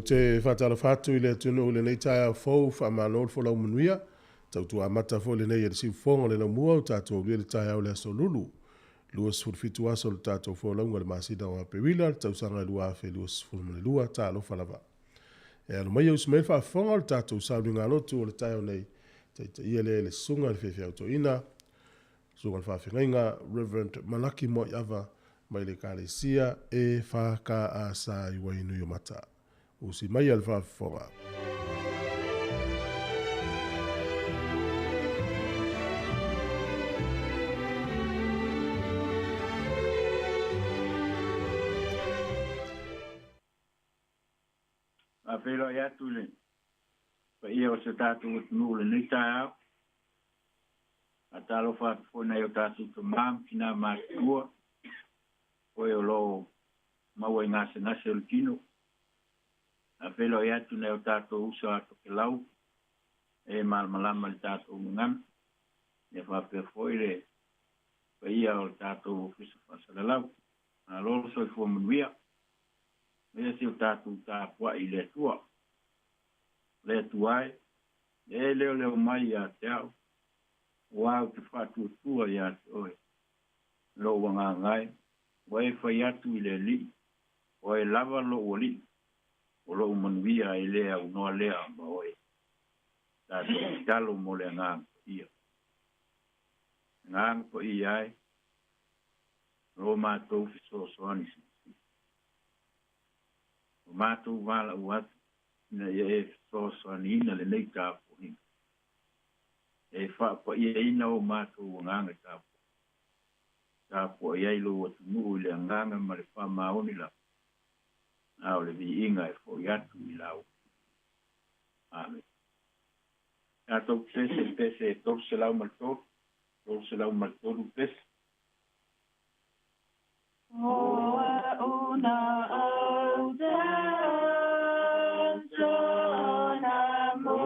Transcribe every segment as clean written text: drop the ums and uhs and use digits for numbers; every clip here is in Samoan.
te whātalofa atu i le atunuu i lenei taeao fou, faamalo le folau manuia. Tautua amata foi lenei e le siufofoga o le laumua o tatou aulia le taeao le aso Lulu. 27 aso le tatou folauga le masina o Aperila, le tausaga 2022, talofa lava. E alo mai usi mai le faafofoga o le tatou sauniga lotu o le taeao nei, taitaia lea i le susuga i le faifeau toeaina, susuga i le faafeagaiga Reverend Malaki Moaiava mai le Ekalesia EFKS i Wainuiomata. Usi mai le faafofoga. Faafeiloai atu i le paia o se tatou atunuu i lenei taeao. Faatalofa atu foi i nai o tatou tama ma tina matutua foi o lo o maua i gasegase o le tino. Faafeiloai atu i nai o tatou uso a tokelau e malamalama i le tatou gagana. Ia faapea foi le paia o le tatou Ofisa Faasalalau. Malo le soifua manuia. Ia si o tatou tapuai i le Atua. Le Atua e, e leoleo mai ia te au, ua au te faatuatua ia te oe. Lou agaga e, ua e fai atu i le Alii, o e lava lou Alii, o lou manuia e le aunoa lea ma oe. Tatou tatalo mo le agaga paia. Agaga paia e, lo matou fesoasoani silisili. O matou valaau atu ina ia e fesoasoaniina lenei tapuaiga. E faapaiaina o matou agaga tapuai. Tapuai ai lou atunuu i le agaga ma le faamaoni lava. A o le viiga e foi atu i lau. Amen. Tatou pese pese 303, 303 pese. Oa una au te na mo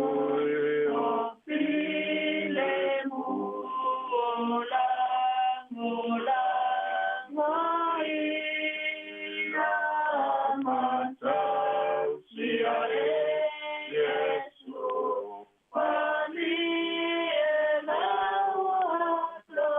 o pile mu o la ngola ngai na matau sia e Yesu pani e lau alo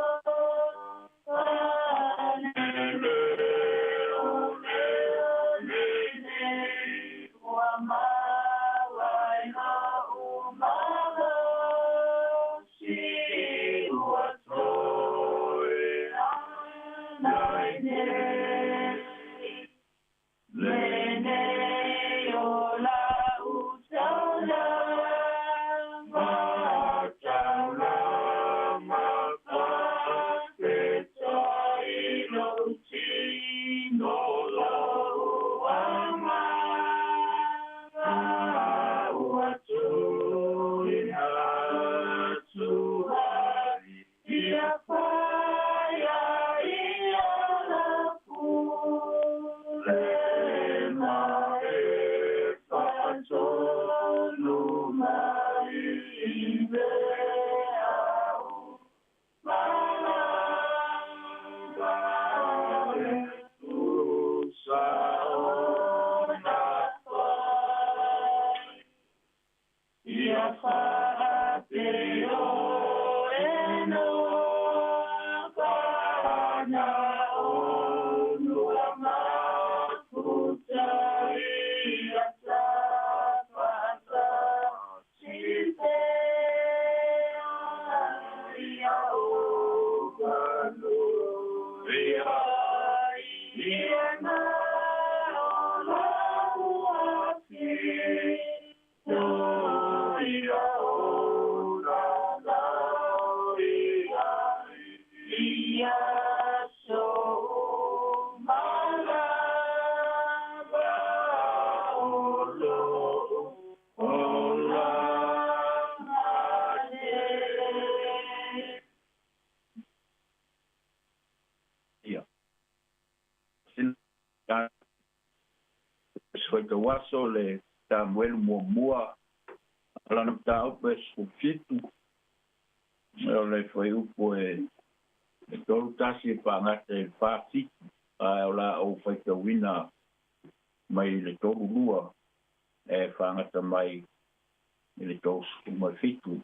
Ia. Sin Waso le Samuelu muamua lana mataupu e 17 o le fuaiupu e 31 e faagata i le 47, ae o la ou faitauina mai le 32. E faagata mai i le 37.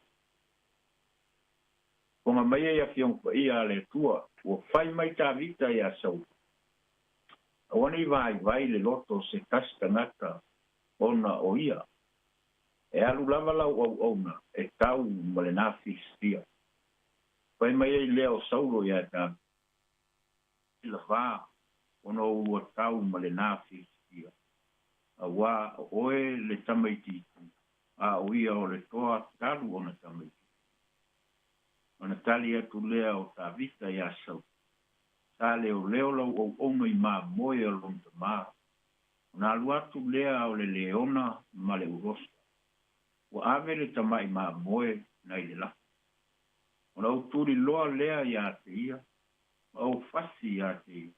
Fofoga mai ai Afioga Paia a le Atua, ua fai mai Tavita iā Saulo, Aua ne i vaivai le loto o se tasi tagata ona o ia. E alu lava lau auauna e tau ma lenā Filistia. Fai mai ai lea o Saulo iā Tavita, Lavā ona oulua tau ma lenā Filistia, auā o oe le tamaitiiti, a o ia o le toa talu ona tamaitiiti. Ona tali atu lea o Tavita iā Saulo, Sa leoleo lau auauna i mamoe o lona tamā, ona alu atu lea o le leona ma le urosa. Ua ave le tamai mamoe nai le lafo. Ona ou tuliloa lea iā te ia, ma ou fasi iā te ia,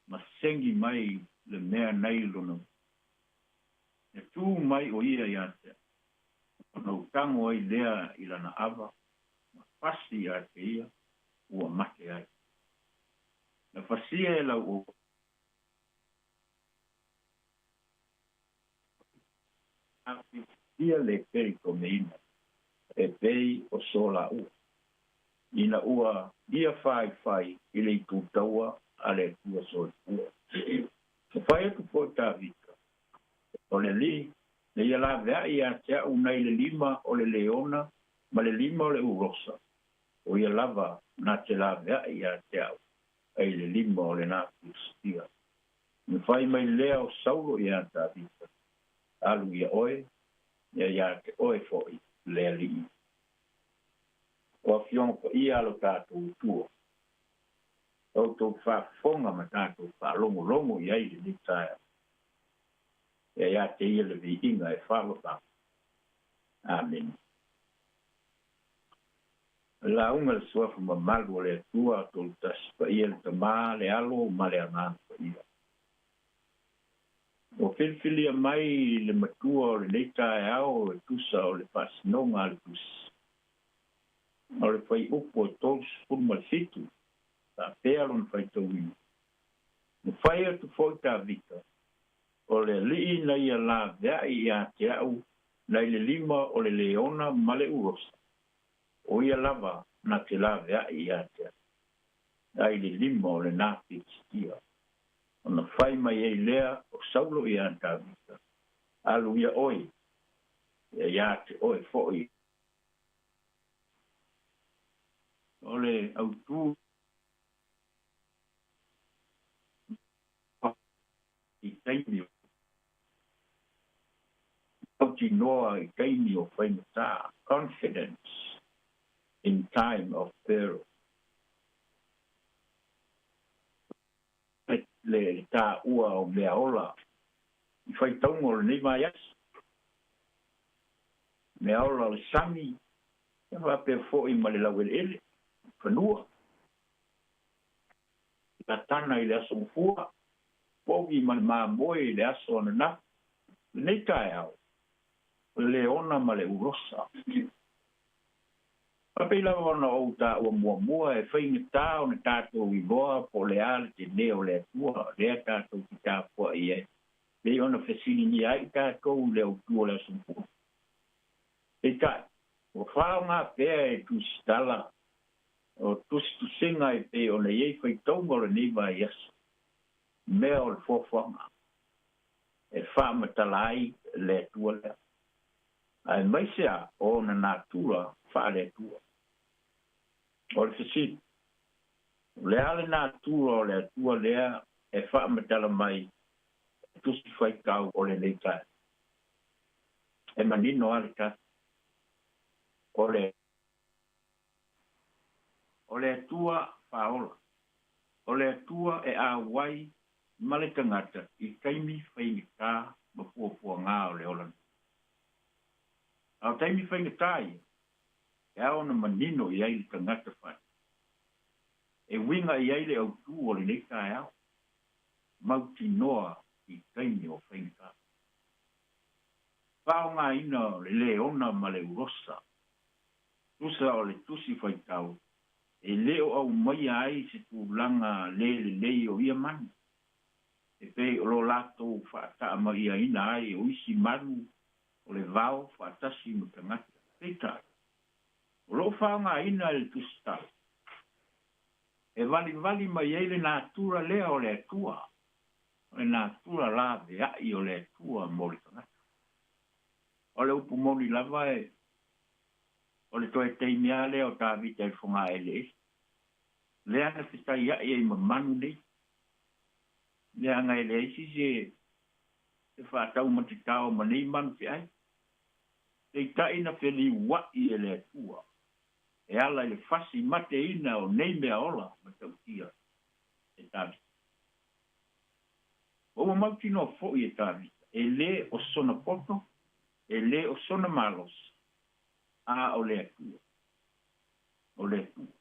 ma segi mai le mea nai lona E tū mai ʻo ia iā te au, ona ou tago ai lea i lana ava, ma fasi iā te ia, ua mate ai. Na fasia e lau Ia le pelikomeina e pei o so laua, ina ua ia faifai i le itu taua a le Atua Soifua. Na fai atu foi Tavita, O le Alii, na ia laveai ia te a'u nai le lima o le leona ma le lima o le urosa, o ia lava na te laveai ia te a'u ai le lima o lenā Filistia. Na fai mai lea o Saulo iā Tavita, Alu ia oe, ia iā te oe foʻi le Alii. O Afioga Paia a lo tatou Atua, outou faafofoga ma tatou faalogologo i ai i lenei taeao. Ia iā te ia le viiga e faavavau. Amene. Lauga le Suafa mamalu o le Atua, Tolutasi Paia, le Tamā, le Alo ma le Agaga Paia. Ua filifilia mai le matua o lenei taeao e tusa o le faasinoga a le Tusi. O le fuaiupu e 37, faapea lona faitauina, Na fai atu foi Tavita, O le Alii na ia laveai ia te au nai le lima o le leona ma le urosa, o ia lava na te laveai ia te au, ai le lima o lenā Filistia. Ona fai mai ai lea o Saulo iā Tavita, Alu ia oe, ia iā te oe foʻi. O le autū i taimi o mautinoa i taimi o faigata, confidence in time of peril. Le taua o mea ola i faitauga o lenei vaiaso. Mea ola o le sami, ia faapea foi ma le laueleele, fanua. Latana i le aso Gafua, povi ma le mamoe i le aso ananafi. Lenei taeao, o le leona ma le urosa. Faapei lava ona ou taua muamua, e faigata ona tatou iloa po o le a le tele o le Atua lea tatou te tapuai ai, pei ona fesiligia ai tatou i le autu o le aso Gafua. Peitai, ua faaaoga pea e tusitala o tusitusiga e pei ona i ai faitauga o lenei vaiaso, mea o le foafoaga e faamatala ai le Atua lea, aemaise a o ona natura faale-Atua. O le fesili, o le a le natura o le Atua lea e faamatala mai e tusi faitau o lenei taeao? E manino lava le tali, o le. O le Atua faaola. O le Atua e auai ma le tagata i taimi faigata ma puapuagā o le ola nei. A o taimi faigata ia, e ao ona manino i ai le tagata fai. E uiga i ai le autū o lenei taeao, mautinoa i taimi o faigata. Faaaogaina o le leona ma le urosa Tusa o le tusi faitau, e le o aumaia ai se tulaga le lelei o ia manu. E E pei o lo latou fa'ata'amaiaina ai o isi manu o le vao fa'atasi ma tagata. Peitai, o lo'o fa'aogāina e le tusitala e valivali mai ai le natura lea o le Atua, o le natura lavea'i o le Atua mo le tagata. O le upu moni lava e o le toe taimi lava lea o Tavita i le fogaeleele, lea na fetaia'i ai ma manu nei, leaga e leai se isi e fa'ataumatatao ma nei manu fe'ai. Peitai na feliua'i e le Atua e ala i le fasi mateina o nei mea ola matautia e Tavita. Ma ua mautinoa fo'i e Tavita e lē o sona poto, e lē o sona malosi, a o le Atua. O le Atua.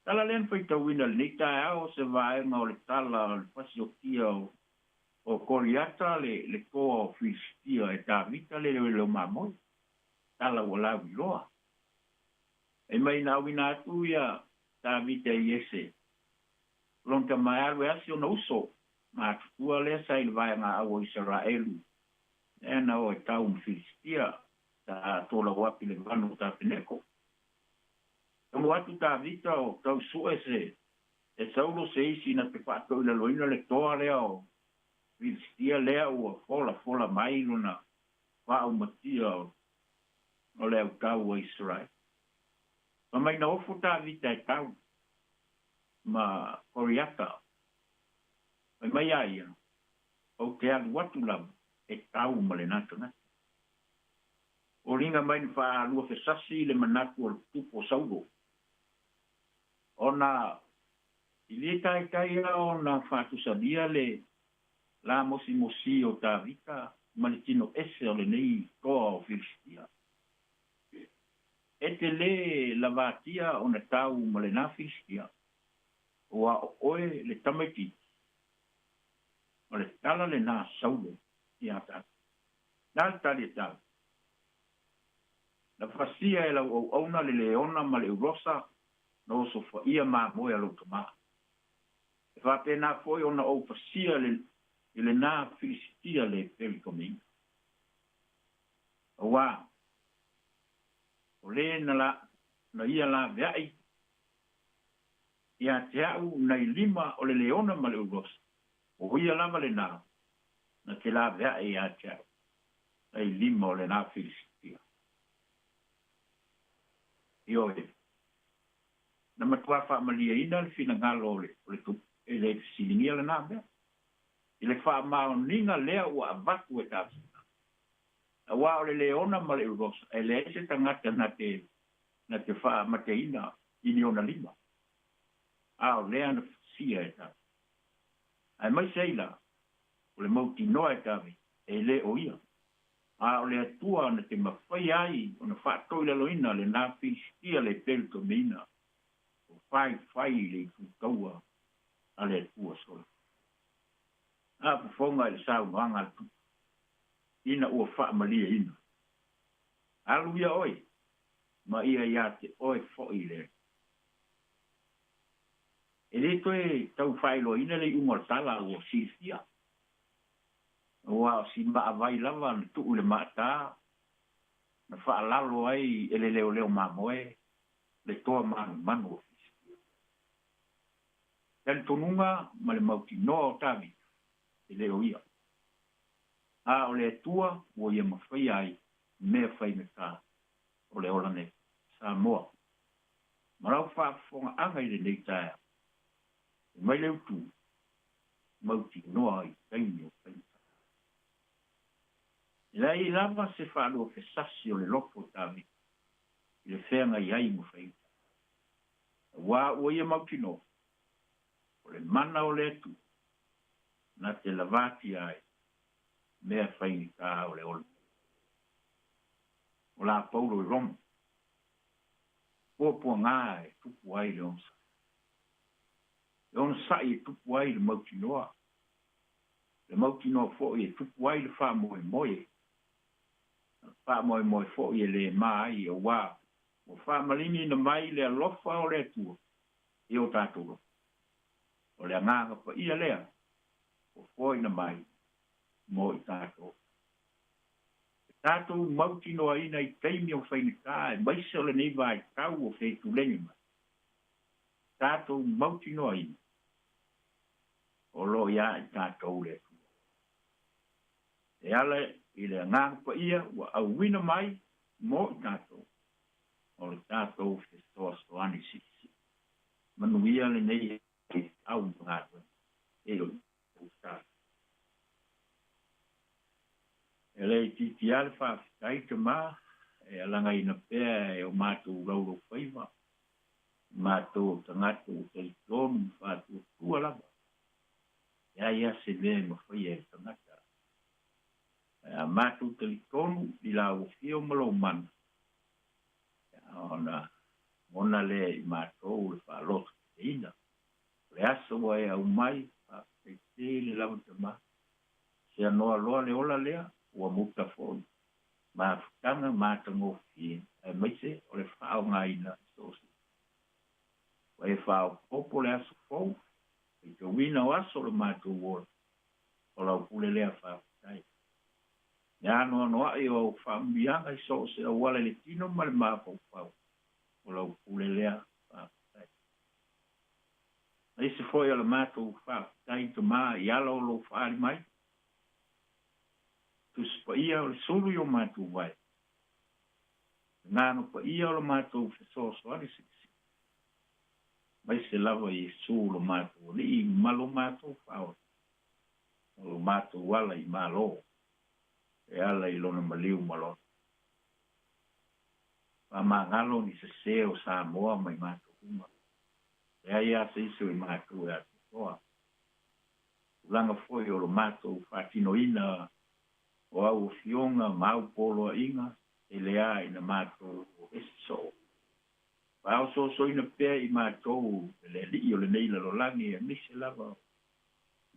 Tala lea na faitauina i lenei taeao o se vaega o le tala o le fasiotia o Koliata le toa o Filisitia e Tavita le leoleo mamoe. Tala ua lauiloa. E mai na auina atu ia Tavita i Iese lona tama e alu e asi ona uso matutua lea sa i le vaega au o Isaraelu lea na o e tau ma Filisitia sa tolauapi le vanu o Tapeneko. Taunuu atu Tavita o tau sue se e Saulo se isi na te faatoilaloina le toa lea o Filisitia lea ua folafola mai lona faaumatia o le autau a Isaraelu. Fai mai na ofo Tavita e tau ma Koriata. Fai mai a ia, Ou te alu atu lava e tau ma lenā tagata. Foliga mai na faaluafesasi le manatu o le tupu o Saulo, ona i le taitai lava ona faatusalia le lamosimosi o Tavita ma le tino ese o lenei toa o Filisitia. E te lē lavatia ona tau ma lenā Filisitia, ua o oe le tamaitiiti. O le tala lenā a Saulo iā Tavita. Na le tali a Tavita, Na fasia e lau auauna le leona ma le ulosa na osofaia mamoe a lou tamā. E faapena foi ona ou fasia i lenā Filisitia le pelikomeina. Auā, o lē na la, na ia laveaʻi ia te a'u nai lima o le leona ma le ulosa, o ia lava lenā na te laveaʻi ia te a'u nai lima o lenā Filisitia. Ioe, na matuā faamalieina le finagalo o le, o le tupu, e le fesiligia lenā mea, i le faamaoniga lea ua avatu e Tavita. Auā o le leona ma le ulosa, e leai se tagata na te, na te faamateina i ni ona lima, a o lea na fasia e Tavita. Aemaise ai la, o le mautinoa e Tavita, e le o ia, a o le Atua na te mafai ai ona faatoilaloina lenā Filisitia le pelutomeina o faifai i le itu taua a le Atua soifua. A fofoga i le saunoaga a le Tupu, ina ua faamalieina. Alu ia oe, ma ia iā te oe foi le Atua. E le toe tau faailoaina le iuga o le tala ua silafia, aua o si maavai lava na tuu i le maata na faalalo ai e le leoleo mamoe le toa manumanu o Filistia. Talitonuga ma le mautinoa o Tavita, e le o ia, a o le Atua ua ia mafaia ai mea faigata o le ola nei. Samoa, ma lau faafofogaaga i lenei taeao, e mai le utu, mautinoa i taimi o faigata. E leai lava se faaluafesasi o le loto o Tavita i le feagai ai ma faigata, auā ua ia mautinoa, o le mana o le Atua na te lavatia ai mea faigata o le ola. O la Paulo i Roma, puapuaga e tupu ai le onosai. Le onosai e tupu ai le mautinoa, le mautinoa foi e tupu ai le faamoemoe, a le faamoemoe foi e le ma ai, auā ua faamaliniina mai le alofa o le Atua i o tatou loto. O le agaga paia lea Fofoina mai mo i tatou. E tatou mautinoaina i taimi o faigata aemaise o lenei vaitau o feitulagi mai, tatou mautinoaina o lo o ia i tatou le Atua. E ala i le Agaga Paia ua auina mai mo i tatou, o le tatou fesoasoani silisili. Manuia lenei au ma galuega. E o E le itiiti lava le faafetai Tama e alagaina pea e o matou laulau faiva, matou o tagata ua talitonu ma faatuatua lava, e leai lava se mea e mafaia e le tagata. Ae a matou talitonu i lau afio ma lou mana, ona mona lea i matou le faalototeleina. O le aso ua e aumai, faafetai tele lava Tama. Seanoa loa le ola lea, ua muta foi mafutaga matagofie aemaise o le faaaogaina i so o se. Ua e faaopoopo le aso fou, faitauina o aso o le matou ola, o lau pule lea faafetai. Le anoanoai o au faamanuiaga i so o se auala i le tino ma le mafaufau, o lau pule lea faafetai. Aemaise foi o le matou faafetai Tama i ala o lou faaali mai, Tusi Paia o le sulu i o matou vae, Agaga Paia o le matou fesoasoani silisili, aemaise lava Iesu lo matou Alii ma lo matou Faaola, o lo matou ala i Malo, e ala i lona maliu ma lona faamagalo ni sese o Samoa mai matou uma. Leai lava se isi o i matou e atoatoa. Tulaga foi o lo matou faatinoina o au afioga ma au poloaiga, e lea ina matou o ese soo. Faaosoosoina pea i matou e le alii o lenei lalolagi, aemaise lava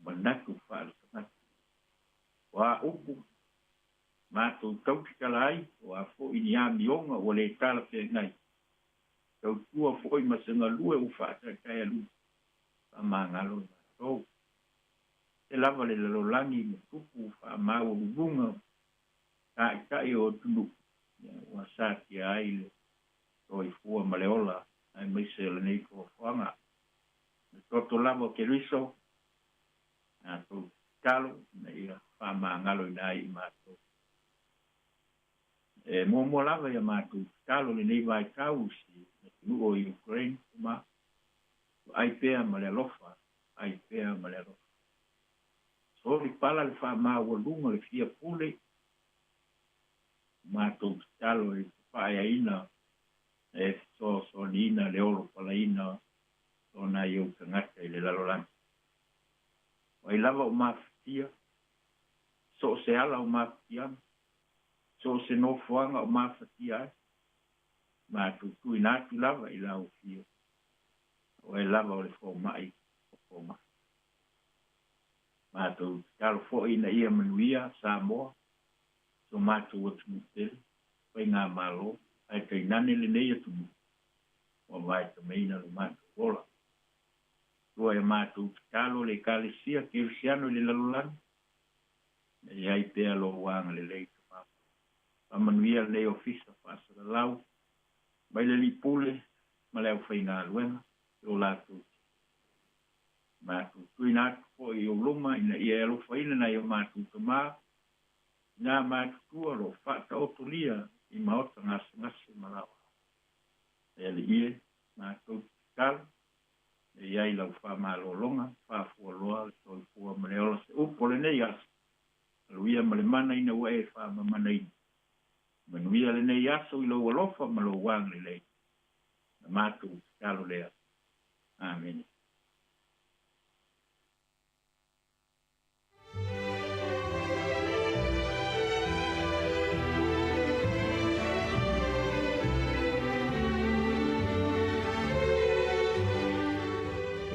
manatu faaletagata. O a upu matou tautatala ai, o a foi ni amioga ua le talafeagai, tautua foi ma se galue ua faataetaealuga, faamagalo i matou. E lava le lalolagi ma tupu faamaualuluga taitai o atunuu, ua satia ai le soifua ma le ola, aemaise o lenei foafoaga. Le toto lava o Keriso, matou tatalo ina ia faamagaloina ai i matou. E muamua lava ia matou tatalo lenei vaitau i si atunuu o Ukraine, ma vaai pea ma le alofa, vaai pea ma le alofa. Soli pala le faamaualuga le fia pule, matou tatalo i faaeaina e fesoasoaniina le olo palaina o nai ou tagata i le lalolagi. O ai lava o mafatia, so o se ala o mafatiaga, so o se nofoaga o mafatia ai, matou tuuina atu lava i lau afio, o oe lava o le fomai o fomai. Matou tatalo foi ina ia manuia Samoa, so matou atunuu pele, faigamalo, ae tainane lenei atunuu, ua vaetameina lo matou ola. Tua e matou tatalo le Ekalesia Kerisiano i le lalolagi, e i ai pea lou agalelei Tama. Faamanuia lenei ofisa faasalalau, mai le alii pule ma le aufaigaluega o latou. Matou tuuina atu foi i ou luma ina ia e alofaina nai o matou tama, ina matutua o lo o faataotolia i maota gasegase ma laoa. E alii e, matou tatalo, e i ai lau faamalologa, faafualoa le soifua ma le ola se upu o lenei aso. Aluia ma le mana ina ua e faamamanaina. Manuia lenei aso i lou alofa ma lou agalelei. Na matou tatalo lea. Amene.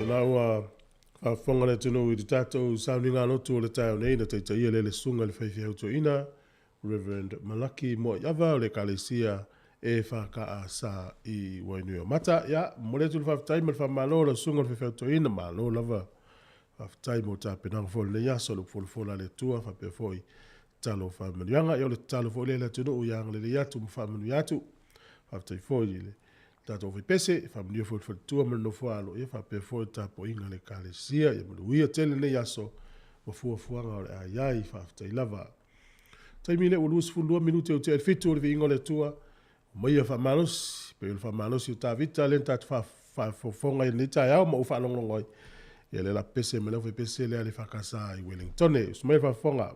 Na ua faafofoga le atunuu i le tatou sauniga lotu o le taeao nei na taitaia lea le susuga i le faifeau toeaina Reverend Malaki Moaiava o le Ekalesia EFKS i Wainuiomata. Ia, momoli atu le faafetai ma le faamalo i lau susuga i le faifeau toeaina, malo lava. Faafetai mo tapenaga foi o lenei aso, le folafola a le Atua faapea foi tatalo o faamanuiaga. Ia o le tatalo foi lea i le atunuu ia agalelei atu ma faamanuia atu. Faafetai foi i le tatou faipese, faamanuia foi i le faletua ma le nofoaalo, ia faapea foi le tapuaiga a le Ekalesia. Ia manuia tele lenei aso ma fuafuaga o le a i ai. Faafetai lava. Taimi lea ua 22 minute ua tea i le 7 o le viiga o le Atua. Omaia faamalosi, pei o le faamalosi o Tavita lea na tatou faafofoga i lenei taeao ma ou faalogologo ai. Ia le la pese ma le faipese lea le fakasa i Wellington. Usu mai le faafofoga.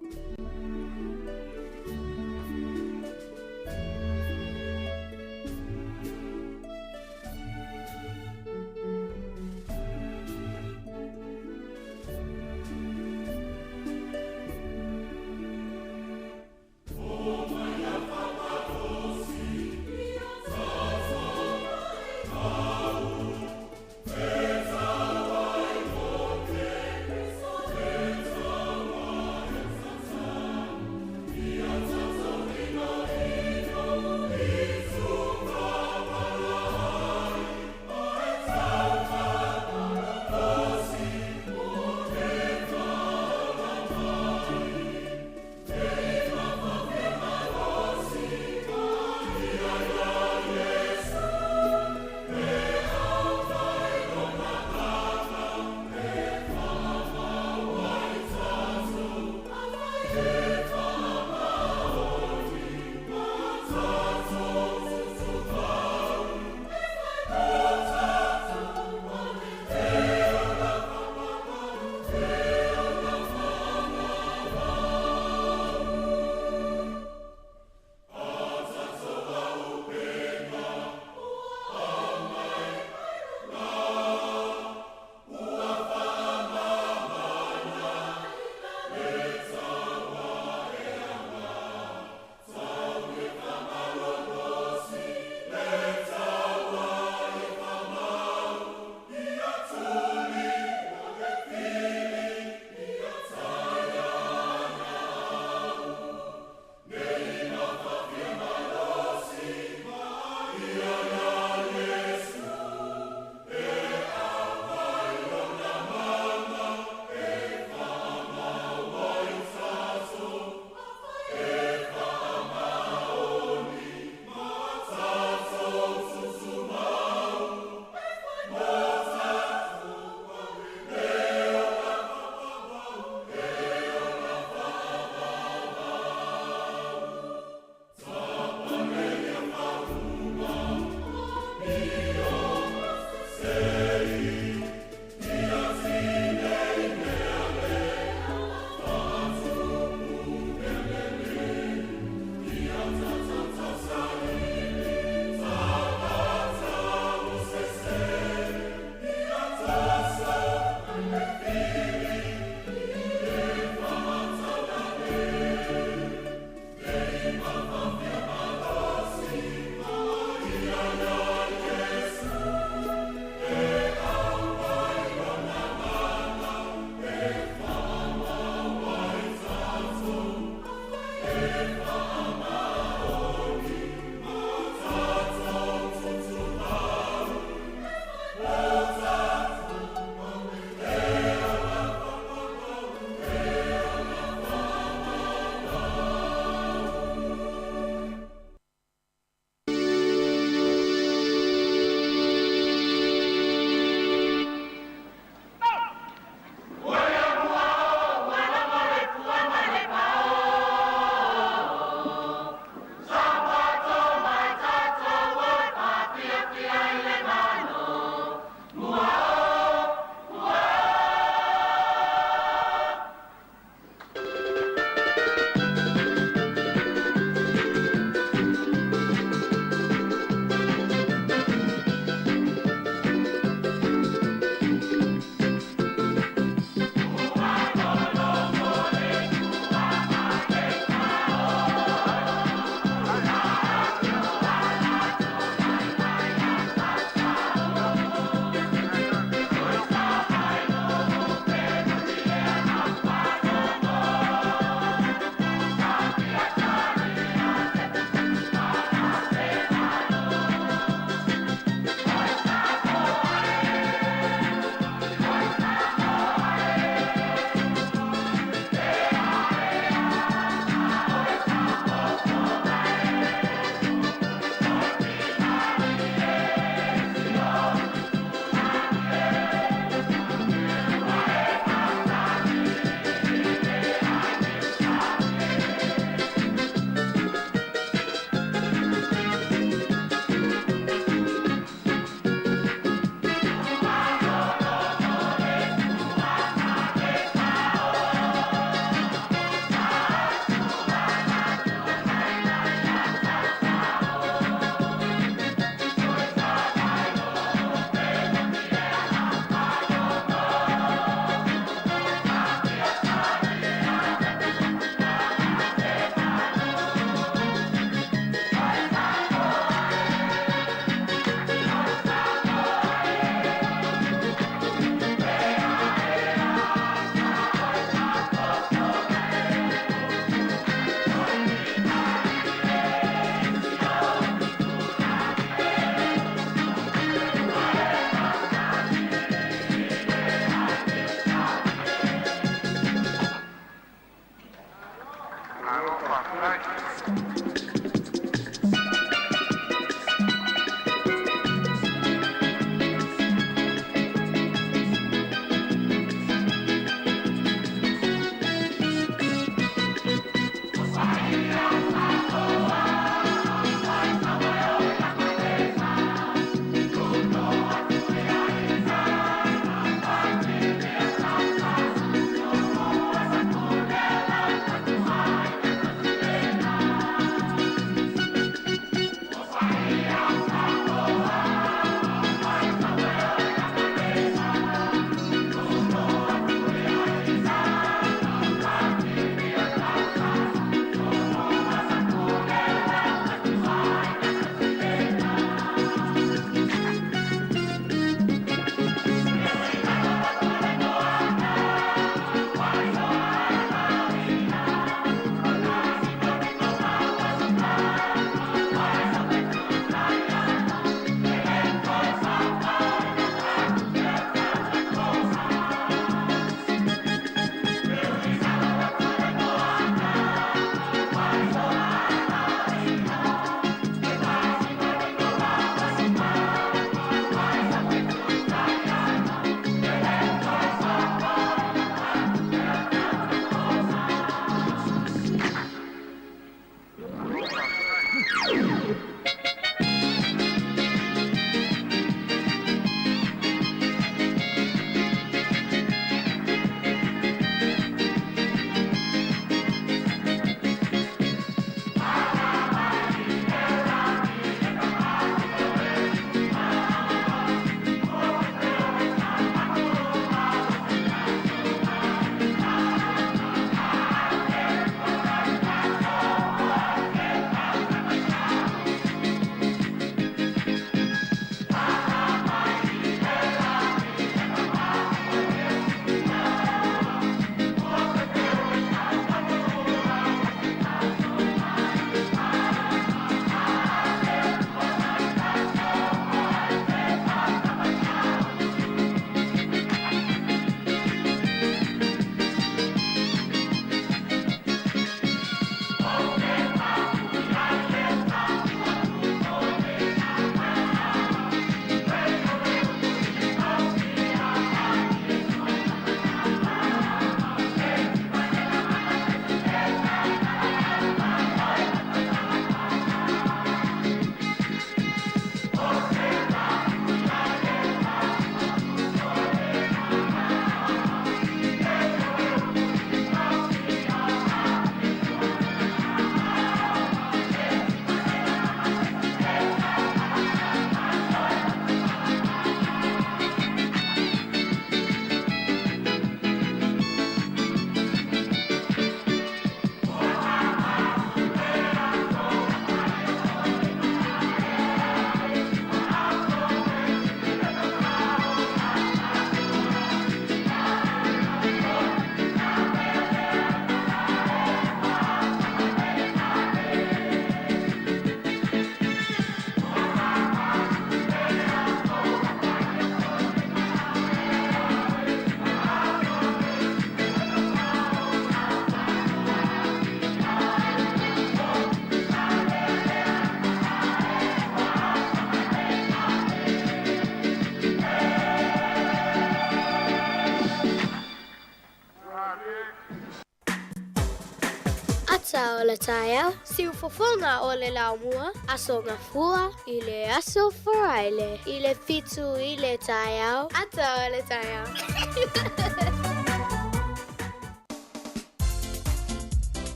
Ata o le taeao, siufofoga o le laumua, Aso Gafua i le Aso Faraile i le 7 i le taeao, Ata o le taeao.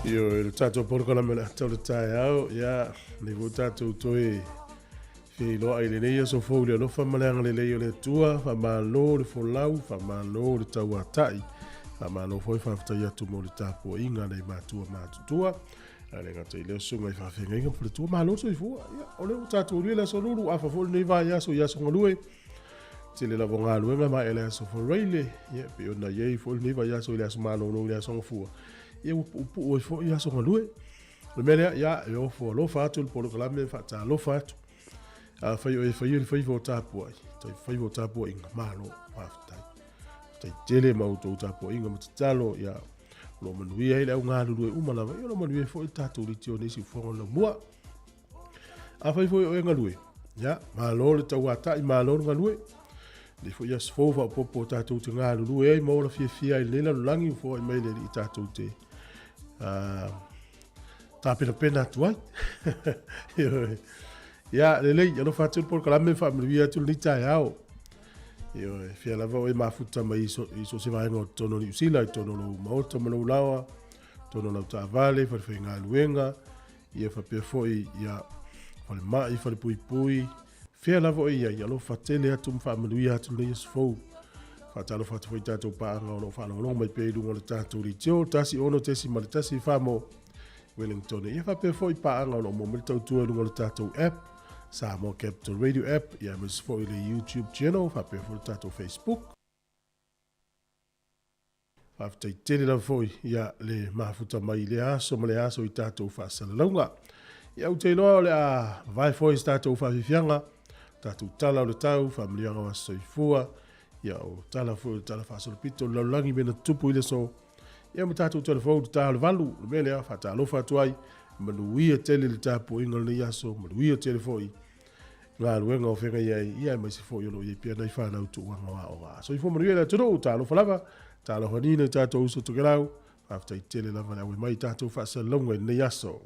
Ioe, le tatou polokalame o le ata o le taeao, ia, lenei foi tatou toe feiloai i lenei aso fou i le alofa ma le agalelei o le Atua, faamalo le folau, faamalo le tauatai, faamalo foi faafetai atu mo le tapuaiga a nai matua matutua, a le gata i lea susuga i faafeagaiga ma faletua, malo le soifua. Ia, o lea ua tatou ulia le aso lulu, afa foi lenei vaiaso i aso galue, tele lava o galuega ma le aso Faraile, ia, pei ona i ai foi lenei vaiaso i le aso malolo i le aso Gafua, ia ua puupuu ai foi aso galue. O le mea lea, ia, e ofo alofa atu le polokalame, faatalofa atu. Afai o e faia le faiva o tapuai, tai faiva o tapuaiga, malo, faafetai. Faafetai tele ma outou tapuaiga ma tatalo, ia, o lo o manuia ai le au galulue uma lava, ia o lo o manuia ai foi le tatou leitio nei siufofoga o le laumua. Afai foi o e galue, ia, malo le tauatai, malo le galue. Lenei foi aso fou faaopoopo tatou te galulue ai ma ola fiafia ai i lenei lalolagi ua foai mai le Alii tatou te tapenapena atu ai. Ioe. Ia, lelei, alofa atu le polokalame, faamanuia atu lenei taeao. Ioe, fia lava oe mafuta mai i so, i so se vaega o totonu o Niu Sila, i totonu o lou maota ma lou laoa, totonu o lau taavale, falefaigaluega, ia faapea foi ia falemai, falepuipui, fea lava oe i ai, alofa tele atu ma faamanuia atu lenei aso fou. Faatalofa atu foi i tatou paaga o lo o faalogologo mai pea i luga o le tatou leitio 16.1 Famo Wellington. Ia faapea foi paaga o lo o maua mai le tautua i luga o le tatou app, Samoa Capital Radio app, ia aemaise foi le YouTube channel, faapea foi le tatou Facebook. Faafetai tele lava foi ia le mafuta mai i lea aso ma lea aso i tatou faasalalauga. Ia ou te iloa o le a vavae foi se tatou faafiafiaga, tatou tala o le tau, faamanuiaga o aso soifua, ia o tala foi o le tala faasolopito o le lalolagi mea na tutupu i le aso. Ia ma tatou telefou i le ta o le 8, o le mea lea faatalofa atu ai, manuia tele le tapuaiga o lenei aso, manuia tele foi galuega o feagai ai, ia aemaise foi o lo o i ai pea nai fanau tuuaga o aoga. Soifua manuia le atunuu, talofa lava, talofa nina i tatou uso Tokelau, faafetai tele lava le auai mai i tatou faasalalauga i lenei aso.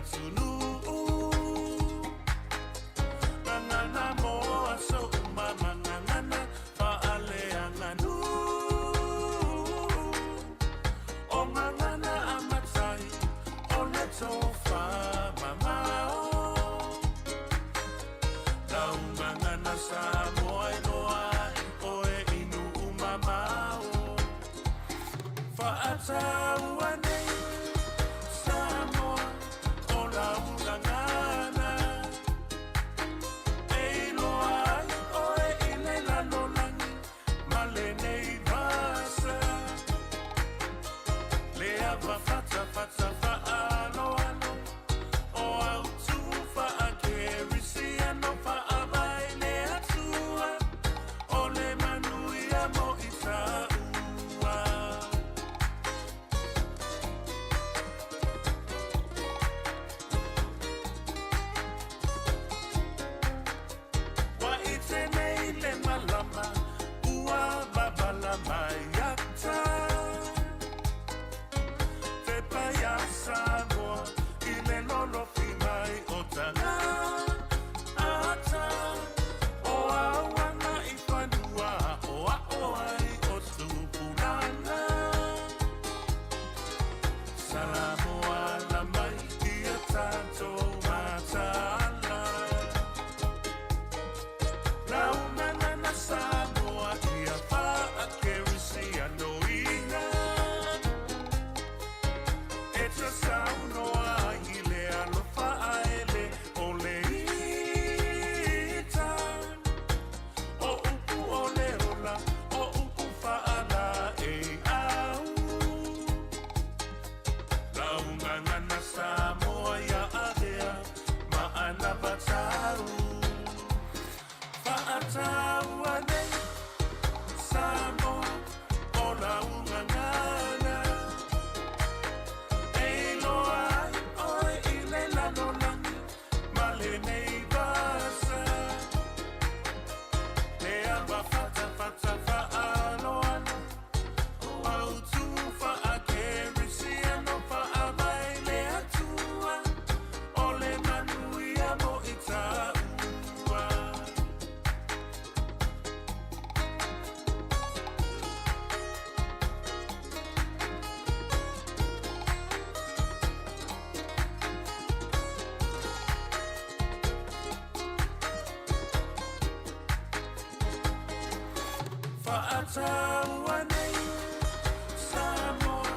atunuu. Gagana mo aso uma ma gagana faaleaganuu. O gagana a matai o le tofa mamao. Lau gagana Samoa e loa ai oe i nuu mamao. Faataua nei Samoa o lau gagana. E iloa ai oe i le lalolagi ma lenei vasa. Le ava fatafata faaaloalo o autu faakerisiano faavae le Atua o le manuia mo i taua. Ua ite nei le malama ua babala mai ata. Te paia Samoa i le lolofi mai o taga ata. O auana i fanua o ao ai o tupulaga. Samoa la mai ia tatou mataala. Lau gagana Samoa ia faakerisianoina. E te saunoa ai i le alofa aele o le ita. O upu o le ola, o upu faalaei au. Lau gagana Samoa ia avea ma anavatau. Faataua nei Samoa o lau gagana. E iloa ai oe i le lalolagi ma lenei vasa. Le ava fatafata faaaloalo o autu faakerisiano faavae le Atua o le manuia mo i taua. Faataua nei Samoa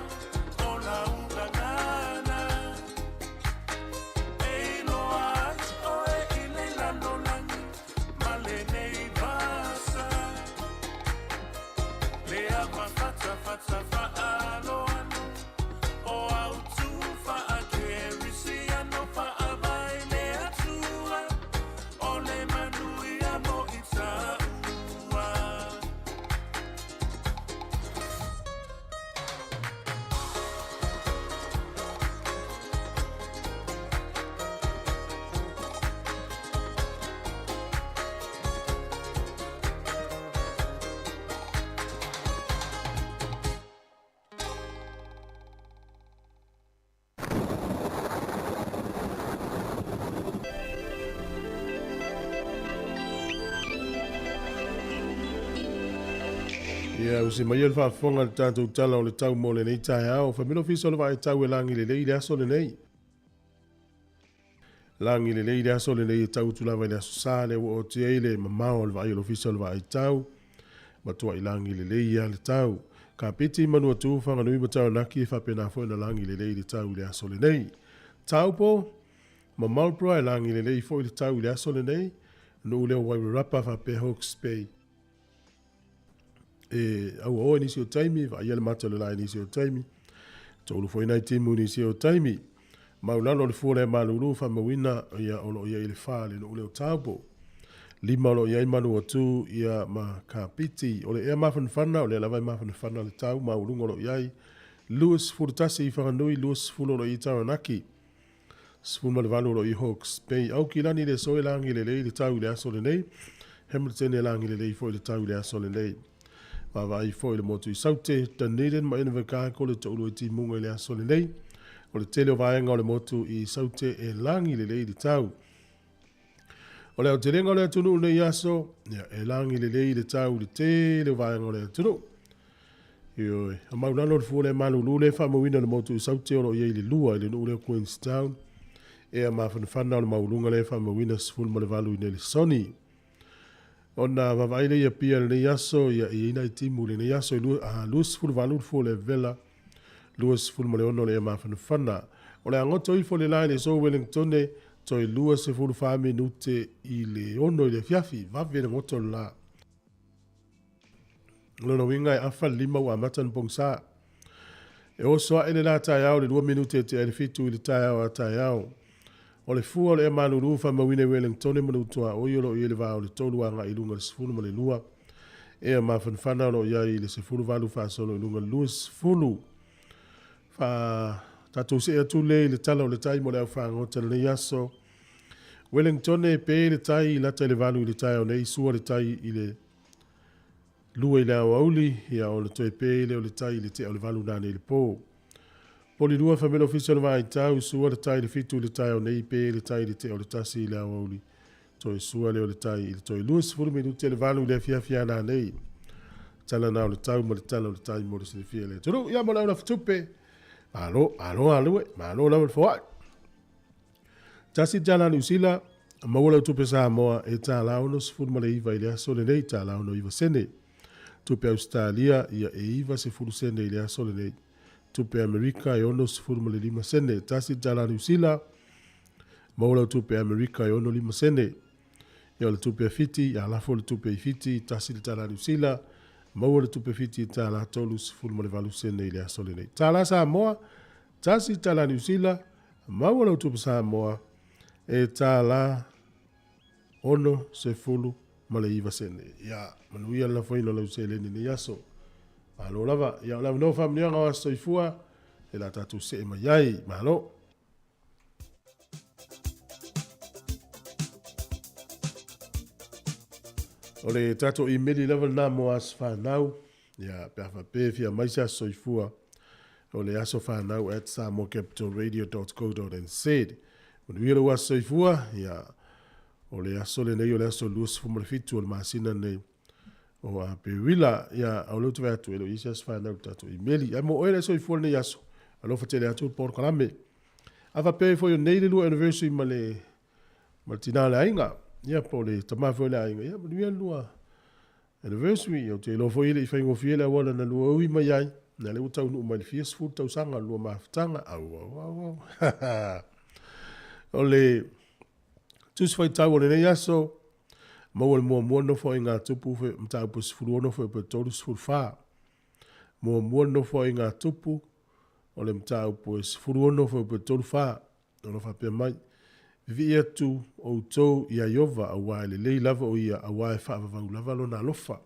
o lau gagana. E iloa ai oe i le lalolagi ma lenei vasa. Le ava fatafata faaaloalo o autu faakerisiano faavae le Atua o le manuia mo i taua. Ia, usi mai le faafofoga le tatou tala o le tau mo lenei taeao. Familo fiso le vaai tau e lagi lelei le aso lenei. Lagi lelei le aso lenei e tau atu lava i le aso Sa lea ua otia ai le mamao o le vaai o le ofisa o le vaai tau. Matua i lagi lelei ia le tau. Kapiti Manuatu, Whanganui ma Taranaki e faapena foi ona lagi lelei le tau i le aso lenei. Taupo ma Marlborough e lagi lelei foi le tau i le aso lenei. Nuu lea o Wairarapa faapea Hawke's Bay. E aua oe nisi o taimi, vaaia le mata o le la i nisi o taimi. Toulu foi nai timu i nisi o taimi. Maulalo le fua lea malulu faamauina ia o lo o i ai le fa le nuu lea o Taupo. Lima o lo o i ai Manuatu ia ma Kapiti. O le ea mafanafana, o lea lava e mafanafana le tau maualuga o lo o i ai. 21 i Whanganui, 20 o lo o i ai Taranaki. 18 o lo o i Hawke's Bay. Aukilani le aso e lagi lelei le tau i le aso lenei. Hamilton e lagi lelei foi le tau i le aso lenei. Vaavaai foi le motu i Saute, Dunedin ma Invercargill le toulu e timuga i le aso lenei. O le tele o vaega o le motu i Saute e lagi lelei le tau. O le aotelega o le atunuu i lenei aso, ia, e lagi lelei le tau i le tele o vaega o le atunuu. Ioe, a maulalo le fua le malulu le faamauina le motu i Saute o lo o i ai le 2 i le nuu lea o Queenstown. Ea mafanafana o le maualuga lea faamauina 18 i Nelesoni. Ona vaavaai lea i Apia i lenei aso, ia, e i ai nai timu i lenei aso, e 28 le fua o le Avela, 26 le ea mafanafana. O le a goto ifo le la i le aso Wellingtone, toe 24 minute i le 6 i le afiafi, vave le goto le la. O lona uiga e afa le 5 ua amata ona pogisa. E oso ae le la taeao i le 2 minute e tea ai le 7 i le taeao a taeao. O le fua o le ea malulu faamauina i Wellingtone ma Nuutuaoi o lo o i ai le va o le 3 agai i luga i le 12. Ea mafanafana o lo o i ai i le 18 faasolo i luga i le 20. Fa tatou see atu lea i le tala o le tai mo le au fagota i lenei aso. Wellingtone pe le tai i lata i le 8 i le taeao nei, sua le tai i le 2 i le aoauli, ia ona toe pe lea o le tai i le tea o le 8 nanei i le po. Poli 2 Family Office o le Vaitau, sua le tai i le 7 i le taeao nei, pe le tai i le tea o le 1 i le aoauli, toe sua lea o le tai i le toe 20 minute le 8 i le afiafi a nanei. Tala na o le tau ma le tala o le tai mo le silafia e le atunuu. Ia mo le au lafatupe, malo, malo alue, malo lava le foai. Tasi tala Niu Sila, maua lau tupe Samoa e tālā 69 i le aso lenei, tālā 69 sene. Tupe Ausetalia, ia e 90 sene i le aso lenei. Tupe Amerika e 65 sene. Tasi tala Niu Sila, maua lau tupe Amerika e 65 sene. Ia o le tupe a Fiti, ia lafo le tupe i Fiti, tasi le tala Niu Sila, maua le tupe Fiti e tālā 38 sene i le aso lenei. Tālā Samoa, tasi tala Niu Sila, maua lau tupe Samoa e tālā 69 sene. Ia, manuia le lafoina o lau seleni nei aso. Malo lava. Ia, o le avanoa faamanuiaga o aso soifua, e la tatou see mai ai. Malo. O le tatou imeli lava lena mo aso fanau. Ia, pe a faapea e fia mai se aso soifua, o le aso fanau at samoacapitalradio.co.nz. Manuia lou aso soifua, ia, o le aso lenei o le aso 27 o le masina lenei o Aperila. Ia, o lea ou te vaai atu e le o i ai se aso fanau i le tatou imeli. Ae mo oe le soifua lenei aso, alofa tele atu le polokalame. A faapea foi o nei le lua anniversary ma le ma le tina o le aiga, ia po o le tama foi o le aiga, ia manuia le lua anniversary. Ia, ou te iloa foi e le i faigofie le auala na lua ui mai ai, na lea ua taunuu mai le fia sefulu tausaga o le lua mafutaga. Au, au, au, au. O le tusi faitau o lenei aso, maua le muamua nofoaiga tupu mataupu e 16 fuaiupu e 34. Muamua nofoaiga tupu o le mataupu e 16 fuaiupu e 34. O lo o faapea mai, Vivii atu outou iā Ieova, auā e lelei lava o ia, auā e faavavau lava lona alofa.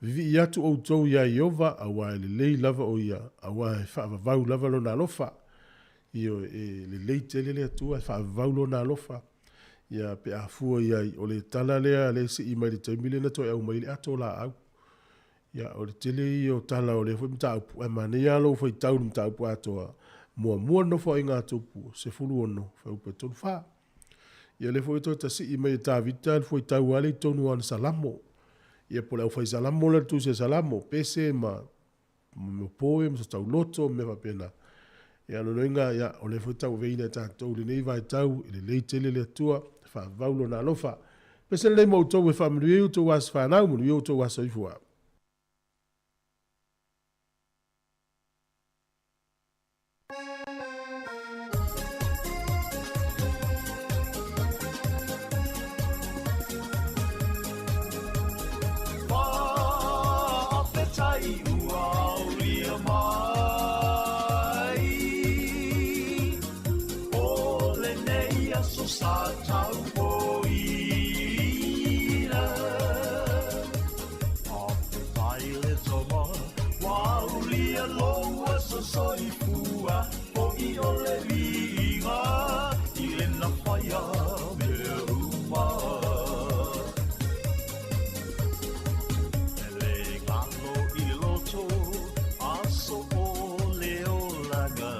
Vivii atu outou iā Ieova, auā e lelei lava o ia, auā e faavavau lava lona alofa. Ioe, e lelei tele le Atua, e faavavau lona alofa. Ia, pe a fua i ai, o le tala lea a le sii mai le taimi lea na toe aumai ai le ato o laau. Ia, o le tele ia o tala o lea foi mataupu, ae manaia lava lou faitau i le mataupu atoa, muamua le nofoaiga a Tupu, 16, fuaiupu e 34. Ia, o lea foi e toe tasii mai e Tavita le fuaitau lava lea i totonu o ana Salamo. Ia, po o le aufai Salamo lea le tusi a Salamo, pese ma ma poe ma tauloto ma mea faapena. Ia, lona uiga, ia, o lea foi tauaveina e tatou i lenei vaitau, e lelei tele le Atua, e faavavau Lona alofa. Pese lelei ma outou e faamanuia ai outou aso fanau, manuia outou aso soifua. Faafetai ua aulia mai o lenei aso sa taupoina. Faafetai le Tama ua aulia lou aso soifua, fo'i o le viiga i lena faia mea uma. E le galo i le loto, aso o le olaga.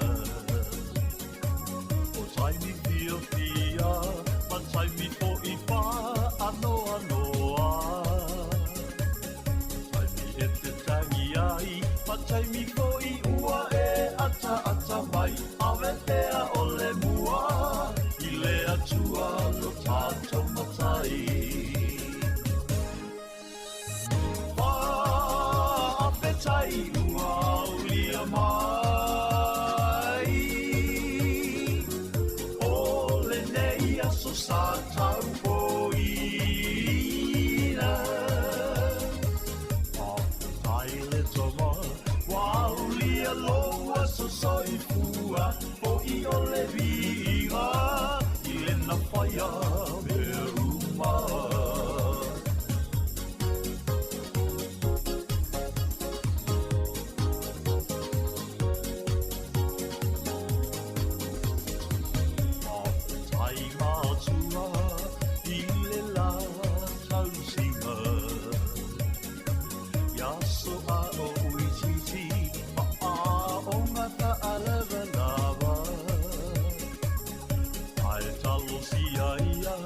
Fataimi foi ua e ata ata mai, ave pea o le mua i le Atua lo tatou matai. Faafetai ua aulia mai, o lenei aso sa taupoina. Faafetai le Tama ua aulia lou aso soifua, fo'i o le viiga i lena faia mea uma. Faafetai matua i le la tausiga, ia so a o uititi ma aoga faalavalava. Ae talosia ia,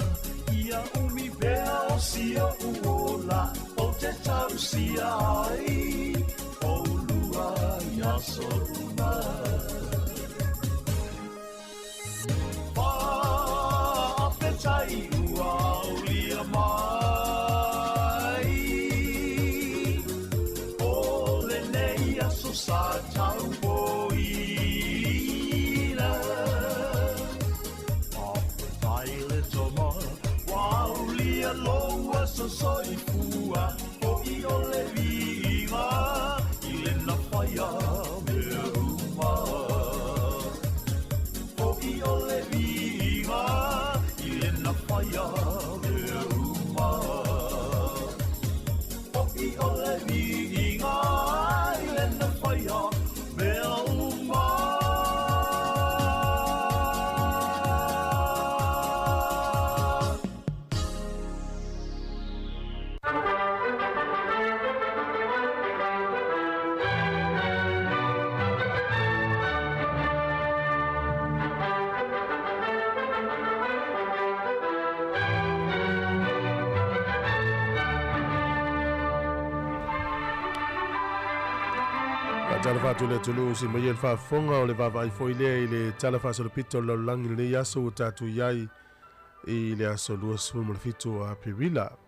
ia umi pea o sia uola, o te tausia ai, o lua ia so uma. Faafetai ua aulia mai, o lenei aso sa taupoina. Faafetai le Tama ua aulia lou aso soifua, fo'i o le viiga i lena faia mea uma. Fo'i o le viiga i lena faia mea uma. Fo'i o le viiga i lena faia mea uma. Tala fatu le atunuu si mai e le faafofoga o le vaavaai foi lea i le tala faasolopito o le lalolagi lenei aso ua tatou i ai i le aso 27 o Aperila.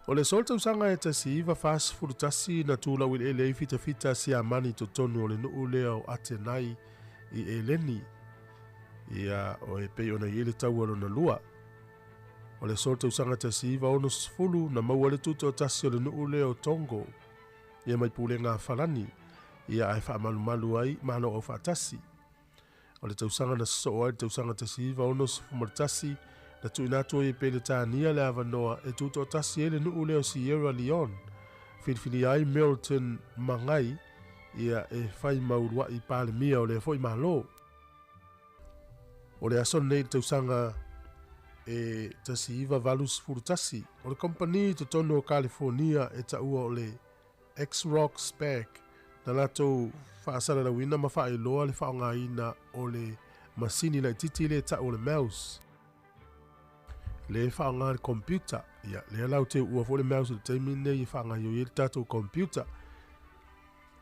O le aso o le tausaga e 1941 na tulau i le ele ai fitafita Siamani i totonu o le nuu lea o Atenai i Eleni. Ia o e pei ona i ai le taua lona lua. O le aso o le tausaga 1960 na maua le tutoatasi o le nuu lea o Tongo. Ia mai pulega a Falani, ia ae faamalumalu ai malo au faatasi. O le tausaga na sosoo ai le tausaga 1961 na tuuina atu ai e Peretania le avanoa e tutoatasi ai le nuu lea o Sierra Leone. Filifilia ai Milton Mangai ia e fai ma uluai palemia o lea foi malo. O le aso lenei le tausaga e 1981 o le kompani i totonu o California e taua o le Xerox PARC na latou faasalalauina ma faailoa le faaaogaina o le masini laitiiti lea e tau o le mouse. Le faaaoga le computer. Ia, lea la ou te uua foi le mouse i le taimi lenei e faagaoioi ai le tatou computer.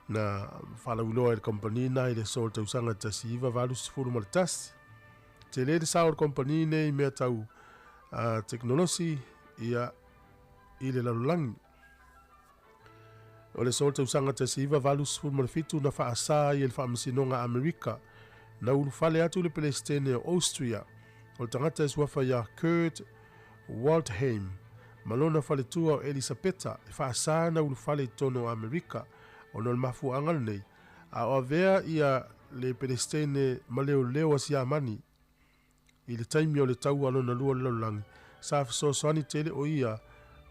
Na faalauiloa e le kompani na i le aso o le tausaga 1981. Tele le sao o le kompani nei i mea tau teknolosi ia i le lalolagi. O le aso o le tausaga 1987 na faasā ai e le Faamasinoga a Amerika na ulufale atu le Pelesitene o Austria o le tagata e suafa ia Kurt Waldheim ma lona faletua o Elisapeta e faasā na ulufale i totonu o Amerika ona o le mafuaaga lenei a o avea ia le Pelesitene ma leoleo a Siamani i le taimi o le taua lona lua o le lalolagi sa fesoasoani tele o ia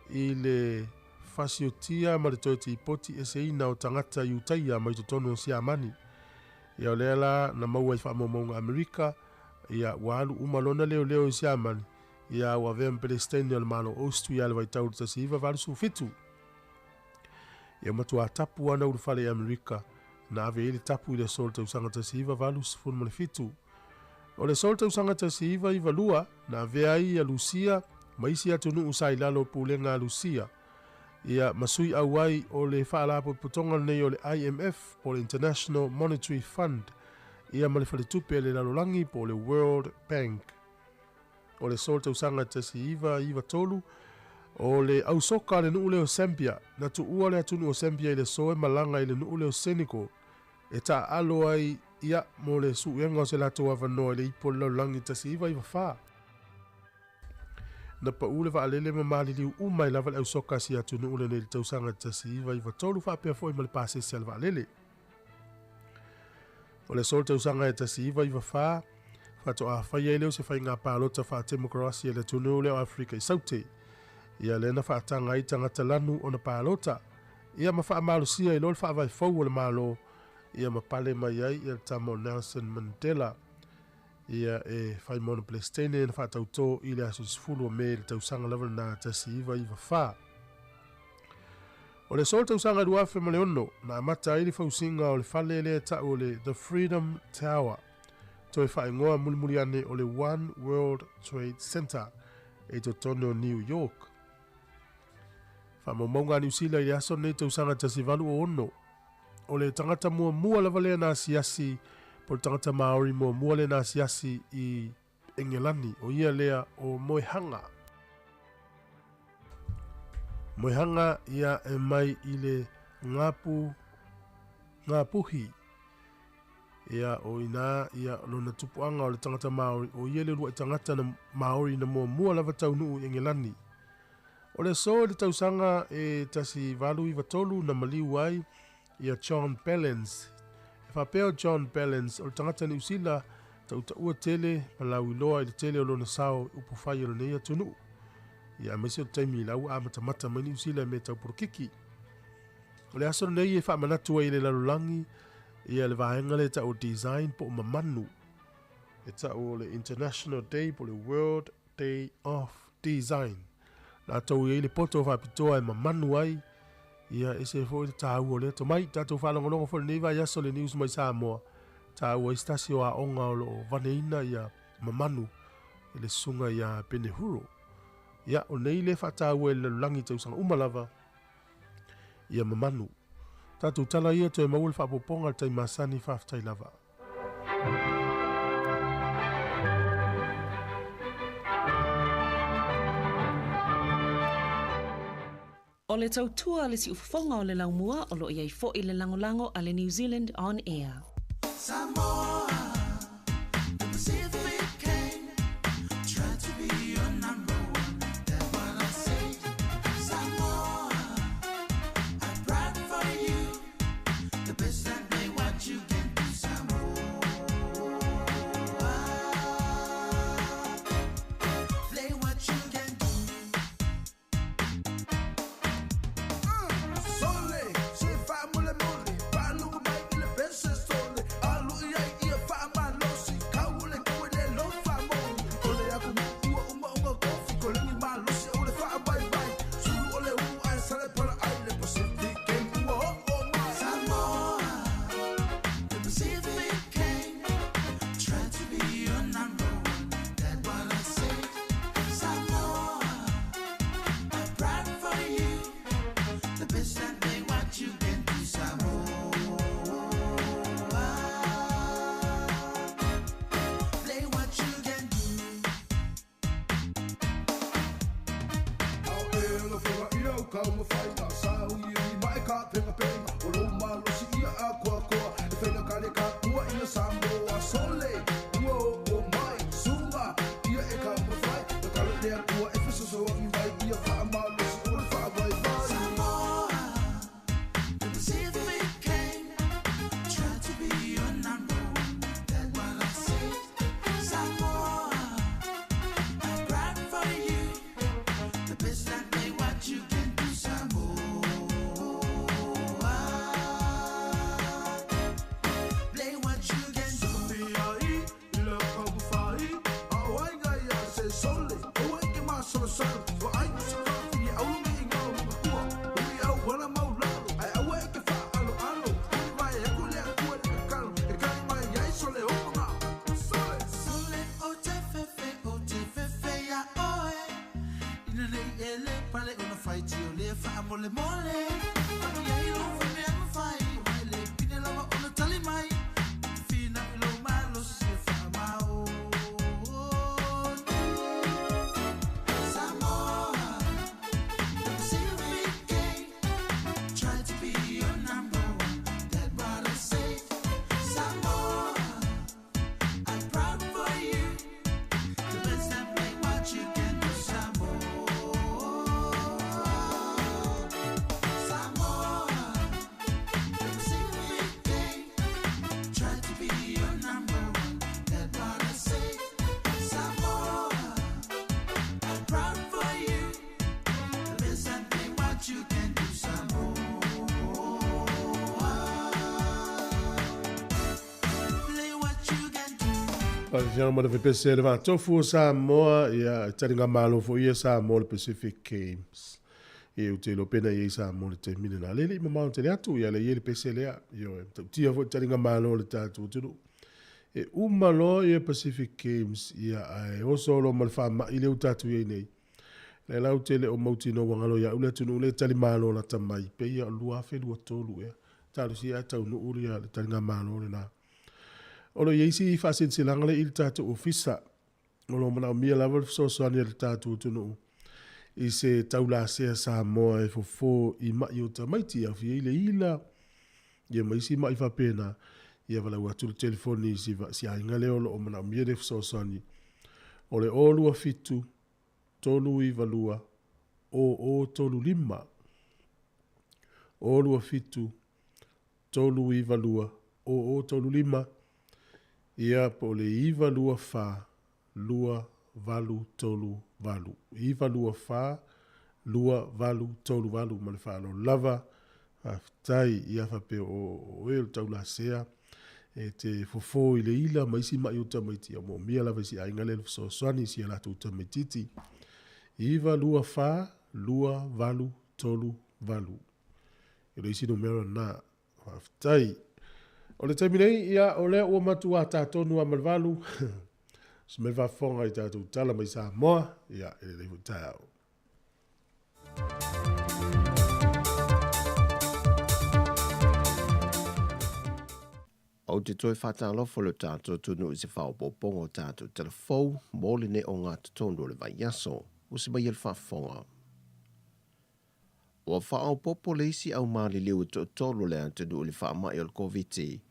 i le fasiotia ma le toe tipoti eseina o tagata Iutaia mai totonu o Siamani. Ia o lea la na maua i faamaumauga Amerika, ia ua alu uma lona leoleo i Siamani, ia ua avea ma Pelesitene o le Malo Austria i le vaitau o le 1987. Ia matua tapu ana ulufale i Amerika na ave ai le tapu i le aso o le tausaga 1987. O le aso o le tausaga 1992 na avea ai ia Lusia ma isi atunuu sa i lalo o pulega a Lusia. Ia ma sui auai o le faalapotopotoga lenei o le IMF po o le International Monetary Fund ia ma le faletupe a le lalolagi po o le World Bank. O le aso i le tausaga 1993, o le ausoka a le nuu lea o Zambia, na tuua le atunuu o Zambia i le aso e malaga i le nuu lea o Senegal e taaalo ai ia mo le suiga o se latou avanoa i le ipu o le lalolagi 1994. Na pau le vaalele ma maliliu uma ai lava le ausoka a si atunuu lenei i le tausaga 1993 faapea foi ma le pasese a le vaalele. O le aso i le tausaga 1994, faatoa faia ai lea o se faiga palota faatemokarasi a le atunuu lea o Aferika i Saute. Ia lea na faataga ai tagata lanu ona palota, ia ma faamalosia ai loa le faavae fou o le Malo, ia ma pale mai ai ia le tama o Nelson Mandela. Ia e fai ma ona Peresetene na faatautō i le aso 10 o Me i le tausaga lava lena 1994. O le aso i le tausaga 2006, na amata ai le fausiga o le fale lea e ta'u o le The Freedom Tower, toe faaigoa mulimuli ane o le One World Trade Center i totonu o New York. Faamaumauga a Niu Sila i le aso lenei tausaga 1806, o le tagata muamua lava lea na asiasi, po o le tagata Māori muamua lea na asiasi i Engelani, o ia lea o Moehanga. Moehanga ia e mai i le Ngāpu, Ngāpuhi. Ia, o inā, ia, lona tupuaga o le tagata Māori, o ia le uluai tagata na Māori na muamua lava taunuu i Engelani. O le aso i le tausaga e 1893 na maliu ai ia John Ballance. E faapea o John Ballance o le tagata Niu Sila tautaua tele ma lauiloa i le tele o lona sao i upufai o lenei atunuu. Ia aemaise o le taimi i la ua amatamata mai Niu Sila i mea tau polokiki. O le aso lenei e faamanatu ai i le lalolagi ia le vaega lea e tau o design po o mamanu. E tau o le International Day po o le World Day of Design. Latou i ai le poto faapitoa e mamanu ai, ia ese foi le taua o lea tomai. Tatou faalogologo foi lenei vaiaso le news mai Samoa, taua ai se tasi o aoga o lo o vaneina ia mamanu e le susuga ia Penehuro. Ia, o nei le faataua e le lalolagi tausaga uma lava ia mamanu. Tatou tala ia toe maua le faaopoopoga i le taimi masani, faafetai lava. O le tautua a le siufofoga o le laumua o lo o i ai foi le lagolago a le New Zealand On Air. Samoa, the Pacific came, try to be your number one, that's what I say. Samoa, I'm proud for you, the best that they what you can do, Samoa. Play what you can do. Sole, se faamolemole, faalugu mai i le pese sole, alu i ai ia faamalosi, kau le tau i le lofa moni. O le atunuu ua umaunga kofi, koleni malosi o le faavaivai, sulu o le ulu ae sale pala ai le Pacific Game ua oo mai. Samoa, the Pacific came, try to be your number one, that's what I say. Samoa, I'm proud for you, the best that they what you can do, Samoa. Play what you can do. Ao e la whenga ia o kau mawhai, a sa ui ui mai ka penga penga, o lo malosi ia a koa koa, e whenga kare ka tua ina Samoa. Sole, ua o o mai, sunga, ia e ka mawhai, na kare lea tua e whasosoangi mai, ia wha malosi o le wha vai vai. Samoa, the Pacific came, try to be your number one, that's what I say. Samoa, I'm proud for you, the best that they what you can do, Samoa. Faamolemole, pai ai lou fai mea mafai, aua e le pine lava ona tali mai. Ou te finau i lou malosi e faamaoni. Samoa, the Pacific Game. Try to be your number one, that's what I say. Samoa, I'm proud for you. The best and play what you can do, Samoa. Samoa, the Pacific Game. Try to be your number one, that's what I say. Samoa, I'm proud for you. The best and play what you can do, Samoa. Play what you can do. Faafiafiaga ma le fepese le Vaatofu o Samoa, ia, e taligamalo foi ia Samoa le Pacific Games. Ia, ou te iloa pe na i ai Samoa i le taimi lena. Lea e le i mamao tele atu, ia, lea e i ai le pese lea. Ioe, e matautia foi le taligamalo a le tatou atunuu. E uma loa ia Pacific Games, ia, ae oso loa ma le faamai lea ua tatou i ai nei. Lea la ou te le o mautinoa ua galo ia au le atunuu lea e talimalo lata mai, pei lava o le 2023 ea. Talosia ae taunuu le taligamalo lena. O lo o i ai si faasilasilaga lea i le tatou ofisa. O lo o manaomia lava le fesoasoani a le tatou atunuu i se taulasea Samoa e fofo i mai o tamaiti e aofia ai le ila, ia ma isi mai faapena. Ia valaau atu le telefoni i si, si aiga lea o lo o manaomia le fesoasoani. O le 027 392 0035. 027 392 0035, ia, po o le 924 2838. 924 2838. Ma le faaaloalo lava. Faafetai. Ia faapea o oe o le taulasea e te fofo i le ila ma isi mai o tamaiti, ia moomia lava i si aiga lea le fesoasoani i si a latou tamaitiiti. 924 2838. O le isi numera lena. Faafetai. O le taimi nei, ia, o lea ua matua ta tonu lava ma le 8. Se mea faafofoga i tatou tala mai Samoa, ia, e lelei foi taeao. Ou te toe faatalofa i lo tatou atunuu i se faaopoopoga o tatou tala fou mo lenei ogatotonu o le vaiaso. Usi mai e le faafofoga. Ua faaopoopo le isi au maliliu e toatolu o le atunuu i le faamai o le Koviti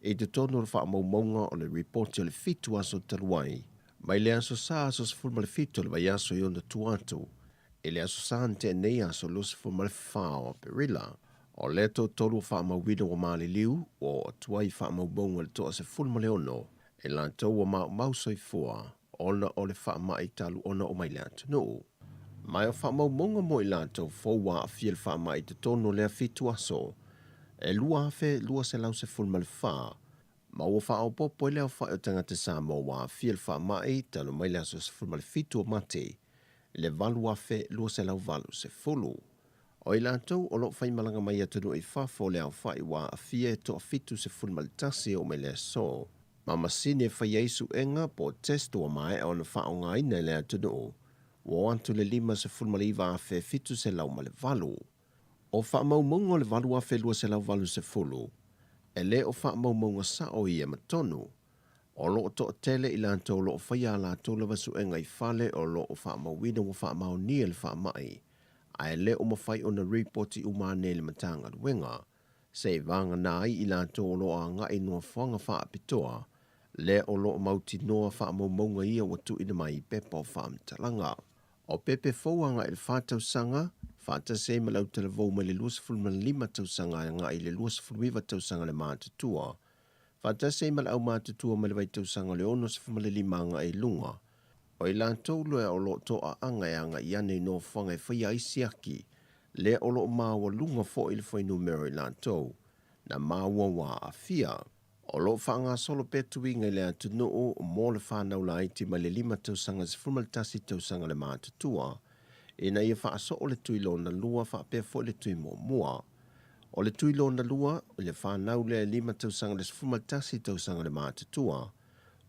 i totonu o le faamaumauga o le ripoti o le 7 aso talu ai, mai le aso Sa aso 17 o le vaiaso i ona tua atu i le aso Sa na tea nei aso 24 o Aperila. O lea toatolu ua faamauina ua maliliu, ua oo atu ai i faamaumauga le 16 e latou ua maumau soifua ona o le faamai talu ona oo mai i le atunuu. Ma o faamaumauga mo i latou fou ua aafia i le faamai i totonu o lea 7 aso, e 2,214, ma ua faaopoopo ai le aofai o tagata Samoa ua aafia i le faamai talu mai le aso 17 o Mati i le 8,280. O i latou o lo o faimalaga mai atunuu i fafo o le aofai ua aafia e toa-71 e oo mai le aso, ma masini e faia ai suega po o test ua maea ona faaaogaina e le atunuu, ua oo atu i le 59,708. O faamaumauga o le 8,280, e le o faamaumauga sao ia ma tonu. O lo o toatele i latou o lo o faia a latou lava suega i fale o lo o faamauina ua faamaonia le faamai, ae le o mafai ona ripoti uma ane i le Matagaluega, seivagana ai i latou o lo o agai i nofoaga faapitoa, lea o lo o mautinoa faamaumauga ia ua tuuina mai i pepa o faamatalaga. O pepe fou agai i le 4 tausaga, faatasi ai ma le autalavou mai le 25 tausaga agai i le 29 tausaga le matutua, faatasi ai ma le aumatutua mai le vaitausaga o le 65 agai i luga, o i latou lea o lo o toaaga e agai ane i nofoaga e faia ai siaki, lea o lo o maualuga foi le fuainumera o i latou na maua ua aafia. O lo o faagasolo pea tuiga i le atunuu mo le fanau laiti mai le 5 tausaga i le 11 tausaga le matutua, ina ia faasoo le tui lona lua faapea foi le tui muamua. O le tui lona lua, i le fanau lea e 5 tausaga i le 11 tausaga le matutua,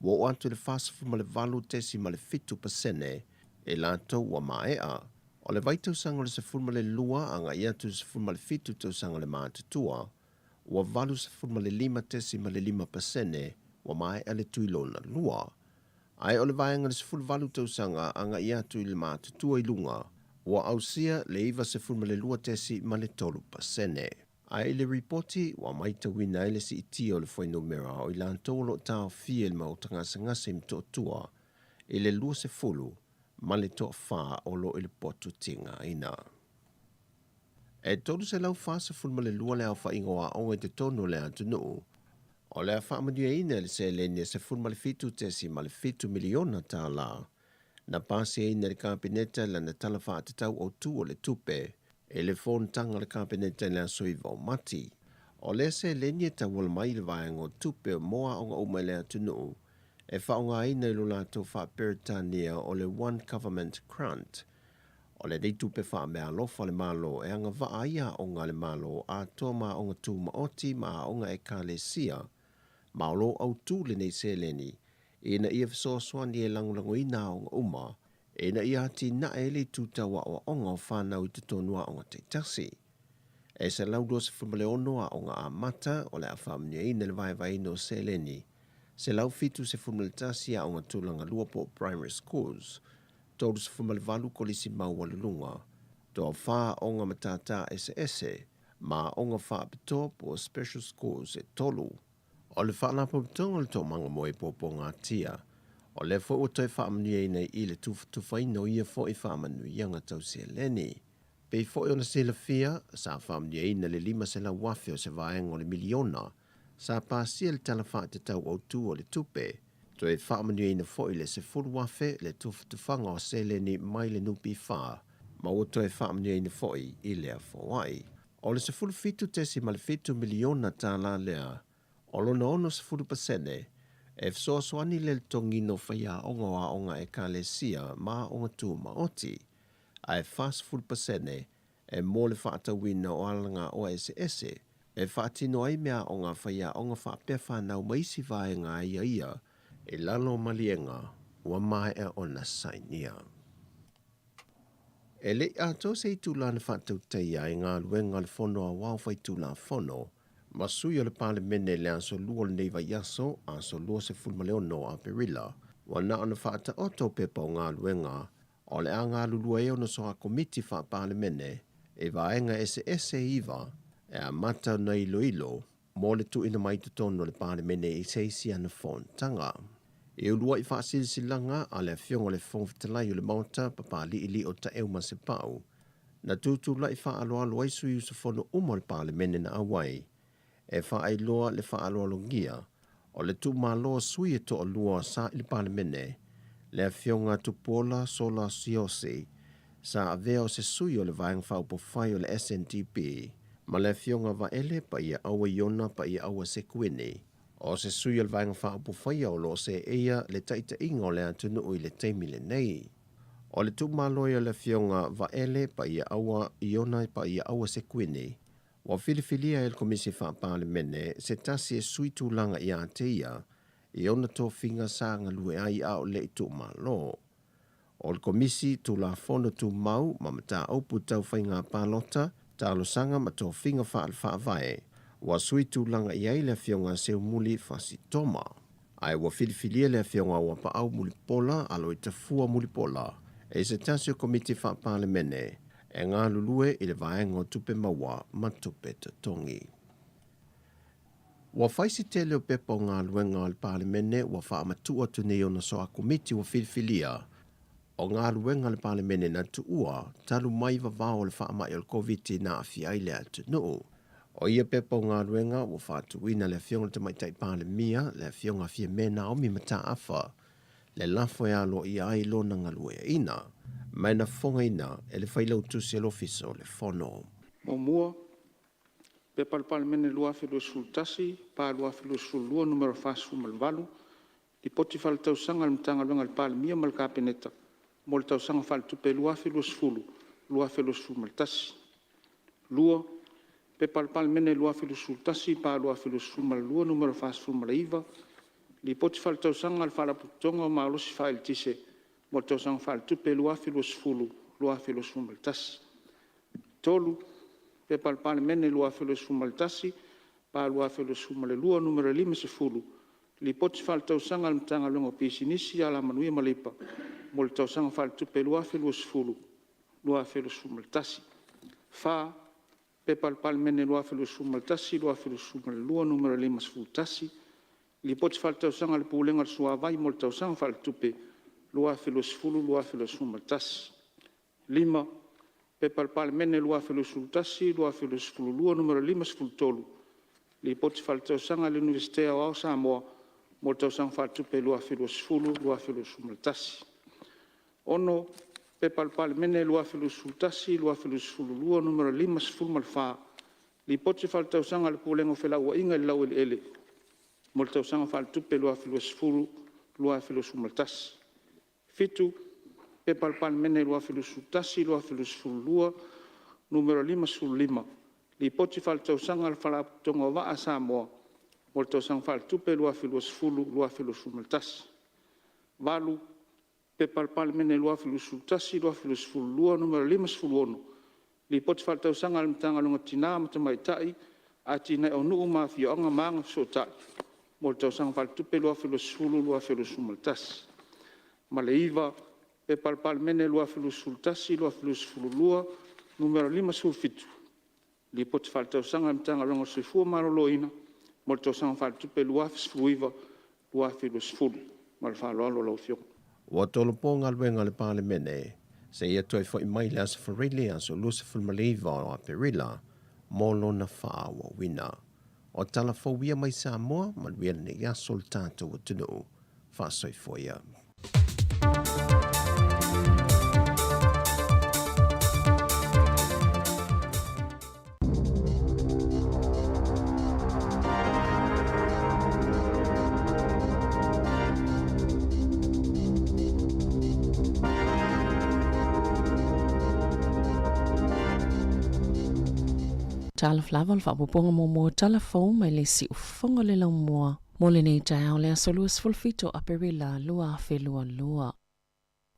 ua oo atu i le 48.7% e latou ua maea. O le vaitausaga o le 12 agai atu i le 17 tausaga le matutua, ua 85.5% ua maea le tui lona lua. Ae o le vaega le 18 tausaga agai atu i le matutua i luga, ua ausia le 92.3%. Ae i le ripoti, ua matauina ai le siitia o le fuainumera o i latou o lo o taofia i le maota gasegase i Motootua i le 20 ma le toafa o lo o i le potu tigaina. E 342 le aofaiga o aoga i totonu o le atunuu, o le a faamanuiaina i le seleni e $17.7 miliona tala na pasiaina e le Kapeneta i lana Tala Faatatau Autu o le Tupe i le fonotaga a le Kapeneta i le aso 9 o Mati. O lea seleni e tauala mai i le vaega o tupe mo aoga uma i le atunuu e faaaogaina i lo latou faa-Peretania o le One Government Grant. O lenei tupe faameaalofa a le Malo e agavaa ai aoga a le Malo atoa ma aoga tumaoti ma aoga ekalesia, ma o lo o autu lenei seleni ina ia fesoasoani e lagolagoina aoga uma ina ia atinae ai le itu tau aoaoga o fanau i totonu o aoga taitasi. E 126 aoga amata o le a faamanuiaina i le vaevaeina o seleni, 171 aoga tulaga lua po o primary schools, 38 kolisi maualuluga, toafa aoga matata eseese, ma aoga faapitoa po o special schools e tolu. O le Faalapotopotoga o le Toomaga mo e Puapuagatia, o lea foi ua toe faamanuiaina i le tufatufaina o ia foi faamanuiaga tau seleni. Pei foi ona silafia, sa faamanuiaina le $500,000 o se vaega o le miliona sa pasia i le Tala Faatatau Autu o le Tupe, toe faamanuiaina foi le $10,000 le tufatufaga o seleni mai le NPF, ma ua toe faamanuiaina foi i lea foai. O le $17.7 miliona tala lea, o lona 60% e fesoasoani i le totogiina o faiaoga o aoga ekalesia ma aoga tumaoti, ae 40% e mo le faatauina o alagaoa eseese e faatino ai meaaoga a faiaoga faapea fanau ma isi vaega aiaia i lalo o maliega ua maea ona sainia. E le i atoa se itula na faatautaia ai galuega a le Fono Aoao Faitulafono ma sui o le Palemene i le aso Lua o lenei vaiaso, aso 26 o Aperila, ua na ona faataoto pepa o galuega o le a galulue ai ona soa komiti faa-Palemene i vaega eseese e iva e amata ona iloilo mo le tuuina mai i totonu o le Palemene i se isi ana fonotaga. I uluai faasilasilaga a le Afioga i le Fofoga Fetalai o le Maota, Papali'ili'o Taeu Masepau, na tutulai faaaloalo ai sui usufono uma o le Palemene na auai e faailoa le faaaloalogia o le tuumalo o sui e toalua sa i le Palemene, le Afioga Tupuola Sola Siaosi, sa avea o se sui o le Vaega Faaupufai o le SNDP, ma le Afioga Vaele Paiaaua Iona Paiaaua Sekuini, o se sui o le Vaega Faaupufai o lo o seeia le taitaiga o le atunuu i le taimi lenei. O le tuumalo ai o le Afioga Vaele Paiaaua Iona Paiaaua Sekuini, ua filifilia e le Komisi Faa-Palemene se tasi e sui tulaga ia te ia i ona tofiga sa galue ai a o le i tuumalo. O le Komisi Tulafono Tumau ma Mataupu Tau Faiga Palota, Talosaga ma Tofiga Faale-Faavae, ua sui tulaga i ai le Afioga Seumuli Fasitoma. Ae ua filifilia le Afioga Uapaau Mulipola Aloitafua Mulipola e se tasi o Komiti Faa-Palemene e galulue i le vaega o tupe maua ma tupe totogi. Ua fai si tele o pepa o galuega a le Palemene ua faamatuu atu nei ona soa komiti ua filifilia o galuega a le Palemene na tuua talu mai vavao o le faamai o le Koviti na aafia ai le atunuu. O ia pepa o galuega ua faatuina le Afioga i le Tamaitai Palemia, le Afioga Fiame Naomi Mataafa, le lafo e aloaia ai lona galueaiina, ma e na fofogaina e le Failautusi a le Ofisa o le Fono. Muamua, P.P.2021/2022 Nu.48, Lipoti Faaletausaga a le Matagaluega a le Palemia ma le Kapeneta mo le Tausaga Faaletupe 2020/2021. 2. P.P.2021/2022 Nu.49, Lipoti Faaletausaga a le Faalapotopotoga o Malosi Faaeletise mo le Tausaga Faaletupe 2021. 3. P.P.2021/2022 Nu.50, Lipoti Faaletausaga a le Matagaluega o Pisinisi, Alamanuia ma Leipa mo le Tausaga Faaletupe 2020/2021. 4. P.P.2021/2022 Nu.51, Lipoti Faaletausaga a le Pulega o le Suavai mo le Tausaga Faaletupe 2020/2021. 5. P.P.2021/2022 Nu.53, Lipoti Faaletausaga a le Iunivesite Aoao o Samoa mo le Tausaga Faaletupe 2020/2021. 6. P.P.2021/2022 Nu.54, Lipoti Faaletausaga a le Pulega o Felauaiga i le Laueleele mo le Tausaga Faaletupe 2020/2021. 7. P.P.2021/2022 Nu.55, Lipoti Faaletausaga a le Faalapotopotoga o Vaa a Samoa mo le Tausaga Faaletupe 2020/2021. 8. P.P.2021/2022 Nu.56, Lipoti Faaletausaga a le Matagaluega o Tina ma Tamaitai, Atinae o Nuu ma Afioga ma Agafesootai mo le Tausaga Faaletupe 2020/2021. 9. P.P.2021/2022 Nu.57, Lipoti Faaletausaga a le Matagaluega o le Soifua Maloloina mo le Tausaga Faaletupe 2019/2020. Ma le faaaloalo lau Afioga. Ua tolopo galuega a le Palemene, seia toe fo'i mai i le aso Faraile aso 29 o Aperila mo lona faaauauina. O tala fou ia mai Samoa, manuia lenei aso le tatou atunuu. Faasoifua ia. Talofa lava o le faaopoopoga muamua o tala fou mai le siufofoga o le laumua mo lenei taeao le aso 27 o Aperila 2022.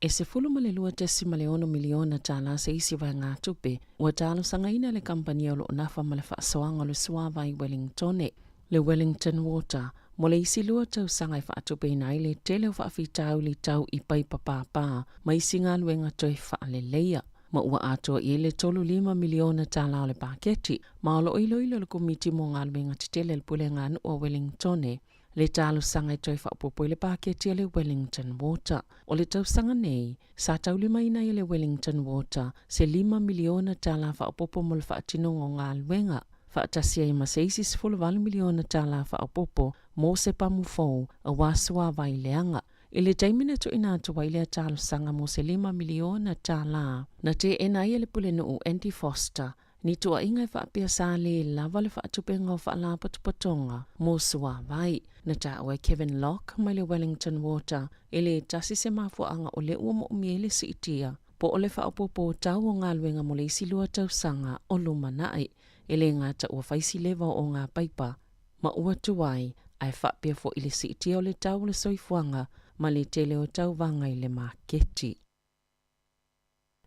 E $12.6 miliona tālā se isi vaegatupe ua talosagaina e le kamupani o lo o nafa ma le faasoaga o le suāvai Wellingtone, le Wellington Water, mo le isi lua tausaga e faatupeina ai le tele o faafitauli tau i paipa pāpā ma isi galuega toe faaleleia, ma ua atoa i ai le $35 miliona tālā o le paketi, ma o lo o iloilo e le Komiti mo Galuega Tetele a le Pulega a Nuu a Wellingtone le talosaga e toe faaopoopo i le paketi a le Wellington Water. O le tausaga nei, sa taulimaina ai e le Wellington Water se $5 miliona tālā faaopoopo mo le faatinoga o galuega, faatasi ai ma se isi $18 miliona tālā faaopoopo mo se pamu fou aua suavai leaga. I le taimi na tuuina atu ai lea talosaga mo se $5 miliona tālā, na teena ai e le Pulenuu Andy Foster ni tuuaiga e faapea sa lē lava le faatupenga o faalapotopotoga mo suavai. Na taua e Kevin Locke mai le Wellington Water e le tasi se mafuaaga o lea ua moomia ai le siitia po o le faaopoopo o tau o galuega mo le isi lua tausaga o lumanai. E lē gata ua fai si leva o ngā paipa ma ua tuai ae faapea foʻi le siitia o le tau o le soifuaga ma le tele o tauvaga i le maketi.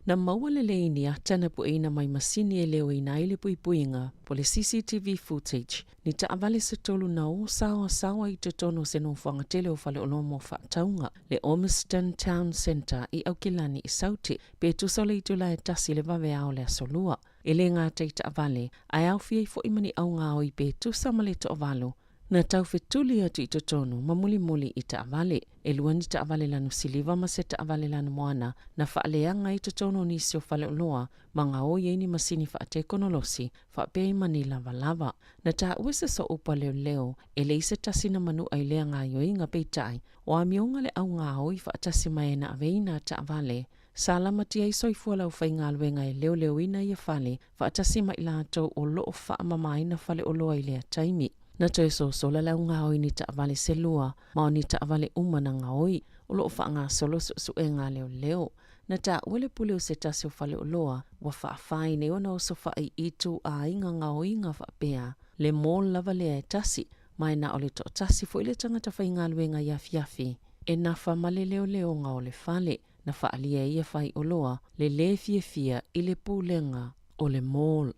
Na maua lelei ni ata na pueina mai masini e leoina ai le puipuiga po le CCTV footage ni taavale se tolu na o saoasaoa i totonu o se nofoaga tele o faleoloa mo faatauga le Ormiston Town Centre i Aukilani i Saute pe tusa o le itula e tasi le vaveao o le aso Lua. E lē gata i taavale ae aofia ai foʻi ma ni augaoi pe tusa ma le toavalu na taufetuli atu i totonu ma mulimuli i taavale. E lua ni taavale lanu siliva ma se taavale lanu moana na faaleaga ai totonu o nisi o faleoloa ma gaoi ai ni masini faatekonolosi faapea ai ma ni lavalava. Na taua se sooupu a leoleo e leai se tasi na manu'a i lea gaoioiga peitai o amioga le augaoi faatasi ma e na aveina taavale sa lamatia ai soifua le aufaigaluega e leoleoina ia fale faatasi ma i latou o lo o faamamaina faleoloa i lea taimi. Na toe sosola le augaoi ni taavale se lua ma o ni taavale uma na gaoi o lo o faagasolo suesuega a leoleo. Na taua le pule o se tasi o faleoloa ua faafai nei ona osofai i ituaiga gaoiga faapea le mall lava lea e tasi ma e na o le toatasi foi le tagata faigaluega i afiafi e nafa ma le leoleoga o le fale. na faaalia ai ia faioloa le lē fiafia i le pulega o le mall.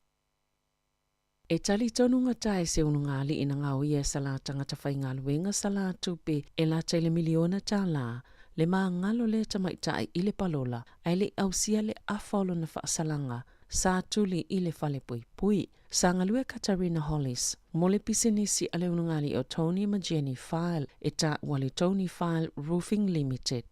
E talitonu gata e se ulugalii na gaoia e sa la tagata faigaluega sa la tupe e lata i le miliona tālā le magalo lea tamaitaʻi i le palola ae leʻi ausia le afa o lona faasalaga sa tuli i le falepuipui. Sa galue Katarina Hollis mo le pisinisi a le ulugalii o Tony ma Jenny File e taua le Tony File Roofing Limited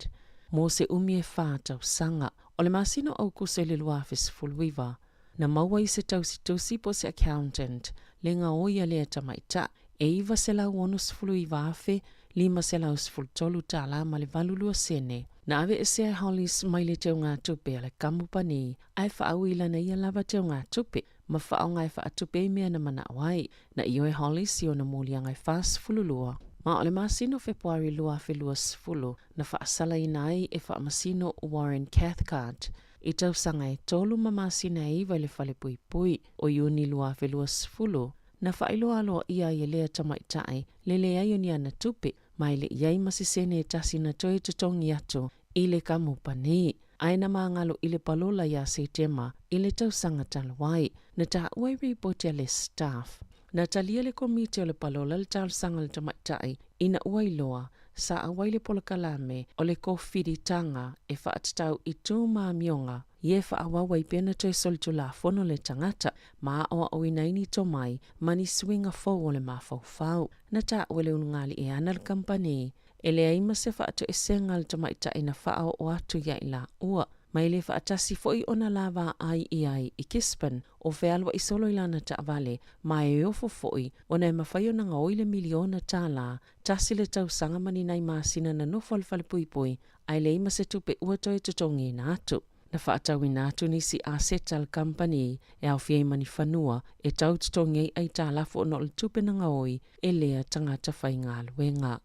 mo se umi e 4 tausaga. O le masina o Aokuso i le 2019, na maua i se tausitusi po o se accountant le gaoi a lea tamaitaʻi e $969,513 tālā ma le 82 sene. Na aveesea e Hollis mai le teugatupe a le kamupani ae faaui i lana ia lava teugatupe ma faaaoga e faatupe ai mea na manao ai. Na ioe Hollis i ona moliaga e 42, ma o le masina o Fepuari 2020 na faasalaina ai e faamasino Warren Cathcart i tausaga e 3 ma masina e 9 i le falepuipui. O Iuni 2020 na faailoa aloaia ai e lea tamaitaʻi le leai o ni ana tupe ma e leʻi ai ma se sene e tasi na toe totogi atu i le kamupani. Ae na magalo i le palola iā Setema i le tausaga talu ai, na taua i ripoti a le Staff. Na talia le komiti o le palola le talosaga a le tamaitaʻi ina ua iloa sa auai le polokalame o le kofilitaga e faatatau i tu ma amioga ia e faaauau ai pea na toe solitulafono le tagata ma aoaoina ai ni tomai ma ni suiga fou o le mafaufau. Na taua e le ulugalii e ana le kamupani e leai ma se faatoesega a le tamaitaʻi na faaoo atu ia i laua, ma e lē faatasi foʻi ona lavaai i ai i Gisborne o fealuaʻi solo i lana taavale, ma e ofo foʻi ona e mafai ona gaoi le miliona tālā tasi le tausaga ma ni nai masina na nofo i le falepuipui ae leai ma se tupe ua toe totogiina atu. Na faatauina atu nisi aseta a le kamupani e aofia ai ma ni fanua e tau totogi ai aitalafu ona o le tupe na gaoi e lea tagata faigaluega.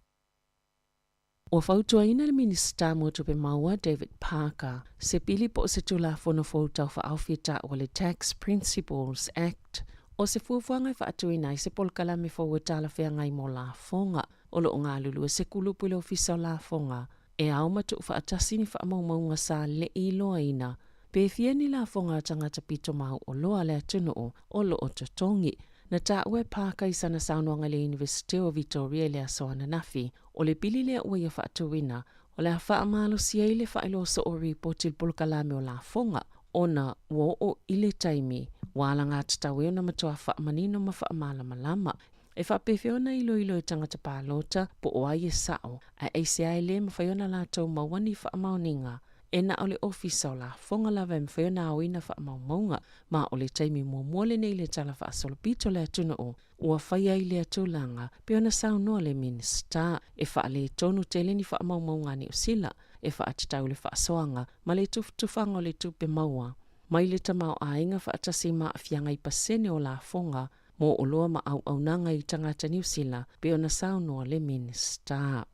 Ua fautuaina le Minisita mo Tupe Maua David Parker se pili po o se Tulafono fou taufaaofi e taua le Tax Principles Act o se fuafuaga e faatuina ai se polokalame fou e talafeagai mo lafoga. O loo galulue se kulupu i le Ofisa o Lafoga e ao ma tuufaatasi ni faamaumauga sa leʻi iloaina pe fia ni lafoga a tagata pito mauoloa a le atunuu o loo totogi. Na taua e Parker i sana saunoaga i le Iunivesite o Vitoria i le aso ananafi, o le pili lea ua ia faatuina, o le a faamalosia ai le faailoa soo o ripoti i le polokalame o lafoga, ona ua oo i le taimi ua alagatatau ai ona matuā faamanino ma faamalamalama. E faapefea ona iloilo e tagata palota po o ai e sao, ae aisea e lē mafai ona latou maua ni faamaoniga e na o le Ofisa o Lafoga lava e mafai ona aoina faamaumauga, ma o le taimi muamua lenei i le tala faasolopito o le atunuu ua fai ai lea tulaga pei ona saunoa le Minisita. E faaletonu tele ni faamaumauga a Niu Sila e faatatau i le faasoaga ma le tufatufaga o le tupe maua mai le tamaoaiga faatasi ma aafiaga i pasene o lafoga mo oloa ma auaunaga i tagata Niu Sila pei ona saunoa le Minisita.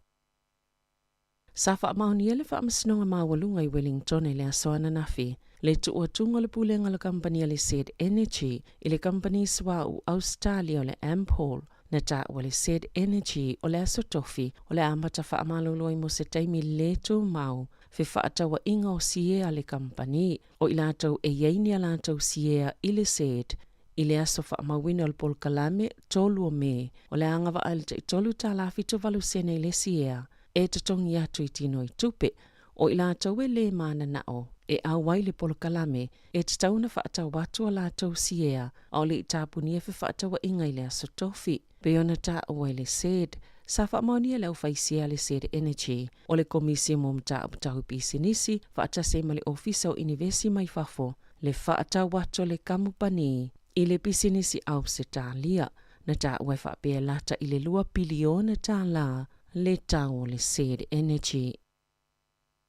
Sa faamaonia le Faamasinoga Maualuga i Wellington i le aso ananafi le tuuatuga o le pulega o le kamupani a le Z Energy i le kamupani suauu Ausetalia o le Ampol. Na taua le Z Energy o le aso tofi o le amata faamalolo ai mo se taimi lē tumau fefaatauaiga o siea a le kamupani o i latou e i ai ni a latou siea i le Z I le aso faamauina o le polokalame 3 o Me, o le a agavaa i le tai $3 78 sene i le siea e totogi atu i tino i tupe. O i latou e lē mananao e auai le polokalame, e tatau ona faatau atu a latou siea a o le i tapunia fefaatauaiga i le aso tofi. Pei ona taua i le SED, sa faamaonia e le aufaisia a le SED Energy o le Komisi mo Mataupu Tau Pisinisi faatasi ai ma le Ofisa o Inivesi mai Fafo le faatau atu o le kamupani i le pisinisi Ausetalia. Na taua e faapea e lata i le $2 piliona le tau o le SED Energy.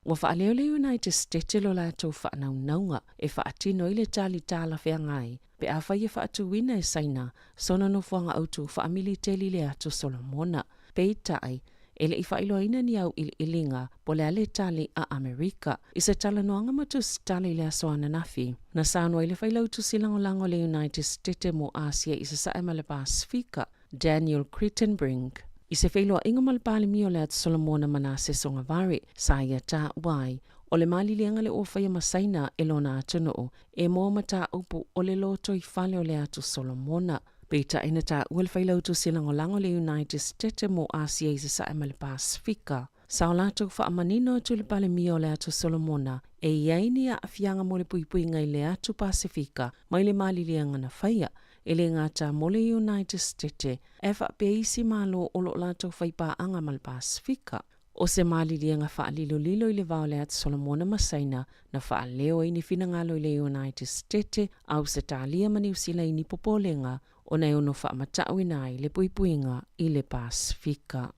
Ua faaleo le United States lo latou faanaunauga e faatino ai le tali talafeagai pe afai e faatuina e Saina sona nofoaga autū faamiliteli i le Atu Solomona. Peitai, e le i faailoaina ni auiliiliga po o le a le tali a Amerika. I se talanoaga ma tusitala i le aso ananafi, na saunoa ai le Failautusi Lagolago o le United States mo Asia i Sasae ma le Pasefika, Daniel Kritenbrink, i se feiloaiga ma le Palemia o le Atu Solomona Manase Sogavare, sa ia taua ai, O le maliliega le ua faia ma Saina e lona atunuu e moa mataupu o le lotoifale o le Atu Solomona. Peitai na taua le Failautusi Lagolago le United States mo Asia i Sasae ma le Pasefika. Sa o latou faamanino atu i le Palemia o le Atu Solomona e i ai ni aafiaga mo le puipuiga i le Atu Pasefika mai le maliliega na faia, e le gata mo le United States ae faapea isi Malo o lo o latou faipaaga ma le Pasefika. O se maliliega faalilolilo i le va o le Atu Solomona ma Saina na faaleo ai ni finagalo i le United States, Ausetalia ma Niu Sila i ni popolega ona e ono faamatauina ai le puipuiga i le Pasefika.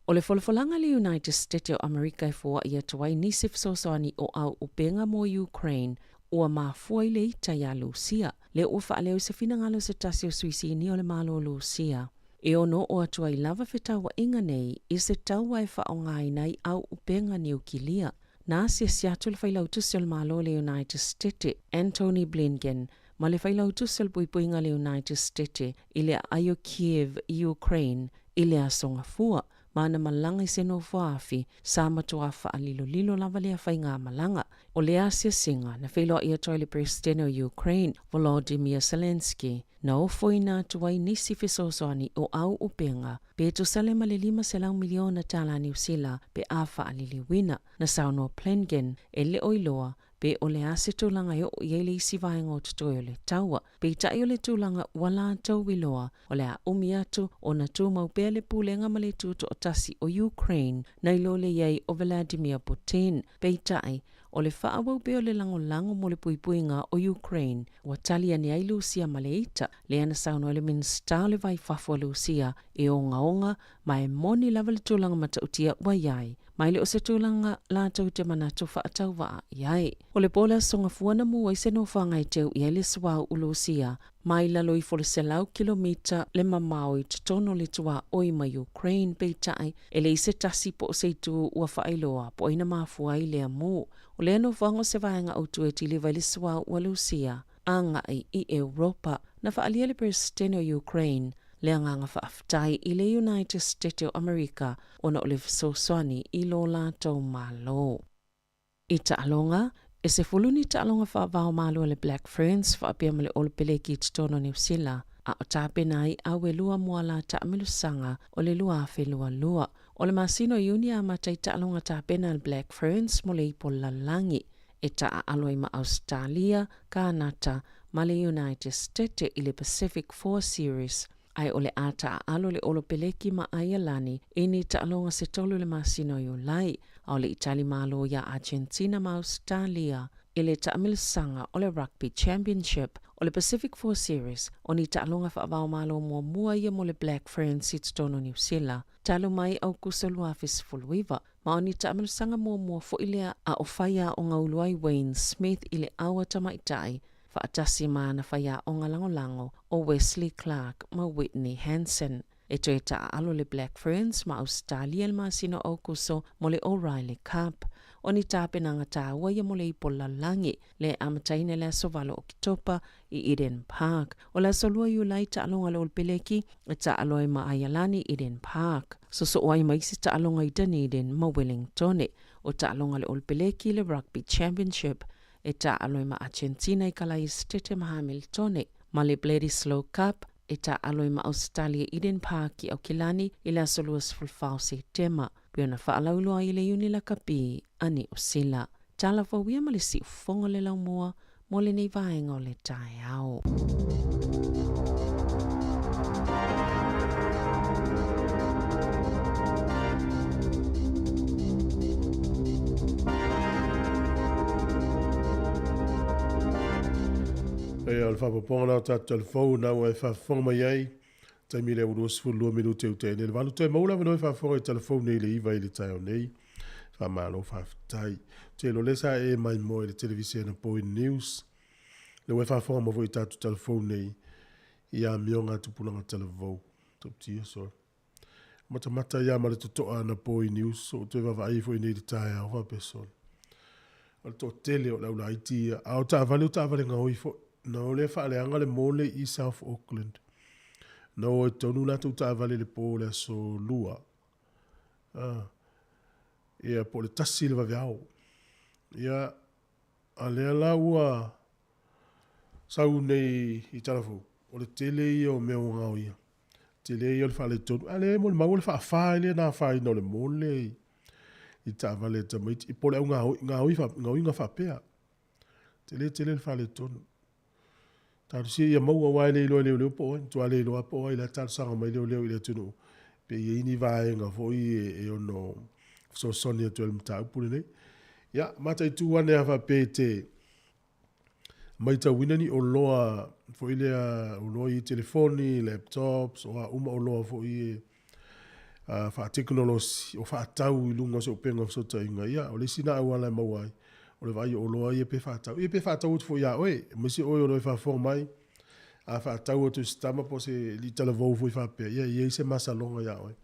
O le folafolaga a le United States o Amerika e foai atu ai nisi fesoasoani o auupega mo Ukraine ua mafua i le ita iā Lusia, lea ua faaleo i se finagalo o se tasi o sui sinia o le Malo o Lusia. E ono oo atu ai lava fetauaiga nei i se taua e faaaogaina ai auupega niukilia. Na asiasi atu le Failautusi o le Malo o le United States, Antony Blinken, ma le Failautusi o le Puipuiga a le United States i le aai o Kyiv i Ukraine i le Aso Gafua, ma na malaga i se nofoaafi sa matuā faalilolilo lava lea faigamalaga. O lea asiasiga na feiloai atu ai le Peresetene o Ukraine, Volodymyr Zelenskyy, na ofoina atu ai nisi fesoasoani o auupega pe tusa le ma le $500 miliona tālā Niu Sila pe a faaliliuina. Na saunoa Blinken e le o iloa pe o le a se tulaga e oo i ai le isi vaega o totoe o le taua. Peitai o le tulaga ua latou iloa o le a umi atu ona tumau pea le pulega ma le tutoatasi o Ukraine nai lo le i ai o Vladimir Putin. Peitai, o le faaauau pea o le lagolago mo le puipuiga o Ukraine ua tali ane ai Lusia ma le ita, lea na saunoa ai le Minisita o le Vai Fafo a Lusia e ogaoga ma e moni lava le tulaga matautia ua i ai, ma e le o se tulaga latou te manatu faatauvaa i ai. O le po o le Aso Gafua na mu ai se nofoaga e teu i ai le suauu Lusia mai lalo ifo le 100 kilomita le mamao i totonu o le tuaoi ma Ukraine, peitai e leai se tasi po o se itu ua faailoa po o ai na mafua ai lea mu. O lea nofoaga o se vaega autu e kiliva ai le suauu a Lusia agai i Europa. Na faaalia le Peresetene o Ukraine le agaga faafetai i le United States o Amerika ona o le fesoasoani i lo latou Malo. I taaloga, e 10 ni taaloga faava-o-Malo a le Black Ferns faapea ma le Olopeleki i totonu o Niu Sila, a o tapena ai auelua mo ala taamilosaga o le 2022. O le masina o Iuni e amata ai taaloga tapena a le Black Ferns mo le ipu o le lalolagi, e taaalo ai ma Ausetalia, Kanata ma le United States i le Pacific Four Series. Ae o le a taaalo le Olopeleki ma Aialani i ni taaloga se tolu i le masina o Iulai, a o le Itali Malo iā Argentina ma Ausetalia i le taamilosaga o le Rugby Championship o le Pacific Four Series. O ni taaloga faava-o-Malo muamua ia mo le Black Ferns i totonu o Niu Sila talu mai Aukuso 2019, ma o ni taamilosaga muamua foi lea a o faiaoga ulu ai Wayne Smith i le au a tamaitai faatasi ma ana faiaoga lagolago o Wesley Clark ma Whitney Hansen. E toe taaalo le Black Ferns ma Ausetalia i le masina o Aukuso mo le O'Reilly Cup. O ni tapenaga tāua ia mo le ipu o le lalolagi, le e amataina i le aso 8 o Oketopa i Eden Park. O le aso 2 Iulai taaloga a le Olopeleki e taaalo ai ma Aialani i Eden Park. Sosoo ai ma isi taaloga i Dunedin ma Wellingtone. O taaloga a le Olopeleki i le Rugby Championship e taaalo ai ma Argentina i Kalaesetete ma Hamiltone. Ma le Bledisloe Cup e taaalo ai ma Ausetalia i Eden Park i Aukilani i le aso 24 o Setema. Pei ona faalauiloa ai e le Iuni Lakapi a Niu Sila. Tala fou ia ma le siufofoga o le laumua mo lenei vaega o le taeao. Ia, o le faaopoopoga lena o tatou talafou na ua e faafofoga mai ai. Taimi lea ua 22 minute e uta ai nei le 8. Toe maua le avanoa e faafofoga i talafou nei i le 9 i le taeao nei. Faamalo faafetai. Ou te iloa o lea sa e maimoa i le televisena po i news. Lea ua e faafofoga mai foi i tatou talafou nei i amioga a tupulaga talavou. Tautia sole. Matamata ai lava ma le totoa anapo i news, ou toe vaavaai foi nei i le taeao faapea sole. O le toatele o le aulaiti ia, a o taavale o taavale gaoi foi. Na o lea faaleaga le mole i South Auckland. Na o ai tonu latou taavale i le po o le aso Lua. Ah. Ia, po o le 1 le vaveao. Ia, a lea la ua sau nei i Talafou, o le tele ia o mea ua gaoia. Tele ia o le faaletonu. A lea e molimau le faafa ai lea na afaina o le mole i taavale a tamaiti, po o le au gaoiga faapea. Tele tele le faaletonu. Talosia ia maua aua e le iloa e leoleo po o ai, matua le iloa lava po o ai, o la e talosaga mai leoleo i le atunuu pe i ai ni vaega foi e ono fesoasoani atu ai i le mataupu lenei. Ia, mataitu ane a faapea e te matauina ni oloa foi lea, oloa i telefoni, laptops, o a uma oloa foi e faatekonolosi o faatau i luga o se upega o fesootaiga, ia, o le isi lena auala e maua ai, o le vaai o oloa ia pe faatau. Ia pe faatau atu foi ia oe, aemaise oe o lo o e faafofoga mai, a faatau atu e se tama po o se alii talavou foi faapea, ia e i ai se masaloga ia oe.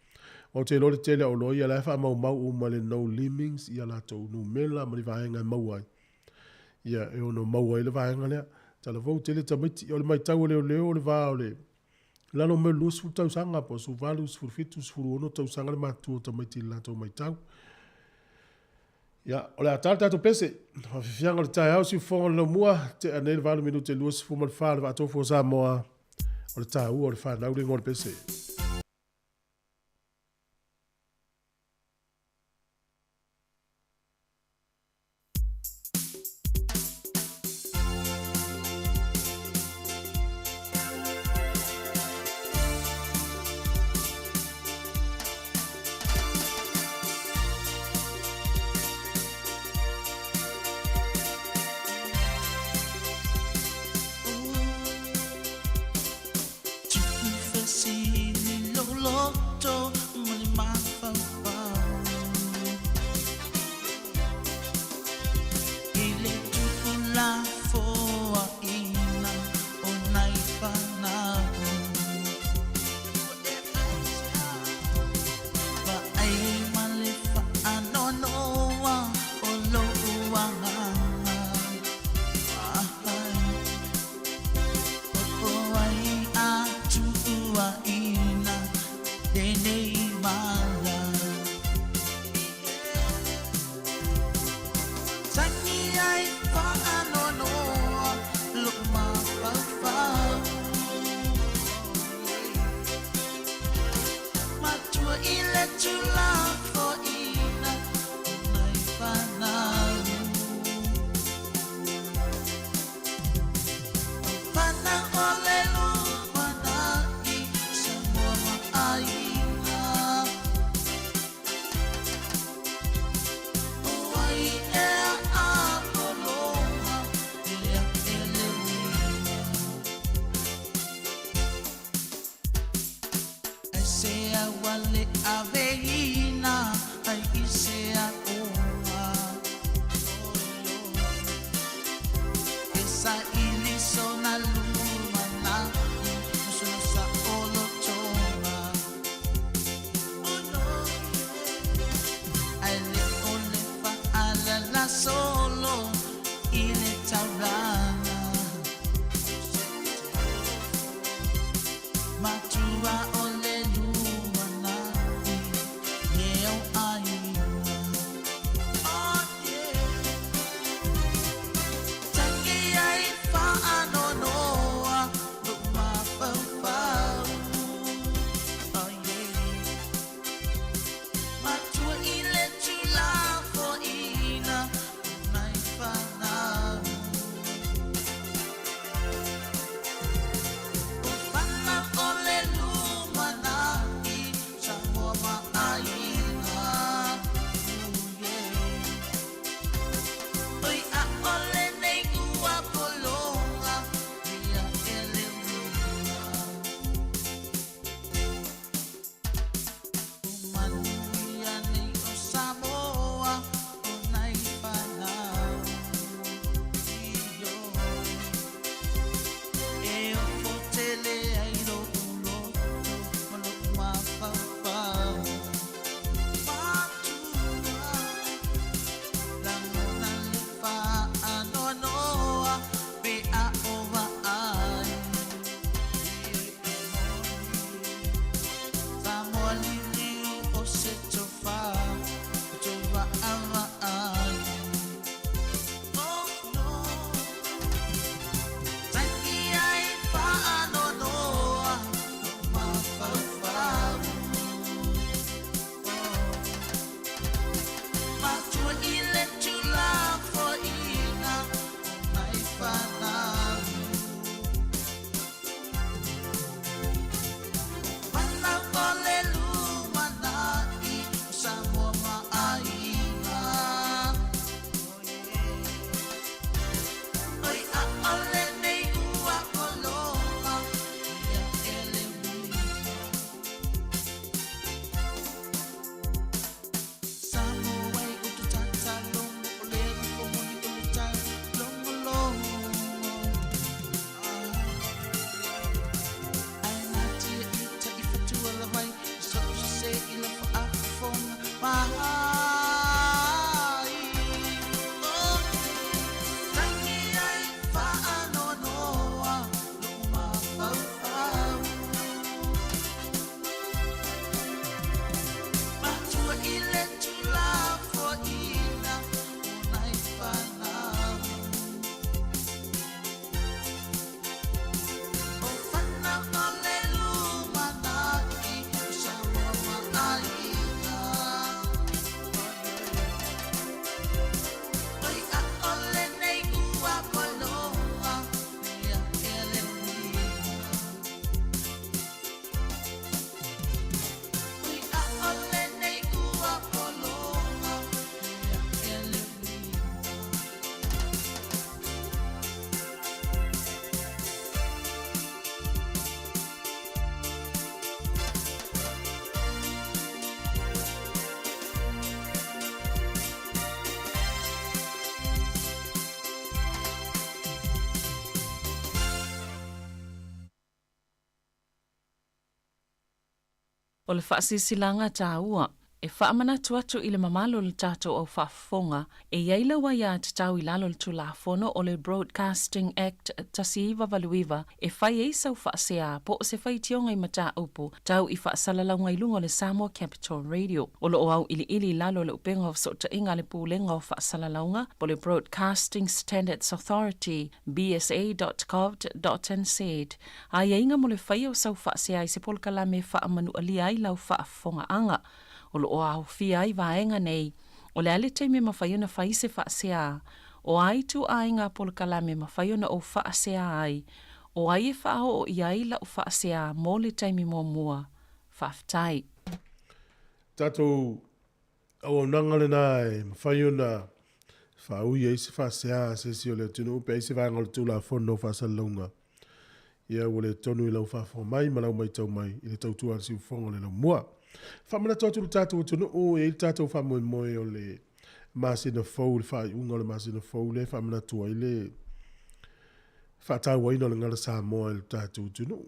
Ou te iloa le tele o oloa ia la e faamaumau uma e le No Limings ia latou numera ma ni vaega e maua ai. Ia e ono maua ai le vaega lea. Talavou tele tamaiti. O le matau a leoleo o le va o le lalo mai o le 20 tausaga po o 18, 17, 16 tausaga le matutua o tamaiti i le latou matau. Ia, o le a ta le tatou pese. Faafiafiaga o le taeao, siufofoga o le laumua, tea nei le 8 minute 24 le Vaatofu o Samoa, o le taua o le fanau le igoa o le pese. O le faasilasilaga taua e faamanatu atu i le mamalu o le tatou au faafofoga e i ai lau aiatatau i lalo o le Tulafono o le Broadcasting Act 1989 e fai ai sau faasea po o se faitioga i mataupu tau i faasalalauga i luga o le Samoa Capital Radio. O lo o auiliili i lalo o le Upega o Fesootaiga a le Pulega o Faasalalauga po o le Broadcasting Standards Authority, bsa.govt.nz, Aiaiga mo le faia o sau faasea i se polokalame e faamanualia ai lau faafofogaaga. O lo o aofia ai vaega nei, o le a le taimi e mafai ona fai se faasea, o a ituaiga polokalame e mafai ona ou faasea ai, o ai e faaoo i ai lau faasea mo le taimi muamua. Faafetai. Tatou auaunaga lena e mafai ona faaui ai se faasea a se isi o le atunuu pe ai se vaega o le Tulafono o Faasalalauga ia ua le tonu i lau faafofoga mai ma lau matau mai i le tautua a le siufofoga o le laumua. Faamanatu atu i le tatou atunuu e i ai le tatou faamoemoe o le masina fou, le faaiuga o le masina fou lea e faamanatu ai le faatauaina o le gala Samoa i le tatou atunuu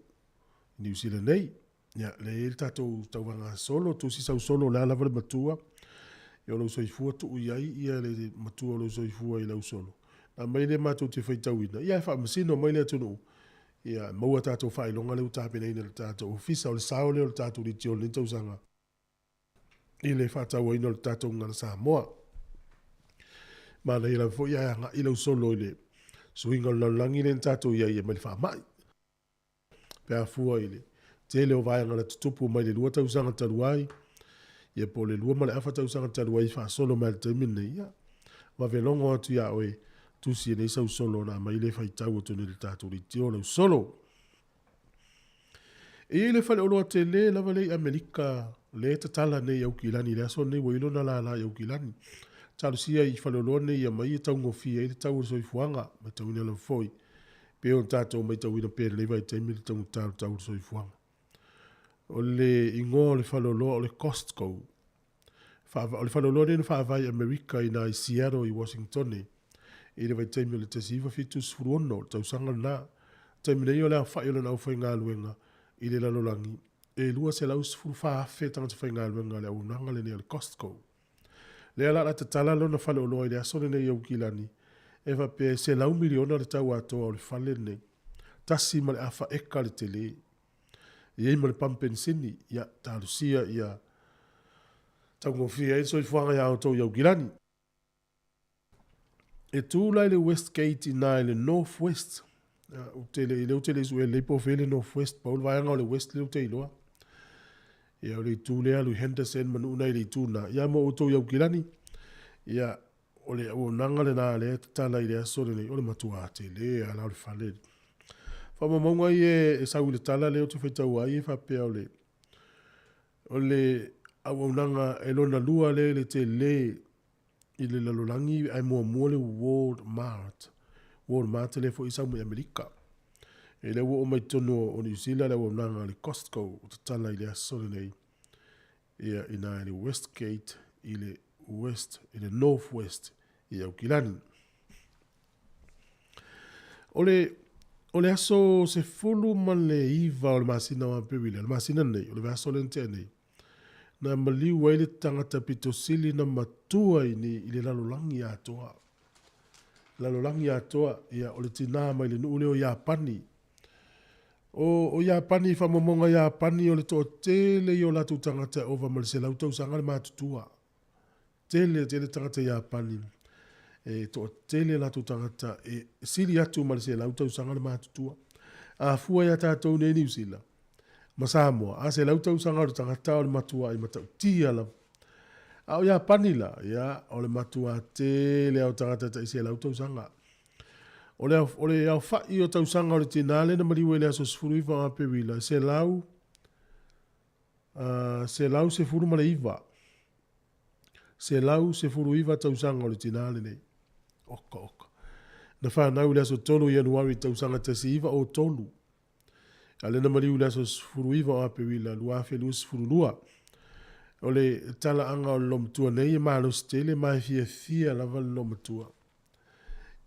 i Niu Sila nei. Ia, lea e i ai le tatou tauvaga solo, tusi sau solo o le a lava le matua o lou soifua, tuu i ai ia le matua o lou soifua i lau solo. Na aumai lea matou te faitauina, ia e faamasino mai le atunuu, ia maua tatou faailoga lea ua tapenaina e le tatou ofisa, o le sao lea o le tatou leitio i lenei tausaga i le faatauaina o le tatou gagana Samoa. Manaia lava foi ae agai lau solo i le suiga o le lalolagi lea na tatou i ai e mai le faamai. Pe a fua i le tele o vaega na tutupu mai le 2 tausaga talu ai, ia po o le 2 ma le afa tausaga talu ai faasolo mai i le taimi lenei, ia, vave logo atu iā oe, tusi e nei sau solo ona aumai lea faitau atu nei i le tatou leitio lau solo. E i ai le faleoloa tele lava lea i Amerika lea e tatala nei i Aukilani i le aso lenei ua i ai lona lala i Aukilani. Talosia i faleoloa nei ia mai e taugofie ai le tau o le soifuaga, matauina lava foi Pei ona tatou matauina pea i lenei vaitaimi le taugata o le tau o le soifuaga. O le igoa o le faleoloa o le Costco. O le faleoloa lenei na faavae i Amerika i ina i Seattle i Washingtone i le vaitaimi o le 1976, o le tausaga lena. O le taimi nei o le aofai o lana aufaigaluega i le lalolagi, e 214,000 tagata faigaluega a le auaunaga lenei a le Costco. Lea la o le a tatala lona faleoloa i le aso lenei i Aukilani, e faapea e $100 miliona le tau atoa o le fale lenei. 1.5 eka le tele. E i ai ma le pamu penisini, ia, talosia ia taugofie ai le soifuaga iā outou i Aukilani. E tu la i le Westgate i ina i le North West. Ou te le, lea ou te le i suea lelei po o fea le North West, pau le vaega o le West lea ou te iloa. Ia, o le itu lea alu i Henderson ma nuu na i le itu lena. Ia, mo outou i Aukilani, ia, o le auaunaga lena lea e tatala i le aso lenei, o le matua tele lava la o le fale. Faamaumauga ia e sau i le tala lea ou te faitau ai e faapea o le, o le auaunaga e lona lua lea i le tele i le lalolagi ae muamua le World Mart. World Mart lea foi e sau mai Amerika. E lea ua oo mai totonu o Niu Sila le auaunaga a le Costco o tatala i le aso lenei. Ia ina i le Westgate i le West i le North West i Aukilani. O le o le aso 19 o le masina o Aperila, le masina nei, o le vaiaso lea na tea nei, Na maliu ai le tagata pito sili na matua i ni i le lalolagi atoa. Lalolagi atoa, ia, o le tinā mai le nuu lea o Iapani. O, o Iapani, faamaumauga Iapani, o le toatele ia o latou tagata e ova ma le 100 tausaga le matutua. Tele, tele tagata Iapani e toatele latou tagata e sili atu ma le 100 tausaga le matutua. A fua iā tatou nei i Niu Sila ma Samoa, a 100 tausaga o le tagata o le matuaʻi matautia lava. A o Iapani la, ia, o le matuā tele lava o tagata e tai 100 tausaga. O le, o le aofaʻi o tausaga o le tinā lea na maliu ai i le aso 19 o Aperila, e 100, 119. 119 tausaga o le tinā lenei. Oka, oka. Na whanau i le aso 3 o Ianuari tausaga 1903. A lea na maliu i le aso 19 o Aperila 2022. O le talaaga o le loomatua nei e malosi tele ma e fiafia lava le loomatua.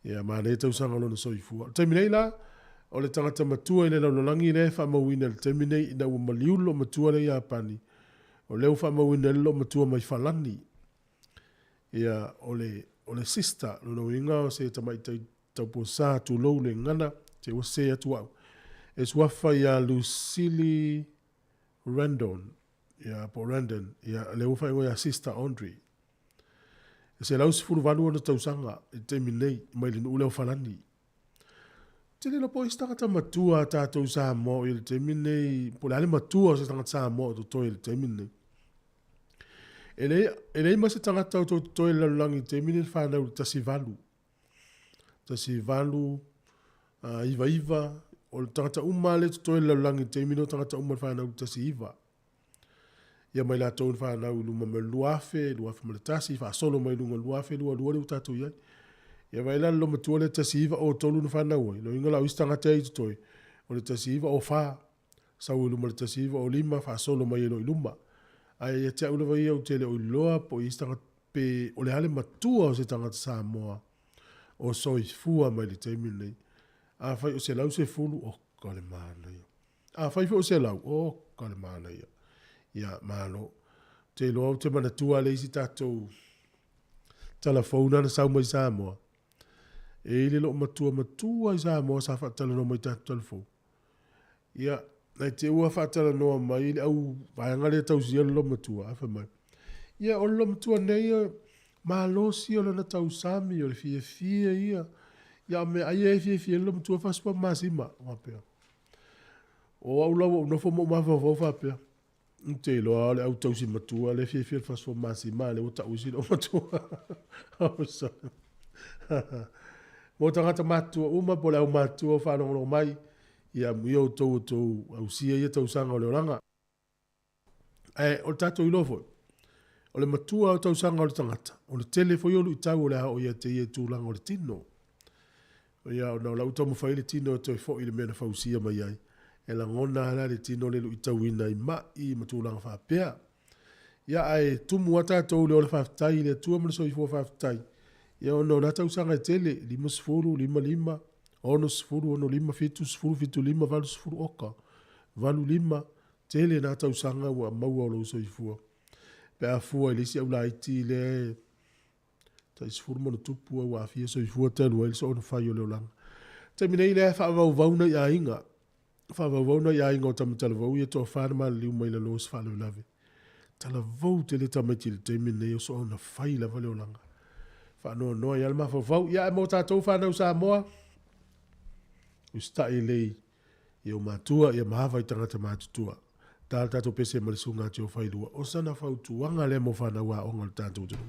Ia, manaia tausaga o lona soifua. O le taimi nei la, o le tagata matua i le lalolagi lea e faamauina i le taimi nei ina ua maliu le loomatua lea i Iapani. O lea ua faamauina ai le loomatua mai Falani. Ia, o le, o le sister, lona uiga o se tamaitai tauposa, tulou le gagana, te ua sese atu au. E suafa ia Lucili Randon, ia, po o Randon, ia, lea ua faaigoa ia Sister Audrey. E 118 ona tausaga i le taimi nei, mai le nuu lea o Falani. Ou te le iloa po o ai se tagata matua a tatou Samoa o i ai i le taimi lenei, po o le a le matua o se tagata Samoa o totoe i le taimi lenei. E leai, e leai ma se tagata o toe totoe i le lalolagi i le taimi lenei na fanau i le 18. 18, 99, o le tagata uma lava lea e totoe i le lalolagi i le taimi lenei o tagata uma na fanau i le 19. Ia ma i latou na fanau i luma mai o le 2000, 2001, faasolo mai i luga o le 2022 lea ua tatou i ai. Ia vaai la i le loomatua lea 1903 na fanau ai, lona uiga la o isi tagata ia i totoe, o le 1904, sau i luma i le 1905, faasolo mai ai loa i luma. Ae ia te au lava ia ou te le o iloa po o i ai se tagata, pe o le a le matua o se tagata Samoa o soifua mai i le taimi lenei. Afai o 110, oka le manaia. Afai foi o 100, oka le manaia. Ia, malo. Ou te iloa ou te manatua le isi tatou talafou na na sau mai Samoa. E i le loomatua matua i Samoa sa faatalanoa mai i tatou talafou. Ia, nai te ua faatalanoa mai le au vaega lea tausia le loomatua, ae fai mai, ia, o le loomatua nei, malosi o lana tausami, o le fiafia ia. Ia, o meaai ia e fiafia ai le loomatua fasipovi masima, faapea. O au la ua ou nofo ma ou mafaufau faapea, ou te iloa o le au tausi matua lea e fiafia i le fasipovi masima, a lea ua tau isi loomatua. Oh, sorry. Mo tagata matutua uma po o le au matutua o faalogologo mai, ia amuia outou o outou ausia ia tausaga o le olaga. Ae o le tatou iloa foi, o le matua o tausaga o le tagata, o le tele foi o luitau o le a oo ia te ia i tulaga o le tino. Ia, ona o la ua taumafai le tino e toe foi i le mea na fausia mai ai. E lagona lava la le tino le luitauina i mai ma tulaga faapea. Ia, ae tumu lava tatou i le ola faafetai i le Atua ma le soifua faafetai. Ia, ona o na tausaga e tele, 50, 55, 60, 65, 70, 75, 80, oka, 85, Tele na tausaga ua maua o lou soifua pe a fua i le isi aulaiti lea e tai 10 ma ona tupu ua aafia soifua talu ai le soona fai o le olaga. Taimi nei lea e faavauvau nai aiga, faavauvau nai aiga o Tamatalavou ia toafa na maliliu mai lalo o se faalavelave. Talavou tele tamaiti i le taimi lenei o soona fai lava le olaga. Faanoanoa ai lava le mafaufau. Ia ae mo tatou fanau Samoa, usitai lelei i ou matua, ia maava i tagata matutua. Ta le tatou pese ma le susuga a Tiofailua, o sana fautuaga lea mo fanau aoga o le tatou atunuu.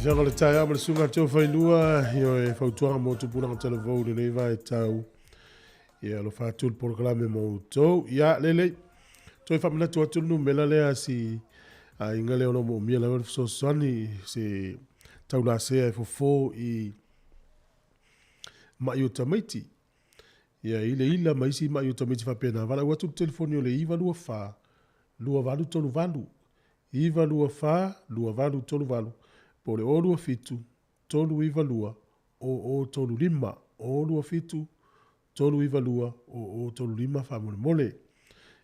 Afiafiaga o le taeao ma le susuga Teo Failua, ioe, fautuaga mo tupulaga talavou i lenei vaitau. Ia, alofa atu le polokalame mo outou. Ia, lelei. Toe faamanatu atu le numera lea si aiga lea o lo o moomia lava le fesoasoani se taulasea e fofo i mai o tamaiti. Ia, i le ila ma isi mai o tamaiti faapena, valaau atu le telefoni o le 924 2838, 924 2838, po o le 027 392 0035, 027 392 0035 faamolemole.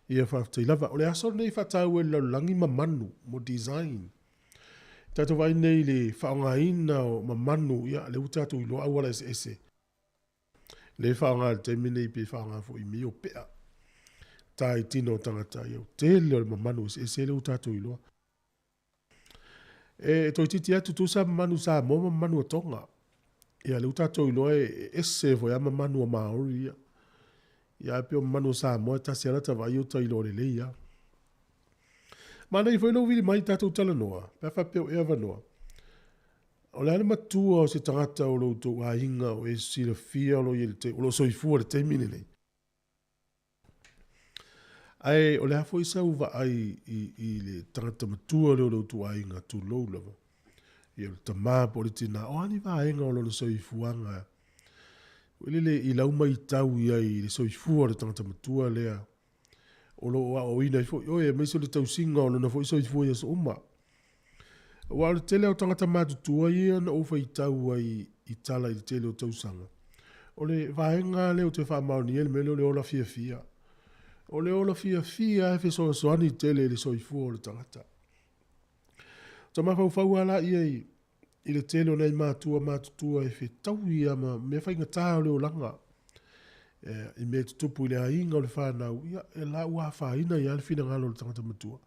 Ia faafetai lava. O le aso lenei e faataua e le lalolagi mamanu mo design. Tatou vaai nei i le faaaogaina o mamanu, ia lea ua tatou iloa auala eseese. Lea e faaaoga i le taimi nei pe faaaoga foi i mea o pea. Ta i tino o tagata, ia tele o le mamanu eseese lea ua tatou iloa. E toeitiiti atu tusa mamanu Samoa ma mamanu o Tonga. Ia lea ua tatou iloa e ese foi lava mamanu o Maori ia. Ia ae pei o mamanu o Samoa e tasi lava lata vaai uta iloa lelei lava. Manaia foi lou vili mai tatou talanoa, pe a faapea o e avanoa. O le a le matua o se tagata o lo outou aiga o e silafia o lo o i ai i le taimi, o lo o soifua i le taimi lenei? Ae o le a foi sau vaai i le tagata matua lea o lo outou aiga, tulou lava, ia o le tama po o le tina, o a ni vaega o lona soifuaga foi lele i lau matau i ai i le soifua o le tagata matua lea o lo o aoaoina ai foi oe, aemaise o le tausiga o lona foi soifua i aso uma. Aua o le tele o tagata matutua ia na ou faitau ai i tala i le tele o tausaga, o le vaega lea ou te faamaonia le mea lea o le ola fiafia. O le ola fiafia e fesoasoani tele i le soifua o le tagata. Ta mafaufau lava laia i le tele o nai matua matutua e fetaui lava ma mea faigata o le olaga, i mea e tutupu i le aiga o le fanau, ia, e la ua afaina ai lava le finagalo o le tagata matua.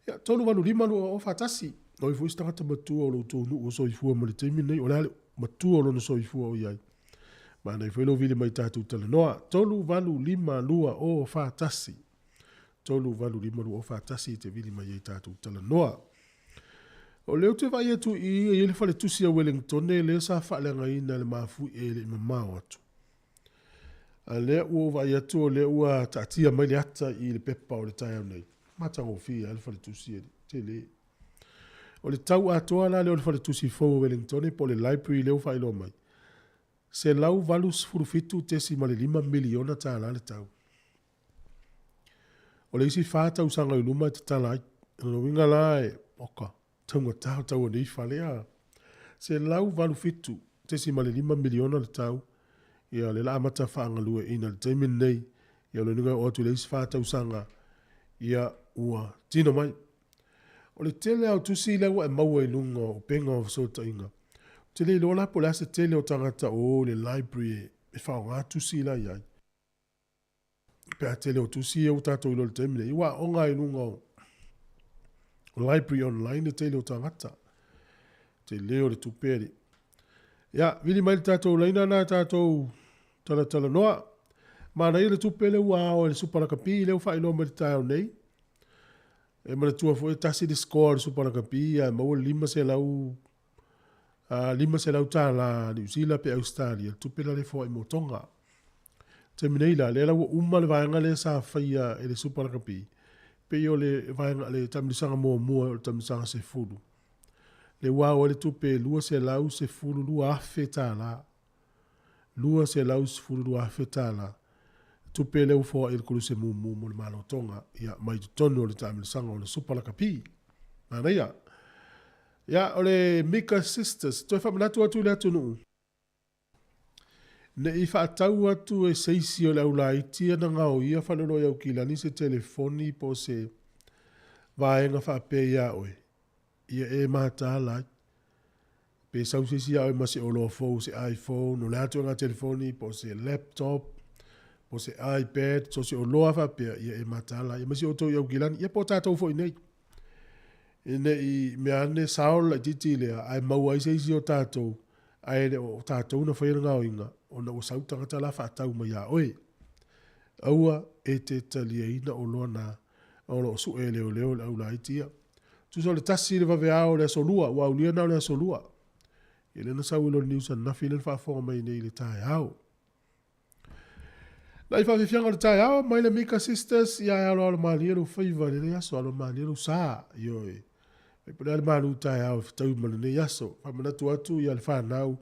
Ia, 385 2041, o ai foi se tagata matua o lo outou nuu o soifua ma le taimi lenei, o le a le matua o lona soifua o i ai. Manaia foi lou vili mai tatou talanoa. 385 2041. 385 2041 e te vili mai ai tatou talanoa. O lea ou te vaai atu i i, e i ai le faletusi a Wellingtone lea sa faaleagaina e le mafuie e le i mamao atu. A lea ua ou vaai atu o lea ua taatia mai le ata i le pepa o le taeao nei. Matagofie lava le faletusi e tele. O le tau atoa la lea o le faletusi fou o Wellingtone po o le library lea ua faailoa mai, $187.5 miliona tala le tau. O le isi fa tausaga i luma e tatala ai. O lona uiga la e, oka, taugata o tau o nei fale a. $187.5 miliona le tau, ia lea la amata faagalueaiina i le taimi lenei. Ia o lona uiga e oo atu i le isi fa tausaga, ia ua tino mai. O le tele lava o tusi lea ua e maua i luga o upega o fesootaiga, ou te le iloa la po o le a se tele o tagata o o i le library e faaaoga tusi la i ai. Pe a tele o tusi ia ua tatou iloa i le taimi nei, ua aoga ai i luga o library online le tele o tagata. Tele o le tupe alii. Ia, vili mai le tatou laina na tatou talatalanoa. Manaia le tupe lea ua ao e le Supa Lakapi lea ua faailoa mai le taeao nei. E manatua foi e tasi le score o le Supa Lakapi ae maua le 500 $500 Niu Sila pe Ausetalia, le tupe la lea e foai mo Tonga. Taimi nei la, lea la ua uma le vaega lea sa faia e le Supa Lakapi, pei o le vaega le taamilosaga muamua o le taamilosaga 10. Lea ua ao ai le tupe e $212,000. $212,000. Tupe lea ua foai e le Koluse Mumu mo le Malo Tonga, ia, mai totonu o le taamilosaga o le Supa Lakapi. Manaia. Ia, o le Mika Sisters, toe faamanatu atu i le atunuu, ne i faatau atu e se isi o le aulaiti ana gaoia faleoloa i Aukilani se telefoni po o se vaega faapea iā oe, ia e mataala ai. Pe sau se isi ia oe ma se oloa fou, se iPhone, o le a ituaiga telefoni, po o se laptop, po o se iPad, so o se oloa faapea, ia e mataala ai. Aemaise outou i Aukilani, ia po o tatou foi nei. Ina ne i mea ane sao le laitiiti lea, ae maua ai se isi o tatou, ae le o tatou na faia le gaoiga, ona ua sau le tagata la faatau mai ia oe. Aua e te taliaina oloa na o lo o sue e leoleo le au laiti ia. Tusa o le 1 i le vaveao o le aso Lua, ua aulia na o le aso Lua. Ia lea na sau i lona news ananafi lea na faafofoga mai nei i le taeao. Nai faafiafiaga o le taeao mai le Mika Sisters, ia e aloalo malie lou faiva i lenei aso, alo malie lou sa, ioe. Fai po o le a le malu taeao e fetaui ma lenei aso. Faamanatu atu ia le fanau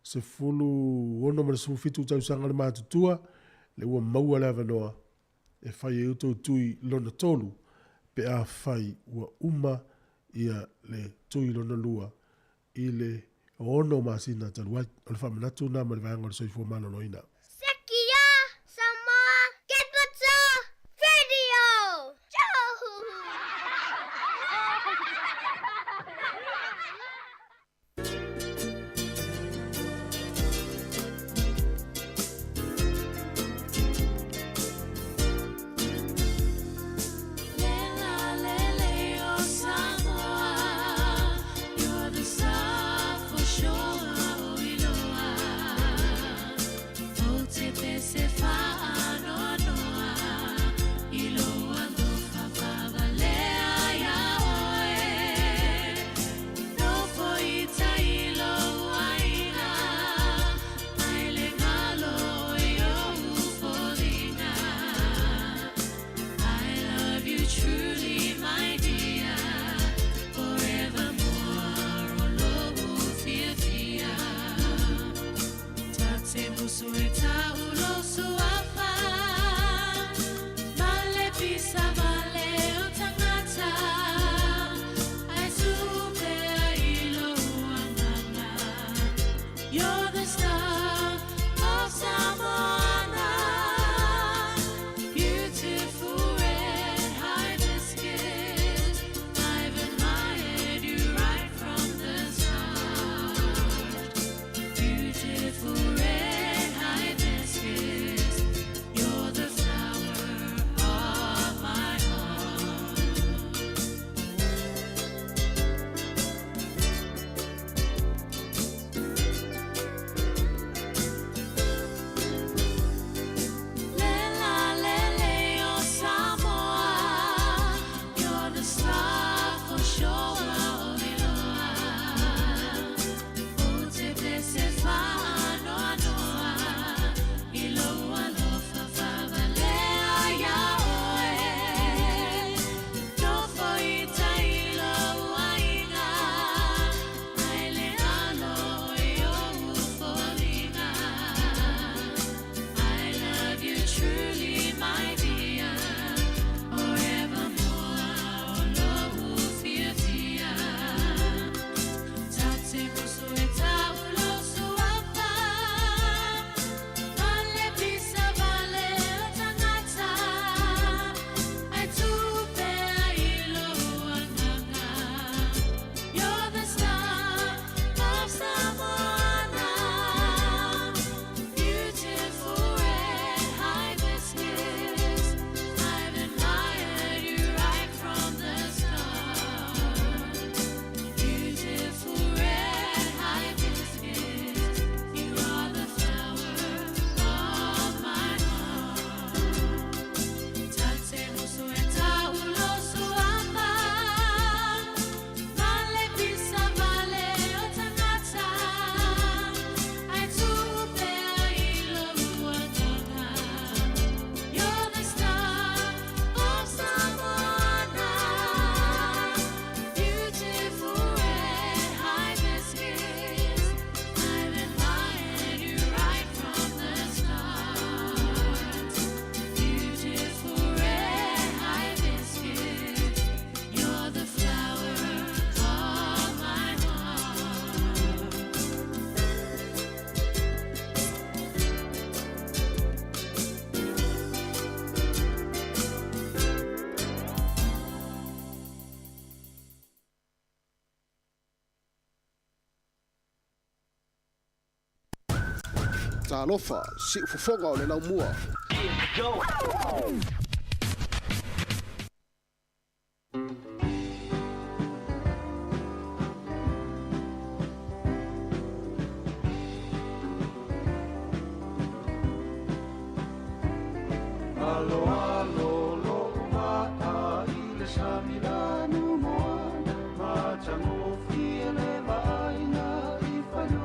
16 ma le 17 tausaga le matutua, lea ua maua le avanoa e fai ai outou tui lona tolu pe afai ua uma ia le tui lona lua i le 6 masina talu ai. O le faamanatu lena ma le vaega o le soifua maloloina. Sekia Samoa Capital Radio! Talofa, siufofoga o le laumua. Alo alo lo'u va'a i le sami lanu moana, matagofie le vaaiga i failua.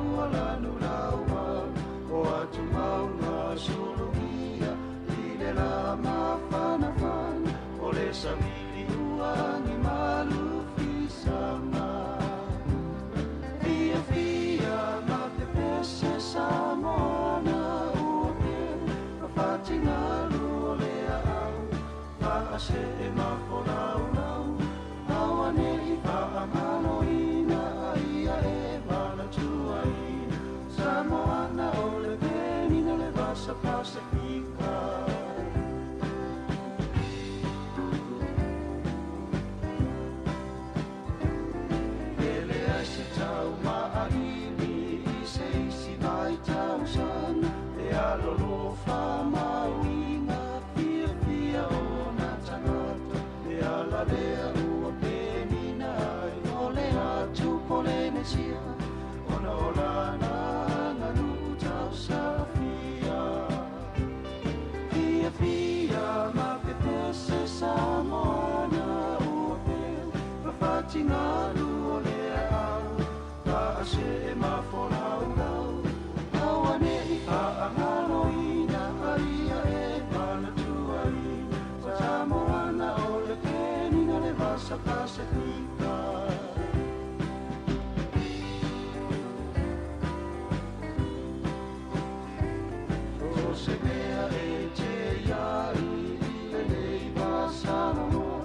savili ua ni malu fisanga. Fia fia ma te pese Samoana ua pe fafatinga lua lea au. Faase e mafolau lau, aua ne i faamaloina aia e valatua i. Samoana o le penina le vasa Pasifika. Ele ai se tau maaili i se isi vai tausaga, e alolofa mauiga fia fia ona tagata. E ala lea ua penina ai o le atu Polenesia, ona o lana aganuu tausafia. Fia fia ma pepese Samoana ua pe fafatingalu o lea au. Faase e mafolaulau, aua ne i faagaloina aia e manatua i. Samoana o le penina le vasa Pasifika. O se mea e te iai i lenei vasaloloa,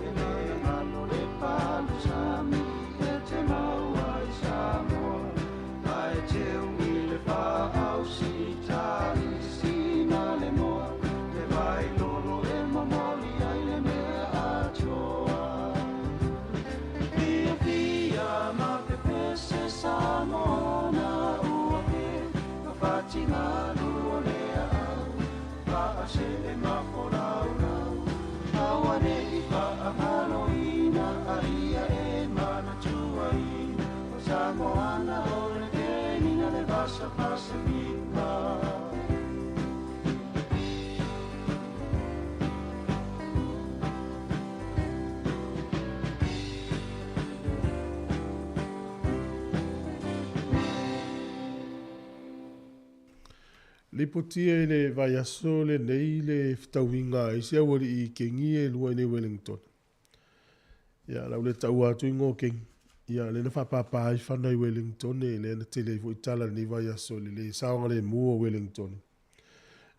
e le galo le palu sami e te mau ai Samoa. Ae teu i le faausitali sina le moa, le vai lolo e momoli ai le mea atoa. Fia fia ma pepese Samoana ua pe fafatingalu o lea au. Faase e mafolaulau, aua ne i faagaloina aia e manatua i. O Samoana o le penina le vasa Pasifika. Lipotia i le vaiaso lenei le fetauiga a isi aualii kengi e lua i nei Wellington. Ia, lau le taua atu ingoa o kengi. Ia, lea na faapāpā ai fana i Wellington e lea na tele ai foi tala lenei vaiaso i le lē saogalemu o Wellington.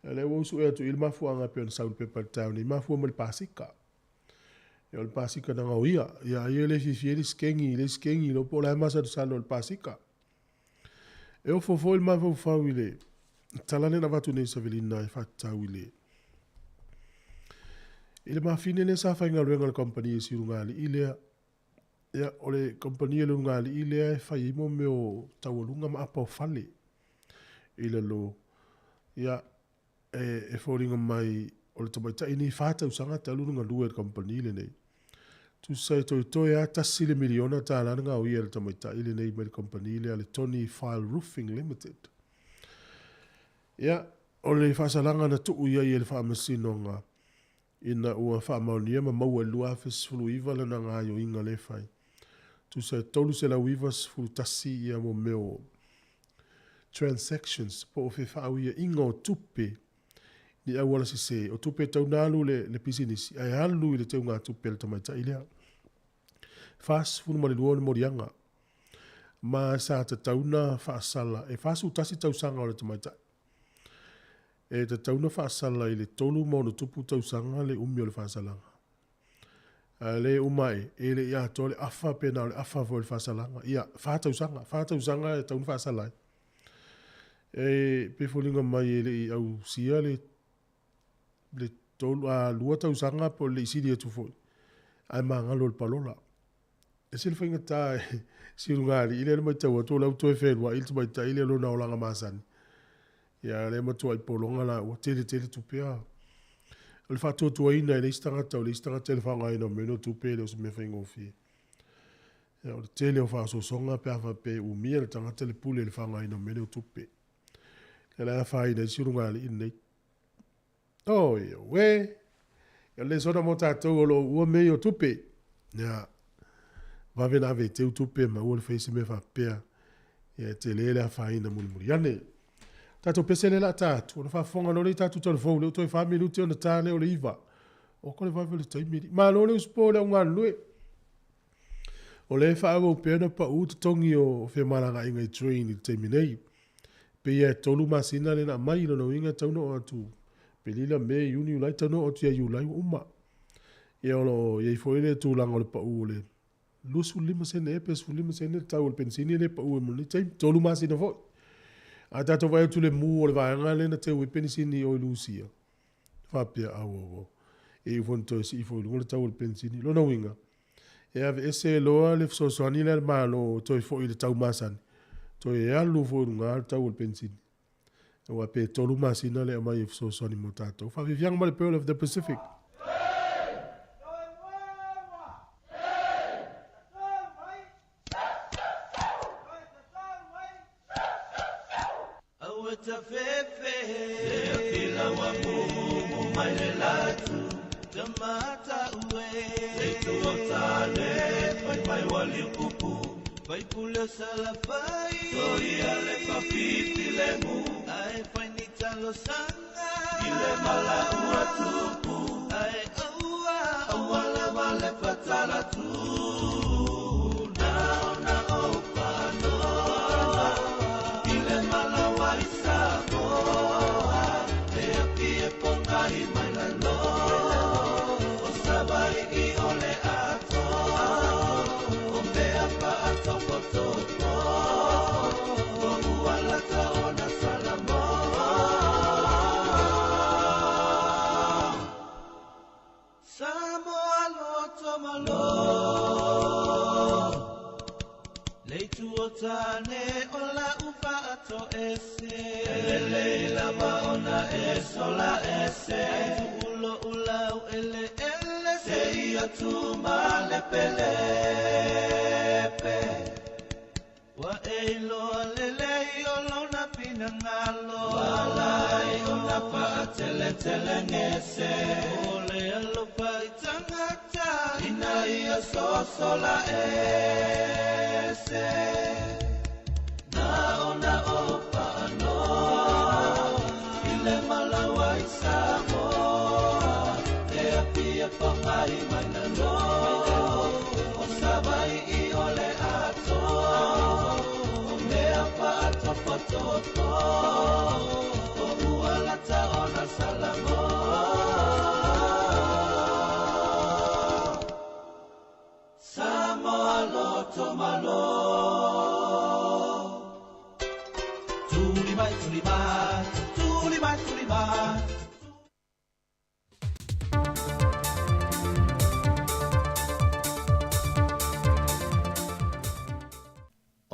Ia, lea ua usu ea atu i le mafuaaga e pei ona sau i le pepa i le taeao nei, mafua mai le pasika. Ia, o le pasika na gaoia. Ia, ai e le fiafia ai le isi kengi i le isi kengi, iloa po o le a le masalosalo o le pasika. E ofo foi le mafaufau i le tala lea na avatu nei e Savelina e faatatau i le i le mafine lea sa faigaluega i le kamupani a si ulugalii lea. Ia, o le kamupani a le ulugalii lea e fai ai mo mea o taualuga ma apa o fale i lalo. Ia, e foliga mai o le tamaitai lenei 4 tausaga talu ona galue i le kamupani lenei. Tusa e toetoe lava tasi le miliona tala na gaoia e le tamaitai lenei mai le kamupani lea le Tony File Roofing Limited. Ia, o le faasalaga na tuu i ai e le faamasinoga ina ua faamaonia ma maua i le 2019 lana gaoioiga lea e fai. Tusa e 391 ia mo mea o transactions po o fefaauiaiga o tupe ni auala sesē o tupe e tau na alu le, le pisinisi ae alu i le teugatupe a le tamaitai lea. 42 ona moliaga ma sa tatau na faasala e 41 tausaga o le tamaitai. E tatau na faasala i le 3 ma ono tupu tausaga le umi o le faasalaga. A le uma e, e le i atoa le afa pe na o le afa foi o le faasalaga. Ia, 4 tausaga, 4 tausaga e tatau na faasala ai. E pe foliga mai e le i ausia le tolu, a 2 tausaga po o le isili atu foi. Ae magalo le palola. E se le faigata e si ulugalii lea na matau atu o le au toe feluai le tamaitai lea lona olaga masani. Ia lea matuai pologa la ua tele tele tupe a. O le faatuatuaina e le isi tagata o le isi tagata i le faaaogaina o mea o tupe e le o se mea faigofie. Ia, o le tele o faaosoosoga pe a faapea e umia le tagata le pule i le faaaogaina o mea o tupe. Ia le afaina ai si ulugalii lenei. Oi, ue! Ia le sona mo tatou o lo o ua mea o tupe. Ia, vave na ave e teu tupe ma ua le fai se mea faapea. Ia, e tele le afaina mulimuli ane. Tatou pese le la tatu, ona faafofoga loa lea i tatou telefoni, lea ua toe 4 minute ona ta lea o le 9. O ka le vave o le taimi alii. Malo le usupo o le au galulue. O lea e faaauau pea ona pau totogi o femalagaaiga i train i le taimi nei. E pei lava e 3 masina lea na aumai, o lona uiga e tatau ona oo atu Aperila, Me, Iuni, Iulai, e tatau ona oo atu ia Iulai ua uma. Ia o lo o i ai foi le tulaga o le pau o le 25 sene ea pe 15 sene le tau o le penisini lea e pau ai mo lenei taimi, 3 masina foi. A tatou vaai atu i le mu o le vaega lea na teu ai penisini i o i Lusia, faapea, au, au, au, e iu foi ina toe sii foi i luga le tau o le penisini. Lona uiga, e aveese loa le fesoasoani lea a le Malo toe foi i le tau masani, toe alu foi i luga le tau o le penisini. Aua pe 3 masina le aumai e fesoasoani mo tatou. Faafiafiaga mai le Pearl of the Pacific.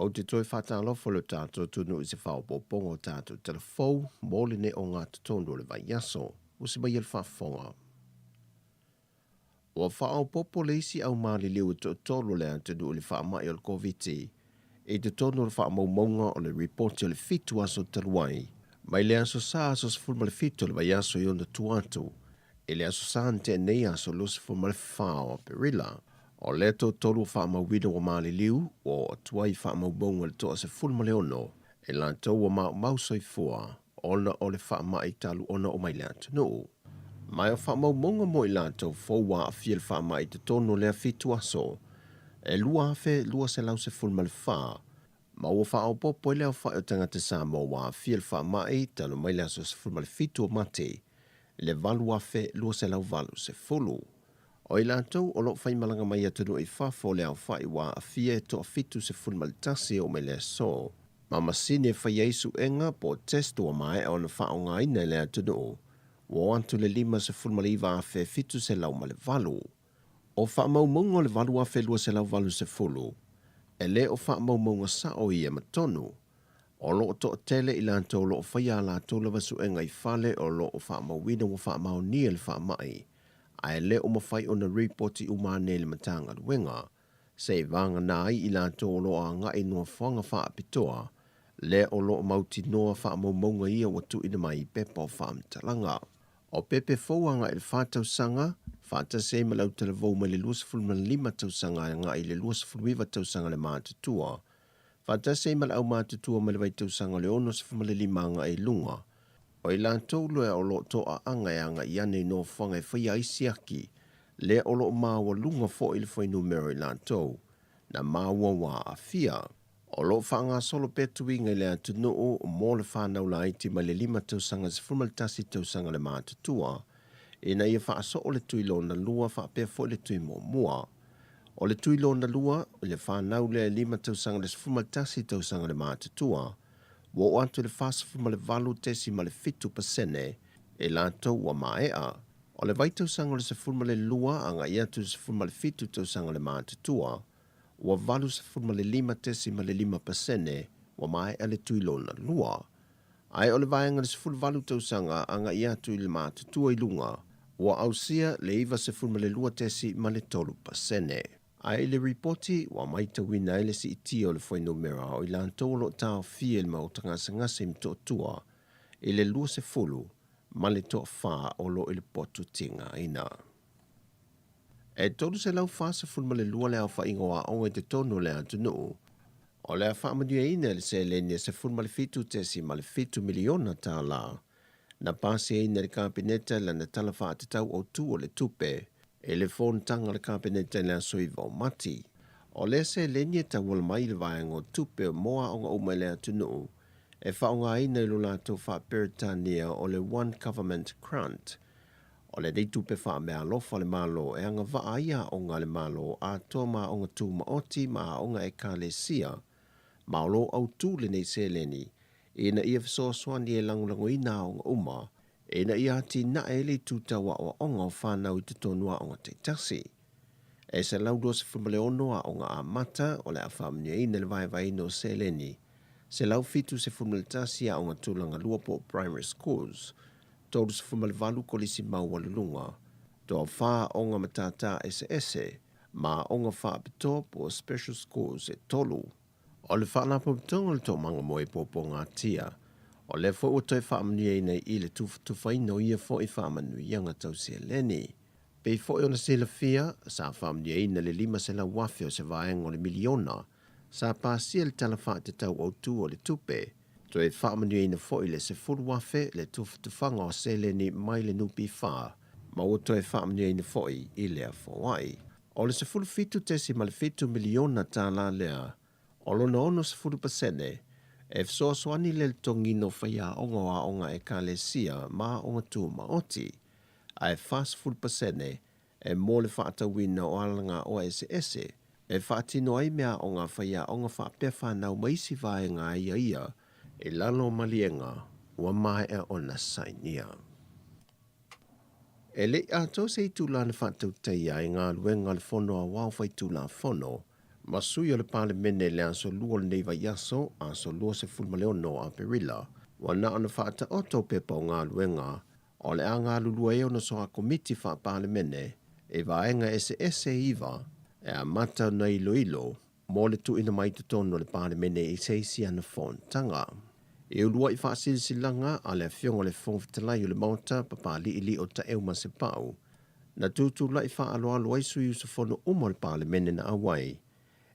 Ou te toe faatalofa i lo tatou atunuu i se faaopoopoga o tatou talafou mo lenei ogatotonu o le vaiaso. Usi mai e le faafofoga. Ua faaopoopo le isi au maliliu e toatolu o le atunuu i le faamai o le Koviti i totonu o le faamaumauga o le ripoti o le 7 aso talu ai, mai le aso Sa aso 17 o le vaiaso i ona tua atu i le aso Sa na tea nei aso 24 o Aperila. O lea toatolu ua faamauina ua maliliu, ua oo atu ai i faamaumauga i le 16 i latou ua maumau soifua ona o le faamai talu ona oo mai le atunuu. Ma o faamaumauga mo i latou fou ua aafia i le faamai i totonu o lea 7 aso, e 2,214, ma ua faaopoopo ai le aofai o tagata Samoa ua aafia i le faamai talu mai le aso 17 o Mati i le 8,280. O i latou o lo o faimalaga mai atunuu i fafo o le aofai ua aafia e 71 oo mai le aso, ma masini e fai ai suega po o test ua maea ona faaaogaina e le atunuu, ua oo atu le 59,708. O faamaumauga o le 8,280, e le o faamaumauga sao ia ma tonu. O lo o toatele i latou o lo o faia a latou lava suega i fale o lo o faamauina ua faamaonia le faamai, ae le o mafai ona ripoti uma ane i le Matagaluega, se i vagana ai i latou o lo o agai i nofoaga faapitoa, lea o lo o mautinoa faamaumauga ia ua tuuina mai i pepa o faamatalaga. O pepe fou agai i le 4 tausaga, faatasi ai ma le autalavou mai le 25 tausaga agai i le 29 tausaga le matutua, faatasi ai ma le aumatutua mai le vaitausaga o le 65 agai i luga. O i latou lea o lo o toaaga e agai ane i nofoaga e faia ai siaki, lea o lo o maualuga foi le fuainumera o i latou na maua ua aafia. O lo o faagasolo pea tuiga i le atunuu mo le fanau laiti mai le 5 tausaga i le 11 tausaga le matutua, ina ia faasoo le tui lona lua faapea foi le tui muamua. O le tui lona lua, i le fanau lea e 5 tausaga i le 11 tausaga le matutua, ua oo atu i le 48.7% i latou ua maea. O le vaitausaga o le 12 agai atu i le 17 tausaga le matutua, ua 85.5% ua maea le tui lona lua. Ae o le vaega i le 18 tausaga agai atu i le matutua i luga, ua ausia le 92.3%. Ae i le ripoti, ua matauina ai le siitia o le fuainumera o i latou o lo o taofia i le maota gasegase i Motootua i le 20 ma le toafa o lo o i le potu tigaina. E 342 le aofaiga o aoga i totonu o le atunuu, o le a faamanuiaina i le seleni e $17.7 miliona tala na pasiaina e le Kapeneta i lana Tala Faatatau Autu o le Tupe i le fonotaga a le Kapeneta i le aso 9 o Mati. O lea seleni e tauala mai i le vaega o tupe mo aoga uma i le atunuu e faaaogaina i lo latou faa-Peretania o le One Government Grant. O lenei tupe faameaalofa a le Malo e agavaa ai aoga a le Malo atoa ma aoga tumaoti ma aoga ekalesia, ma o lo o autu lenei seleni ina ia fesoasoani e lagolagoina aoga uma ina ia atinae ai le itu tau aoaoga o fanau i totonu o aoga taitasi. E 126 aoga amata o le a faamanuiaina i le vaevaeina o seleni, 171 aoga tulaga lua po o primary schools, 38 kolisi maualuluga, toafa aoga matata eseese, ma aoga faapitoa po o special schools e tolu. O le Faalapotopotoga o le Toomaga mo e Puapuagatia, o lea foi ua toe faamanuiaina i le tufatufaina o ia foi faamanuiaga tau seleni. Pei foi ona silafia, sa faamanuiaina le $500,000 o se vaega o le miliona sa pasia i le Tala Faatatau Autu o le Tupe, toe faamanuiaina foi le $10,000 le tufatufaga o seleni mai le NPF ma ua toe faamanuiaina foi i lea foai. O le $17.7 miliona tala lea, o lona 60% e fesoasoani i le totogiina o faiaoga o aoga ekalesia ma aoga tumaoti, ae 40% e mo le faatauina o alagaoa eseese e faatino ai meaaoga a faiaoga faapea fanau ma isi vaega aiaia i lalo o maliega ua maea ona sainia. E le i atoa se itula na faatautaia ai galuega a le Fono Aoao Faitulafono ma sui o le Palemene i le aso Lua o lenei vaiaso, aso 26 o Aperila, ua na ona faataoto pepa o galuega o le a galulue ai ona soa Komiti faa-Palemene i vaega eseese e iva e amata ona iloilo mo le tuuina mai i totonu o le Palemene i se isi ana fonotaga. I uluai faasilasilaga a le Afioga i le Fofoga Fetalai o le Maota, Papali'ili'o Taeu Masepau, na tutulai faaaloalo ai sui usufono uma o le Palemene na auai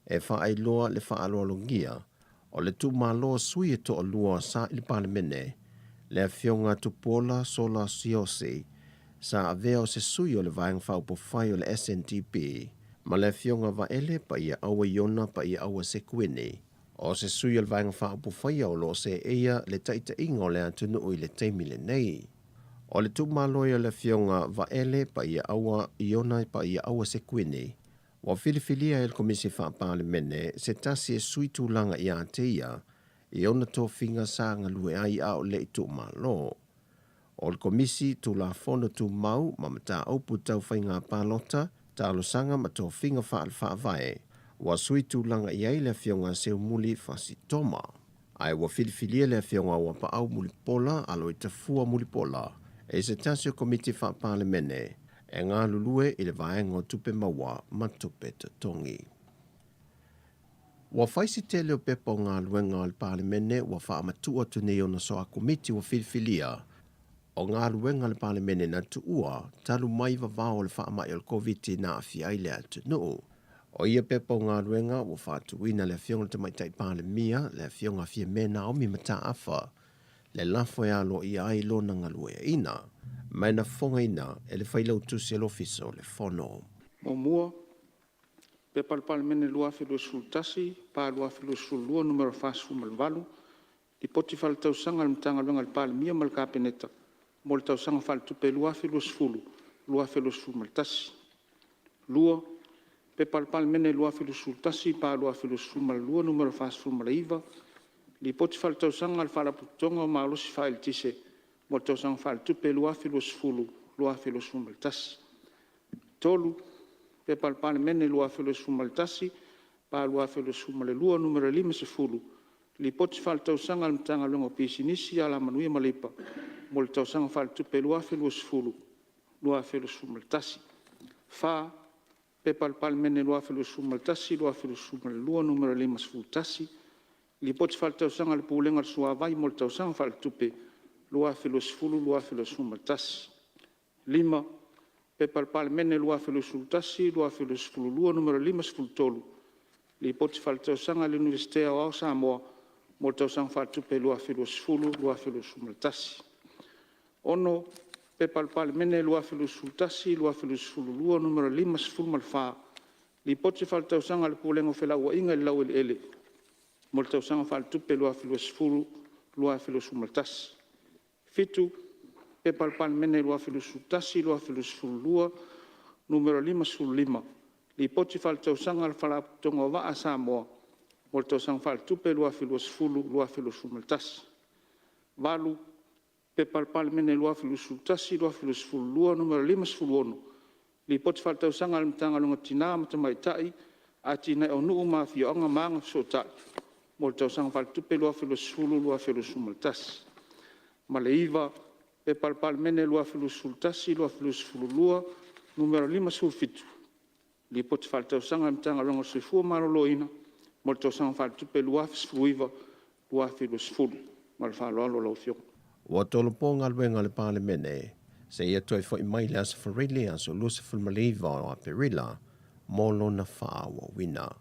e faailoa le faaaloalogia o le tuumalo o sui e toalua sa i le Palemene, le Afioga Tupuola Sola Siaosi, sa avea o se sui o le Vaega Faaupufai o le SNDP, ma le Afioga Vaele Paiaaua Iona Paiaaua Sekuini, o se sui o le Vaega Faaupufai o lo o seeia le taitaiga o le atunuu i le taimi lenei. O le tuumalo ai o le Afioga Vaele Paiaaua Iona Paiaaua Sekuini, ua filifilia e le Komisi Faa-Palemene se tasi e sui tulaga ia te ia i ona tofiga sa galue ai a o le i tuumalo. O le Komisi Tulafono Tumau ma Mataupu Tau Faiga Palota, Talosaga ma Tofiga Faale-Faavae, ua sui tulaga i ai le Afioga Seumuli Fasitoma. Ae ua filifilia le Afioga Uapaau Mulipola Aloitafua Mulipola e se tasi o Komiti Faa-Palemene e galulue i le vaega o tupe maua ma tupe totogi. Ua fai si tele o pepa o galuega a le Palemene ua faamatuu atu nei ona soa Komiti ua filifilia o galuega a le Palemene na tuua talu mai vavao o le faamai o le Koviti na aafia ai le atunuu. O ia pepa o galuega ua faatuina le Afioga i le Tamaitai Palemia, le Afioga Fiame Naomi Mataafa, le lafo e aloaia ai lona galueaiina, ma e na fofogaina e le Failautusi a le Ofisa o le Fono. Muamua, Pepa a le Palemene 2021/2022 Nu.48, Lipoti Faaletausaga a le Matagaluega a le Palemia ma le Kapeneta mo le Tausaga Faaletupe 2020/2021. 2. P.P. 2021/2022 Nu.49, Lipoti Faaletausaga a le Faalapotopotoga o Malosi Faaeletise mo le Tausaga Faaletupe 2020/2021. 3. P.P.2021/2022 Nu.50, Lipoti Faaletausaga a le Matagaluega o Pisinisi, Alamanuia ma Leipa mo le Tausaga Faaletupe 2020/2021. 4. P.P.2021/2022 Nu.51, Lipoti Faaletausaga a le Pulega o le Suavai mo le Tausaga Faaletupe 2020/2021. 5. P.P.2021/2022 Nu.53, Lipoti Faaletausaga a le Iunivesite Aoao o Samoa mo le Tausaga Faaletupe 2020/2021. 6. P.P.2021/2022 Nu.54, Lipoti Faaletausaga a le Pulega o Felauaiga i le Laueleele mo le Tausaga Faaletupe 2020/2021. 7. P.P.2021/2022 Nu.55, Lipoti Faaletausaga a le Faalapotopotoga o Vaa a Samoa mo le Tausaga Faaletupe 2020/2021. 8. P.P.2021/2022 Nu.56, Lipoti Faaletausaga a le Matagaluega o Tina ma Tamaitai, Atinae o Nuu ma Afioga ma Agafesootai mo le Tausaga Faaletupe 2020/2021. 9. P.P.2021/2022 Nu.57, Lipoti Faaletausaga a le Matagaluega o le Soifua Maloloina mo le Tausaga Faaletupe 2019/2020. Ma le faaaloalo lau Afioga. Ua tolopo galuega a le Palemene seia toe foi mai i le Aso Faraile aso 29 o Aperila mo lona faaauauina.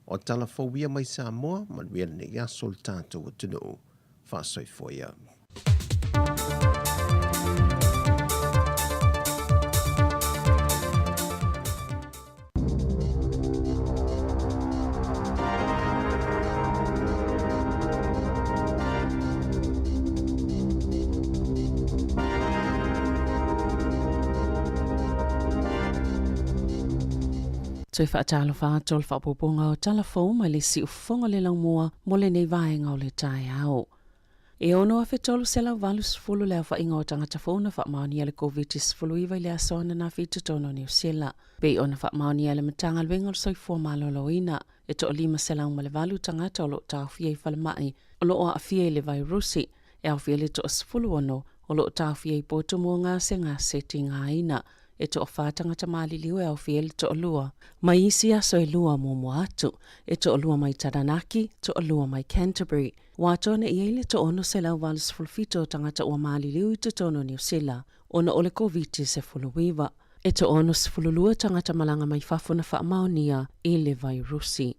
O tala fou ia mai Samoa, manuia lenei aso le tatou atunuu. Faasoifua ia. Toe faatalofa atu o le faaopoopoga o tala fou mai le siufofoga o le laumua mo lenei vaega o le taeao. E 6,380 le aofaiga o tagata fou na faamaonia le Koviti-19 i le aso ananafi i totonu o Niu Sila. Pei ona faamaonia e le Matagaluega o le Soifua Maloloina, e toa-508 tagata o lo o taofia i falemai o lo o aafia i le vairusi, e aofia le toa-16 o lo o taofia i potu mo gasegase tigaina. E toafa tagata maliliu e aofia ai le toalua mai isi aso e lua muamua atu, e toalua mai Taranaki, toalua mai Canterbury. Ua atoa nei ai le toa-687 o tagata ua maliliu i totonu o Niu Sila ona o le Koviti-19. E toa-62 tagata malaga mai fafo na faamaonia i le vairusi.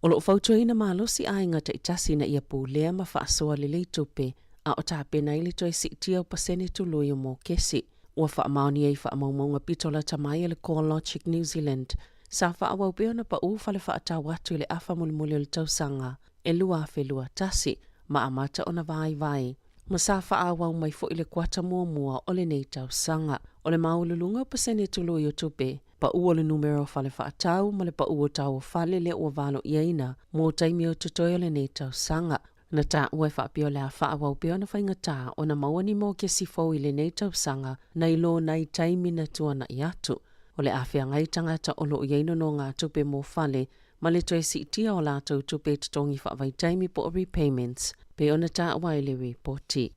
O lo o fautuaina malosi aiga taitasi ina ia pulea ma faasoa lelei tupe a o tapena ai le toe siitia o pasene tului o mokesi. Ua faamaonia i faamaumauga pito lata mai a le CoreLogic New Zealand, sa faaauau pea ona pau fale faatau atu i le afa mulimuli o le tausaga e 2021 ma amata ona vaivai, ma sa faaauau mai foi le kuata muamua o lenei tausaga. O le maualuluga o pasene tului o tupe, pau o le numera o fale faatau ma le pau o tau o fale lea ua valoiaina mo taimi o totoe o lenei tausaga. Na taua e faapea o le a faaauau pea ona faigata ona maua ni mokesi fou i lenei tausaga nai lo nai taimi na tuanai atu. O le a feagai tagata o lo o i ai nonogatupe mo fale ma le toe siitia o latou tupe totogi faavaitaimi po o repayments pei ona taua ai le ripoti.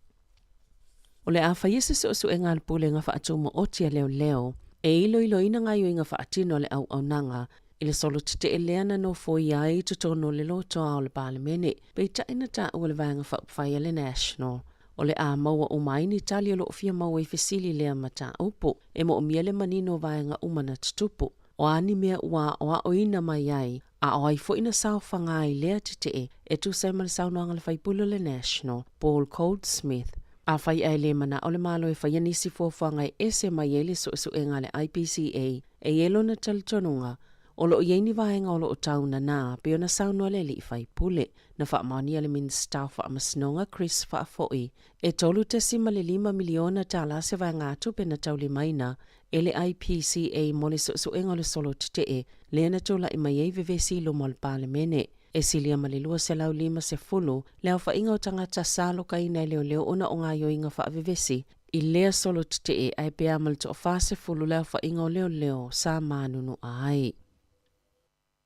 O le a faia se suesuega a le Pulega Faatumaoti a Leoleo e iloiloina gaoioiga faatino a le auaunaga i le solo tetee lea na nofoia ai i totonu o le lotoa o le Palemene, peitai na taua le Vaega Faaupufai a le National. O le a maua uma ai ni tali o lo o fia maua i fesili lea mataupu. E moomia le manino o vaega uma na tutupu. O a ni mea ua aʻoaʻoina mai ai, a o ai foi na saofaga ai lea tetee e tusa ai ma le saunoaga a le faipule o le National, Paul Goldsmith. Afai ae le manao le Malo e faia nisi fuafuaga e ese mai ai le suesuega a le IPCA, e i ai lona talitonuga, o lo o i ai ni vaega o lo o tau nanā, pei ona saunoa le alii faipule. Na faamaonia le Minisita o Faamasinoga Chris Faafoi, e $3.5 miliona tala se vaegatupe na taulimaina e le IPCA mo le suesuega o le solo tetee lea na tulai mai ai vevesi i luma o le Palemene. E silia ma le 250 le aofaiga o tagata sa alokaina e leoleo ona o gaoioiga faavevesi i lea solo tetee ae pea ma le toa-40 le aofaiga o leoleo sa manunua ai.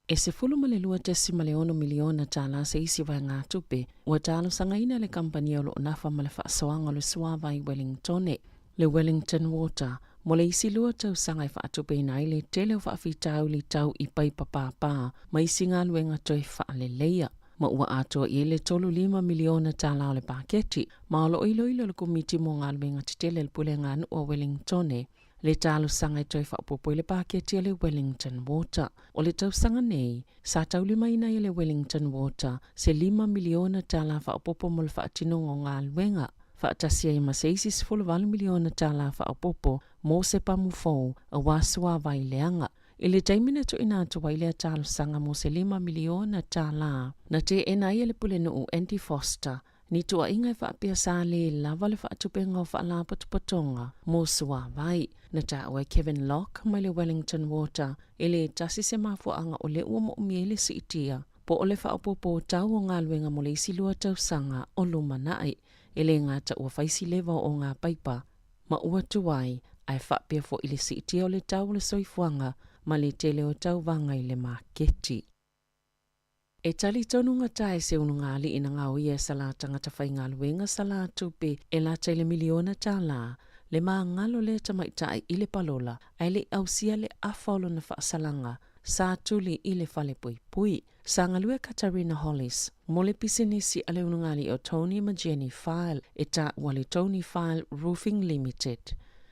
E $12.6 miliona tala se isi vaegatupe ua talosagaina e le kamupani o lo o nafa ma le faasoaga o le suavai Wellingtone, le Wellington Water, mo le isi lua tausaga e faatupeina ai le tele o faafitauli tau i paipa pāpā ma isi galuega toe faaleleia. Ma ua atoa i ai le $35 miliona tala o le paketi, ma o lo o iloilo e le Komiti mo Galuega Tetele a le Pulega a Nuu o Wellingtone le talosaga e toe faaopoopo i le paketi a le Wellington Water. O le tausaga nei, sa taulimaina ai e le Wellington Water se $5 miliona tala faaopoopo mo le faatinoga o galuega, faatasi ai ma se isi $18 miliona tala faaopoopo mo se pamu fou aua suavai leaga. I le taimi na tuuina atu ai lea talosaga mo se $5 miliona tala, na teena ai e le Pulenuu Andy Foster ni tuuaiga e faapea sa lē lava le faatupenga o faalapotopotoga mo suavai. Na taua e Kevin Locke mai le Wellington Water e le tasi se mafuaaga o lea ua moomia ai le siitia po o le faaopoopo o tau o galuega mo le isi lua tausaga o lumanai. E lē gata ua fai si leva o ngā paipa ma ua tuai ae faapea foʻi le siitia o le tau o le soifuaga ma le tele o tauvaga i le maketi. E talitonu gata e se ulugalii na gaoia e sa la tagata faigaluega sa la tupe e lata i le miliona tala le magalo lea tamaitai i le palola ae le i ausia le afa o lona faasalaga sa tuli i le falepuipui. Sa galue Katarina Hollis mo le pisinisi a le ulugalii o Tony ma Jenny File e taua le Tony File Roofing Limited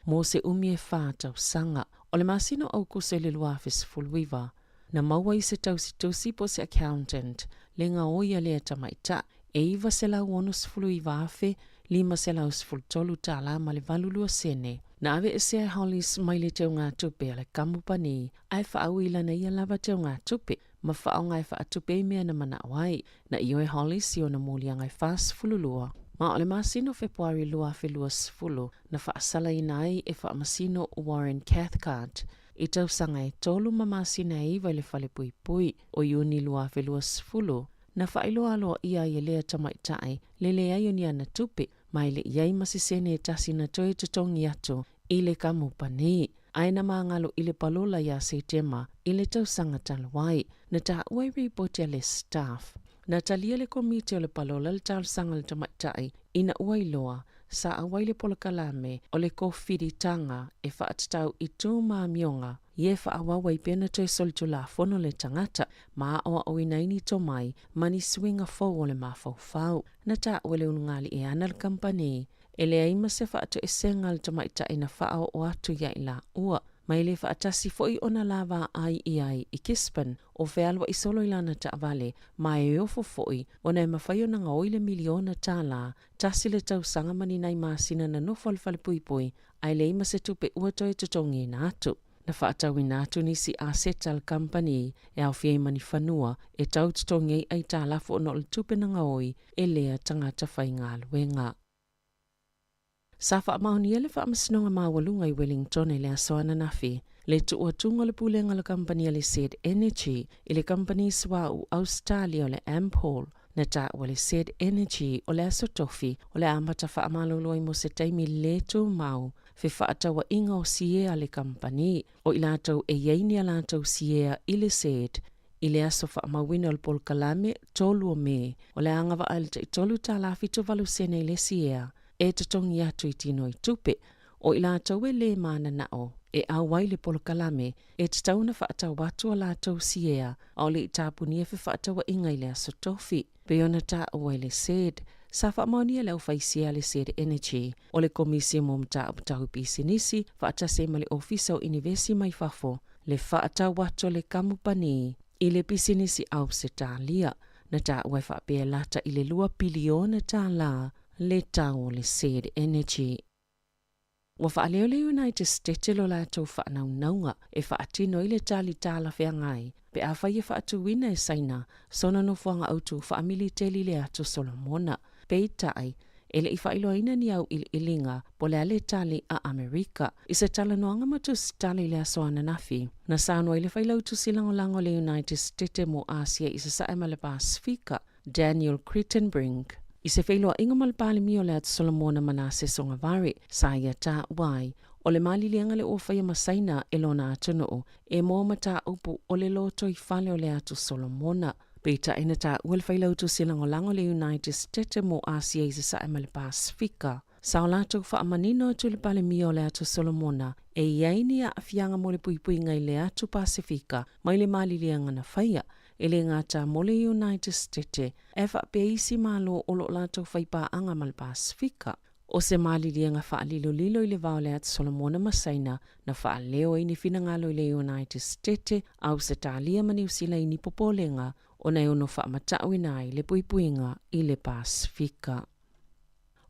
mo se umi e fa tausaga. O le masina o Aukuse i le 2019, Na maua i se tausitusi po o se accountant le gaoi a lea tamaitai e $969,513 ma le 82 sene. Na aveesea e Hollis mai le teugatupe a le kamupani ae faaui i lana ia lava teugatupe ma faaaoga e faatupe ai mea na manao ai. Na ioe Hollis i ona moliaga e 42, ma o le masina o Fepuari 2020 na faasalaina ai e Faamasino Warren Cathcart I tausaga e tolu ma masina e iva i le falepuipui o Iuni 2020, na faailoa aloaia ai e lea tamaitai le leai o ni ana tupe, ma e le i ai ma se sene e tasi na toe totogi atu i le kamupani. Ae na magalo i le palola iā Setema i le tausaga talu ai, na taua i ripoti a le Staff. Na talia le Komiti o le Palola le talosaga a le tamaitai ina ua iloa sa auai le polokalame o le kofilitaga e faatatau i tu ma amioga ia e faaauau ai pea na toe solitulafono le tagata ma aoaoina ai ni tomai ma ni suiga fou o le mafaufau. Na taua e le ulugalii e ana le kamupani e leai ma se faatoesega a le tamaitai na faaoo atu ia i laua, ma e le faatasi foi ona lavaai i ai i Gisborne o fealuai solo i lana taavale ma e ofo foi ona e mafai ona gaoi le miliona tala tasi le tausaga ma ni nai masina na nofo i le falepuipui ae leai ma se tupe ua toe totogiina atu. Na faatauina atu nisi aseta a le kamupani e aofia ai ma ni fanua e tau totogi ai aitalafu ona o le tupe na gaoi e lea tagata faigaluega. Sa faamaonia le Faamasinoga Maualuga i Wellington i le aso ananafi le tuuatuga o le pulega o le kamupani a le Z Energy i le kamupani suauu Ausetalia o le Ampol. Na taua le Z Energy o le aso tofi o le amata faamalolo ai mo se taimi le tumau fefaatauaiga o siea a le kamupani o i latou e i ai ni a latou siea i le Z I le aso faamauina o le polokalame, 3 o Me, o le agavaa i le tai $3.78 i le siea e totogi atu i tino i tupe. O i latou e lē mananao e auai le polokalame, e tatau ona faatau atu a latou siea a o le i tapunia fefaatauaiga i le aso tofi. Pei ona taua e le SED, sa faamaonia e le aufaisia a le SED Energy o le Komisi mo Mataupu Tau Pisinisi faatasi ai ma le Ofisa o Inivesi mai Fafo. Le faatau atu o le kamupani i le pisinisi Ausetalia na taua e faapea e lata i le $2 piliona le tau o le Said Energy. Ua faaleo le United States lo latou faanaunauga e faatino ai le tali talafeagai pe afai e faatuina e Saina sona nofoaga autu faamiliteli i le atu Solomona. Peitai, e le i faailoaina ni auiliiliga po o le a le tali a Amerika. I se talanoaga ma tusitala i le aso ananafi, na saunoa ai le failautusi lagolago o le United States mo Asia i Sasae ma le Pasefika, Daniel Kritenbrink, i se feiloaiga ma le Palemia o le Atu Solomona Manase Sogavare, sa ia taua ai, o le maliliega le ua faia ma Saina e lona atunuu e moa mataupu o le lotoifale o le Atu Solomona. Peitai na taua le failautusi lagolago o le United States mo Asia i Sasae ma le Pasefika, sa o latou faamanino atu i le Palemia o le Atu Solomona e i ai ni aafiaga mo le puipuiga i le Atu Pasefika mai le maliliega na faia e le gata mo le United States ae faapea isi Malo o lo o latou faipaaga ma le Pasefika. O se maliliega faalilolilo i le va o le Atu Solomona ma Saina na faaleo ai ni finagalo i le United States, Ausetalia ma Niu Sila i ni popolega ona e ono faamatauina ai le puipuiga i le Pasefika.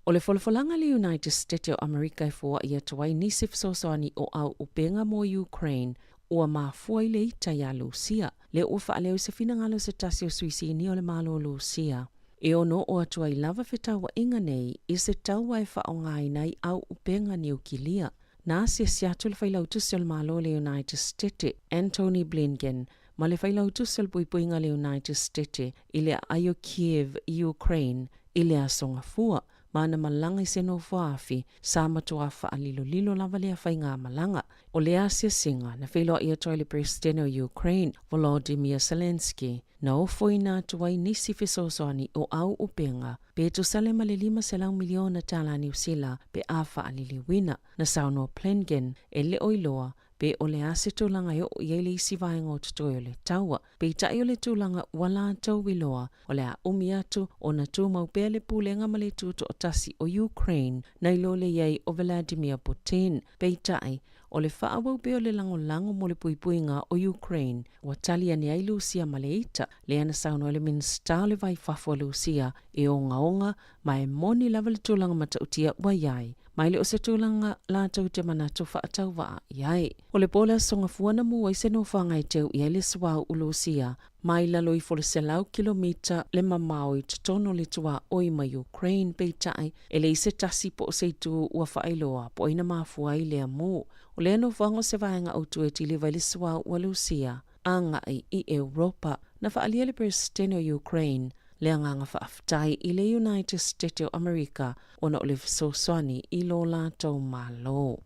O le folafolaga a le United States o Amerika e foai atu ai nisi fesoasoani o auupega mo Ukraine ua mafua i le ita iā Lusia, lea ua faaleo i se finagalo o se tasi o sui sinia o le Malo o Lusia, e ono oo atu ai lava fetauaiga nei i se taua e faaaogaina ai auupega niukilia. Na asiasi atu le Failautusi o le Malo o le United States, Antony Blinken, ma le Failautusi o le Puipuiga o le United States i le aai o Kyiv i Ukraine i le Aso Gafua, ma na malaga i se nofoaafi sa matuā faalilolilo lava lea faigamalaga. O lea asiasiga na feiloai atu ai le Peresetene o Ukraine, Volodymyr Zelenskyy, na ofoina atu ai nisi fesoasoani o auupega pe tusa ai ma le $500 miliona Niu Sila pe a faaliliuina. Na saunoa Blinken e le o iloa pe o le a se tulaga e oo i ai le isi vaega o totoe o le taua. Peitai o le tulaga ua latou iloa o le a umi atu ona tumau pea le pulega ma le tutoatasi o Ukraine nai lo le i ai o Vladimir Putin. Peitai, o le faaauau pea o le lagolago mo le puipuiga o Ukraine ua tali ane ai Lusia ma le ita, lea na saunoa ai le Minisita o le Va i Fafo a Lusia e ogaoga ma e moni lava le tulaga matautia ua i ai, ma e le o se tulaga latou te manatu faatauvaa i ai. O le po le Aso Gafua na mu ai se nofoaga e teu i ai le suauu Lusia mai lalo ifo o le 100 kilomita le mamao i totonu o le tuaoi ma Ukraine, peitai e leai se tasi po o se itu ua faailoa po o ai na mafua ai lea mu. O lea nofoaga o se vaega autu e kiliva ai le suauu a Lusia agai i Europa. Na faaalia e le Peresetene o Ukraine le agaga faafetai i le United States o Amerika ona o le fesoasoani i lo latou Malo.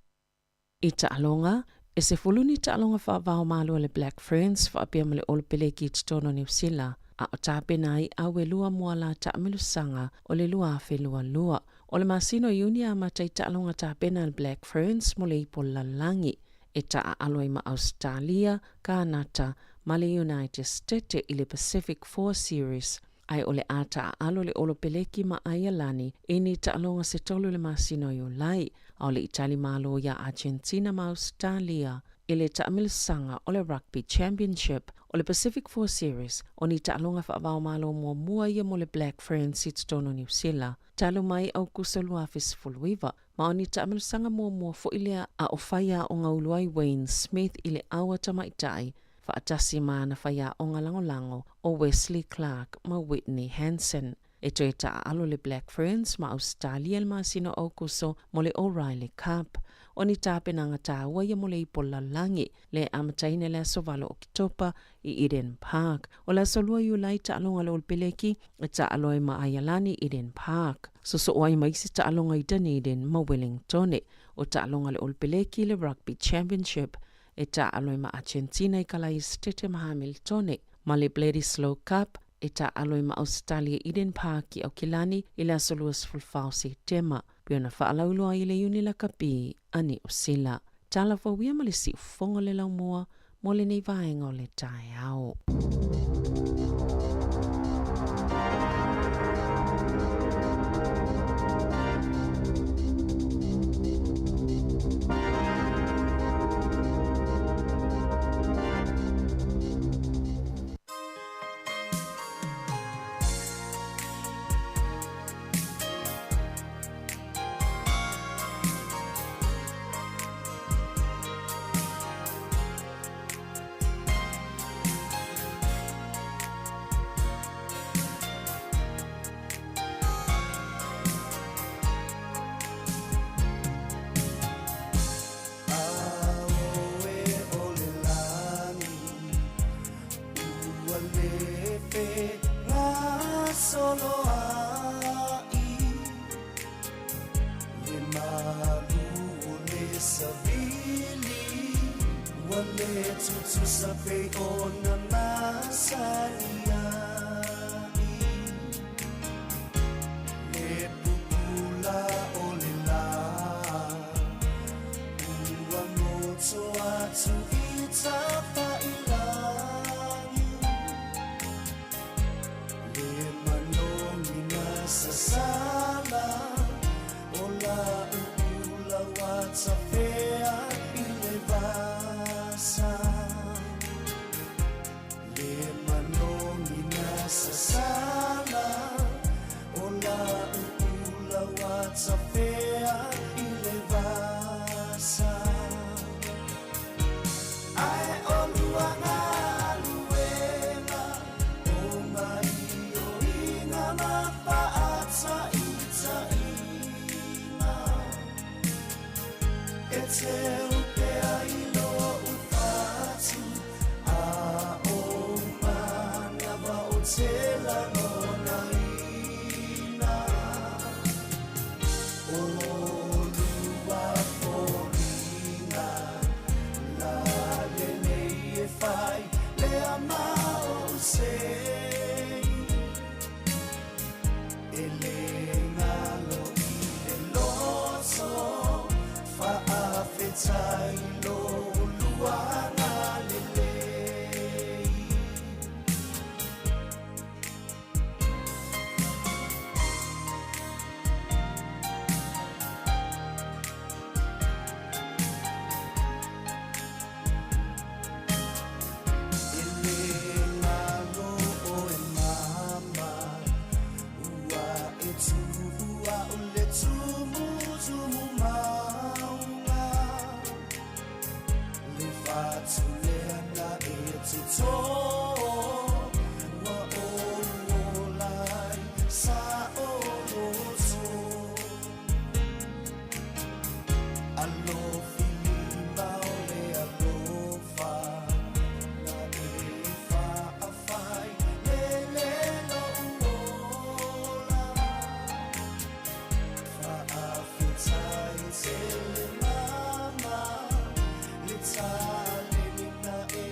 I taaloga, e 10 ni taaloga faavao malo a le Black Ferns faapea ma le Olopeleki i totonu o Niu Sila, a o tapena ai au e lua mo ala taamilosaga o le 2022. O le masina o Iuni e amata ai taaloga tapena a le Black Ferns mo le ipu o le lalolagi, e taaalo ai ma Ausetalia, Kanata ma le United States i le Pacific Four Series, ae o le a taaalo le Olopeleki ma Aialani i ni taaloga se tolu i le masina o Iulai, a o le i tali malo iā Argentina ma Ausetalia i le taamilosaga o le Rugby Championship o le Pacific Four Series. O ni taaloga faavaomalo muamua ia mo le Black Ferns i totonu o Niu Sila talu mai Aukuso 2019, ma o ni taamilosaga muamua foi lea a o faiaoga ulu ai Wayne Smith i le au a tamaitai faatasi ma ana faiaoga lagolago o Wesley Clark ma Whitney Hansen. E toe taaalo le Black Ferns ma Ausetalia i le masina o Aukuso mo le O'Reilly Cup. O ni tapenaga taua ia mo le ipu o le lalolagi lea e amataina i le aso 8 o Oketopa i Eden Park. O le aso 2 Iulai taaloga a le Olopeleki e taalo ai ma Aialani i Eden Park. Sosoo ai ma isi taaloga i Dunedin ma Wellingtone. O taaloga a le Olopeleki i le Rugby Championship e taalo ai ma Argentina i Kalaesetete ma Hamiltone, ma le Bledisloe Cup e taalo ai ma Ausetalia i Eden Park i Aukilani i le aso 24 o Setema, pei ona faalauiloa ai e le Iuni Lakapi a Niu Sila. Tala fou ia ma le siufofoga o le laumua mo lenei vaega o le taeao. savili Ua le tutusa pei ona masani ai Le pupula o le lā Ua goto atu i tafailangi Le manogi na sasala O la uula ua tafea i le vasa Le manogi na sasala O la uula ua tafea i le vasa Ae olua galuega O gaioiga ma faataitaiga E teu pea i lou fatu A o manava o te lagonaina O lua foliga La lelei e fai lea ma ou sei E le galo i le loto Faafetai lo lua agalelei. E le galo oe mama Ua e tuua o le tumutumu mauga Le fatu lea na e totō Ua ou ola ai saoloto Alofi lima o le alofa Na e faafai le le lou ola Faafetai tele mama Le taleni na e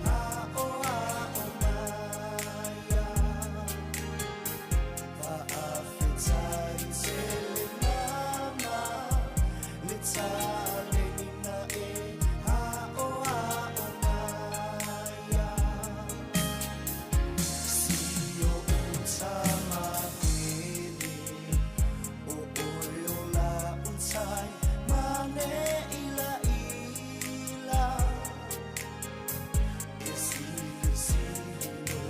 aoao maia Faafetai tele mama Le taleni na e aoao maia Si o uta matene O oe o la utai mane ila ila E sili sili lo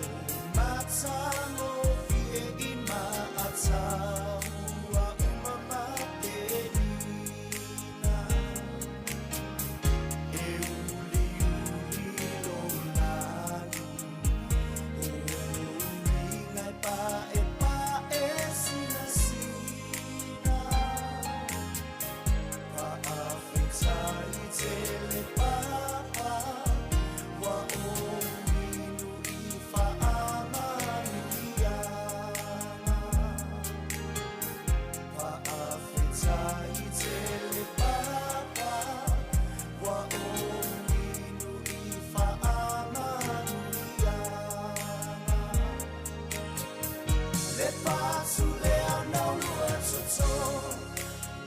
matagofie i maataua uma matenina E uli uli lo lani O uiga e pae pae sina sina Faafetai tele papa Ua ou inu i faamanuiaga Faafetai tele papa Ua ou inu i faamanuiaga Le fatu lea na ulua toto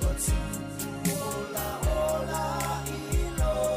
Ua tupu ola ola i lou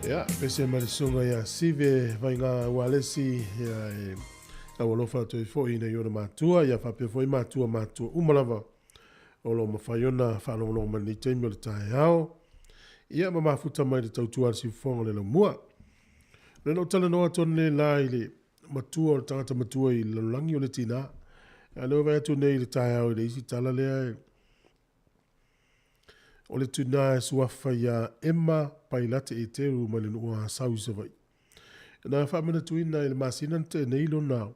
Ia, pese mai le susuga ia Sive Vaiga Ualesi, ia e lau alofa atu ai foi i nai ona matua, ia faapea foi matua matua uma lava o lo o mafai ona faalogologo mai lenei taimi o le taeao. Ia ma mafuta mai le tautua a le siufofoga o le laumua. O lea na ou talanoa atu analeila la i le matua o le tagata matua i le lalolagi o le tina. A o lea ua vaai atu nei i le taeao i le isi tala lea e O le tina e suafa iā Emma Pailate Eteru mai le nuu o Asau i Savaii. Na faamanatuina i le masina na tea nei lona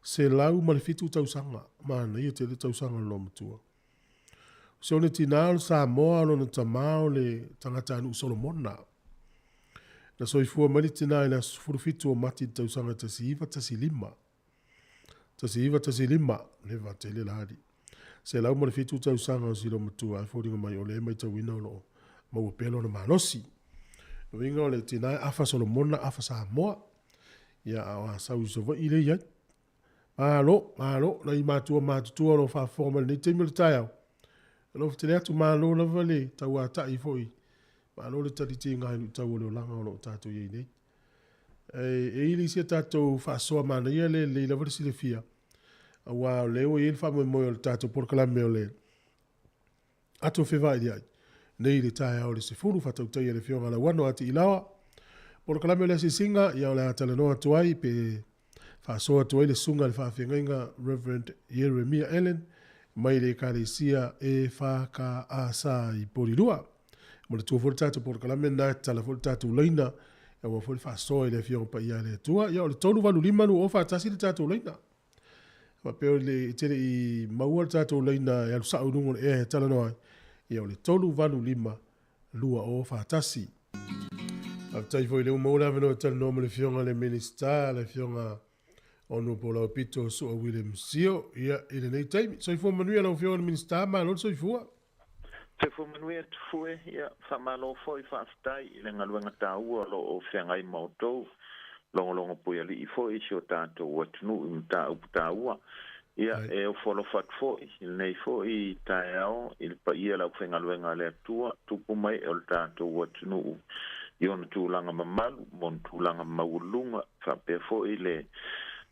107 tausaga, manaia tele tausaga o le loomatua. O si ona tina o le Samoa, o lona tama o le tagatanuu Solomona. Na soifua mai le tina i le aso 17 o Mati i le tausaga 1915. 1915, leva tele la alii. 107 tausaga o si loomatua ae foliga mai o lea e maitauina o lo o maua pea lona malosi. O lona uiga o le tina e afa Solomona afa Samoa. Ia a o Asau i Savaii lea e i ai. Malo, malo, nai matua matutua o lo o faafofoga mai i lenei taimi o le taeao. Alofa tele atu, malo lava le tauatai foi, malo le talitiga i luitau o le olaga o lo o tatou i ai nei. E i ai le isi a tatou faasoa manaia lea e lelei lava le silafia, aua o lea ua i ai le faamoemoe o le tatou polokalame o le Ato Fevailiai, nei i le taeao i le 10, faatautaia e le Afioga ia Lauano A. Tiilaoa. Polokalame o le asiasiga, ia o le a talanoa atu ai pe faasoa atu ai le Susuga i le Faafeagaiga Rev. Ieremia Allen mai le Ekalesia EFKS i Porirua. Manatua foi le tatou polokalame lena e tatala foi le tatou laina aua foi le faasoa i le Afioga Paia a le Atua. Ia o le 385 20 le tatou laina. Faapea o le te le i maua le tatou laina e alu sao i luga o le ea e talanoa ai. Ia o le 385 20 Faafetai foi lea ua maua le avanoa e talanoa ma le Afioga i le Minisita, le Afioga Honourable Aupito Su'a William Sio, ia i lenei taimi. Soifua manuia lau Afioga i le Minisita, malo le soifua. Soifua manuia Tufue, ia faamalo foi faafetai i le galuega taua o lo o feagai ma outou, logologo puialii foi i si o tatou atunuu i mataupu taua. Ia e ofo alofa atu foi i lenei foi taeao i le paia o le aufaigaluega a le Atua, tupu mai e o le tatou atunuu i ona tulaga mamalu ma ona tulaga maualuluga, faapea foi le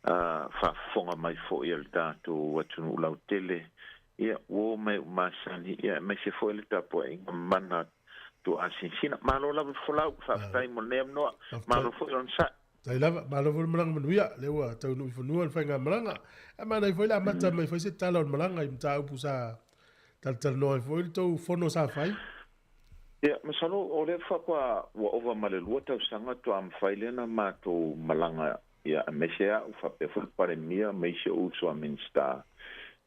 faafofoga mai foi a le tatou atunuu lautele. Ia, ua oo mai ua masani, ia, aemaise foi le tapuaiga mana tuuasinasina. Malo lava le folau, faafetai mo lenei avanoa. Malo foi le onosai. Faafetai lava, malo foi le malaga manuia, lea ua taunuu i fanua le faigamalaga. Ae manaia foi le amata mai fai se tala o le malaga i mataupu sa talatalanoa ai foi le tou fono sa fai. Ia, masalo o lea faatoa ua ova ma le 2 tausaga toa mafai lea na matou malaga, ia, aemaise a'u faapea foi le Palemia ma isi o'u uso a Minisita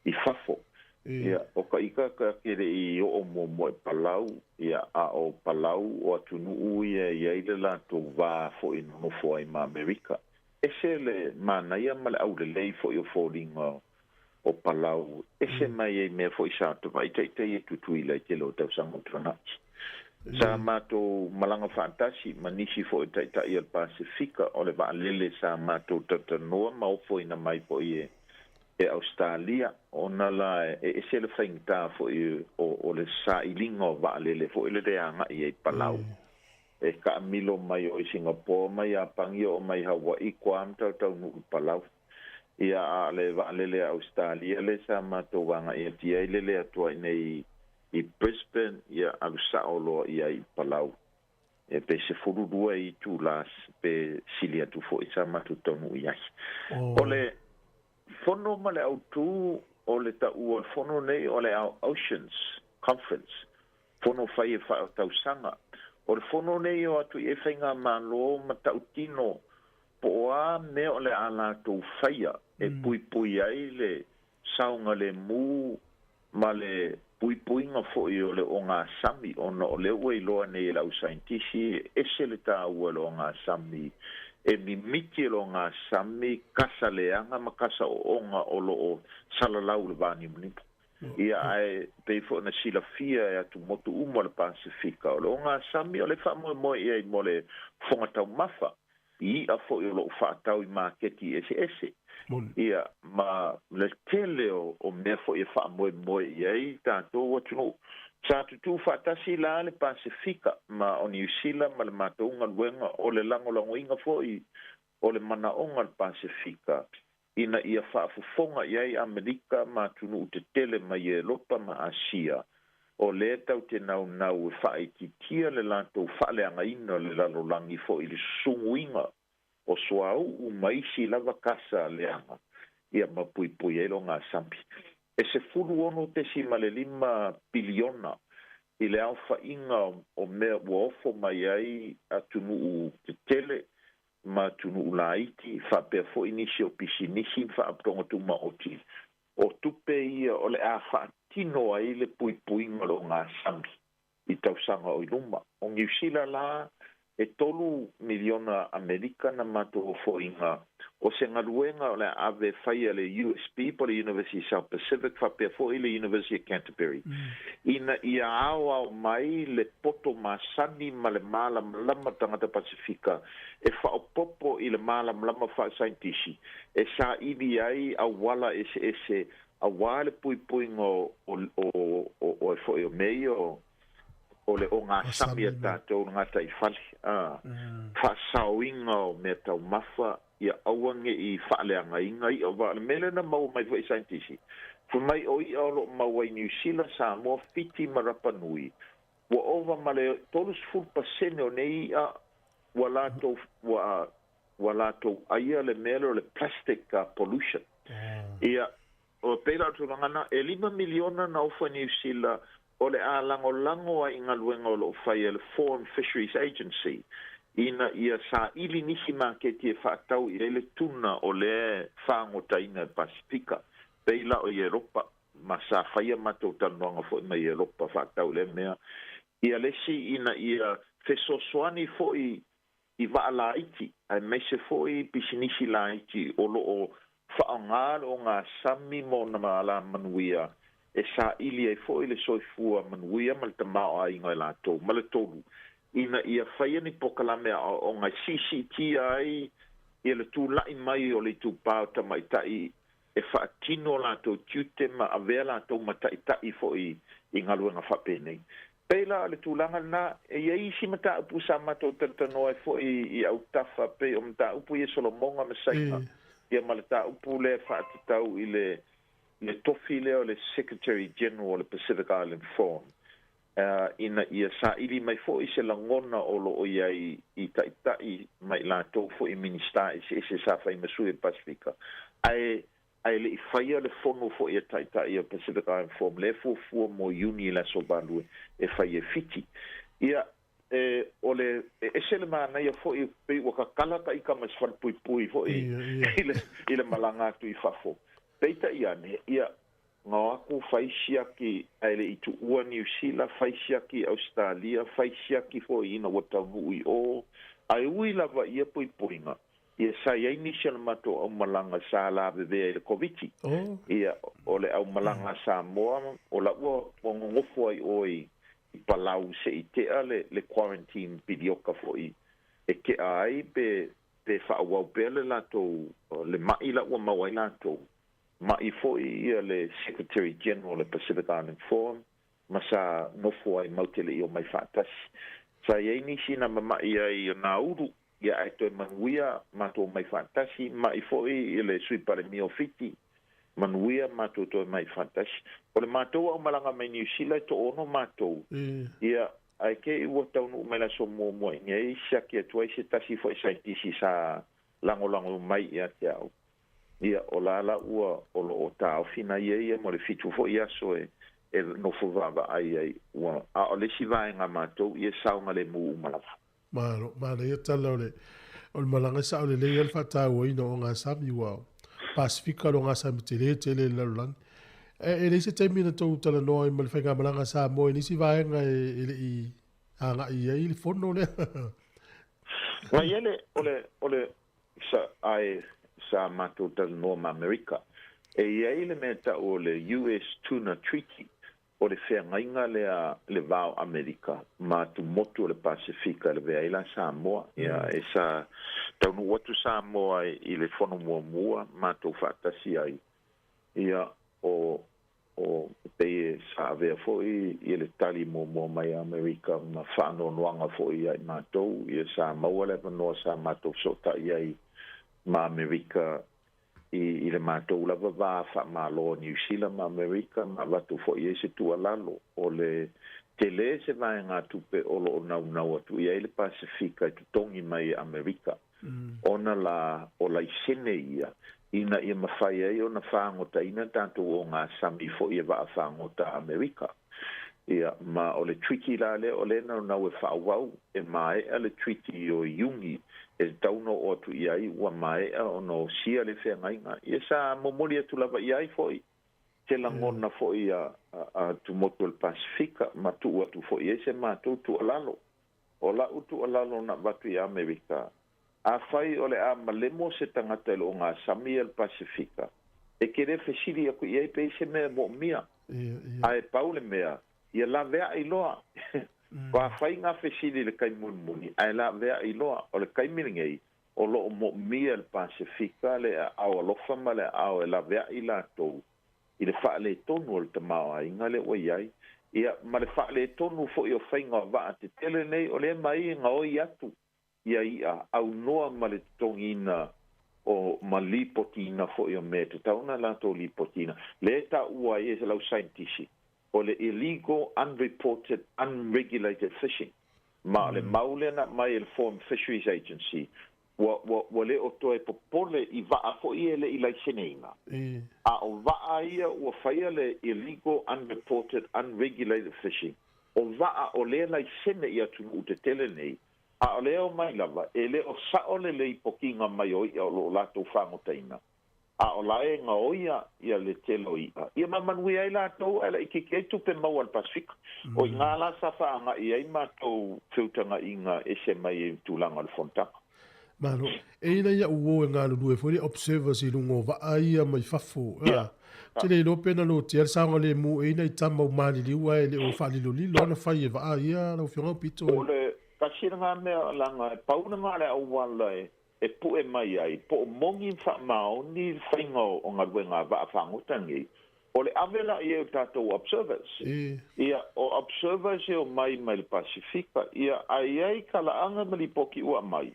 i fafo. Ia, o ka ika ka ke le i oo muamua i Palau, ia, a o Palau o atunuu ia e i ai le latou va foi nonofo ai ma Amerika. Ese le manaia ma le aulelei foi o foliga o Palau, ese mai ai mea foi sa tavaitaitaia i Tutuila i tele o tausaga ua tuanai. Sa matou malaga faatasi ma nisi foi o taitai o le Pasefika o le vaalele sa matou talatalanoa ma ofoina mai foi e Ausetalia, ona la e ese le faigata foi o le sailiga o vaalele foi lele e agai ai i Palau. E taamilo mai o i Singapore ma Iapani oo mai Hawaii, Guam tautaunuu i Palau. Ia, a o le vaalele a Ausetalia lea sa matou agai atu i ai lele atu ai nei i Brisbane, ia alu sao loa i ai i Palau. Ia pe 12 itula pe sili atu foi sa matou taunuu i ai. O le fono ma le autu o le taua o le fono nei o le Our Oceans Conference, fono fai e faatausaga. O le fono nei e o atu i ai faigamalo ma tautino po o a mea o le a latou faia e puipui ai le saogalemu ma le puipuiga foi o le ogasami, ona o lea ua iloa nei e le ausainitisi e ese le taua o le ogasami, e mimiti e le ogasami kasa leaga ma kasa ooga o lo o salalau i le vanimonimo. Ia, ae pei foi ona silafia e atumotu uma o le Pasefika, o le ogasami o le faamoemoe i ai mo le fofoga taumafa, i i'a foi o lo o faatau i maketi eseese. Ia, ma le tele o mea foi e faamoemoe i ai tatou atunuu. Sa tutū faatasi la le Pasefika ma o Niusila ma le matou galuega o le lagolagoina fo'i o le manaoga le Pasefika ina ia faafofoga i ai Amerika ma atunuu tetele mai Elopa ma Asia o lē taute naunau e faaitiitia le latou faaleagaina o le lalolagi fo'i i le susuguiga o suauu ma isi lava kasa leaga ia ma puipui ai lo gasami. E 16.5 piliona i le aofa'iga o mea ua ofo mai ai atunuu tetele ma atunuu laiti faapea fo'i nisi o pisinisi ma faaputoga tumaoti o tupe ia o le a faatino ai le puipuiga o le ogasami i tausaga o i luma. O Niusila la e 3 miliona Amerika na matou ofo'iga o se galuega o le a ave faia le USP po le University South Pacific faapea fo'i le University of Canterbury ina ia ao ao mai le poto masani ma le malamalama tagata Pasifika e faaopopo i le malamalama faasainitisi e saili ai auala eseese auā le puipuiga o e fo'i o mea ia o le ogasami a tatou le gataifale a faasaoina o mea taumafa ia aua ne'i faaleagaina i'a va le mea lea na maua mai fo'i saienitisi fai mai o i'a o lo'o mau ai Niusila, Samoa, Fiti ma Rapanui ua ova ma le 30% o nei i'a ua latou ua latou aia le mea lea o le plastic pollution. Ia o pei la o tulaga na e 5 miliona na ofo i Niusila o le a lagolago ai i galuega o lo'o fai e le Foreign Fisheries Agency ina ia saili nisi maketi e faatau i ai le tuna o lea fagotaina e Pasifika pei la o i Eropa ma sa faia matou talanoaga fo'i mai Eropa faatau lea mea. Ia lesi ina ia fesoasoani fo'i i vaa laiti aemaise fo'i pisinisi laiti o lo'o faaaogā le ogasami ma ona alamanuia e saili ai fo'i le soifua manuia ma le tamaoaiga e latou. Ma le tolu ina ia faia ni pokalame aoaoga e siisiitia ai ia le tula'i mai o le itupā o tamaita'i e faatino latou tiute ma avea latou ma ta'ita'i fo'i i galuega faapenei. Pei la o le tulaga lenā e iai isi mataupu sa matou talatanoa ai fo'i i autafa pei o mataupu ia solomoga ma saina ia ma le taupu lea faatatau i le tofi lea o le Secretary General o le Pacific Island Forum ina ia saili mai fo'i se lagona o loo i ai i ta'ita'i mai latou fo'i Minista eseese sa fai ma sui o Pasifika ae le'i faia le fono fo'i e ta'ita'i o Pacific Island Forum lea fuafua mo Iuni i le aso 8 e fai e Fiti. Ia e o le e ese le manaia fo'i pei ua kakala ta'ita ma se falepuipui fo'i i le malaga atu i fafo. Peita'i ane ia gao aku fai siaki ae le'i tuua Niusila, fai siaki Ausetalia, fai siaki fo'i ina ua taunuu i o ae ui lava ia puipuiga ia sa iai nisi o le matou aumalaga sa lavevea i le Koviti. Ia o le aumalaga Samoa o la'ua ua gogofo ai oe i Palau se'i te'a le quarantine pilioka fo'i e ke'a ai pe fa'aauau pea le latou le ma'i la'ua maua ai latou ma'i fo'i ia le Secretary General le Pacific Island Forum ma sa nofo ai mau te le'i o mai fa'atasi. Sa iai nisi na mama'i ai o Nauru ia ae toe manuia matou mai fa'atasi ma'i fo'i i le Sui Palemia o Fiti manuia matou toe mai fa'atasi. O le matou aumalaga mai Niusila e to'ono matou ia ae ke i ua taunuu mai le aso muamua i nei siaki atu ai se tasi fo'i saitisi sa lagolago mai ia te a'u ia o la la ua o loo taofi na ia ia mo le 7 fo'i aso e nofo vaavaai ai ua a o le isi vaega matou ia saogalemu uma lava. Malo, manaia tala o le malaga sa'o lelei ai le faatauaina o ogasami ua Pasifika le ogasami telē tele i le lalolagi. E leai se taimi na tou talanoa ai ma le faigamalaga Samoa i nisi vaega e le'i aga'i ai le fono lea? Nai ele o le sa ae sa matou talanoa ma Amerika e iai le mea ta'u o le US Tuna Treaty o le feagaiga lea le vao Amerika ma tumotu o le Pasifika le vea ai la Samoa ia e sa taunuu atu Samoa i le fono muamua matou faatasi ai ia o pei e sa avea fo'i ia le tali muamua mai Amerika ma fa'anoanoaga fo'i ia i matou ia sa maua le avanoa sa matou feso'ota'i ai ma Amerika i le matou lava va fa'amālō Niu Sila ma Amerika ma avatu fo'i ai se tu'alalo o le telē se vaega tupe o lo'o naunau atu i ai le Pasifika e totogi mai e Amerika ona la o laisene ia ina ia mafai ai ona fāgotaina tatou ogasami fo'i e va'a fāgota Amerika. Ia ma o le treaty la lea o lea naunau e fa'auau e mae'a le treaty o Iugi e tatau ona oo atu i ai ua mae'a ona osia le feagaiga. Ia sa momoli atu lava i ai fo'i se lagona fo'i a tumotu o le Pasifika ma tu'u atu fo'i ai se matou tu'alalo. O la'u tu'alalo na avatu i Amerika, afai o le a malemo se tagata i le ogasami ia le Pasifika, e te lē fesili aku i ai pe i se mea e mo'omia. Ae pau le mea, ia lavea'i loa. Afai gā fesili i le taimi mulimuli, ae lavea'i loa. O le taimi lenei, o lo'o mo'omia e le Pasifika le aao alofa ma le aao e lavea'i latou i le fa'aletonu o le tamaoaiga lea ua i ai. Ia ma le fa'aletonu fo'i o faiga o va'a tetele nei o lea mai e gaoi atu ia i'a aunoa ma le totogiina o ma lipotiina fo'i o mea e tatau ona latou lipotiina. Lea e ta'ua ai e se lau saienitisi, o le illegal, unreported, unregulated fishing. Ma o le mau lea na aumai e le Foreign Fisheries Agency, ua lē o toe popole i va'a fo'i e le'i laiseneina. A o va'a ia ua faia le illegal, unreported, unregulated fishing, o va'a o lea laisene i atunu'u tetele nei, a o lea o mai lava, e lē o sa'o le leipotiga mai o i'a o lo'o latou fagotaina, a o lae gaoia ia le tele o i'a. Ia mamanuia ai latou ae la'itiiti ai tupe maua a le Pasifika. O igā la sa fa'aga'i ai matou feutaga'iga ese mai ai tulaga o le fonotaga. Malo. E ina ia uo e galulue foi le observers i luga o va'a ia mai fafo. Ou te le iloa pe na lotea le saogalemu e ina i tama u maliliu ae le o faalilolilo ana fai e va'a ia lau Afioga Aupito. O le tasi lagā mea laga e pau lagā le auala e pu'e mai ai po o moni ma fa'amaoni le faiga o galuega a va'a fagota nei, o le ave la'i ai o tatou observers. Ia o observers e omai mai le Pasifika, ia ae i ai tala'aga ma lipoti ua aumai,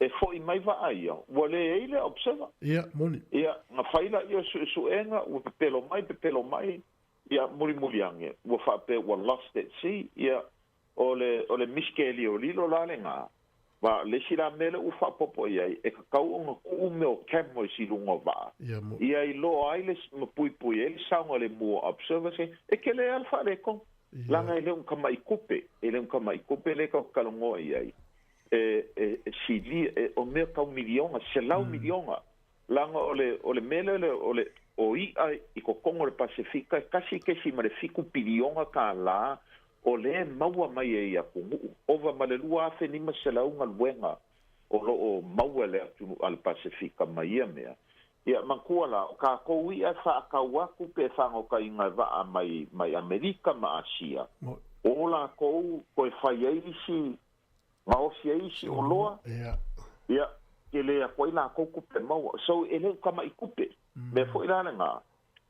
e fo'i mai va'a ia, ua leai le observer. Ia, moni. Ia, na fai la'i o su'esu'ega, ua pepelo mai, pepelo mai, ia mulimuli age, ua fa'apea ua lost at sea, ia o le misikeliolilo la legā, ma le isi la mea lea ua fa'aopoopo i ai, e tatau ona tu'u mea o cameras i luga o va'a, ia iloa ai le ma puipui ai le saogalemu o observers, e tele lava le fa'aletonu, laga e le o ni tama'i tupe, e le o ni tama'i tupe lea tatou te talanoa i ai, e silia, o mea tau miliona, selau miliona, laga o le mea lea o le o i'a i totonu o le Pasefika e 1.7 piliona tālā o lea e maua mai ai i atunu'u, ova ma le 2,500 galuega o lo'o maua e le atunu'u a le Pasefika ma ia mea. Ia manatua la, o tatou i'a e fa'atau atu pe fagotaina e va'a mai Amerika ma Asia, o lakou toe fai ai isi gaosi ai isi oloa, ia tele atu ai lakou tupe maua. So e le o tama'i tupe. Mea fo'i la legā,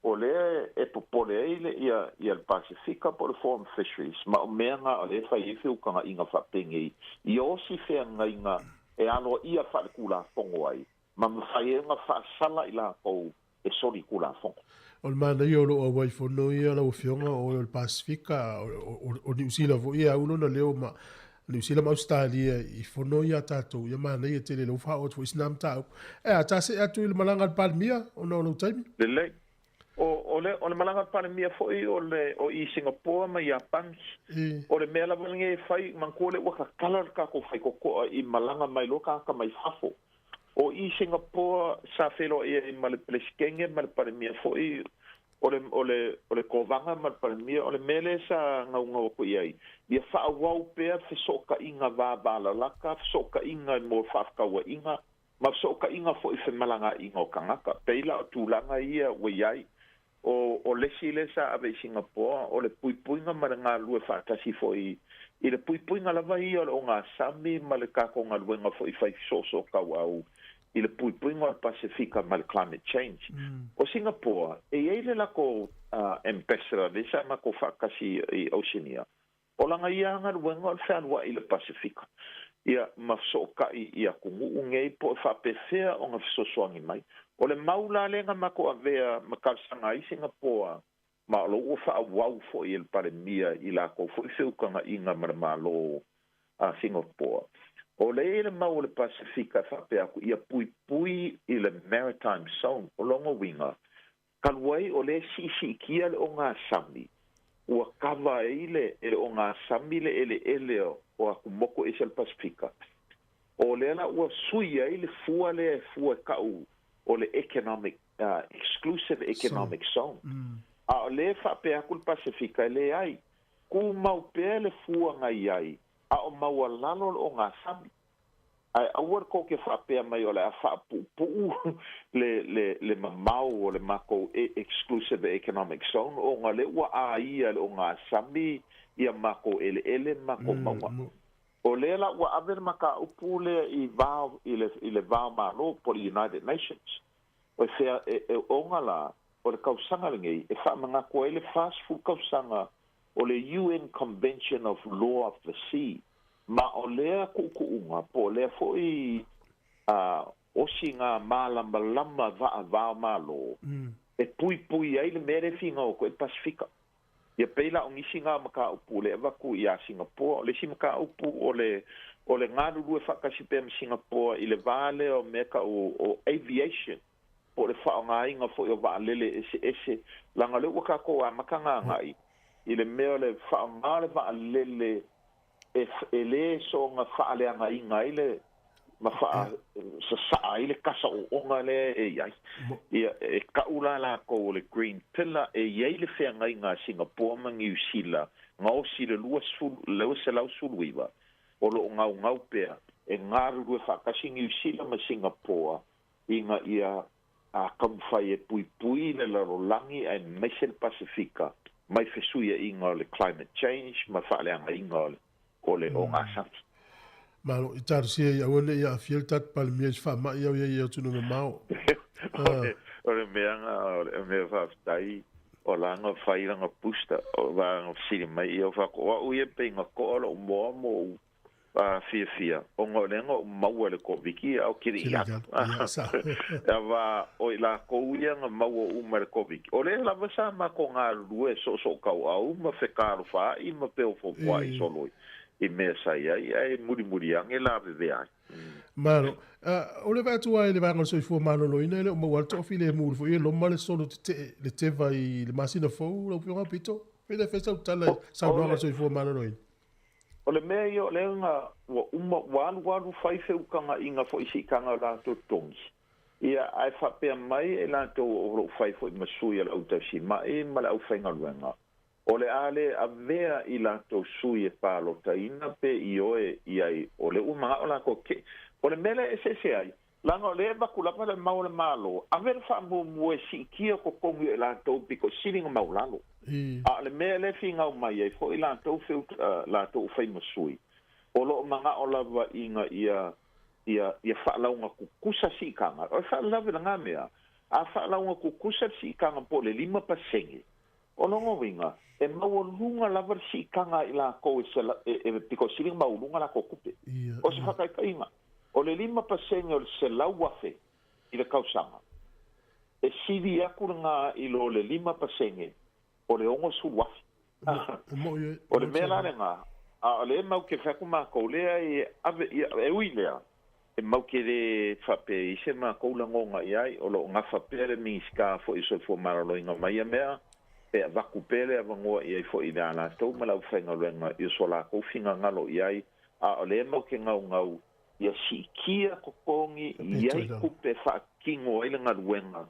o lea e popole ai le ia ia le Pasifika po o le Forum Fisheries, ma o mea gā o lea e fai ai feutaga'iga fa'apenei, ia osi feagaiga e aloa'ia fa'aletulafono ai, ma mafai ai ona fa'asala i latou e soli tulafono. O le manaia o lo'o auai fono ia lau Afioga o oe o le Pasifika, o Niu Sila foi e au lona leo ma Niu Sila ma Ausetalia i fono ia a tatou, ia manaia tele lea ua faaoo atu foi sina mataupu. Ae a ta see atu i le malaga a le Palemia ona o lou taimi? Lelei. O le malaga a le Palemia foi o le o i Singapore ma Iapani. O le mea lava lenei e fai, manatua lea ua tatala le tatou faitotoa i malaga mai loa tagata mai fafo. O i Singapore sa feloai ai ma le Peresetene ma le Palemia foi o le o le o le Kovana ma le Palemia, o le mea lea sa naunau atu i ai, ia fa'aauau pea feso'ota'iga vavalalata, feso'ota'iga mo fa'afetaua'iga, ma feso'ota'iga fo'i femalaga'iga o tagata. Pei la o tulaga ia ua i ai. O le isi lea sa ave i Singapore, o le puipuiga ma le galulue fa'atasi fo'i i le puipuiga lava ia o le ogasami ma le tatou galuega fo'i fai feso'oso'otau'au i le puipuiga o le Pasefika ma le climate change. O Singapore, e i ai le latou ambassador le sa makou faatasi i Oceania o laga ia galuega o le fealuaʻi i le Pasifika ia ma fesootaʻi i atunuu nei po o faapefea ona fesoasoani mai. O le mau la lega makou avea ma talosaga ai Singapoa ma o lou ua faaauau foʻi e le Palemia i lakou foʻi feutagaʻiga ma le Mālō a Singapoa. O le i le mau o le Pasifika e faapea atu ia puipui i le maritime zone o loga uiga talu ai o lē siʻisiʻitia le ogasami ua kava ai le e le ogasami le eleele o atumoku ese o le Pasifika. O lea la ua sui ai le fua lea e fua e taʻu o le economic exclusive economic zone. A o lē faapea atu le Pasifika e leai tumau pea le fua gai ai a o maualalo le ogasami ae aua le tou ke faapea mai o le a faapuupuu le mamao o le makou exclusive economic zone ona le ua aia le ogasami ia makou eleele ma makou mauga. O lea la ua ave le mataupu lea i vao i le vao Mālō po le United Nations o e fea e ona la o le tausaga lenei e faamanatu ai le 40 tausaga o le UN Convention of Law of the Sea ma o lea kuʻukuʻuga po o lea foʻi osiga malamalama vaavao Mālō e puipui ai le mea le figao ko e Pasifika. Ia pei la o nisi ga mataupu le avatu iā Singapoa. O le isi mataupu o le galulue faatasi pea ma Singapoa i le va lea o mea taʻu o aviation po o le faaaogāiga foʻi o vaalele eseese laga o lea ua tatou amataga agai i le mea o le faaaogā le vaalele e lē soga faaleagaina ai le ma faasasaa ai le kasa ooga lea e iai. Ia e kaʻu la lakou o le green pillar e iai le feagaiga a Singapoa ma Niu Sila gaosi le 219 o loo gaugau pea e galulue faatasi Niu Sila ma Singapoa ina ia a taumafai e puipui le lalolagi ae maise le Pasifika mai fesuiaʻiga o le climate change ma faaleagaina o le ogasami. Malo i talosia ia aua neʻi aafia le tatou Palemia i se faamaʻi au ia i atunuu mamao. O le meaga o le mea faafetai o laga fai laga booster o vaga fesili mai ia o faako o aʻu ia peiga toʻa loʻu moa mo ou fiafia ona o lega oʻu maua le Koviki a o kiliʻi atu. Ava o i lakou ia na maua uma le Koviki o lea lava sa makou galulue soosoo tauau ma fekalofaai ma peofofoaʻi soloi i mea sa iai ae mulimuli age lavevea ai. Malo. O le vaatu ai le vaega o le soifua maloloina e le o maua le toafilemu le foʻi e loma le solo tetee le teva i le masina fou lau Afioga Pito. Pe le fai sau tala i saunoaga o le soifua maloloina. O le mea ia o lea ua uma ua alualu fai feutagaʻiga foʻi siitaga o latou totogi. Ia ae faapea mai e latou o loo fai foʻi ma sui a le autausimaʻi ma le aufaigaluega. O le a le avea i latou sui e palotaina pe i oe i ai o le ua magao lakou ke. O le mea lea e eseese ai, laga o lea e avatu lava le mau o le Mālō, ave le faamuamua e siitia totogi o i latou pito sili ona maulalo. A o le mea lea e finau mai ai foʻi latou latou fai ma sui, o loo magao lava ina ia faalauga tutusa siitaga. O le faalave laga mea, a faalauga tutusa le siitaga po o le 5%, o loga uiga, e maualuga lava le siitaga i lakou e pito sili ona maualuga lakou tupe. O se faataitaiga, o le 5% o le 100,000 i le tausaga, e sili atu lagā i lo le 5% o le 60,000. O le mea la lagā, a o le mau ke fai atu makou lea e ave ia e ui lea, e mau ke lē faapea i se makou lagoga iai, o loo gafa pea le Minisita foʻi o Soifua Maloloina mai ia mea, e avatu pea le avanoa iai foʻi le a latou ma le aufaigaluega i o so lakou finagalo iai, a o lea mau ke gaugau ia siitia totogi iai tupe faatino ai le galuega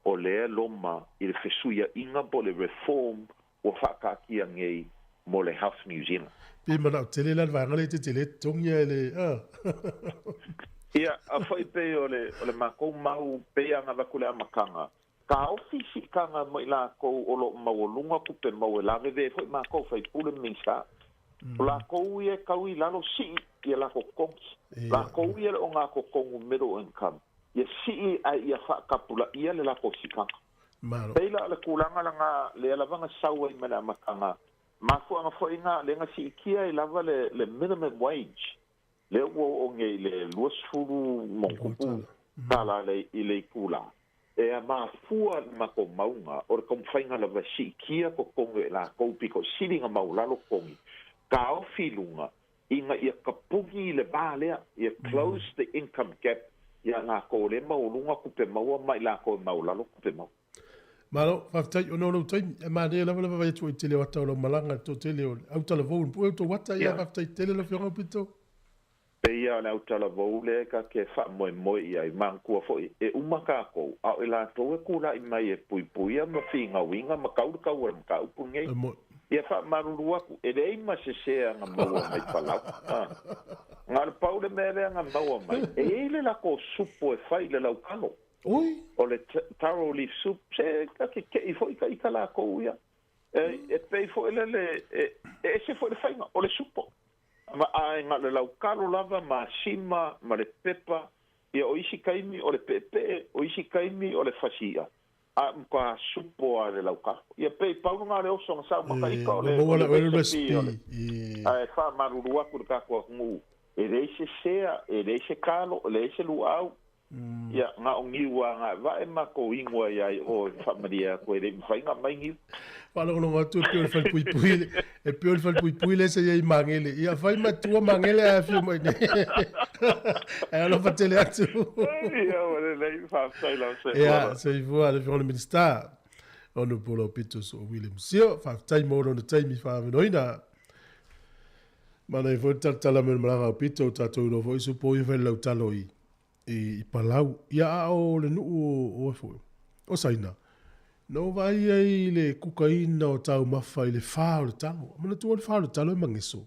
o lea loma i le fesuiaʻiga po o le reform ua faakaatia nei mo le Health New Zealand. Pe manao tele la le vaega lea e tetele totogi ae le. Ia, a foʻi pei o le makou mau pei aga avatu le amataga, taofi siitaga mai lakou o loo maualuga tupe maua e lavevē foʻi makou faipule ma Minisita. O lakou ia e tau i lalo sii ia lakou totogi. Lakou ia le o gā totogu middle income, ia sii ae ia faatapulaʻia le lakou siitaga. Malo. Pei la o le tulaga laga lea lava na sau ai ma le amataga, mafuaaga foi ga lea na siitia ai lava le minimum wage, lea ua oo nei i le 20 ma ona tupu tala i le itulā, e mafua le matou mauga o le taumafaiga lava e siitia totogi o i latou pito sili ona maualalo totogi, taofi i luga ina ia tapuni le va lea, ia close the income gap ia latou lea e maualuga tupe maua ma i latou e maualalo tupe maua. Malo, faafetai ona o lou taimi. E manaia lava le vaavaai atu i le tele o ata o lau malaga, le toatele o le autalavou i le pue o tou ata. Ia, faafetai tele lau Afioga Aupito. Pei lava o le autalavou lea ta te faamoemoe i ai, manatua foi, e uma tatou, a o i latou e tulai mai e puipuia ma finauina ma tau le tau o le mataupu lenei. Ia faamalulu atu, e leai ma se sea na maua mai Palau. Na o le pau le mea lea na maua mai, e i ai le latou supo e fai i le lautalo. O le taro leaf soup, se ta te te'i foi ta ita latou ia. E pei foi lele, e ese foi le faiga, o le supo. Ma ae na o le lautalo lava ma sima ma le pepa, ia o isi taimi o le peepee, o isi taimi o le fasi i'a, a matua supo lava i le lautalo. Ia pei pau lena o le oso na sau ma ka ita o le recipe o le, ae faamalulu atu i le tatou atunuu, e leai se sea, e leai se talo, e leai se luau, Ia, na o niu lava na vae matou inu ai ai oe, faamalie atu e le i mafai ona aumai niu. Faalogologo atu e pei o le falepuipui, e pei o le falepuipui lea sa i ai i Magele. Ia fai matua Magele ae afio mai nei. Ae alofa tele atu. Ia, ua lelei, faafetai lava Soifua. Ia, soifua le Afioga i le Minisita, Honourable Aupito Soo William Sio. Faafetai mo lona taimi faavanoina. Manaia foi le talatala mai o le malaga a Aupito, ua tatou iloa foi supo ia fai le lautalo i i Palau. Ia a o le nuu o, o foi, o Saina, na ou vaai ai i le kukaina o taumafa i le fā o le talo. Manatua le fā o le talo e mageso.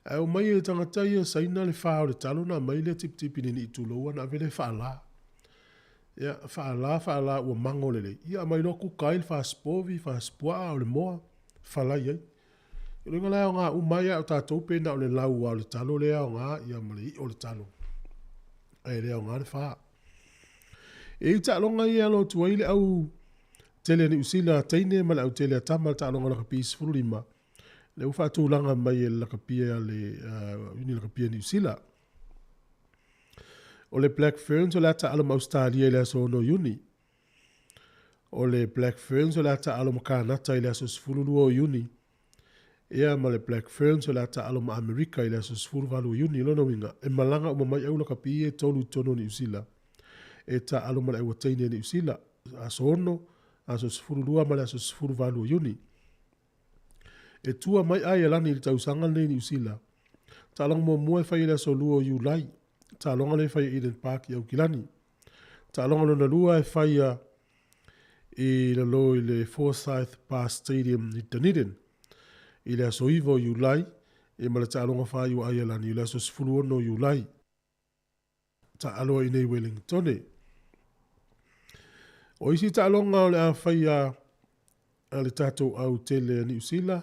Ae omai e tagata ia Saina le fā o le talo na aumai lea tipitipi nini'i tulou ana ave lea faalā. Ia, faalā, faalā ua mago lelei. Ia aumai loa kuka ai le fā sipovi, fā sipuaa o le moa, falai ai. O le uiga la e aoga uma ai a o tatou pe na o le lau lava o le talo lea e aoga ia ma le iʻa o le talo, ae le aoga le fā. E i ai taaloga ia e alo atu ai le au tele a Niu Sila a teine ma le au tele a tama i le taaloga lakapi 15, lea ua faatulaga mai e le lakapi a le Iuni Lakapi a Niu Sila. O le Black Ferns o le a taalo ma Ausetalia i le aso 6 o Iuni. O le Black Ferns o le a taalo ma Kanata i le aso 12 o Iuni. Ia ma le Black Ferns o le a taalo ma Amerika i le aso 18 o Iuni. O lona uiga, e malaga uma mai au lakapi ia e tolu i totonu o Niu Sila e taalo ma le au teine a Niu Sila, aso 6, aso 12 ma le aso 18 o Iuni. E tua mai Aialani i le tausaga lenei i Niu Sila. Taaloga muamua e fai i le aso 2 o Iulai. Taaloga lea e fai i Eden Park i Aukilani. Taaloga lona lua e faia i lalo i le Forsyth Barr Stadium i Dunedin i le aso 9 o Iulai, ia ma le taaloga faaiu a Aialani i le aso 16 o Iulai. Taalo ai i nei Wellingtone. O isi taaloga o le a faia a le tatou au tele a Niu Sila,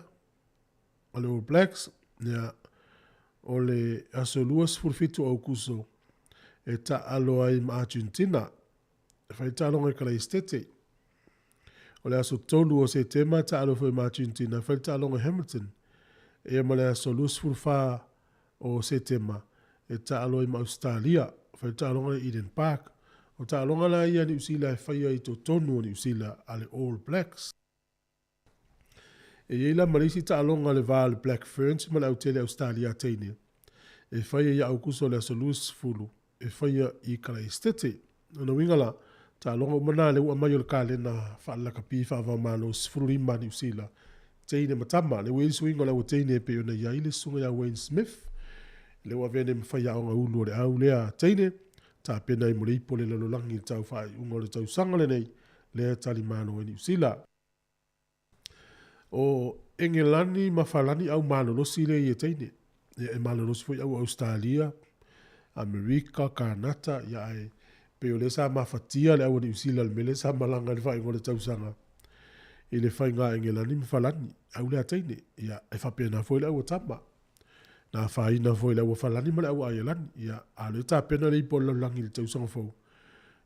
a le All Blacks, ia, o le aso 27 o Aukuso e taalo ai ma Argentina. E fai taaloga i Kalaesetete. O le aso 3 o Setema e taalo foi ma Argentina, e fai le taaloga i Hamilton. Ia ma le aso 24 o Setema e taalo ai ma Ausetalia, e fai le taaloga i Eden Park. O taaloga la ia a Niu Sila e faia i totonu o Niu Sila a le All Blacks. E i ai la ma le isi taaloga a le va o le Black Ferns ma le autele Ausetalia teine e faia ia Aukuso o le aso 20 e faia i Kalaesetete. Lona uiga la, taaloga uma na lea ua aumai o le kalena faalelakapi faava-o-Malo 15 a Niu Sila, teine ma tama. Lea ua i ai le suiga o le aua teine e pei ona i ai le susuga ia Wayne Smith, lea ua avea nei ma faiaoga ulu o le au lea teine, tapena ai mo le ipu o le lalolagi i le tau faaiuga o le tausaga lenei, lea e talimalo ai Niu Sila. O Engelani ma Falani au malolosi lea i e teine. Ia, e malolosi foi au Australia, Amerika, Kanata, ia ae pei o lea sa mafatia le au a Niu Sila i le mea lea sa malaga i le faaiuga o le tausaga i le faiga a Engelani ma Falani, au lea teine. Ia, e faapena foi le au a tama. Na afaina foi le au a Falani ma le au a Aialani. Ia, a o lea e tapena le ipu o le lalolagi i le tausaga fou.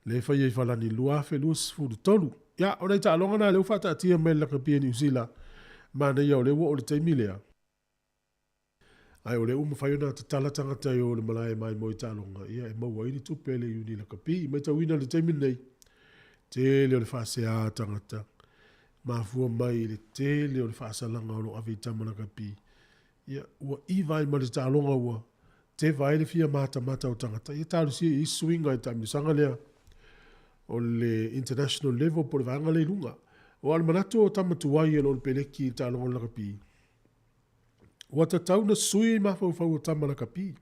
Lea e faia i Falani 2023. Ia, o nai taaloga na lea ua faataatia mai e le lakapi a Niu Sila, manaia o lea ua oo i le taimi lea. Ae o lea ua mafai ona tatala tagata e o i le malae e maimoa i taaloga, ia e maua ai ni tupe a le Iuni Lakapi. Matauina i le taimi lenei, tele o le faasea a tagata, mafua mai i le tele o le faasalaga o lo o ave i tama lakapi. Ia, ua iva ai ma le taaloga ua teva ai le fia matamata o tagata, ia talosia i ai suiga i taamilosaga lea o le international level po o le vaega lea i luga. Aua o le manatu o tama tuai o lo o le peleki i le taaloga o le lakapi, Ua tatau na sui mafaufau o tama lakapi.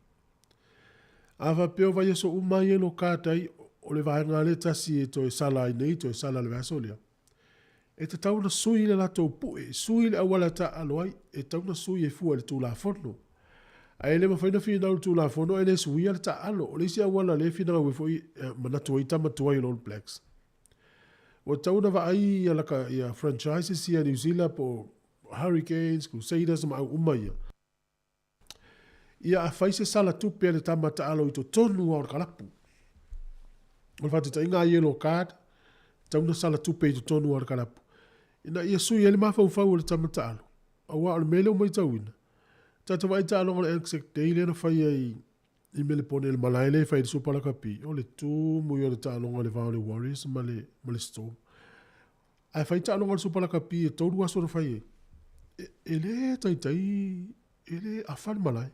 A faapea o vaiaso uma ai e lo card ai, o le vaega lea tasi e toe sala ai nei, toe sala le vaiaso lea. E tatau na sui le latou pue, sui le auala e taaalo ai, e tatau na sui e fua i le Tulafono. Ae le mafai na finau i le Tulafono ae le suia le taaalo. O le isi auala lea e finau ai foi, manatu ai tama tuai o le All Blacks. Ua tatau na vaai ia laka, ia franchises ia New Zealand po o Hurricanes, Crusaders ma au uma ia. Ia a fai se sala tupe a le tama taalo i totonu lava o le kalapu. O le faataitaiga a yellow card, tatau ona sala tupe i totonu lava o le kalapu. Ina ia sui ai le mafaufau o le tama taalo, aua o le mea lea ua matauina, tatou vaai i taaloga o le Anzac Day lea na faia i i Melepone i le malae lea e fai ai le Supa Lakapi, o le tumu ia o le taaloga i le va o le Warriors ma le, ma le Storm. Ae fai taaloga o le Supa Lakapi e tolu aso na fai ai. E, e le taitai, e le afa le malae.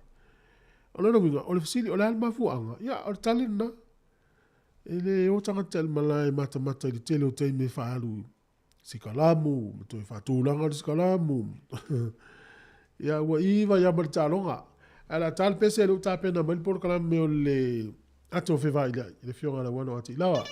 O lona uiga, o le fesili, o le a le mafuaaga? Ia, o le tali lena. E le o tagata i le malae e matamata i le tele o taimi e faaalu sikalamu, ma toe faatulaga le sikalamu. Ia, ua iva ia ma le taaloga. Ae o le a ta le pese, lea ua tapena mai le polokalame o le Ato Fevailiai, i le Afioga ia Lauano a Tiilawa.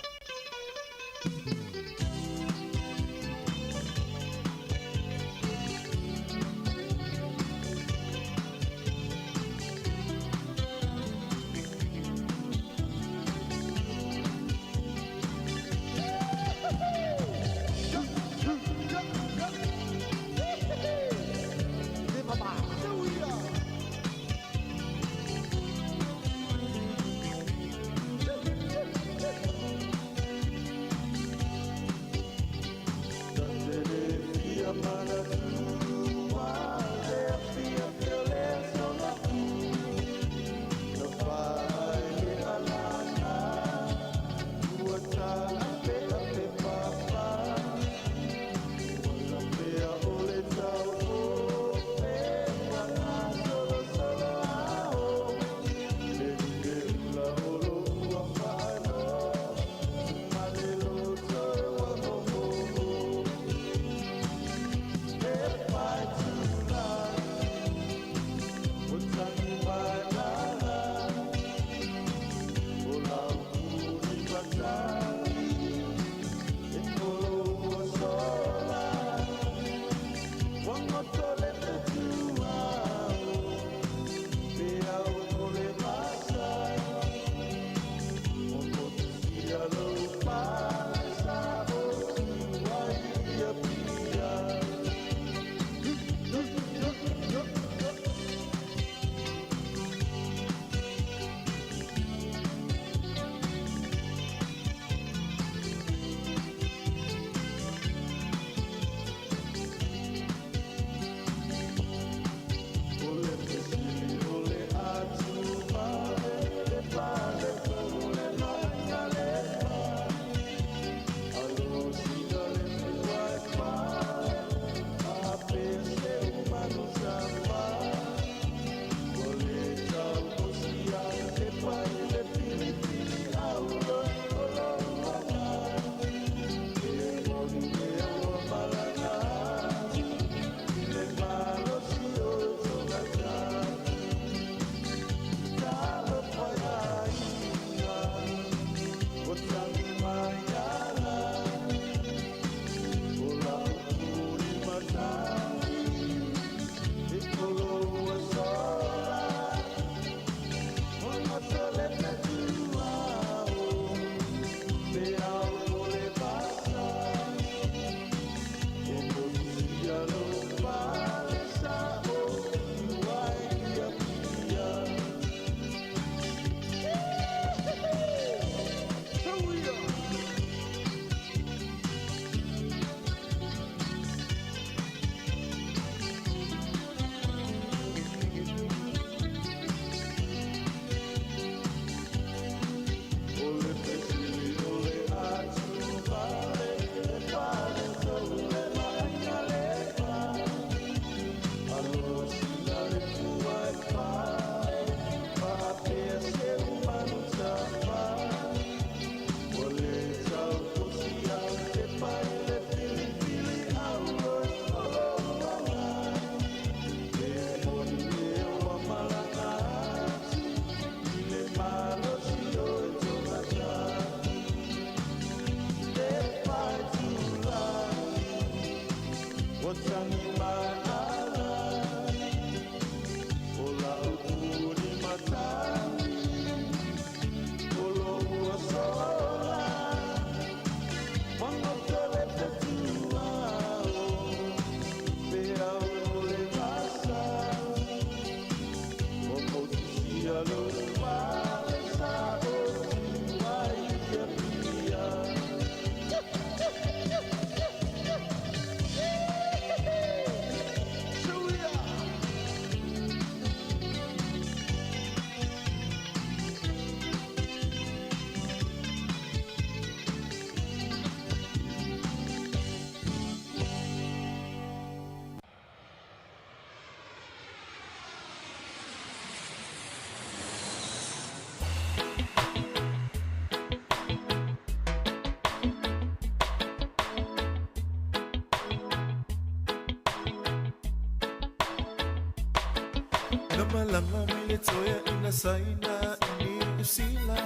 Malanga mai le toea ina saina i Niu Sila.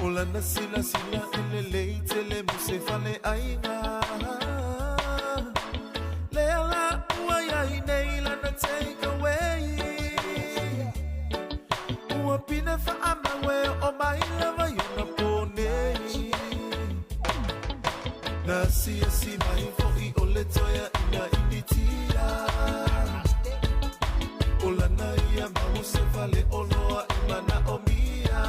O lana silasila e lelei tele mo se faleaiga. Lea la ua iai nei lana take away. Ua pine faamau e oo mai lava i ona po nei. Na asiasi mai foʻi o le toea ina initia. O lana ia mau se fale oloa e manaʻomia.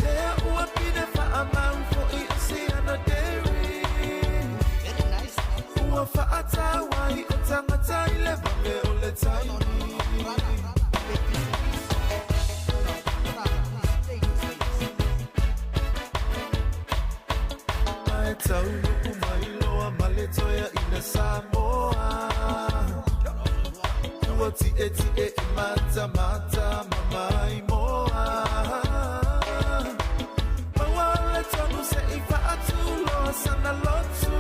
Lea ua pine faamau foʻi o siana dairy. Ua faatauai o tagata i le vave o le taimi. Ae taunuu mai loa ma le toea ina Samoa. Ua tiʻetiʻe e matamata ma maimoa. Maua le tonu seʻi faatuloa sana lotu.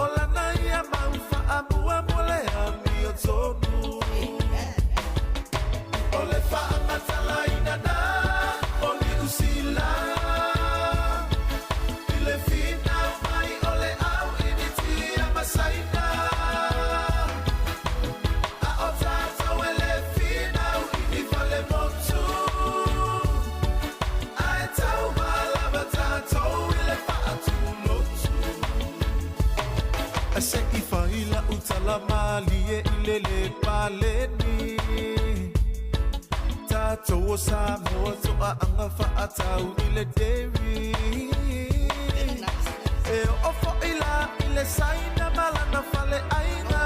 O lana ia mau faamua mo le amiotonu. O le faamatalaina na o Niu Sila. I le finau mai o le au initia ma Saina. A o tatou e le finau i fale motu. Ae tauma lava tatou i le faatulotu. Seʻi fai la'u tala malie i le lē paleni. Tatou o Samoa to'aaga fa'atau i le dairy. E oo fo'i la i le Saina ma lana faleaiga.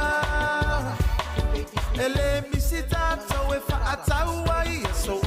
E lē misi tatou e fa'atau ai aso.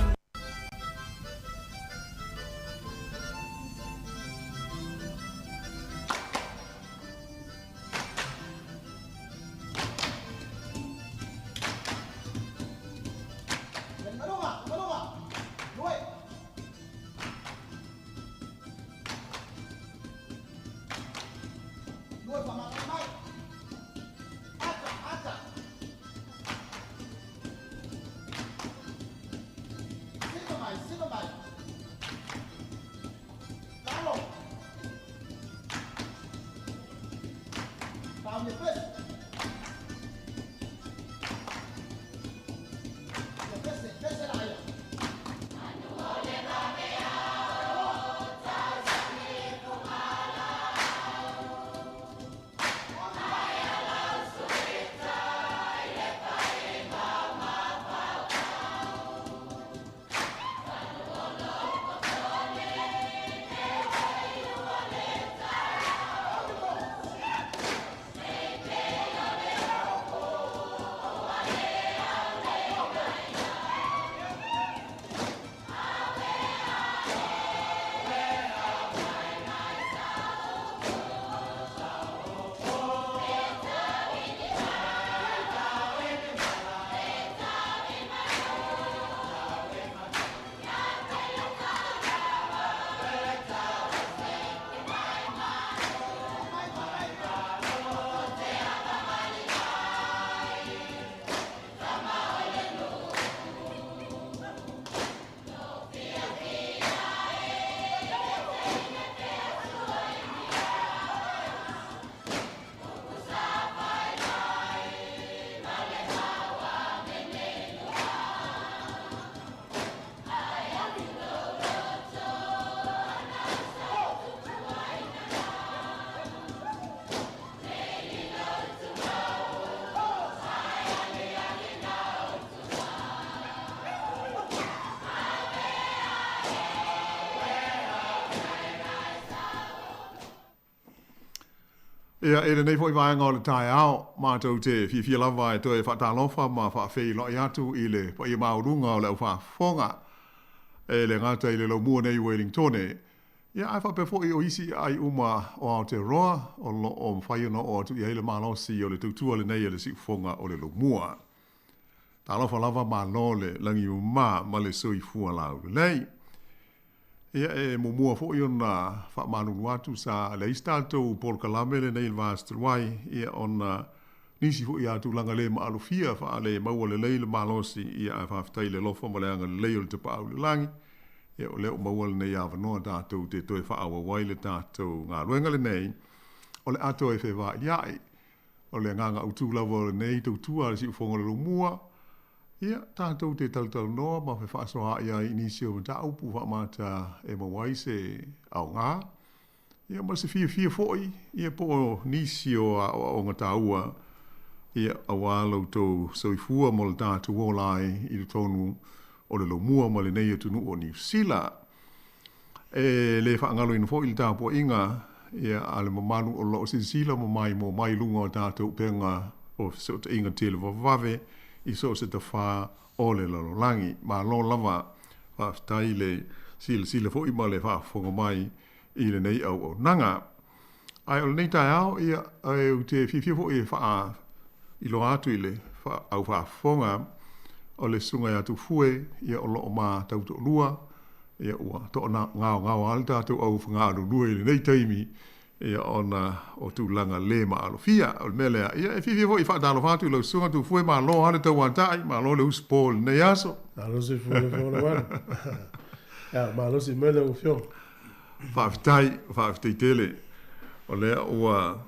Ia, i lenei foi vaega o le taeao, matou te fiafia lava e toe faatalofa ma faafeiloai atu i le paia maualuga o le aufaafofoga e le gata i le laumua nei i Uelintone, ia ae faapea foi o isi aai uma o Aotearoa o lo o mafai ona oo atu i ai le malosi o le tautua lenei a le siufofoga o le laumua. Talofa lava malo le lagi e mama ma le soifua laulelei. Ia e muamua foi ona faamalulu atu sa leai se tatou polokalame lenei i le va talu ai, ia ona nisi foi a tulaga le maalofia faale maua lelei le malosi, ia ae faafetai i le alofa ma le agalelei o le Tapaau i le Lagi, ia o lea ua maua lenei avanoa tatou te toe faaauau ai le tatou galuega lenei o le a toe fevailiai. O le agaga autu lava o lenei tautua a le Siufofoga o le Laumua, ia, tatou te talatalanoa ma fefaasoaai ai i nisi o mataupu faamata e maua ai se aoga, ia ma se fiafia foi, ia po o nisi o aoaoga taua, ia, aua lo outou soifua ma lo tatou ola ai i totonu o le Laumua ma lenei atunuu o Niu Sila. E le faagaloina foi le tapuaiga ia a le mamalu o lo o silasila ma maimoa mai i luga o tatou upega o fesootaiga televavave i so o se tafā o le lalolagi. Malo lava, faafetai le silasila foi ma le faafofoga mai i lenei auaunaga. Ae o lenei taeao, ia, ou te fiafia foi e faailoa atu i le au faafofoga o le Susuga ia Tufue, ia o lo o ma tautoalua, ia ua toagaogao lava le tatou au galulue i lenei taimi, ia ona o tulaga le maalofia. O le mea lea, ia e fiafia foi e faatalofa atu i lau Susuga Tufue, malo lava le tauatai, malo le usupo i lenei aso. Malo soifua le Fofoga Mamalu. Ia, malosi mai lau Afioga. Faafetai, faafetai tele. O lea ua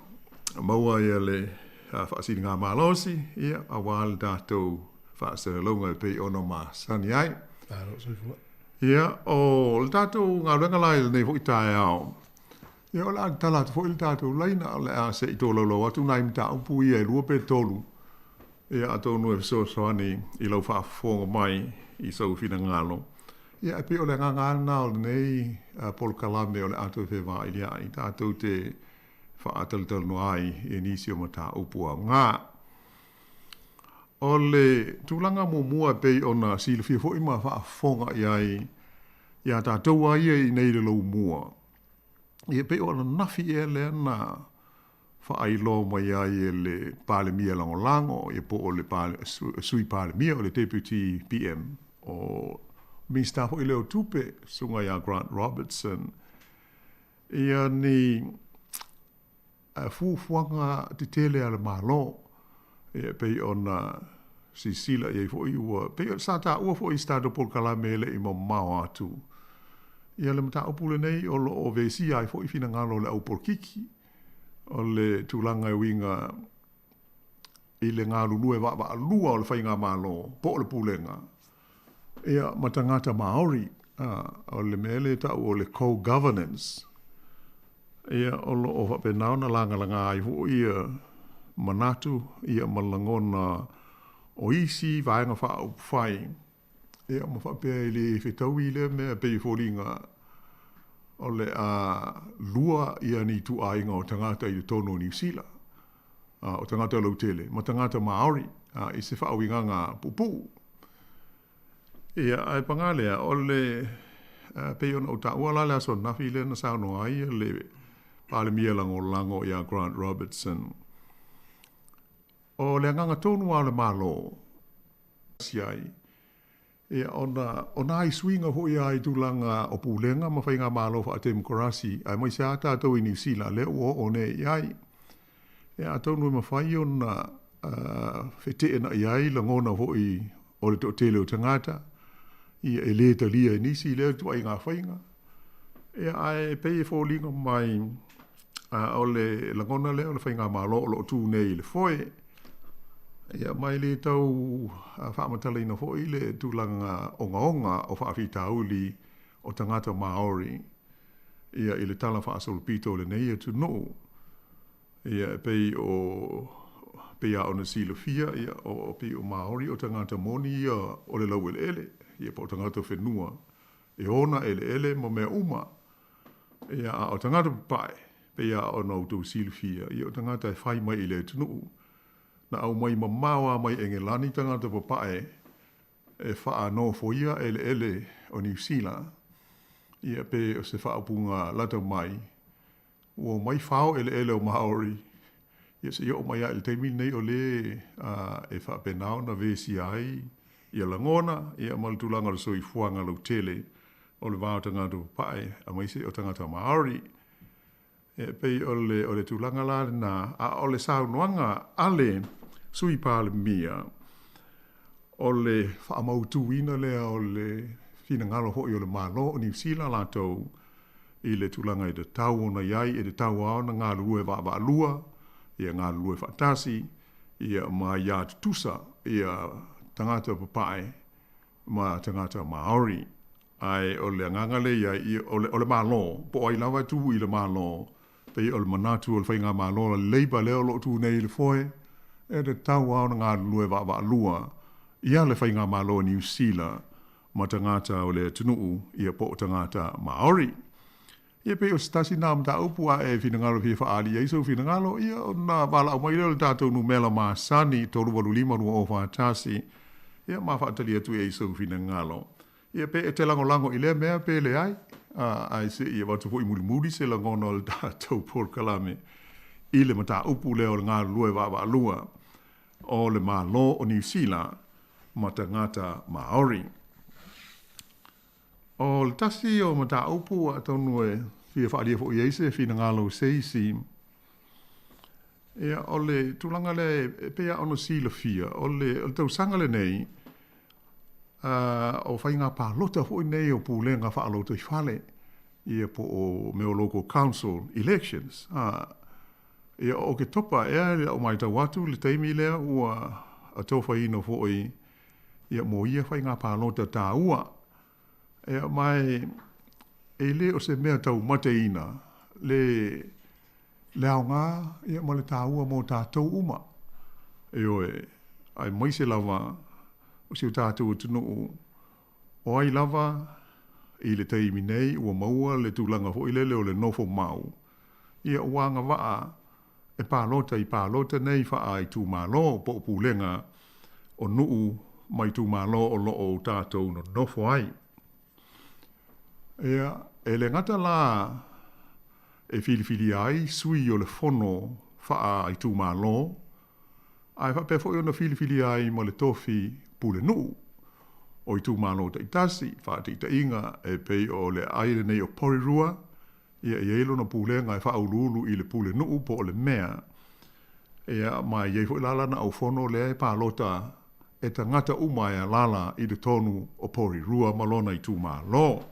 maua ia le faasiligamalosi, ia, aua le tatou faasalalauga e pei ona masani ai. Malo soifua. Ia, o le tatou galuega la i lenei foi taeao, ia o le a tatala atu foi le tatou laina, o le a se i tolaulau atu nai mataupu ia e 2 pe 3, ia atonu e fesoasoani i lau faafofoga mai i sou finagalo. Ia e pei o le agaga lava lena o lenei polokalame o le a toe fevailiai tatou te faatalatalanoa ai i nisi o mataupu aoga. O le tulaga muamua e pei ona silafia foi ma faafofoga i ai ia tatou lava ia i inei i le laumua, ia pei o ananafi ea lea na faailoa mai ai e le Palemia Lagolago, ia po o le Sui Palemia, o le Deputy PM, o Minisita foi lea o Tupe, Susuga ia Grant Robertson, ia ni fuafuaga tetele a le Malo, ia pei ona silasila i ai foi ua pei sa taua foi i se tatou polokalame e le i mamao atu. Ia le mataupu lenei o lo o vesia ai foi finagalo o le au polokiki, o le tulaga e uiga i le galulue vaavaalua o le faigamalo po o le pulega, ia ma tagata Māori, o le mea lea e tau o le co-governance. Ia, o lo o faapena ona lagalaga ai foi ia manatu ia ma lagona o isi vaega faaupufai, ia ma faapea e le fetaui lea mea e pei e foliga o le a lua ia ni ituaiga o tagata i totonu o Niu Sila, o tagata lautele ma tagata Māori, i se faauigaga puupuu. Ia, ae paga lea, o le pei ona ou taua la le aso ananafi lea na saunoa ai le Palemia Lagolago ia Grant Robertson, o le agaga tonu lava o le Malo ai, ia ona o nai suiga foi lava i tulaga o pulega ma faigamalo faatemokarasi, aemaise lava tatou i Niu Sila lea ua oo nei i ai. Ia atonu e mafai ona feteenai ai lagona foi o le toatele o tagata, ia e le talia e nisi lea ituaiga faiga. Ia ae pei e foliga mai o le lagona lea o le faigamalo o lo o tu nei i le foe. Ia mai le tau faamatalaina foi le tulaga ogaoga o faafitauli o tagata Māori ia i le tala faasolopito o lenei atunuu. Ia e pei o pei a ona silafia, ia o pei o Māori o tagata moni ia o le laueleele, ia po o tagata whenua e ona eleele ma mea uma. Ia a o tagata papae, Pei lava ona outou silafia, ia o tagata e fai mai i le atunuu, na aumai mamao lava mai Engelani tagata papae e faanofoia eleele o Niu Sila, ia pe o se faaupuga lata mai, ua omai fao eleele o Maori, ia seia oo mai lava i le taimi lenei o lē e faapena ona vesia ai ia lagona ia ma le tulaga o le soifuaga lautele o le va o tagata papae aemaise o tagata Maori. E pei o le, o le tulaga la lena, a o le saunoaga a le Sui Palemia, o le faamautuina lea o le finagalo foi o le Malo o Niu Sila latou i le tulaga e tatau ona i ai, e tatau lava ona galulue vaavaalua, ia galulue faatasi, ia ma aia tutusa ia tagata papae ma tagata Maori. Ae o le agaga lea i ai, o le, o le Malo, po o ai lava e tu i le Malo, pei o le manatu o le Faigamalo a le Labour lea o lo o tu nei i le foe, e tatau lava ona galulue vaavaalua ia le Faigamalo a Niu Sila ma tagata o le atunuu, ia po o tagata Maori. Ia pei o se tasi lena o mataupu a e finagalo e fia faaali ai sou finagalo, ia ona valaau mai lea o le tatou numera masani 385 2041, ia ma faatali atu i ai sou finagalo. Ia pe e te lagolago i lea mea pe leai, a, ae se i avatu foi mulimuli se lagona o le tatou polokalame i le mataupu lea o le galulue vaavaalua o le Malo o Niu Sila ma tagata Maori. O le tasi o mataupu atonu e fia faaalia foi i ai se finagalo o se isi, ia, o le tulaga lea e pei lava ona silafia, o le, o le tausaga lenei, o faiga palota foi nei o pulega faalotoifale, ia po o mea o local council elections. Ia, o Oketopa ea i lau matau atu le taimi lea ua atofaina foi ia mo ia faiga palota taua. Ia ma e, e le o se mea taumateina le, le aoga ia ma le taua mo tatou uma. Ioe, aemaise lava o si o tatou atunuu, o ai lava i le taimi nei ua maua le tulaga foi lele o le nofo mau, ia ua agavaa e palota i palota nei faa-itumalo po o pulega o nuu ma itumalo o lo o tatou nonofo ai. Ia, e le gata la e filifilia ai sui o le fono faa-itumalo, ae faapea foi ona filifilia ai ma le tofi pulenuu o itumalo taitasi, faataitaiga e pei o le aai lenei o Porirua, Ia, e i ai lona pulega e faauluulu i le pulenuu po o le mea. Ia, ma e i ai foi la lana aufono lea e palota e tagata uma e alaala i totonu o Porirua ma lona itumalo.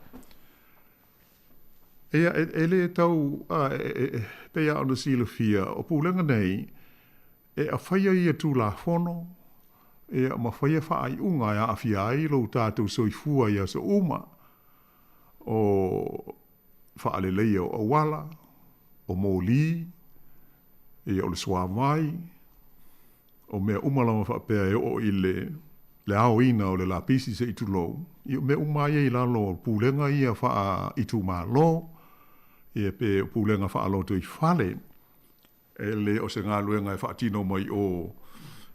Ia, e, e le tau, a, e, e, e, pei lava ona silafia, o pulega nei, e afaia ia Tulafono, ia, ma faia faaiuga e aafia ai lo tatou soifua i aso uma. O faaleleia o auala, o moli, ia o le suavai, o mea uma lava faapea e oo i le le aoina o le lapisi se i tulou, ia o mea uma lava ia i lalo o pulega ia faa-itumalo, ia pe o pulega faalotoifale. E le o se galuega e faatino mai o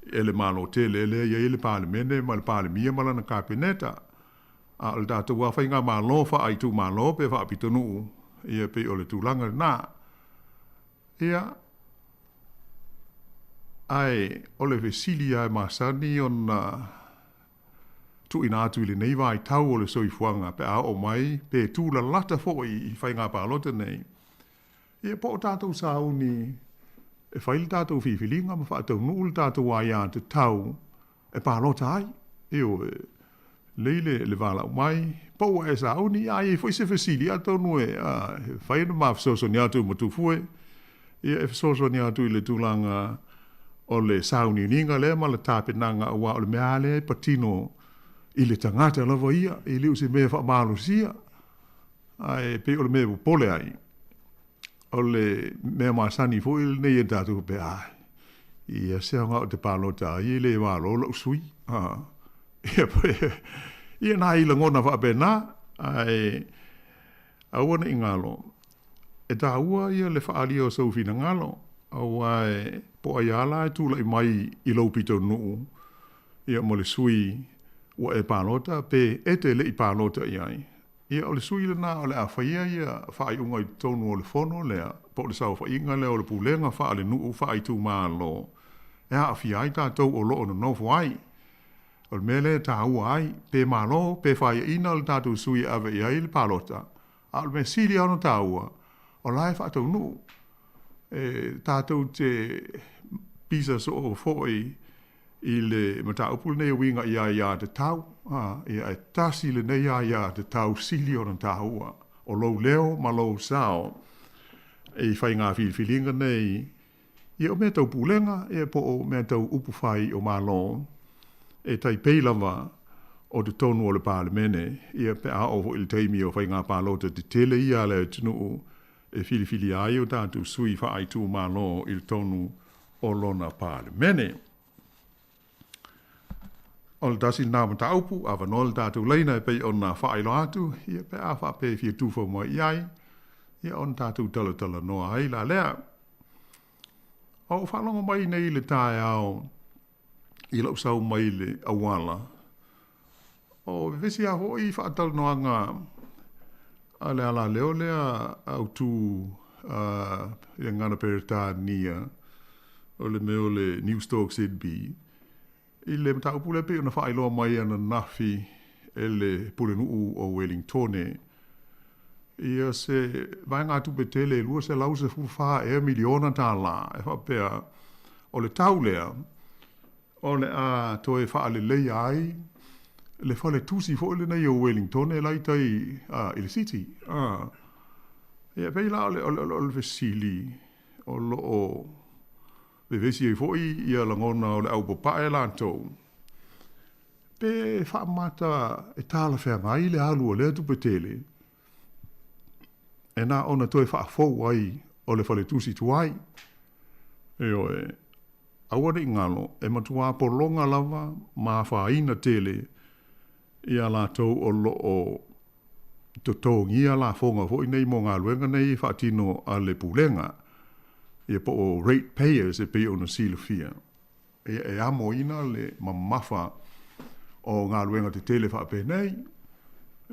e le Malo tele lea e i ai le Palemene ma le Palemia ma lana Kapeneta. A o le tatou lava faigamalo faaitumalo pe faapitonuu, ia pei o le tulaga lena. Ia, ae o le fesili lava e masani ona tuuina atu i lenei vaitau o le soifuaga pe a oo mai pe tulalata foi i faiga palota nei, Ia po o tatou sauni e fai le tatou filifiliga ma faataunuu le tatou aiatatau e palota ai. Ioe, lelei le, le valaau mai, po ua e sauni, a i ai foi se fesili, atonu e, a, e fai ona ma fesoasoani atu e Matufue, ia e fesoasoani atu i le tulaga o le sauniuniga lea ma le tapenaga, aua o le mea lava lea e patino i le tagata lava ia, e le o se mea e faamalosia. Ae pei o le mea e popole ai, o le mea masani foi lenei e tatou faapea, ah, ia se aoga ou te palota ai e le malo lou sui. Ah, ia, ia nai lagona faapena, ae aua ne i galo. E tāua ia le faaalia o sou finagalo, auā e po o ai lava la e tulai mai i lou pitonuu, ia ma le sui ua e palota pe e te le i palota i ai. Ia o le sui lena o le a faia ia faaiuga i totonu o le fono lea po o le saofaiga lea o le pulega faalenuu faaitumalo e aafia ai tatou o lo o nonofo ai. O le mea lea e taua ai, pe malo pe faiaina le tatou sui e ave i ai le palota, a o le mea sili lava ona taua, o la e faataunuu. E tatou te pisa soo foi i le mataupu lenei e uiga i aiatatau, ia e tasi lenei aiatatau sili ona taua, o lou leo ma lou sao i faiga filifiliga nei. Ia o mea tau pulega, ia po o mea tau upu fai o Malo, e tai pei lava o totonu o le Palemene, ia pe a oo foi i le taimi o faiga palota tetele ia a le atunuu e filifilia ai o tatou sui faaitumalo i totonu o lona Palemene. O le tasi lena o mataupu, avanoa le tatou laina e pei ona faailoa atu, ia pe a faapea e fia tufa mai i ai, ia ona tatou talatalanoa ai la lea. A ou faalogo mai nei i le taeao i lou sau mai le auala, o vevesi lava foi faatalanoaga a le alaleo lea autu i le gagana Peretania, o le mea o le Newstalk ZB, i le mataupu lea pei ona faailoa mai ananafi e le Pulenuu o Welingtone, ia se vaegatupe tele e $214 ea miliona tala e faapea o le tau lea o le a toe faaleleia ai le faletusi foi lenei o Welingtone la i tai i le city. Ia pei la o le fesili o lo o vevesi ai foi ia lagona o le au papae latou, pe faamata e talafeagai le alu o lea tupe tele e na ona toe faafou ai o le faletusi tuai. Ioe, aua ne i galo, e matuā pologa lava ma afaina tele ia latou o lo o totogia lafoga foi nei mo galuega nei e faatino a le Pulega, ia po o rate payers e pei ona silafia. Ia e amoina le mamafa o galuega tetele faapenei.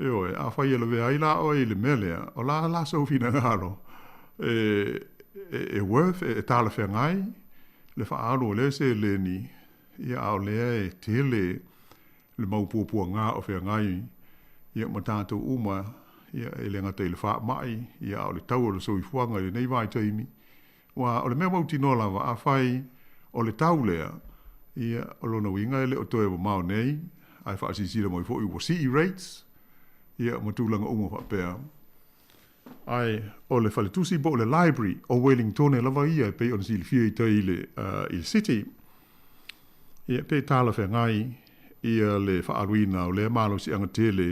Ioe, afai e lavea ai la oe i le mea lea, o la la sou finagalo e, e, e worth, e talafeagai le faaalu o lea seleni, ia a o lea e tele le mau puapuaga o feagai ia ma tatou uma, ia e le gata i le faamai, ia a o le tau o le soifuaga i lenei vaitaimi. Aua o le mea mautinoa lava, afai o le tau lea, ia o lona uiga e le o toe mamao nei, ae faasilasila mai foi ua sii rates, ia ma tulaga uma faapea. Ae o le faletusi po o le library o Welingtone lava ia e pei ona silafia i tai i le, i le city. Ia pe talafeagai ia le faaaluina o lea malosiaga tele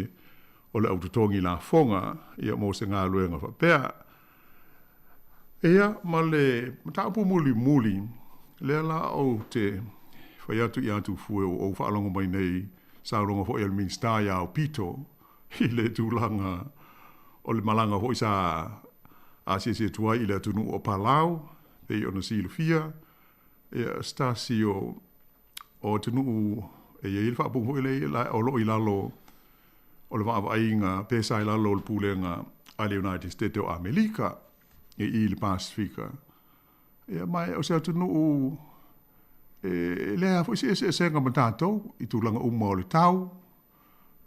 o le au totogi lafoga ia mo se galuega faapea. Ia, ma le mataupu mulimuli, lea la ou te fai atu ia Tufue ua ou faalogo mai nei saunoaga foi a le Minisita ia Aupito i le tulaga o le malaga foi sa asiasi atu ai i le atunuu o Palau, pei ona silafia, ia, se tasi o atunuu e i ai le faaupuga foi lea o lo o i lalo o le vaavaaiga pe sa i lalo o le pulega a le United States o Amelika i i le Pasefika. Ia, ma o se atunuu e leai lava foi se eseesega ma tatou i tulaga uma o le tau,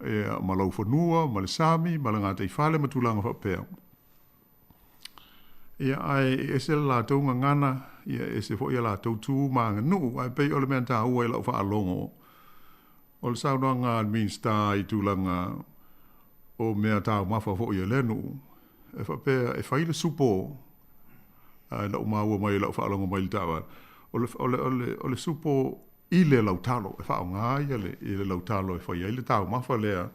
ia, ma laufanua, ma le sami, ma le gataifale ma tulaga faapea. Ia, ae e ese le latou gagana, ia e ese foi a latou tu ma aganuu, ae pei o le mea taua i lau faalogo, o le saunoaga a le Minisita i tulaga o mea taumafa foi a lea nuu, e faapea e fai le supo, a lau maua mai i lau faalogo mai i le taavale, o le, o le, o le, o le supo i le lautalo, e faaaoga ia le, i le lautalo e fai ai le taumafa lea,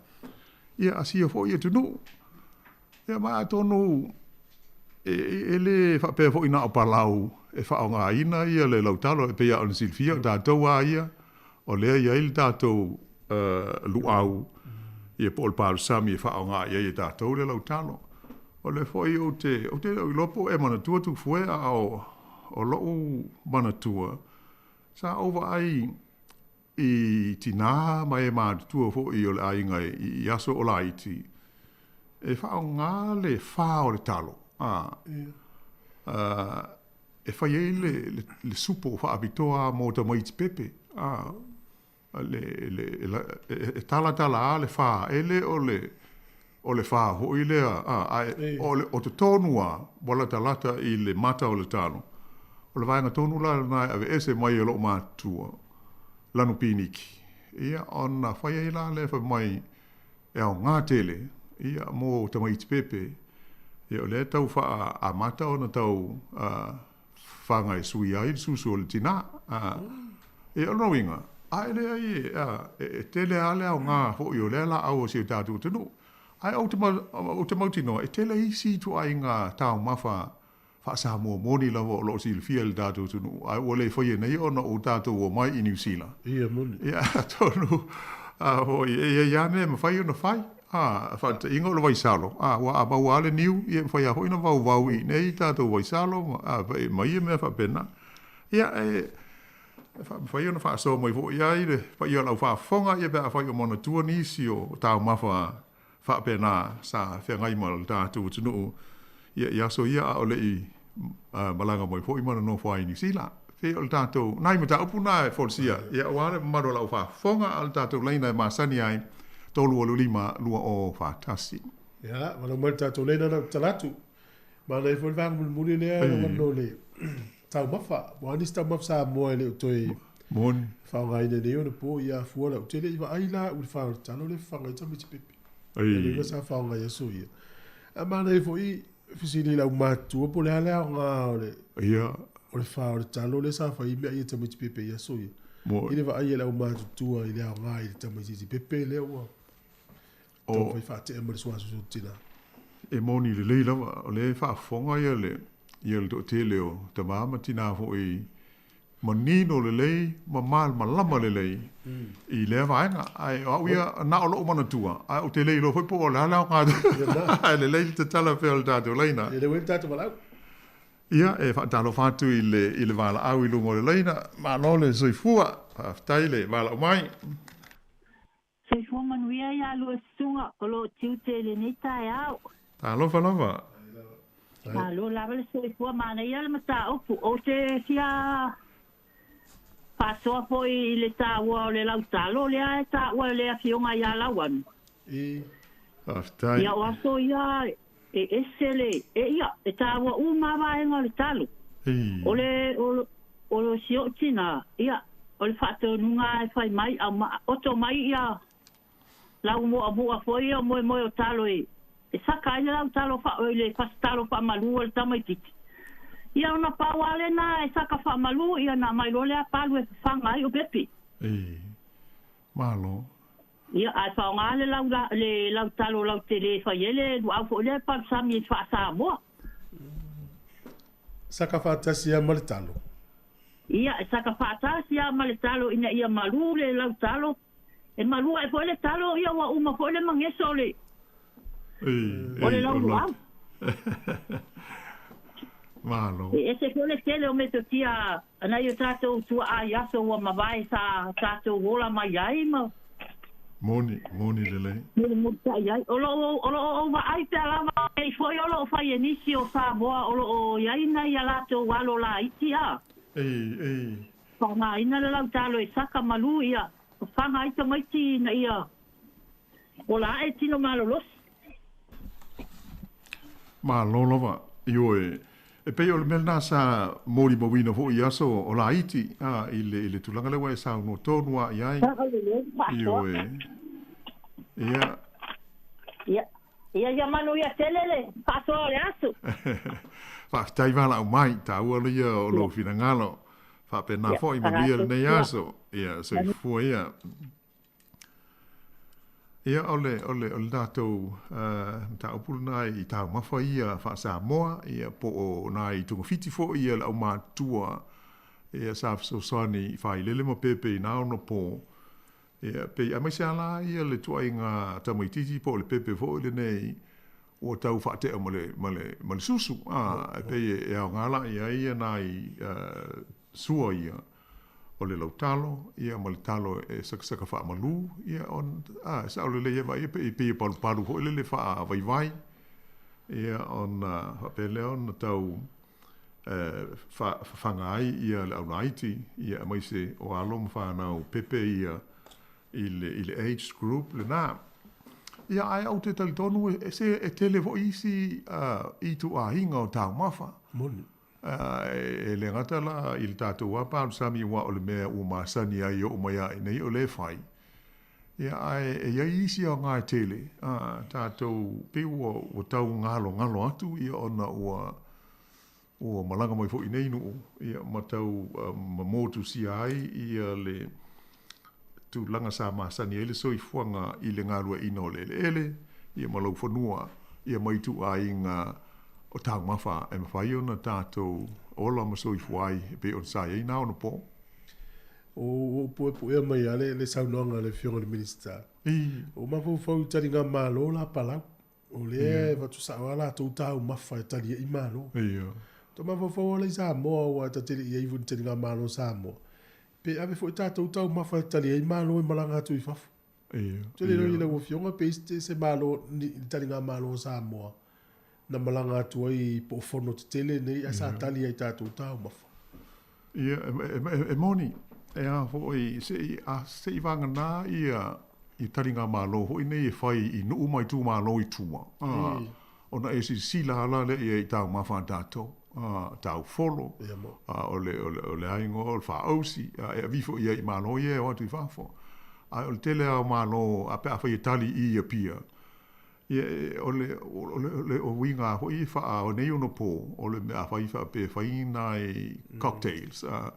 ia asia foi atunuu. Ia ma atonu e le faapea foi na o Palau e faaaogaina ia le lautalo e pei lava ona silafia o tatou lava ia o lea e i ai le tatou luau ia po o le palusami e faaaoga i ai e tatou le lautalo. O lea foi ou te, ou te le o iloa po o e manatua Tufue, a o, o lo'u manatua, sa ou vaai i tinā ma e matutua foi o le aiga i aso o laiti, e faaaoga le fā o le talo, a, e fai ai le, le, le supo faapitoa mo tamaiti pepe, a, le, le, e talatala lava le fā, e le o le, o le fā foi lea, a, ae o, le, o totonu lava, ua latalata i le mata o le talo. O le vaega tonu la lena e aveese mai e lou matutua, lanu piniki. Ia, ona fai ai la lea fai mai, e aoga tele, ia, mo tamaiti pepe. Ia, o lea e tau faaamata ona tau whangai sui ai le susu o le tinā. Ia, o lona uiga, a e leai e, a, e tele lava le aoga foi o lea laau a si o tatou atunuu. Ae ou te, ou te mautinoa, e tele isi ituaiga taumafa faa-Samoa moni lava o lo o silafia e le tatou atunuu, ae ua le faia nei ona ua tatou omai i Niu Sila. Ia, moni. Ia, atonu, a foi, e i ai lava mea e mafai ona fai. A, faataitaiga o le vaisalo, a, aua a maua lava le niu, ia e mafai lava foi ona vauvau i inei tatou vaisalo ma, a, ma ia mea faapena. Ia, e, mafai ona faasoa mai foi ai le paia o le aufaafofoga, ia pe afai o manatua nisi o taumafa faapena sa feagai ma le tatou atunuu, ia, i aso ia a o le i malaga mai foi ma nonofo ai i Niu Sila. Pei o le tatou, nai mataupu na e folasia, ia aua le mamalu o le aufaafofoga, a o le tatou laina e masani ai, 385 2041. Ia, valaau mai le tatou laina na tatala atu. Manaia foi le vaega mulimuli lea ona o le taumafa. Ua nisi taumafa Samoa e le o toe Moni. faaaogaina nei ona po ia afua lau tele i vaai la u le whao talo le whanga i tamaiti pepe. Ai. Le sa faaaoga i aso ia. A manaia foi fesili lau matua po le a le aoga o le Ia. O le whao le talo le sa whai mea ia tamaiti pepe i aso ia. Mo. I le vaai e lau matutua i le aoga i le tamaiti pepe lea ua O. taumafai faatea ma le suasusu tina. E moni lelei lava, o lea e faafofoga ia le, ia le toatele o tama ma tinā foi manino lelei ma malamalama lelei i lea vaega. Ae o au ia, na o lou manatua, ae ou te le iloa foi po o le a le aoga. Ae lelei le tatala pea o le tatou laina. E le ua i le tatou valaau. Ia, e faatalofa atu i le, i le valaau i luga o le laina. Malo le soifua. Faafetai le valaau mai. Soifua manuia ia lua susuga o lo o tiute i lenei taeao. Talofa lava. Malo lava le soifua, manaia le mataupu. Ou te fia faasoa foi i le taua o le lautalo lea e taua e le Afioga ia Lauanu. Faafetai. Ia o aso ia e ese le, e ia, e taua uma vaega o le talo. O le, o, o si ou tina, ia, o le faatonuga e fai mai, au ma, oto mai ia lau mu'amu'a foi ia o moemoe o talo e, e saka ai le lau talo fa, i le fasitalo faamalu o le tamaitiiti. Ia ona pau lava lena e saka faamalu, ia ona aumai loa lea palu e fafaga ai o pepe. Ei, malo. Ia, ae faaaoga le lau, le lau talo lautele e fai ai le luau foi lea e palusami e faa-Samoa. Saka faatasi lava ma le talo. Ia, e saka faatasi lava ma le talo ina ia malu le lau talo. E malu ae foi le talo, ia ua uma foi le mageso o le, o le lau luau. Malo. E ese foi le tele o metotia a nai o tatou tuaa i aso ua mavae sa tatou ola mai ai ma. Moni, moni lelei. Mulimulita'i ai. O lo o, o lo o ou vaai pea lava nei foi o lo o fai e nisi o Samoa o lo o i ai nai a latou alo laiti a. Ei, ei. Faaaogaina le lautalo e saka malu ia fafaga ai tamaiti ina ia ola ae tino malolosi. Malo lava. Ioe, e pei o le mea lena sa molimauina foi i aso o laiti, a, i le, i le tulaga lea ua e saunoa tonu lava i ai. Ioe. Ia. Ia, ia, ia manuia tele le faasoa o le aso. Faafetai valaau mai, taua ia o lou finagalo. Faapena foi, manuia lenei aso. Ia, soifua ia. Ia, o le, o le, o le tatou mataupu lena i taumafa ia faa-Samoa, ia, po o nai togafiti foi ia le aumatutua, ia, sa fesoasoani i failele ma pepe i na ona po. Ia, pei, aemaise lava la ia le tuaiga tamaitiiti po o le pepe foi lenei, ua tau faate'a ma le ma le ma le susu, a, e pei e aogā la i ai ia nai sua ia o le lautalo, ia ma le talo e sakasaka faamalū, ia ona, a, e sao lelei ai vaaia pei pei e palupalu foi lele faavaivai, ia ona faapea lea ona tau fafaga ai ia le aulaiti, ia aemaise o alo ma fanau pepe ia i le i le age group lena. Ia ae ou te talitonu e se e tele foi isi ituaiga o taumafa. Moni. E le gata la i le tatou a palusami aua o le mea ua masani ai e oo mai lava i inei o lea e fai. Ia ae e i ai isi aoga e tele a tatou pei ua ua tau galogalo atu ia ona ua ua malaga mai foi i nei nuu ia ma tau ma motusia ai ia le tulaga sa masani ai le soifuaga i le galueaiina o le eleele ia ma laufanua ia ma ituaiga o taumafa e mafai ona tatou ola ma soifua ai e pei ona sa i ai na ona po. Ua ou puepuea mai lava le, le saunoaga a le Afioga i le Minisita. Ua mafaufau i taligamalo la Palau. O lea e avatu sao lava latou taumafa e tali ai malo. Ua mafaufau lava la i Samoa aua ta te le i i ai foi i le taligamalo Samoa. Pe ave foi tatou taumafa e tali ai malo e malaga atu i fafo. Ou te le iloa i lau Afioga pe i ai se malo i le taligamalo a Samoa na malaga atu ai po o fono tetele nei ae sa tali ai i tatou taumafa. Ia, e moni, e a foi, se i, se i vagana ia i taligamalo foi nei e fai i nuu ma itumalo i tua, a, ona e silasila lava la lea i ai i taumafa a tatou, a, taufolo, a, o le, o le, o le a igoa o le faaausi, a, e aveifo i ai i malo ia e o atu i fafo. Ae o le tele lava o malo, a pe afai e tali i i Apia, Ia, o le, o le, o le uiga lava foi e faa o nei ono pō, o le mea afai faapea e fai nai cocktails, a,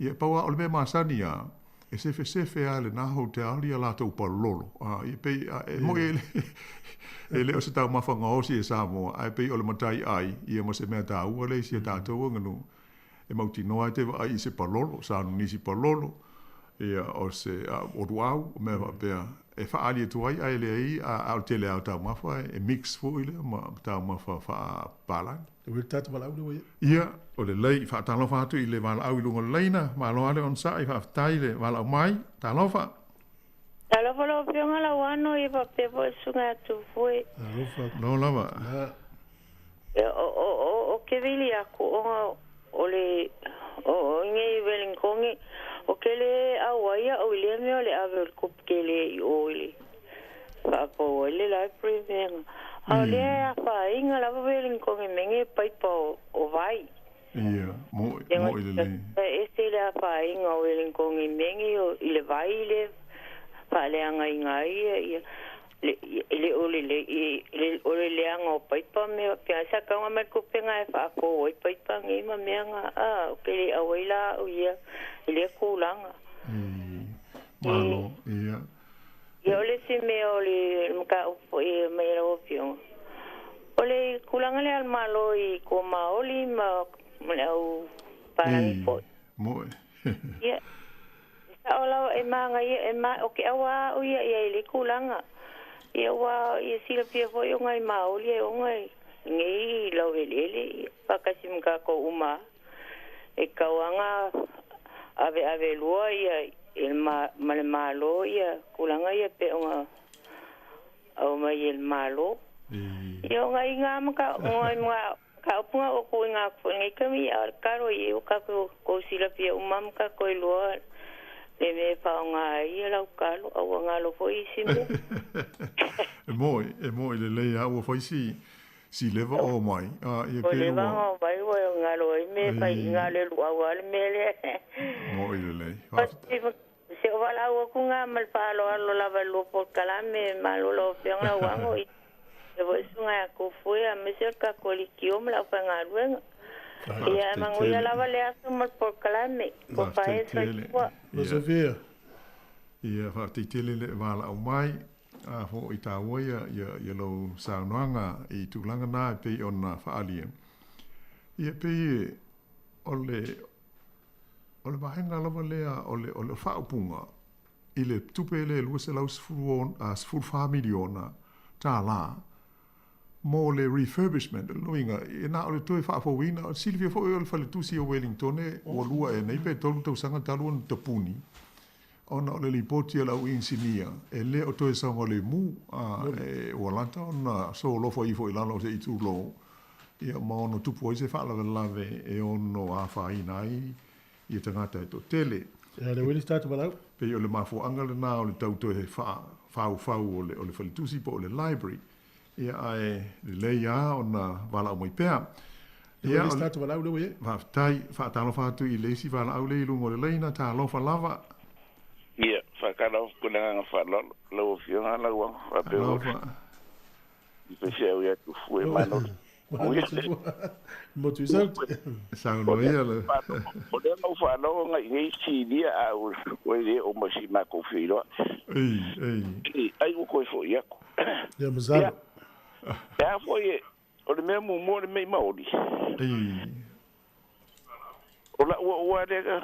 ia, pau lava o le mea masani lava, e sefesefe lava e lena hotel ia latou palolo, a, ia pei, a, e moni e le, e le o se taumafa gaosi e Samoa, ae pei o le matai ai, ia ma se mea taua lea i si a tatou aganuu, e mautinoa e te vaai i se palolo, sa nisi palolo, ia, o se oluau, o mea faapea, e faaali atu ai, ae leai, a o le tele lava o taumafa e mix foi lea ma taumafa faapapalagi. E uē le tatou valaau lea ua i ai. Ia, o lelei, faatalofa atu i le valaau i luga o le laina, malo lava le onosai, faafetai le valaau mai, talofa. Talofa lau Afioga Lauano, ia faapea foi le Susuga ia Tufue. Talofa. Lo lava. Ia, o, o, o, o ke vili aku ona o le, o, o nei Wellington, o ke le auai a'u i lea mea o le ave o le kupu tele i o i le faapau ai le library mea. A o lea e afaina lava Wellington i mea nei paipa o, o vai. Ia, mo'i, mo'i lelei. E ese le afaina o Wellington i mea nei o, i le vai le faaleagaina ai ia, ia le, e le o le, le, o le leaga o paipa ma mea faapena. Sa tau mai le tupe na e faafou ai paipa nei ma mea na, a, ou te le auai la au ia i lea tulaga. Malo, ia. Ia, o le isi mea o le mataupu foi e aumai e lau Afioga, o le tulaga lea a le Malo i Kuamaoli ma le au palagi foi. Moe. Ia, e sao lava e manaia, e ma, o ke aua au ia i ai le tulaga. Ia ua ia silafia foi ona e maoli e ona i nei laueleele, ia, faatasi ma tatou uma e tau lava na aveave lua ia i le ma, ma le Malo ia tulaga ia pe ona aumai e le Malo. Ia ona i ngā maka, ona i mga kaopunga o ku i ngā kupu nei kami a o le karo i o kakou kou silafia uma ma kakou i lua le mea e whaonga ai ia lau kalo, a ua ngalo foi isi mea. E moe, e moe lelei a ua fai si, si leva o mai. A, ia O pe leva ua. o mai ua ngalo ai me fai i ngā le luau a le mea lea. Moe lelei. Se o valaau aku ngā ma le faaaloalo lava i le lua polokalame, malo lau afioga lau ago i e foi susuga ia Kofue aemaise o le tatou Alikio ma le aufaigaluega. Ia e manuia lava le aso ma le polokalame. Ua Faafetai paea tele. soifua. Ia. Sofia. Ia, faafetai tele le valaau mai, a foi taua ia, ia, ia lou saunoaga i tulaga na e pei ona faaalia. Ia, pei e, o le, o le vaega lava lea o le, o le faaupuga i le tupe lea e 214 miliona tālā. Mo le refurbishment, o lona uiga, e na o le toe faafouina, o le silafia foi o le faletusi o Wellingtone ua lua ea nei pe tolu tausaga talu ona tapuni, ona o le lipoti a le au inisinia e le o toe saogalemu, a e ua lata ona solofa ifo i lalo o se itulō, ia ma ono tupu ai se faalavelave e ono afaina ai ia tagata e toatele. Ia le uili tatou valaau. Pei o le mafuaaga lena o le tau toe faafaufau o le faletusi po o le library. Ia ae lelei lava ona valaau mai pea. Ia o le valaau lea ua i ai. Faafetai, faatalofa atu i le isi valaau lea i luga o le laina, talofa lava. Ia, faatalofa atu i le agaga faaaloalo, lau Afioga Lauaga, faapea foi i faifeau ia Tufue Manolo. Motu i Saute. Saunoa ia le. O lea na ou faalogo nai nei sinia a ua le oo mai si matou feiloai. Ei, ei. Ai ua toe foi atu. Ia masalo. E a foi o le mea muamua le mea i Maoli. Ei. O lau uaua lea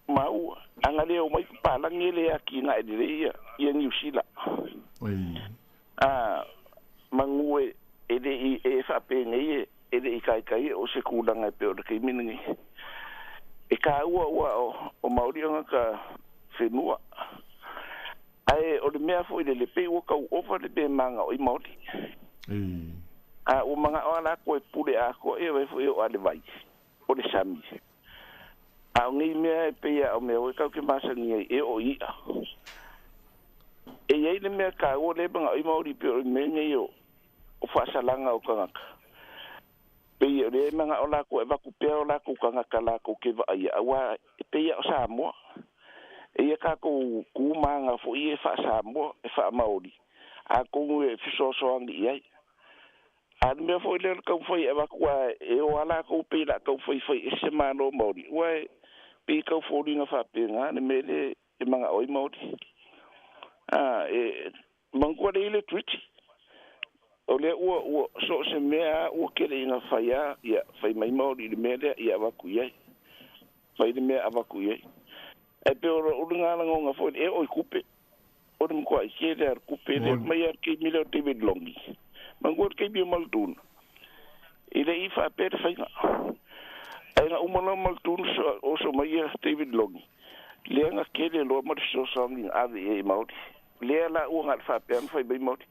maua, ana le omai papalagi e le atinae lelei ia ia Niu Sila. Ei. A manu e e le i e faapenei e le i kaikai o se tulaga e pei o le taimi lenei. E taua ua o Maoli ona ka whenua. Ae o le mea foi lele pei ua tau ova le mea magao i Maoli. Ei. A ua magao a lakou e pule atoa ia vai foi o ale vai o le sami. A o nei mea e pei a o mea oi kau ke masani ai e o i'a. E iai le mea taua le magao i Maoli pei o le mea nei o faasalaga o tagata. Pei o lea e magao lakou e avatu pea o lakou tagata lakou ke vaaia auā e pei a o Samoa. E ia tatou tu ma aga foi e faa-Samoa, e faa-Maori, atonu e fesoasoani i ai. A o le mea foi lea o le taumafai e avatu aua e o lava latou pei o le a taumafai fai ese se Malo Maori, aua e pei e tau foliga faapena le mea lea e manao ai Maori. A e manatua lea i le Treaty, o lea ua ua so o se mea lava ua tele ina fai lava, ia fai mai Maori i le mea lea, ia avatu i ai. Fai le mea avatu i ai. Ae pei o lou lena lagona foi e oo i tupe. O le matuai tele lava o le tupe lea mai lava i le taimi lea o David Longi. Manatua le taimi o Muldoon, e le i faapea le faiga. Ae na uma loa Muldoon oso mai ia David Longi, lea na tele loa ma le fesoasoani na ave i ai i Maori. Lea la ua na o le faapea ona fai mai Maori.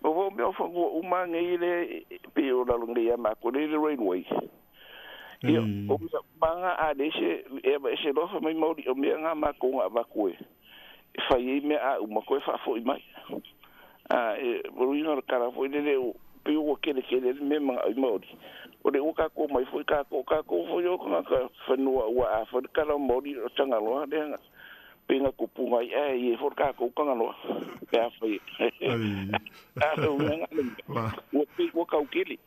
Ma ua mea o fanua uma nei lea e pei o lalo nei ia matou lea i le railway. Ia, o mea uma na a leai se e aveese loa fai mai Maori o mea na matou na avatu e fai ai mea a uma toe faafoi mai. A e uiga o le tala foi lele o pei ua keletele le mea manao i Maori. O le ua tatou mai foi tatou, tatou foi o tagata fanua ua a fai le tala o Maori o Tagaloa lea na pei na tupu mai ae i ai foi le tatou Tagaloa pe a fai a le uiga na le mea ua pei ua tau kele.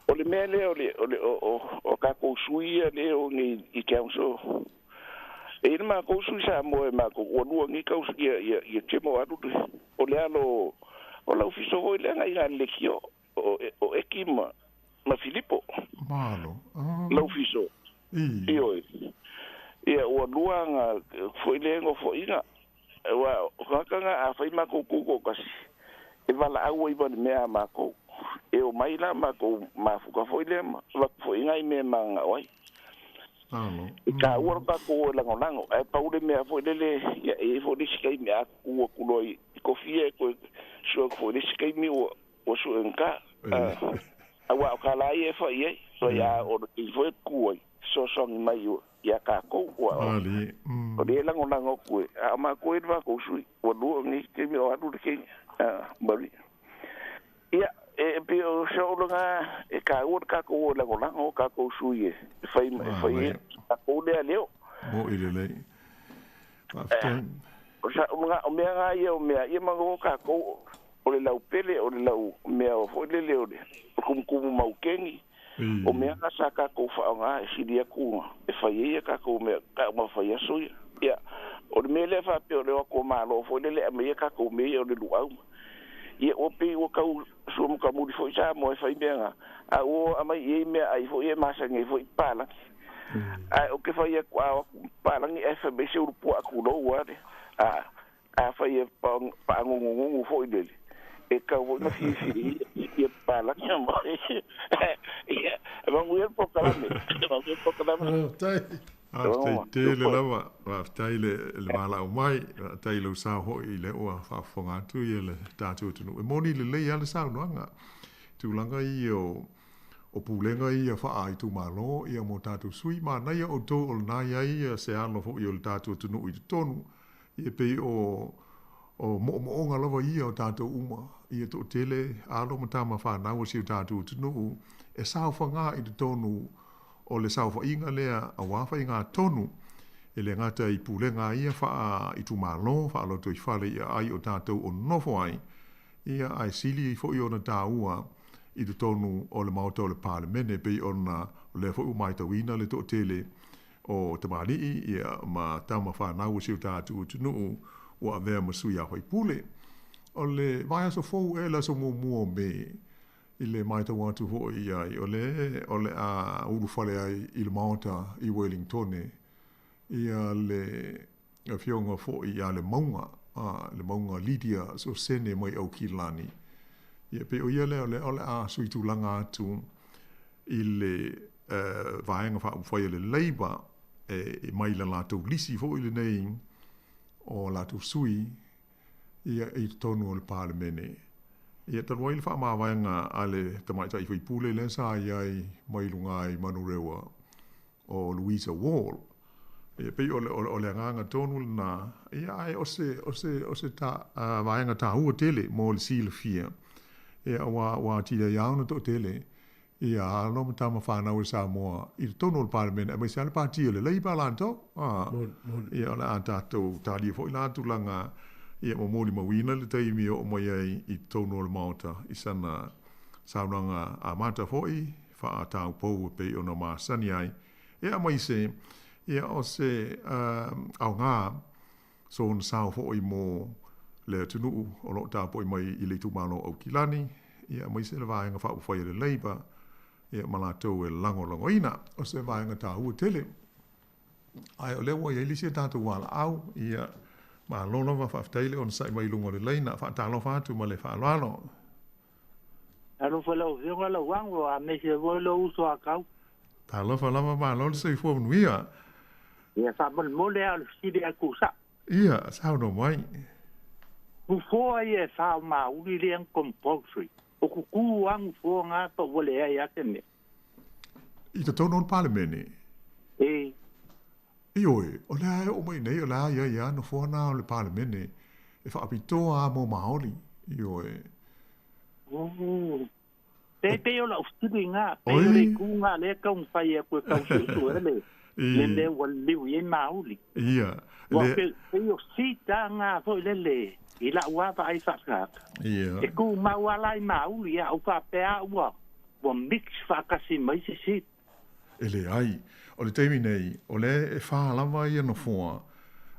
O le mea lea o le o le o o tatou sui ia lea o nei i council e i ai le matou sui Samoa e matou ua lua nei tausaga ia ia ia Temo alu le o le alo o lau fiso foi lea na i le lekiō o o Eki ma ma Filipo. Malo. Lau fiso. Ioe. Ia ua lua na foi lea nofoaiga aua o tagata na a fai matou tutoatasi e valaau ai ma le mea a matou. E omai la matou mafuta foi lea ma avatu foi nai mea e mananao ai. E taua lo tatou o e lagolago, ae pau le mea foi lele, ia e i ai foi le isi taimi a tu atu loa i kofia e toe sue atu foi i le isi taimi ua ua suegata. Aua o tala ia e fai i ai, fai a o le taimi foi e tu ai, fesoasoani mai ia tatou, ua o lea e lagolago atu e, a o matou e le matou sui, ua lua nei taimi o alu le taimi. Maria. Ia, e pei o se lena e taua le tatou o e lagolago o tatou sui e fai e fai ai tatou lea leo. Mo'i lelei. Faafetai. O sa'u lena, o mea na ia o mea ia manu o tatou o le laupele, o le lau mea foi lele o le tumutumu maukeni, o mea na sa tatou faaaoga e sili atu e fai ai a tatou mea taua fai aso ia. Ia, o le mea lea faapea o le o atu o Malo foi lele e aumai ai tatou mea ia o le luau. Ia ua pei ua tau sua matamuli foi Samoa e fai mea na, a ua aumai i ai meaai foi ia e masani ai foi papalagi. Ae ou te fai atu a o atu papalagi ae fai mai se ulu puaa tulou lava lea. A afai e paagugugugu foi lele, E kau foi na filifili ia palagi mo ia manuia le polokalame manuia le polokalame. Faafetai. Faafetai tele lava, faafetai le le valaau mai, faafetai i lou sao foi lea ua faafofoga atu ia le tatou atunuu. E moni lelei lava le saunoaga i tulaga ia o pulega ia faa-itumalo ia mo tatou sui. Manaia outou o lena e i ai se alo foi o le tatou atunuu i totonu, ia pei o o moomooga lava ia o tatou uma, ia toatele alo ma tama fanau o si o tatou atunuu e saofaga i totonu o le saofaiga lea auā faigatonu e le gata i pulega ia faa-itumalo, faalotoifale i aai o tatou o nonofo ai, ia ae sili foi ona tāua i totonu o le Maota o le Palemene, pei ona o lea foi ua matauina le toatele o tamalii ia ma tama fanau o si o tatou atunuu ua avea ma sui a faipule. O le vaiaso fou ea le aso muamua o Me, i le matau atu foi i ai, o le o le a ulufale ai i le Maota i Wellingtone ia le afioga foi ia Lemauga, Lemauga Lydia Sosene mai Aukilani. Ia pei o ia lea o lea o le a suitulaga atu i le Vaega Faaupufai a le Labour e mai le latou lisi foi lenei o latou sui ia i totonu o le Palemene. Ia talu ai le faamavaega a le tamaitai faipule lea sa i ai mai luga i Manurewa o Louisa Wall. Ia pei o le, o le agaga tonu lena, ia ae o se, o se, o se ta, vaega tāua tele mo le silafia. Ia ua, ua atili ai lava ona toatele ia alo ma tama fanau a Samoa i totonu o le Palemene, aemaise lava le Pati o le Labour latou. Ia o le a tatou talia foi la tulaga ia ma molimauina le taimi e oo mai ai i totonu o le Maota i sana saunoaga amata foi faataupou e pei ona masani ai. Ia aemaise ia o se aoga sona sao foi mo le atunuu o lo o tapuai mai i le itumalo o Aukilani, ia aemaise le Vaega Faaupufai a le Labour ia ma latou e lagolagoina. O se vaega taua tele. Ae o lea ua i ai le isi a tatou valaau, ia malo lava faafetai le onosai mai i luga o le laina. Faatalofa atu ma le faaaloalo. Talofa lau Afioga Lauago, aemaise foi lou uso a Kau. Talofa lava, malo le soifua manuia. Ia faamolemole a o le fesili a Kusao. Ia, saunoa mai. Nofoa ia e faamauli lea na compulsory. O kukū a nofoa ngā pa ua leai a se mea. I totonu o le Palemene? E. Ioe, o lea e oo mai nei, o lea ia ia nofoa na o le Palemene e faapitoa a mo Maori. Ioe. Oh. Pe pe o lau fesili ngā, pe o le kū ngā lea taumafai atu e tau suesue le, le mea ua liliu i ai mauli. Ia. Ua pe, pe o sita ngā foi lele i lau lava vaai faasagaga. Ia. E tumau lava la i mauli, a ou faapea ua, ua mix faatasi ma isi seat. E leai. O le taimi nei, o lea e whā lava ia nofoa,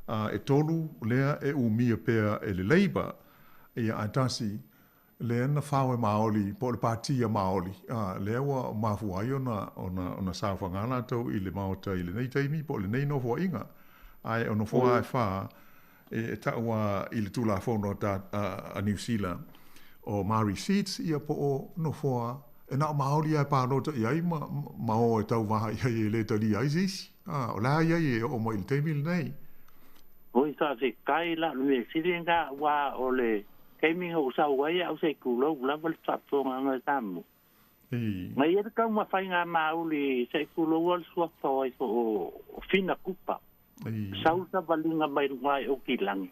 a e tolu lea e umia pea e le Labour, ia ae tasi, lea na fao e Maoli, po o le Pati a Maoli, a, lea ua mafua ai ona, ona, ona saofaga latou i le Maota i lenei taimi po o lenei nofoaiga. Ae o nofoa e whā, e ta'u a i le Tulafono a, ta, a, a Niu Sila, o Māori Seats, ia po o nofoa e na o Maoli lava e palota i ai ma, ma o e tauvaha i ai e le talia ai se isi. A, o le a i ai e oo mai i le taimi lenei. Oi faafetai la o le mea sili lena aua o le taimi na ou sau ai au se i tulou lava le faafofoga a Samoa. Na ia le taumafaiga mauli se i tulou le suafa o ai fo o Whina Kupa. Sau le savaliga mai luga ai o Kilagi.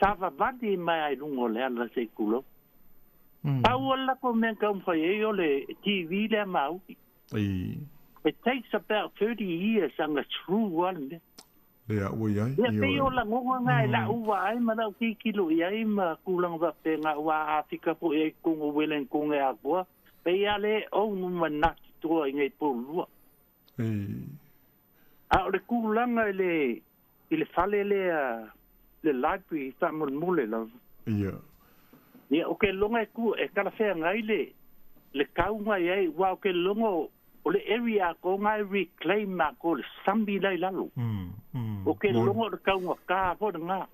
Savavali mai ai luga o le ala se i tulou. Pau o le latou mea na taumafai ai o le TV lea mauli. It takes about 30 years ana true a le mea. Lea ua i ai. Ia pei o lagona na e lau vaai ma lau tilotilo i ai ma tulaga faapena aua a fika foi ai i totonu o Wellington e atoa, pei lava le onu manatu toa i nei polua. A o le tulaga i le i le fale lea le library faamolemole lava. Ia. Ia o ke loga e ku e talafeagai le le tau na i ai aua o ke loga o le area atoa na e reclaim atoa le sami la i lalo. O ke loga o le taugata foi lena.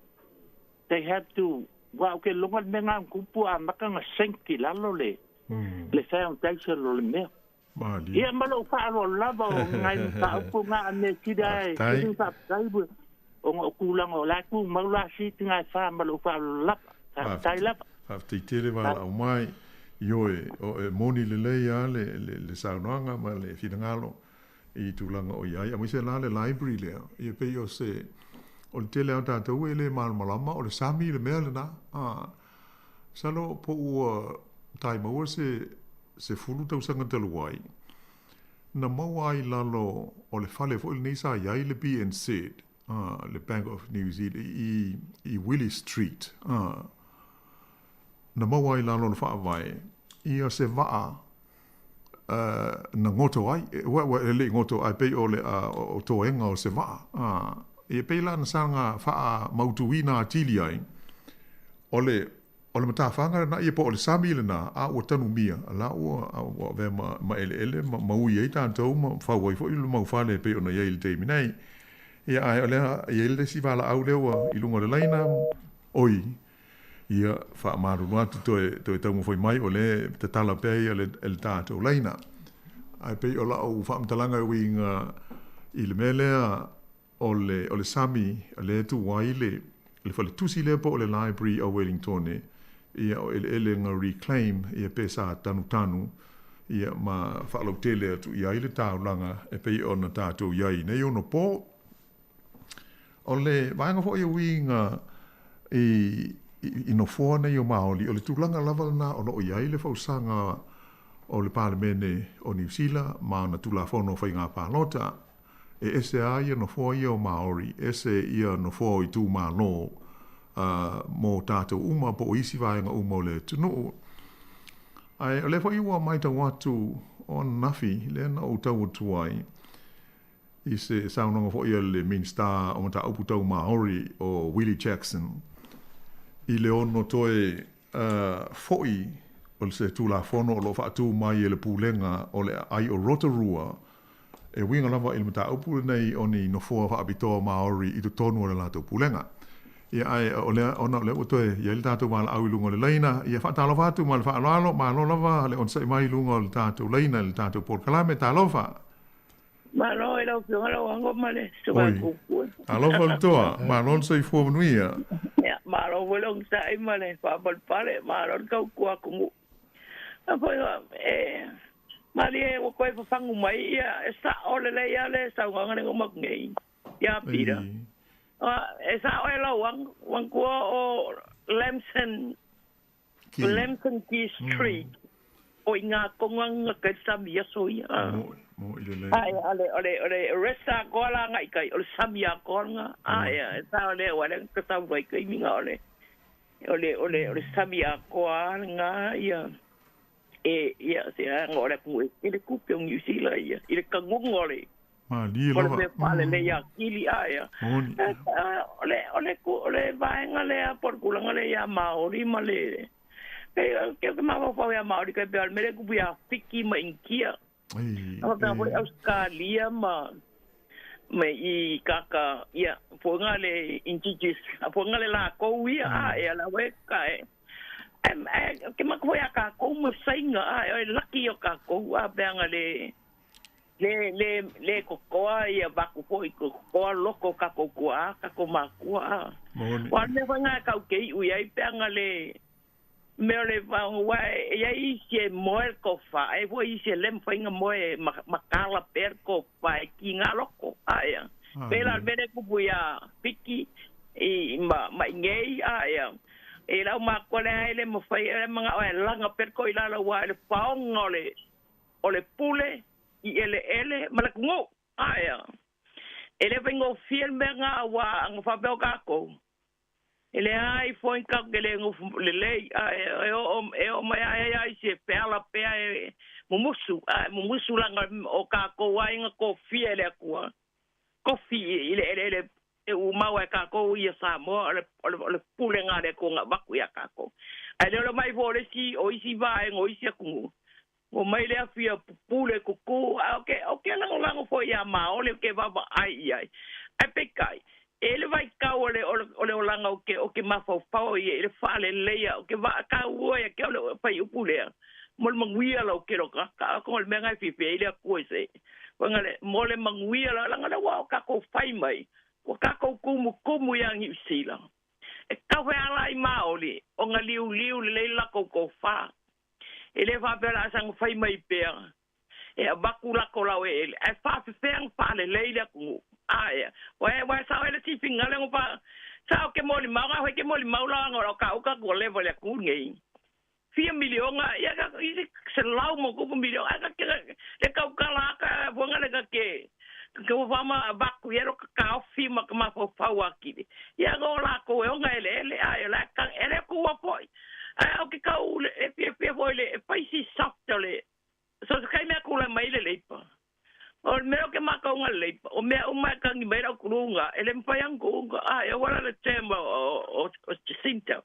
They have to Ua o ke loga le mea nga kupu a maka nga senki lalo le le foundation o le mea. Malie. Ia ma lou faaaloalo lava o ngai mataupu nga a mea sili ae Faafetai. sili faafetai ua ona o tulaga o la e tumau la siti nga e fa ma lou faaaloalo lava. Faafetai lava. Faafetai tele valaau mai. Ioe, o e moni lelei lava le saunoaga ma le finagalo i tulaga o i ai. Aemaise la le library lea, ia pei o se, o le tele lava o tatou e le malamalama o le sami le mea lena. Masalo po ua tai maua se 10 tausaga talu ai, na maua ai i lalo o le fale foi lenei sa i ai le BNZ, le Bank of New Zealand, i Willis Street, na maua ai i lalo o le faavae ia se vaa na goto ai, ua e le i goto ae pei o le o toega o se vaa. Ia pei la na saga faamautuina atili ai, o le o le matafaga lena ia po o le sami lena, a ua tanumia, la ua ua avea ma ma eleele ma ma ui ai tatou ma fau ai foi le mau fale e pei ona i ai i le taimi nei. Ia ae o lea e i ai le isi valaau lea ua i luga o le laina, oi, ia faamalulu atu toe toe taumafai mai o lea e tatala pea ia le le tatou laina. Ae pei o lau faamatalaga e uiga i le mea lea o le o le sami lea e tu ai le le faletusi lea po o le Library o Wellingtone, ia o eleele na reclaim ia pe sa tanutanu ia ma faalautele atu i ai le taulaga e pei ona tatou i ai i nei ono po. O le vaega foi e uiga i i nofoa nei o Maoli, o le tulaga lava lena o lo o i ai le fausaga o le Palemene o Niu Sila ma ana Tulafono o Faiga Palota. E ese lava ia nofoa ia o Maori, ese ia nofoa o itumalo mō tātou uma po o isi vaega uma o le atunuu. Ae o lea foi ua matau atu o ananafi lea na ou tau atu ai i se saunoaga foi a le Minisita o Mataupu Tau Māori o Willie Jackson i le ono toe foi o se Tulafono o lo o faatu mai e le Pulega o le Aai o Rotorua e uiga lava i le mataupu lenei o ni nofoa faapitoa Māori i totonu o le latou pulega. Ia, ae o lea, ona o lea ua toe i ai le tatou valaau i luga o le laina, ia faatalofa atu ma le faaaloalo, malo lava le onosai mai i luga o le tatou laina i le tatou polokalame. Talofa! Malo i lau Afioga Lauago ma le Susuga Oi, Kuku. talofa le toa, malo le soifua manuia. Ia, malo foi le onosai ma le faapalepale, malo le tautua atunuu. A foi e malie ua toe fafagu mai ia e sa'o lelei a le saunoaga lea na uma atu nei ia Peter. E sa'o e lau manatua o Lamson Lamson Key Street o i ina tonu lava na kai le sami aso ia. Ae o le o le resta atoa la agai i tai o le sami atoa lena. Ae e sao lea aua o lea na ta sau ai taimi na o le o le o le o le sami atoa lena ia e ia se aga o le atunuu e tele tupe o Niu Sila ia i le taguga o le Malie o le lava. mea faalelei atili ae Moni. o le o le o le vaega lea po o le tulaga lea ia Maori ma le e ke ke mafaufau ia Maori kai pei o le mea lea e tupu ia Fiti ma Initia. A faapea foi Ausetalia ma ma i kaka ia foga le indigenous a foga le lakou ia a e ala we ka e e ke maka foi a kākou ma sainga a e laki o kākou a peanga le le le le kokoa ia vaku foi kokoa loko kākou kua kākou makua a wa le foi ngā kau ke iu ia i peanga le mea o le ua e i ai isi e moe le tofa, e foi isi e le mafai ona moe ma kala pea le tofa e ki ngā loko. Aea. Pēlā le mea lea e tupu iā Fiti i ma, ma i nei, aea. E lau makua lea e le mafai, e mana'o e laga pea le toilalo aua i le paoga o le, o le pule i eleele ma le atunuu. Aea. E le faigofie le mea lena aua ana faapea o kākou, E leai foi tatou te le nofo lelei, a e oo mai ai ai isi e feala pea e mumusu, a e mumusu leaga o tatou aiga tofia e le Atua, tofi i le eleele e umau ai tatou ia Samoa, o le, o le, o le pulega a le Atua na avatu ia tatou. Ae le ole mai foi o le isi, o isi vaega o isi atunuu, ua mai le afi ia pupule kuku, a o ke, o ke lagolago foi ia Maole, o ke vaavaai i ai. Ae peitai, E le vai kau o le olanga o ke mafaufau ia i le faaleleia o ke vaakaua ia ke o le faiupu lea mo le manuia lau ke lo ka ko le mea ngai fiafia ai le Atua i se uaga le mo le manuia la laga le ua o takou fai mai ua takou kumukumu ia Niu Sila e tau feala ai maoli ona liuliu lelei le lakou tofā e lē faapea la asaga fai mai pea e avatu lako lau eele ae faafefea na faalelei le atunuu aea ua sao ai le sifiga le fa sao ke molimau ga hoi ke molimau la ngo ka uka ko leva le atunuu nei fia miliona ia ka i se lau mo kupu miliona ka ke le kau kala ka fonga le ka ke ke ua fama vaku ia ro ka kaofi ma ka mafaufau akili ia go la ko e onga ele ele ai la ka ele ku wa foi ai o ke kau le e fia foi le fai si soft le so se kai mea kula mai le leipa o le mea o ke makaunga le leipa o mea uma e kangi mai rau kurunga e le mwhai angu ai o wala le tema o Jacinta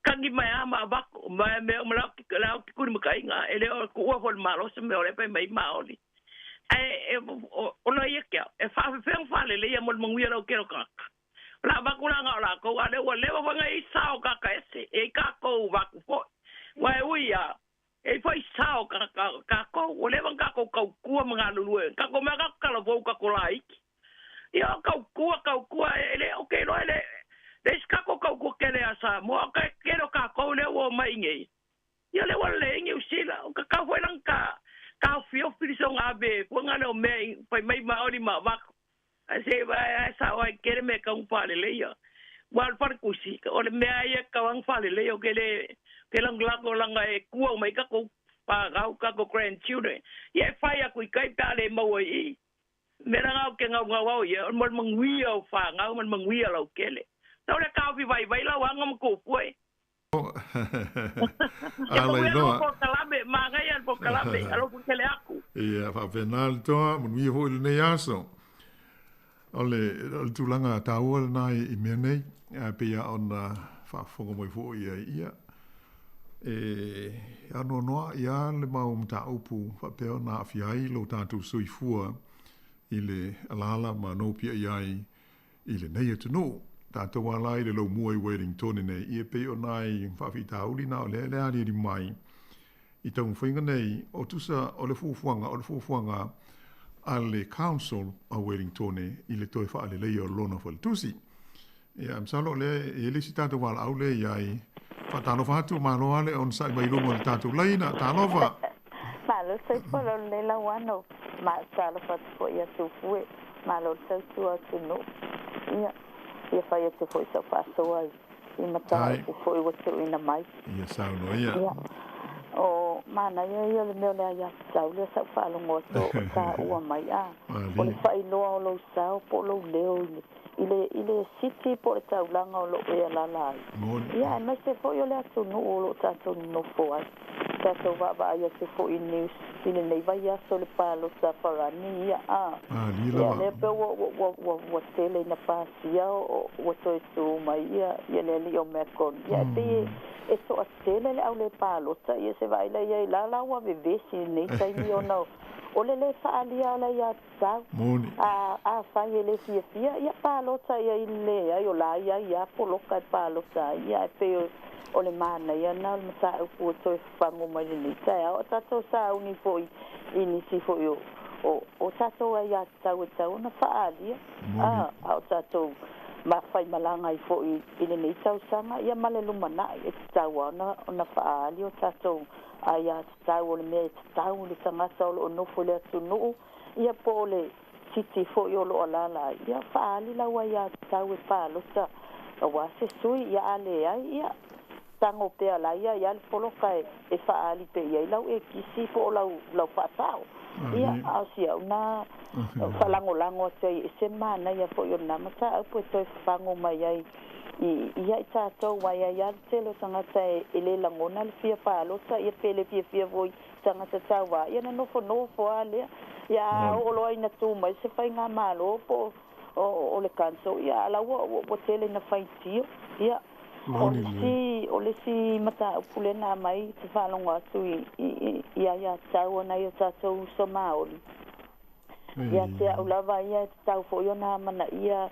kangi mai a ma vaku mai mea o lau ki kuri makainga e le o kuua fo le malo se mea o le pai mai maoli e o la ia kia e whaafewhenga whale le ia mo le manguia lau kero kaka la vaku la ngā o la kou a le ua lewa whanga i sao kaka ese e i kākou vaku foi wa e ui a e foi sao kākou ua lewa kākou kaukua ma ngā lulue kākou mea kākou kalavou kākou la iki ia kaukua e le o ke loa e le le isi kākou kaukua kele a sa moa o kelo kākou le ua mai ngei ia le ua le ingi usila o ka kau foi lang ka ka fio filiso ngā be kuanga le o mea pai mai maori ma vaku ai se vai ai sa oi kere me ka upale le ia wa far kusi o le mea ia ka wang fale le o ke le ke lang lako langa e kua mai ka ko pa gau ka ko grandchildren ia fai a kui kai pale mau i me ranga o ke ngau ngau au ia mo manguia o fa ngau mo manguia lau kele tau le ka fi vai vai lau anga mo ko pue Ala i loa. Po kalame, magai al po kalame, alo ku kele aku. Ia, whaapena le toa, manuia foi lenei aso. O le tulaga taua lena i mea nei, a pei a ona faafofoga mai foi ia ia. E anoanoa ia le mau mataupu faapea ona aafia ai lo tatou soifua i le alala ma nopia i ai i lenei atunuu. Tatou ala i le laumua i Wellington nei, ia pei ona ai faafitauli na o lea le aliali mai i taumafaiga nei o tusa o le fuafuaga a le Council a Wellington i le toe faaleleia o lona faletusi. Ia, masalo o lea e le isi tatou valaau lea i ai. Faatalofa atu, malo ale ona sa'i mai luga o le tatou laina. Talofa. Malo soifua lau lelei lau ano. Ma talofa atu foi ia tufue. Malo le tautua atunuu. Ia, ia fai atu foi sau faasoa i mataupu foi ua tuuina mai. Ia saunoa ia. Ia. O manaia ia o le mea o le aiatatau lea sau faalogo atu o taua mai a. O le faailoa o lou sao po o lou leo i le city po o le taulaga o loo e alala ai. Ia, aemaise foi o le atunuu o loo tatou nonofo ai. Tatou vaavaai atu foi i news i lenei vaiaso le palota farani ia a. Ia lea pe ua tele ina pasia ua toe tu mai ia le alii o Macron. Ia e pei e toatele le au le palota ia se vaai lea i la la ua vevesi lenei taimi ona o le le faalia o le aiatatau. A fai e le fiafia ia palota ia i le ai o la ia ia poloka e palota ai. Ia e pei o le manaia na o le mataupu ua toe fafago mai lenei taeao. O tatou sauni foi i nisi foi o tatou aiatatau e tau ona faalia. A o tatou mafaimalaga ai foi i lenei tausaga ia ma le lumanai e tatau ona faaali o tatou aiatatau o le mea e tatau le tagata o loo nofo i le atunuu ia po o le titi foi o loo alala ai. Ia faaali lau aiatatau e palota auā se sui ia a leai ia tago pea la ia ia le poloka e faaali pe iai lau e kisi po o lau faasao. Ia a o siau na faalagolago atu ai e se manaia foi o lena mataupu e toe fafago mai ai ia i tatou ai ai a le tele o tagata e lē lagona le fia palota ia pe le fiafia foi tagata tauvā ia na nofonofo a lea ia oo loa ina tu mai se faiga malo po o le council ia ala ua tele ina faitio. Ia o le isi mataupu lena mai te faalogo atu i aiatatau ona i o tatou uso maoli. Ia te au lava ia e tatau foi ona amanaia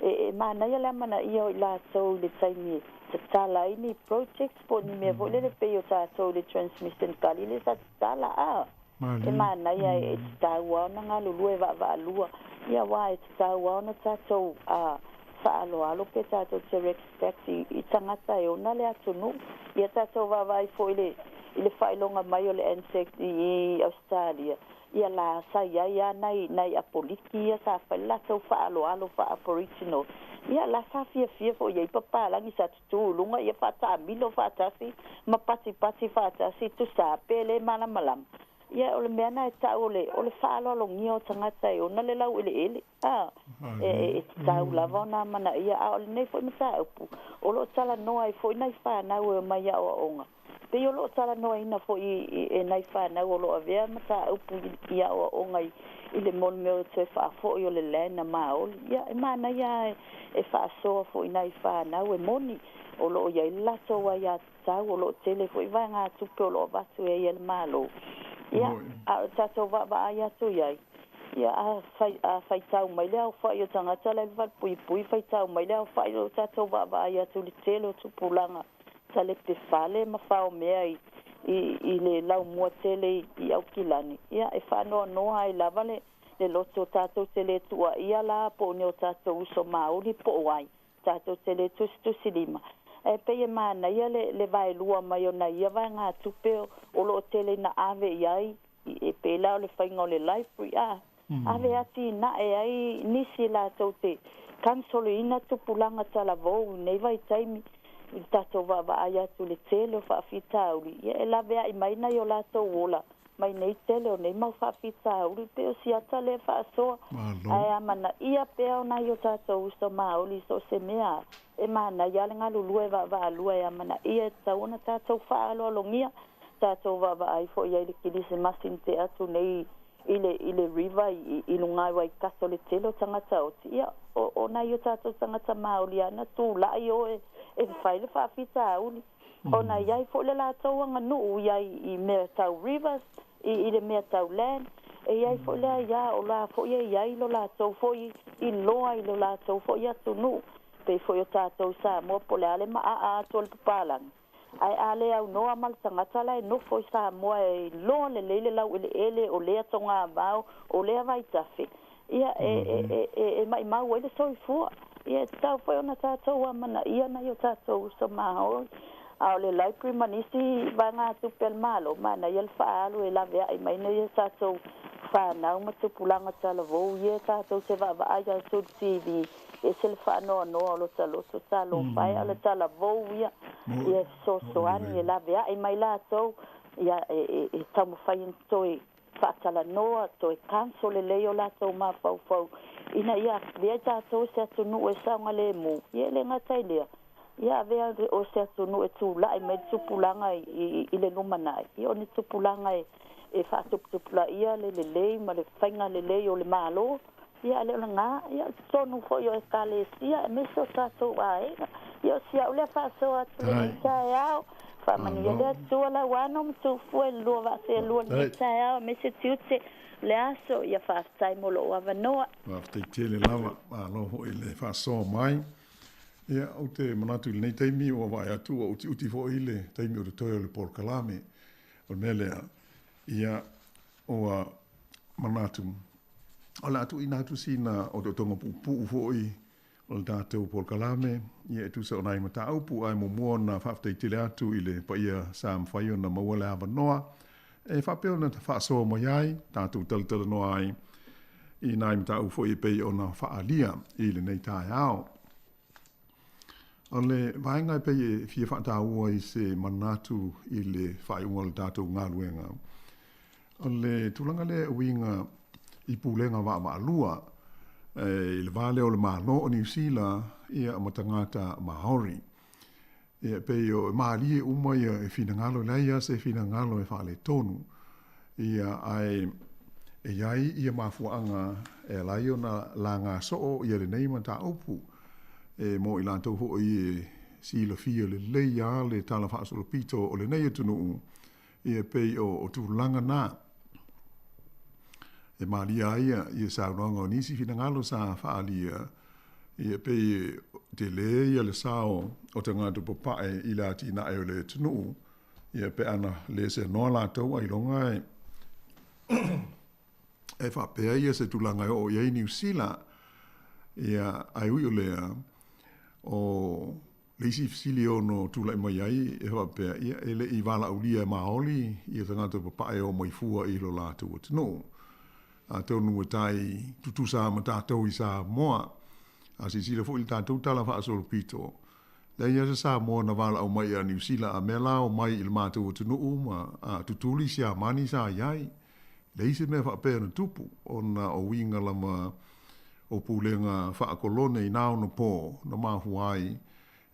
E manaia le amanaia o i latou i le taimi e tatala ai ni projects po o ni mea foi lele pei o tatou i le transmission gully lea sa tatala a. E manaia e tatau lava ona galulue vaavaalua, ia aua e tatau lava ona tatou faaaloalo pe tatou te respect i tagata e ona le atunuu. Ia tatou vaavaai foi i le faailoga mai o le Anzac i Ausetalia, ia la sa i ai lava nai nai Apoliki ia sa fai le latou faaaloalo faa-Aboriginal. Ia la sa fiafia foi i ai papalagi sa tutū i luga ia faataamilo faatasi ma patipati faatasi tusa pe le malamalama. Ia o le mea na e tau o le o le faaaloalogia o tagata e ona le laueleele a e tatau lava ona amanaia. A o lenei foi mataupu o lo o talanoa ai foi nai fanau e omai aoaoga pei o lo o talanoaina foi e nai fanau o lo o avea mataupu i aoaoga i le mo le mea o le toe faafoi o le land a Maoli. Ia e manaia e faasoa foi nai fanau e moni o lo o i ai le latou aiatatau, o lo o tele foi vaegatupe o lo o avatu ai e le Malo. Ia, a o le tatou vaavaai atu i ai, ia a fai a faitau mai le aofai o tagata la i le falepuipui, faitau mai le aofai o tatou vaavaai atu i le tele o tupulaga talepe fale ma faomea i le laumua tele i Aukilani, ia e faanoanoa ai lava le loto tatou te le tuuaia la po o ni o tatou uso maoli po o ai tatou te le tusitusilima. Ae pei e manaia le vaelua mai o nai ia vaegatupe o lo o tele ina ave i ai, e pei la o le faiga o le library a ave atinae ai nisi latou te kansoloina tupulaga talavou i nei vaitaimi i le tatou vaavaai atu i le tele o faafitauli, ia e laveai mai nai o latou ola mai nei tele o nei mau faafitauli pei o si ata lea faasoa. Ae amanaia pea o nai o tatou uso maoli i so o se mea e manaia lava le galulue vaavaalua e amanaia e tatau ona tatou faaaloalogia tatou vaavaai foi ai i le kilisimasi na tea atu nei i le i le river i luga i Waikato le tele o tagata oti, ia o nai o tatou tagata maoli lava na tulai o e fai le faafitauli ona e i ai foi le latou aganuu i ai i mea tau rivers i le mea tau land, e i ai foi le aiā o la foi e i ai lo latou foi iloa i lo latou foi atunuu, pei foi o tatou i Samoa po o le a le maaa atu o le papalagi. Ae a le aunoa ma le tagata la e nofo i Samoa e iloa lelei le laueleele o lea togavao, o lea vaitafe, ia e maimau ai le soifua. Ia e tatau foi ona tatou amanaia nai o tatou uso maoli. A o le library ma nisi vaegatupe a le Malo, manaia le faaalu e laveai mai nai o tatou fanau ma tupulaga talavou ia tatou te vaavaai atu i le TV, e ese le faanoanoa o lota loto talofa e, a o le talavou ia, ia e fesoasoani e laveai mai latou, ia e taumafai ona toe faatalanoa, toe cancel lelei o latou mafaufau ina ia avea i tatou i se atunuu e saogalemu. Ia e le gata i lea, ia avea o se atunuu e tulai mai le tupulaga i le lumanai, ia o ni tupulaga e faatuputupulaia le lelei ma le faiga lelei o le Malo, ia a le o lena, ia o totonu foi o Ekalesia aemaise o tatou aiga. Ia o si au lea faasoa atu lenei taeao, faamanuia le Atua Lauano ma Tufua i le lua vaa seelua lenei taeao aemaise tiute o le aso, ia faafetai mo lou avanoa. Faafetai tele lava, malo foi le faasoa mai. Ia, ou te manatu i lenei taimi ua vaai atu ua utiuti foi le taimi o totoe o le polokalame. O le mea lea, ia, ua manatu, o le a tuuina atu sina otootoga puupuu foi o le tatou polokalame, ia e tusa o nai mataupu, ae muamua ona faafetai tele atu i le paia sa mafai ona maua le avanoa e faapea ona faasoa mai ai, tatou talatalanoa ai i nai mataupu foi e pei ona faaalia i lenei taeao. O le vaega e pei e fia faataua i se manatu i le faaiuga o le tatou galuega, o le tulaga lea e uiga i pulega vaavaalua i le va lea o le Malo o Niu Sila ia ma tagata Māori. Ia e pei o e malie uma ia e finagalo, e leai lava se finagalo e faaletonu. Ia ae e i ai ia mafuaaga e ala ai ona laga soo ia lenei mataupu e mo i latou foi e silafia lelei lava le tala faasolopito o lenei atunuu, ia e pei o tulaga na e malia ai ia saunoaga o nisi finagalo sa faaalia. Ia pei e tele ia le sao o tagata papae i le atinae o le atunuu, ia pe ana le seanoa latou ailoga e e faapea ia se tulaga e oo i ai Niu Sila. Ia, ae ui o lea, o le isi fesili e ono tulai mai ai e faapea, ia, e le i valaaulia e Maoli ia tagata papae e o mai fua i lo latou atunuu. Atonu e tai tutusa ma tatou i Samoa. A silasila foi i le tatou tala faasolopito, leai lava se Samoa na valaau mai ia Niu Sila a mea la omai i le matou atunuu ma a tutuli Siamani sa i ai. Leai se mea faapea na tupu, ona o uiga lava o pulega faakolone i na ona po na mafua ai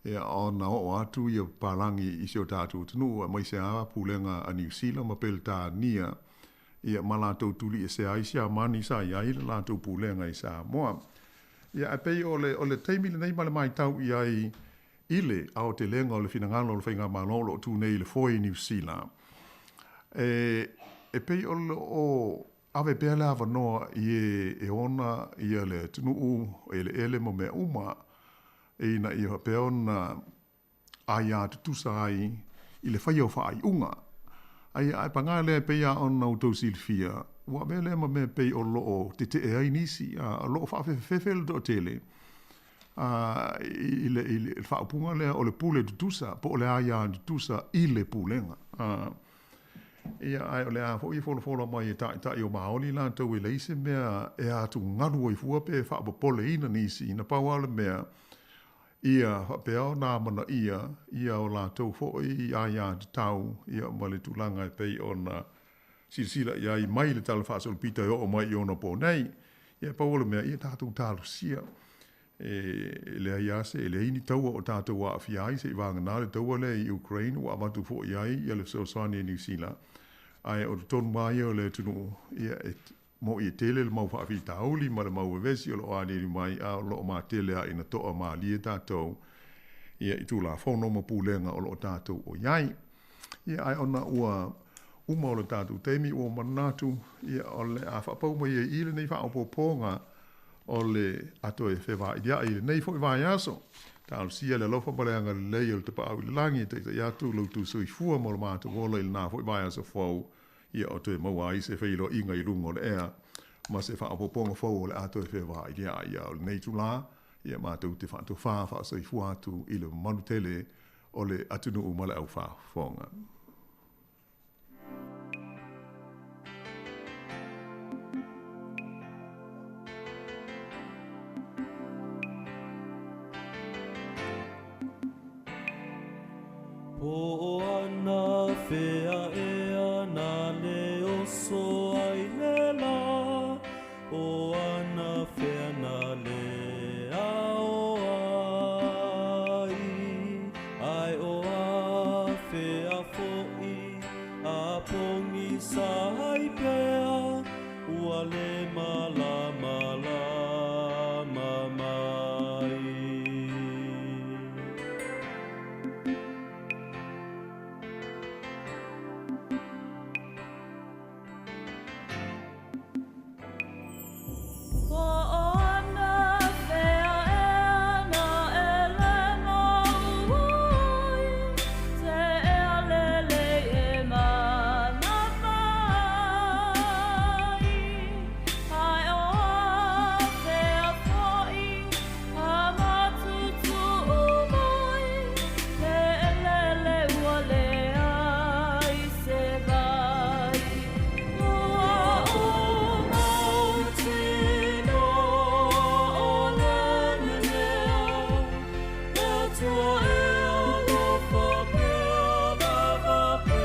ia ona oo atu ia papalagi i si o tatou atunuu aemaise lava pulega a Niu Sila ma Peretania ia ma latou tuliesea ai Siamani sa i ai le latou pulega i Samoa. Ia ae pei o le o le taimi lenei ma le matau i ai i le aotelega o le finagalo o le faigamalo o lo o tu nei i le foe i Niu Sila, e e pei o lo o ave pea le avanoa i e e ona ia le atunuu eleele ma mea uma ina ia faapea ona aia tutusa ai i le faia o faaiuga. Ae ae paga lea e pei lava ona outou silafia, ua avea lea ma mea pei o lo o tetee ai nisi, a o lo o faafefefefe le toatele a i le i le faaupuga lea o le pule tutusa po o le aia tutusa i le pulega. A ia ae o le a foi e folafola mai e taitai o Maoli latou e leai se mea e atugalu ai fua pe faapopoleina nisi, na pau lava o le mea Ia faapea ona amanaia ia o latou foi aiatatau ia ma le tulaga e pei ona silasila i ai mai le Tala Faasolopito e oo mai i ona po nei. Ia pau o le mea, ia tatou talosia. E leai lava se, e leai ni taua o tatou aafia ai seiavagana le taua lea i Ukraine ua avatu foi i ai ia le fesoasoani e Niu Sila, ae o totonu lava ia o le atunuu, ia e Moʻi e tele le mau faafitauli ma le mau vevesi o lo o aliali mai, a o lo o matele a ina toa malie tatou ia i Tulafono ma pulega o lo o tatou o i ai. Ia, ae ona ua uma o le tatou taimi ua manatu, ia, o le a faapau mai ai i lenei faaopoopoga o le a toe fevailiaʻi i lenei foi vaiaso. Talosia le alofa ma le agalelei o le Tapaau i le Lagi e taitai atu lo outou soifua ma lo matou ola i lena foi vaiaso fou. Ia o toe maua ai se feiloaiga i luga o le ea ma se faaopoopoga fou o le a toe fevailiaʻi. A o lenei itulā, ia matou te faatofā faasoifua atu i le mamalu tele o le atunuu ma le aufaafofoga. Po o ana fea ea na le oso ai le la, o ana fea na le ao ai, ai o a fea foʻi a pogisa ai pea, ua le malamalama mai. Po o ana fea ea na e le mau ai, se ea lelei e manava ai, ai o a fea foʻi a matutuu mai, he elele ua leai se vai. Ua uma tino o le nenea, le Atua e alofa pea ma faapea.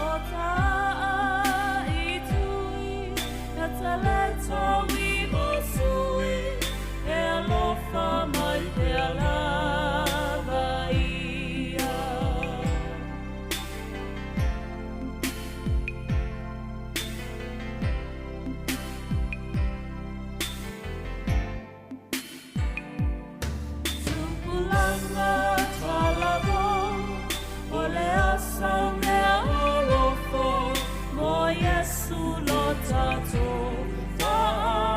O taa i tui, e te le toi o sui, e alofa mai pea lava ia. Tupulaga talavo, o le asa mea alofa, mo Iesu lo tatou Faaola.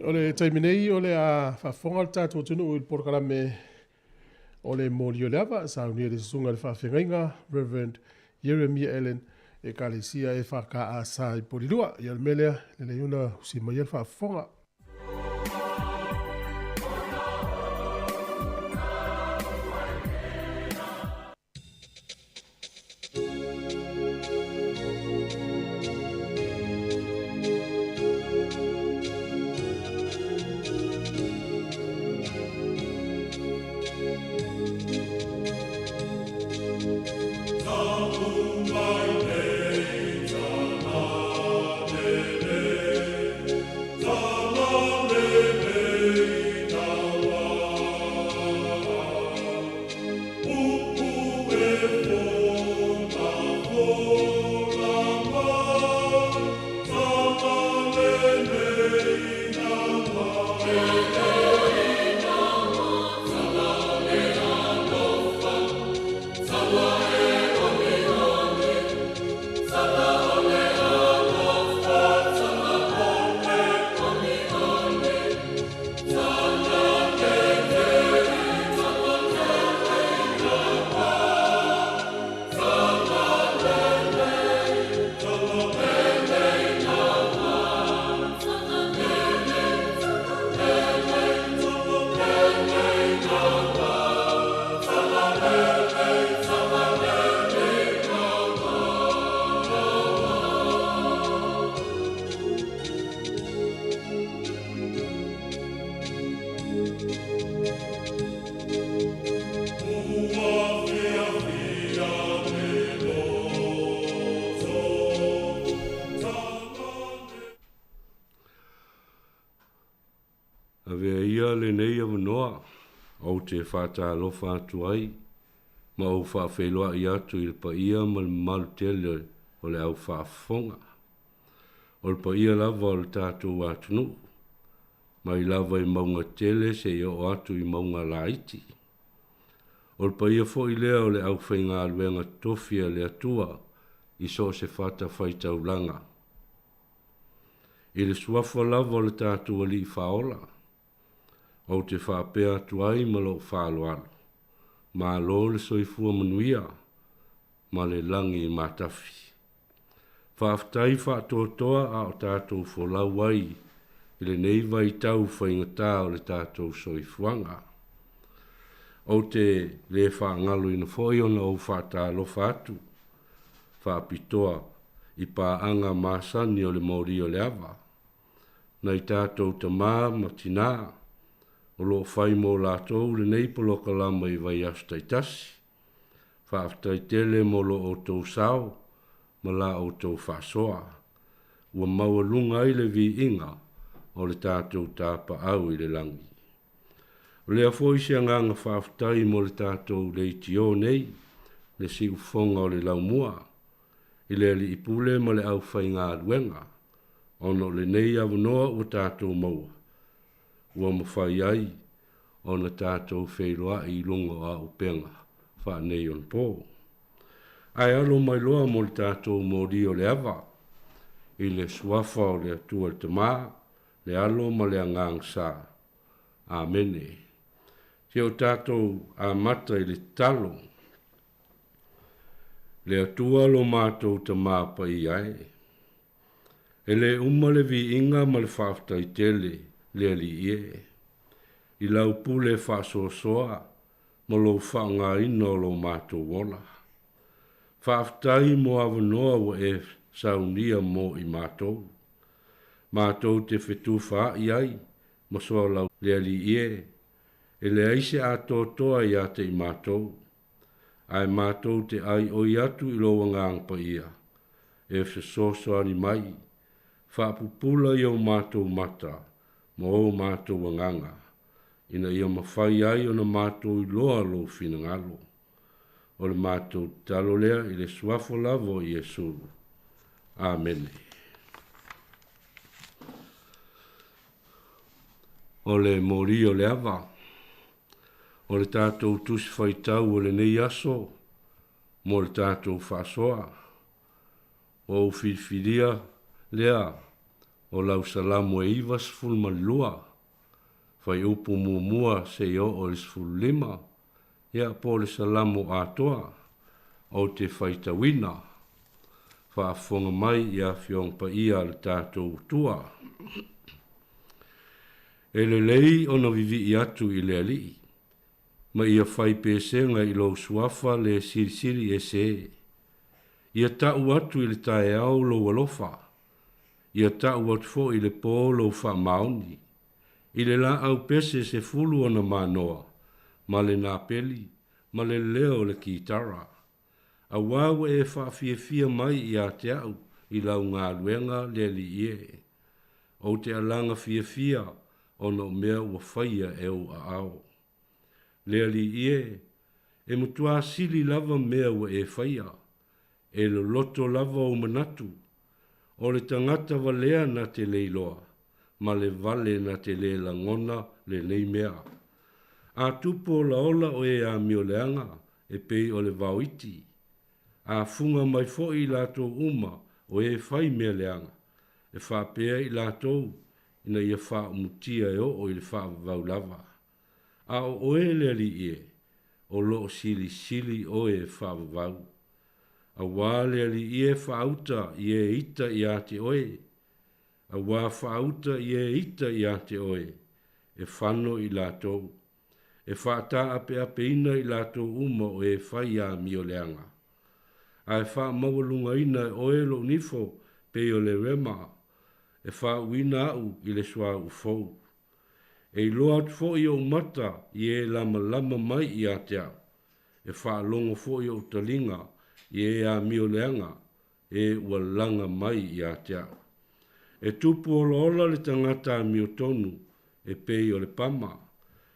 O le taimi nei o le a faafofoga le tatou atunuu i le polokalame o le moli o le ava saunia le susuga le faafeagaiga Reverend Jeremiah Allen e kalesia e whaka i Polilua. Ia le mea lea, lelei ona usi mai le faafofoga. Avea ia lenei avanoa ou te faatalofa atu ai ma ou faafeiloai atu i le paia ma le mamalu tele o le au faafofoga. O le paia lava o le tatou atunuu, mai lava i mauga tele seia oo atu i mauga laiti. O le paia foi lea o le aufaigaluega tofi a le Atua i so o se fatafaitaulaga. I le suafa lava o le tatou Alii Faaola, ou te faapea atu ai ma lou faaaloalo, malo le soifua manuia ma le lagi matafi. Faafetai faatoatoa a o tatou folau ai i lenei vaitau faigata o le tatou soifuaga. Ou te le faagaloina foi ona ou faatalofa atu faapitoa i paaga masani o le moli o le ava. Nai tātou tamā ma tinā, o loo fai mo latou lenei polokalama i vaiaso taitasi. Faafetai tele mo lo outou sao ma la outou faasoa. Ua maualuga ai le viiga o le tatou tapaau i le lagi. O lea foi se agaga faafetai mo le tatou leitio nei, le siufofoga o le laumua, i le Alii Pule ma le aufaigaluega, ona o lenei avanoa ua tatou maua, ua mafai ai ona tatou feiloai i luga o auupega faaneionapo. Ae alo mai loa mo le tatou moli o le ava, i le suafa o le Atua le Tamā, le Alo ma le Agaga Sa. Amene. Se o tatou amata i le tatalo. Le Atua lo matou Tamā paia e. E lē uma le viiga ma le faafetai tele le Alii e, i lau pule faasoasoa ma lou faaaogaina o lo matou ola. Faafetai mo avanoa ua e saunia mo i matou. Matou te fetufaai ai ma soalau le Alii e, e leai se atoatoa ia te i matou. Ae matou te aioi atu i lou Agaga Paia e fesoasoani mai, faapupula i o matou mata ma o matou agaga, ina ia mafai ai ona matou iloa lou finagalo. O le matou tatalo lea i le suafa lava o Iesu. Amene. O le moli o le ava. O le tatou tusi faitau o lenei aso mo le tatou faasoa. Ua ou filifilia lea o lau Salamo e 92, fuaiupu muamua seia oo i le 15, ia po o le Salamo atoa ou te faitauina. Faafofoga mai i Afioga Paia a le tatou Atua. E lelei ona vivii atu i le Alii, ma ia fai pesega i lou suafa le silisili ese. Ia ta'u atu i le taeao lou alofa, ia ta'u atu foi i le pō lou faamaoni, i le laau pese 10 ona manoa, ma le napeli, ma le leo o le kitara. Auā ua e faafiafia mai ia te a'u i lau galuega le Alii e. Ou te alaga fiafia ona o mea ua faia e ou aao. Le Alii e, e matuā sili lava mea ua e faia, e loloto lava ou manatu. O le tagata valea na te le iloa, ma le vale na te le lagona lenei mea. A tupu olaola o e amioleaga e pei o le vaoiti, a fuga mai foi i latou uma o e fai mea leaga, e faapea i latou ina ia faaumutia e oo i le faavavau lava. A o oe le Alii e, o loo silisili oe e faavavau. Auā le Alii e faauta i e ita ia te oe, auā faauta i e ita ia te oe, e fano i latou, e faataapeapeina i latou uma o e fai amioleaga. Ae faamaualugaina e oe lou nifo pei o le rema, e faauuina a'u i le suauu fou. E iloa atu foi ou mata i e lamalama mai ia te a'u, e faalogo foi ou taliga i e amioleaga e ua laga mai ia te a'u. E tupu olaola le tagata amiotonu e pei o le pama,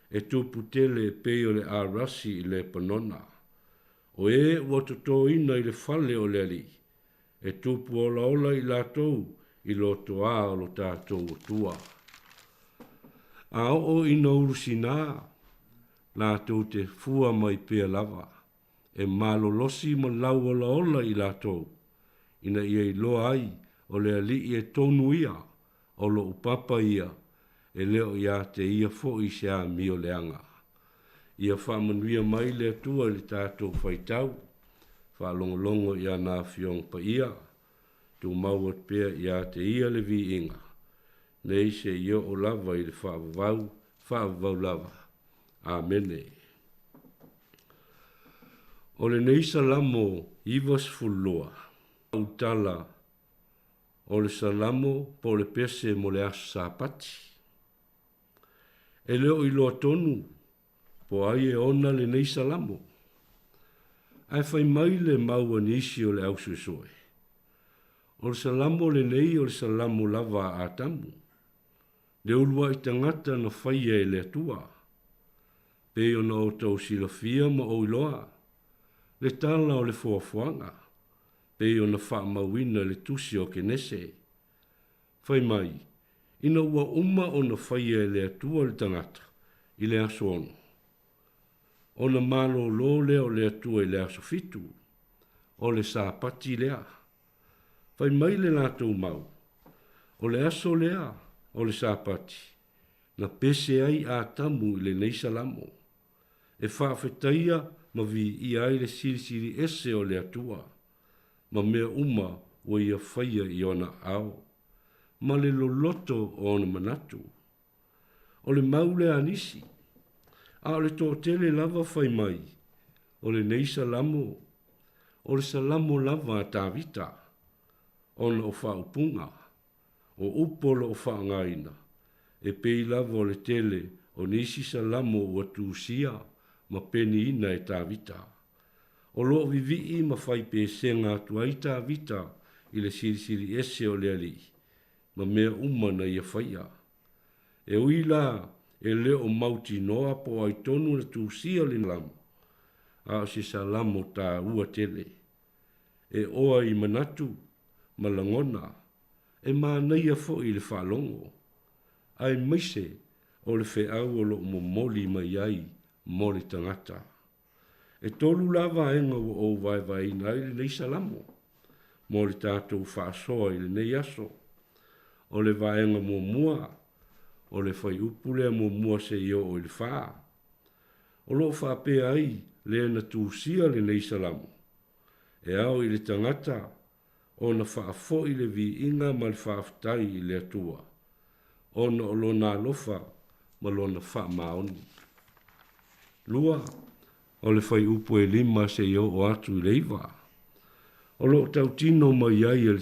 e tupu tele e pei o le arasi i Lepanona. O e ua totoina i le fale o le Alii, e tupu olaola i latou i lotoā o lo tatou Atua. A oo ina ulusinā, latou te fua mai pea lava, e malolosi ma lauolaola i latou, ina ia iloa ai o le Alii e tonu ia, o lo'u papa ia, e le o ia te ia foi se amioleaga. Ia faamanuia mai le Atua i le tatou faitau, faalogologo i ana Afioga Paia, tumau atu pea ia te ia le viiga, nei seia oo lava i le faavavau, faavavau lava. Amene. O lenei Salamo 92, autala. O le Salamo po o le pese mo le Aso Sapati. E le o iloa tonu po o ai e ona lenei Salamo. Ae fai mai le mau a nisi o le au suesue, O le Salamo lenei o le Salamo lava a Atamu, le uluai tagata na faia e le Atua. Pei ona outou silafia ma ou iloa, le tala o le foafoaga, pei ona faamauina i le tusi o Kenese. Fai mai, ina ua uma ona faia e le Atua le tagata i le aso ono, ona malōlō lea o le Atua i le aso fitu, o le Sapati lea. Fai mai le latou mau, O le aso lea o le Sapati, na pese ai Atamu i lenei Salamo, e faafetaia ma viia ai le Silisili Ese o le Atua, ma mea uma ua ia faia i ona aao, ma le loloto o ona manatu. O le mau lea a nisi, a o le toatele lava fai mai, o lenei Salamo, o le Salamo lava a Tavita, ona o faaupuga, o upu o lo o faaaogaina, e pei lava o le tele o nisi Salamo ua tusia ma peniina e Tavita. O lo o vivii ma fai pesega atu ai Tavita i le Silisili Ese o le Alii ma mea uma na ia faia. E ui la e le o mautinoa po o ai tonu na tusia le Salamo, a o se Salamo taua tele. E oa i manatu ma lagona, e manaia foi i le faalogo, aemaise o le feau o lo o momoli mai ai mo le tagata. E tolu la vaega ua ou vaevaeina ai lenei Salamo mo le tatou faasoa i lenei aso. O le vaega muamua, o le fuaiupu lea muamua seia oo i le fa. O lo o faapea ai le na tusia lenei Salamo, E ao i le tagata ona faafoi le viiga ma le faafetai i le Atua, ona o Lona alofa ma Lona faamaoni. Lua, o le fuaiupu e lima seia oo atu i le iva. O lo o tautino mai ai e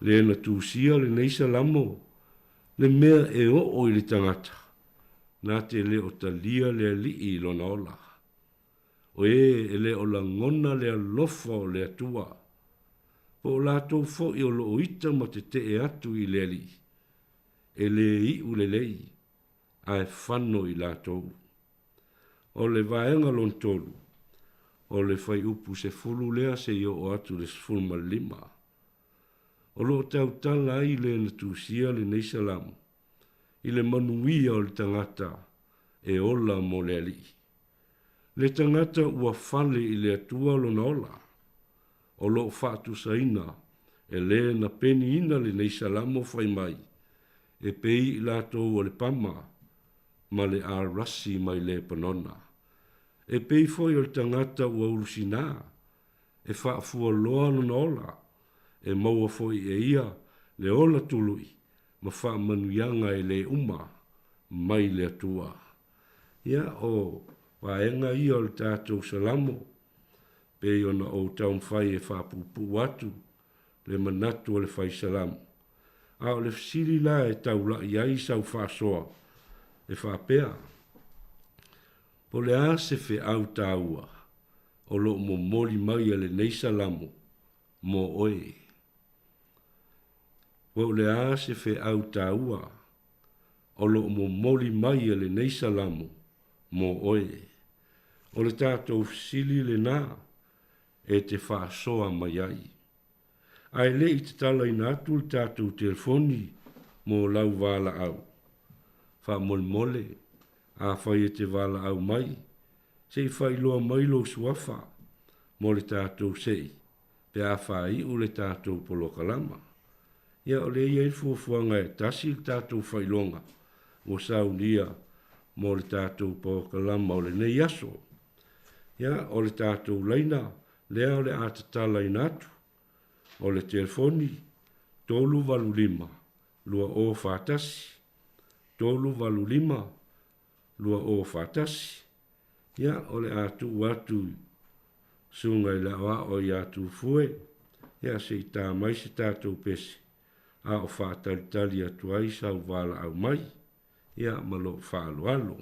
le na tusia lenei Salamo le mea e oo i le tagata, na te le o talia le Alii i lona ola. O e e le o lagona le alofa o le Atua, po o latou foi o lo o ita ma tetee atu i le Alii, e le iu lelei, ae fano i latou. O le vaega lona tolu, o le fuaiupu sefulu lea seia oo atu i le 15. O lo o tautala ai le na tusia lenei Salamo i le manuia o le tagata e ola mo le Alii. Le tagata ua fale i le Atua lona ola, o lo o faatusaina e le na peniina lenei Salamo fai mai, e pei i latou o le pama ma le arasi mai Lepanona. E pei foi o le tagata ua ulusinā, e faafualoa lona ola, e maua foi e ia le ola tului ma faamanuiaga e le uma mai le Atua. Ia, o vaega ia o le tatou Salamo, pei ona ou taumafai e faapuupuu atu le manatu o le fai Salamo. A o le fesili la e taula'i ai sau faasoa e faapea, Po o le a se feau taua o lo o momoli mai e lenei Salamo mo oe? Po o le a se feau taua o lo o momoli mai e lenei Salamo mo oe? O le tatou fesili lenā e te faasoa mai ai. Ae le i tatalaina atu le tatou telefoni mo lau valaau. Faamolemole, afai e te valaau mai, se i faailoa mai lou suafa mo le tatou sei pe a faaiu le tatou polokalama. Ia, o lea e i ai le fuafuaga e tasi le tatou faailoga ua saunia mo le tatou polokalama o lenei aso. Ia, o le tatou laina lea o le a tatalaina atu, o le telefoni 385 2041, 385 2041. Ia, o le a tuu atu i Susuga i le Aoao ia Tufue, ia, se i ta mai se tatou pese. a o faatalitali atu ai sau valaau mai, ia ma lou faaaloalo.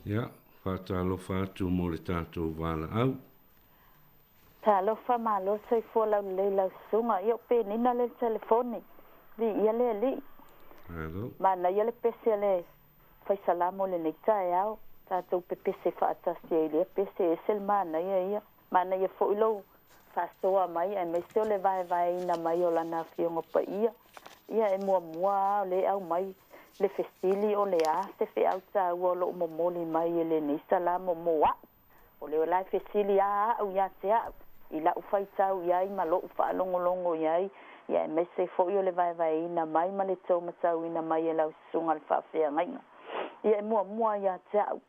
Ia, faatalofa atu mo le tatou valaau. Talofa malo soifua laulelei lau susuga. Ia o Penina lea i le telefoni. Viia le Alii. Alo. Manaia le pese a le Faisalamo i lenei taeao. Tatou pepese faatasi ai i lea pese, e ese le manaia ia. Manaia foi lou faasoa mai aemaise o le vaevaeina mai o Lana Afioga Paia. Ia e muamua lava o lea e aumai le fesili o le a se feau taua o loo momoli mai e lenei salamo mo a'u. O lea la e fesili a a'u ia te a'u i la'u faitau i ai ma lo'u faalogologo i ai, ia aemaise foi o le vaevaeina mai ma le taumatauina mai e lau susuga le faafeagaiga. Ia e muamua ia te a'u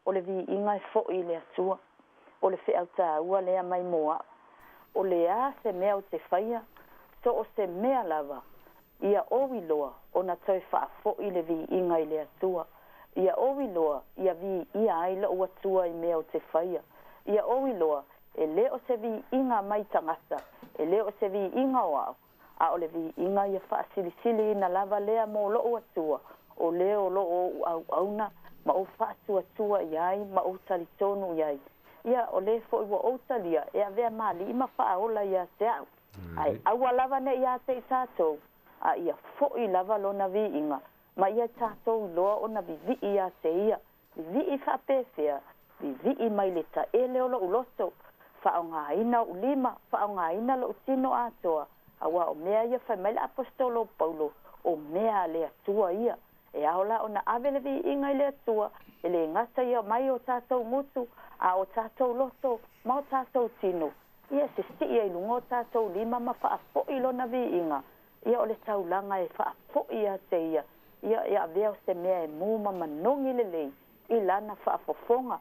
o le viiga e fo'i i le Atua. O le feau taua lea mai mo a'u. O le a se mea ou te faia, so o se mea lava, ia ou iloa ona toe faafo'i le viiga i le Atua. Ia ou iloa ia viia ai lo'u Atua i mea ou te faia. Ia ou iloa e lē o se viiga mai tagata, e lē o se viiga o a'u, a o le viiga ia faasilisiliina lava lea mo lo'u Atua, o lē o loo ou auauna ma ou faatuatua i ai ma ou talitonu i ai. Ia, o lē foi ua ou talia e avea ma alii ma faaola ia te a'u. Ae aua lava ne i a te i tatou, a ia fo'i lava lona viiga, ma ia tatou iloa ona vivii ia te ia. Vivii faapefea, vivii mai le taele o lo'u loto, faaaogāina o'u lima, faaaogāina lo'u tino atoa, auā o mea ia fai mai le Aposetolo o Paulo, o mea a le Atua ia. E ao la ona ave le viiga i le Atua, E lē gata ia mai o tatou gutu a o tatou loto ma o tatou tino. Ia sisi'i ai luga o tatou lima ma fa'afo'i lona vi'iga. Ia o le taulaga e fa'afo'i ia te ia. Ia e avea o se mea e mu ma manogi lelei i lana fa'afofoga.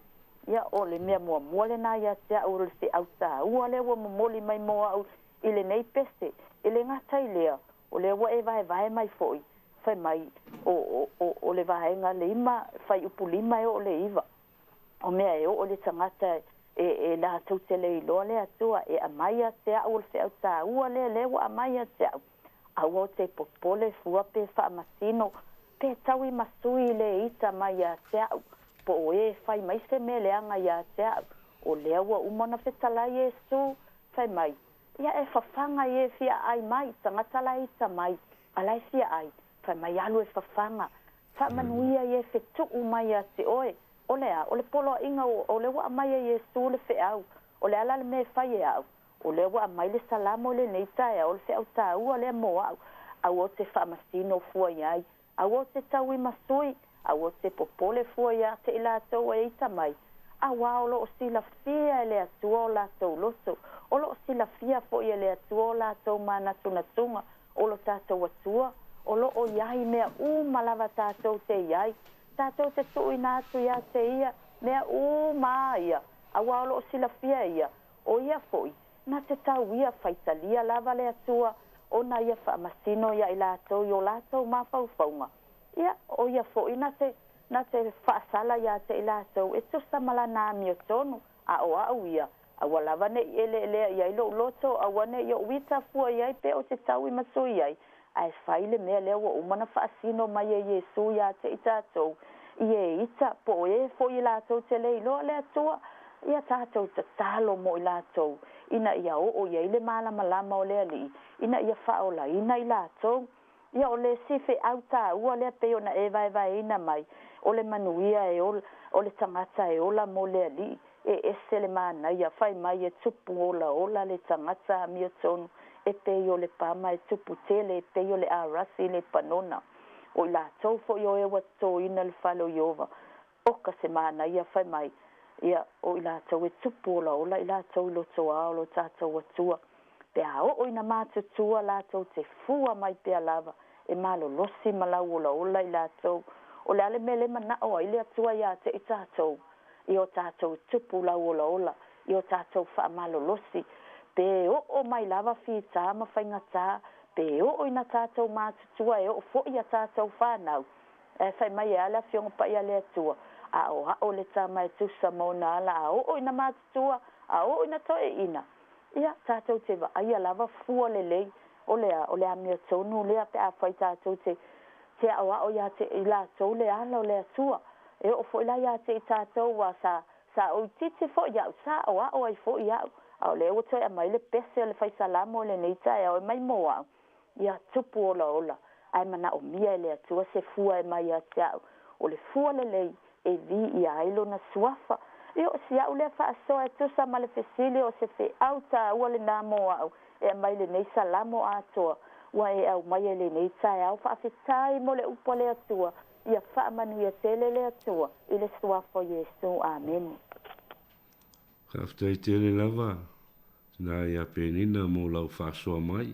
Ia o le mea muamua lenā ia te a'u o le fe'au tāua lea ua momoli mai mo a'u i lenei pese. E lē gata i lea, o lea ua e vaevae mai fo'i fai mai o, o, o, o le vaega lima, faiupu 5 e oo le 9. O mea e oo le tagata e, e latou te le iloa le Atua e aumai ia te a'u o le fe'au tāua lea lea ua aumai ia te a'u. Aua o te popole fua pe faamasino pe tau i masui le ita mai ia te a'u, po o e fai mai se mea leaga ia te a'u. O lea ua uma ona fetalai Iesu, fai mai, Ia e fafaga i e fia ai mai, tagata la ita mai, a la e fia ai, fai mai alu e fafaga, faamanuia i e fetu'u mai ia te oe. O le a? O le poloaiga o, o lea ua aumai e Iesu le feau. O le a la le mea e fai e a'u? O lea ua aumai le Salamo i lenei taeao, o le feau tāua lea mo a'u. Aua ou te faamasino fua i ai, aua ou te taui masui, aua ou te popole fua iā te i latou e ita mai, auā o lo o silafia e le Atua o latou loto, o lo o silafia fo'i e le Atua o latou mānatunatuga, o lo tatou Atua, o lo o i ai mea uma lava tatou te i ai, tatou te tuuina atu iā te ia mea uma a ia, auā o lo o silafia e ia, o ia fo'i, na te tau ia faitalia lava le Atua ona ia faamasino iā i latou i o latou mafaufauga. Ia, o ia fo'i na te, na te faasala iā te i latou e tusa ma lana amiotonu, a o a'u ia, aua lava ne i eleelea i ai lo'u loto, aua ne i o'u ita fua i ai pe o te tau i masui ai, ae fai le mea lea ua uma ona faasino mai e Iesu iā te i tatou, i e ita, po o e fo'i i latou te le iloa le Atua, ia tatou tatalo mo i latou, ina ia oo i ai le malamalama o le Alii, ina ia faaolaina i latou. Ia o le isi feau tāua lea pei ona e vaevaeina mai, o le manuia e ola, o le tagata e ola mo le Alii, e ese le manaia, fai mai e tupu olaola le tagata amiotonu, e pei o le pama e tupu tele, e pei o le arasi le panona. O i latou fo'i o e ua totoina le fale o Ieova, oka se manaia, fai mai, ia, o i latou e tupu olaola i latou i lotoā o lo tatou Atua. Pe a oo ina matutua latou te fua mai pea lava, e malolosi ma lauolaola i latou. O le a le mea le mana'o ai le Atua iā te i tatou, i o tatou tupu lauolaola, i o tatou faamalolosi, pe oo mai lava fitā ma faigatā, pe oo ina tatou matutua e oo fo'i a tatou fanau. Ae fai mai e a le Afioga Paia a le Atua, A'oa'o le tama e tusa ma ona ala, a oo ina matutua, a oo ina toe'ina. Ia, tatou te vaaia lava fua lelei, o le a, o le amiotonu lea pe afai tatou te, te aoao iā te i latou le ala o le Atua. E oo foi la iā te i tatou, ua sa, sa ou itiiti foi a'u, sa aoao ai foi a'u, a o lea ua toe aumai le pese o le faisalamo i lenei taeao e mai mo a'u. Ia tupu olaola, ae manaomia e le Atua se fua e mai ia te a'u, o le fua lelei e viia ai lona suafa. Ia o si a'u lea faasoa e tusa ma le fesili o se feau tāua lenā mo a'u e aumai lenei salamo atoa ua e aumaia i lenei taeao faafetai mo le upu a le Atua. Ia faamanuia tele le Atua i le suafa o Iesu. Amene. Faafetai tele lava tina ia Penina mo lau faasoa mai.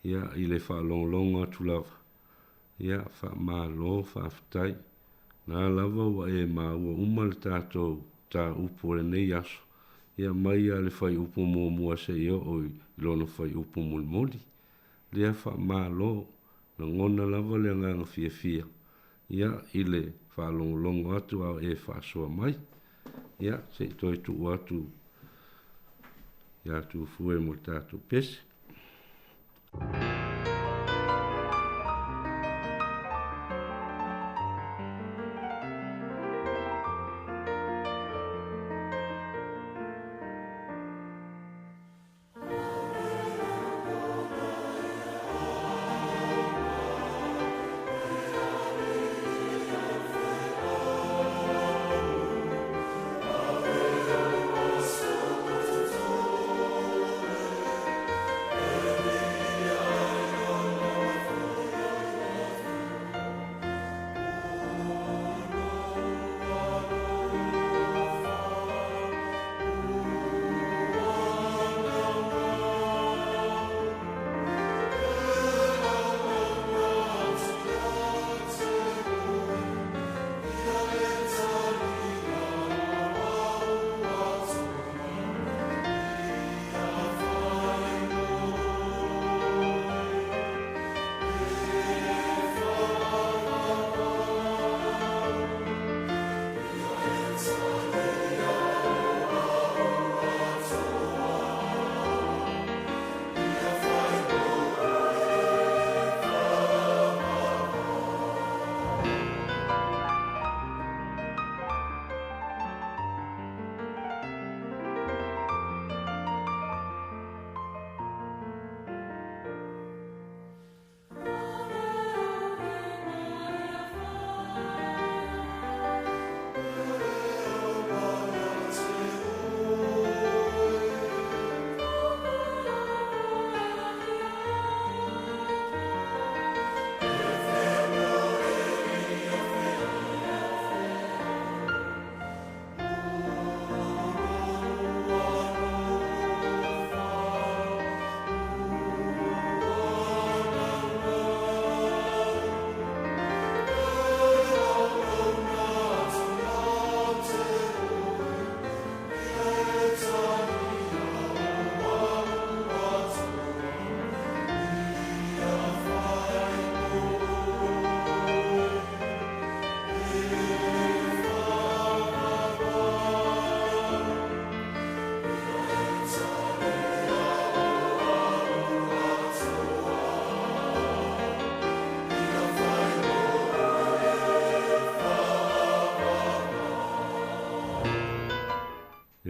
Ia, i le faalogologo atu lava, ia, faamalo, faafetai. Na lava ua e maua uma le tatou mataupu o lenei aso, ia, mai lava le fuaiupu muamua seia oo i lona fuaiupu mulimuli. Lea faamalo, lagona lava le agaga fiafia, ia, i le faalogologo atu a o e faasoa mai. Ia, se i toe tuu atu ia Tufue mo le tatou pese.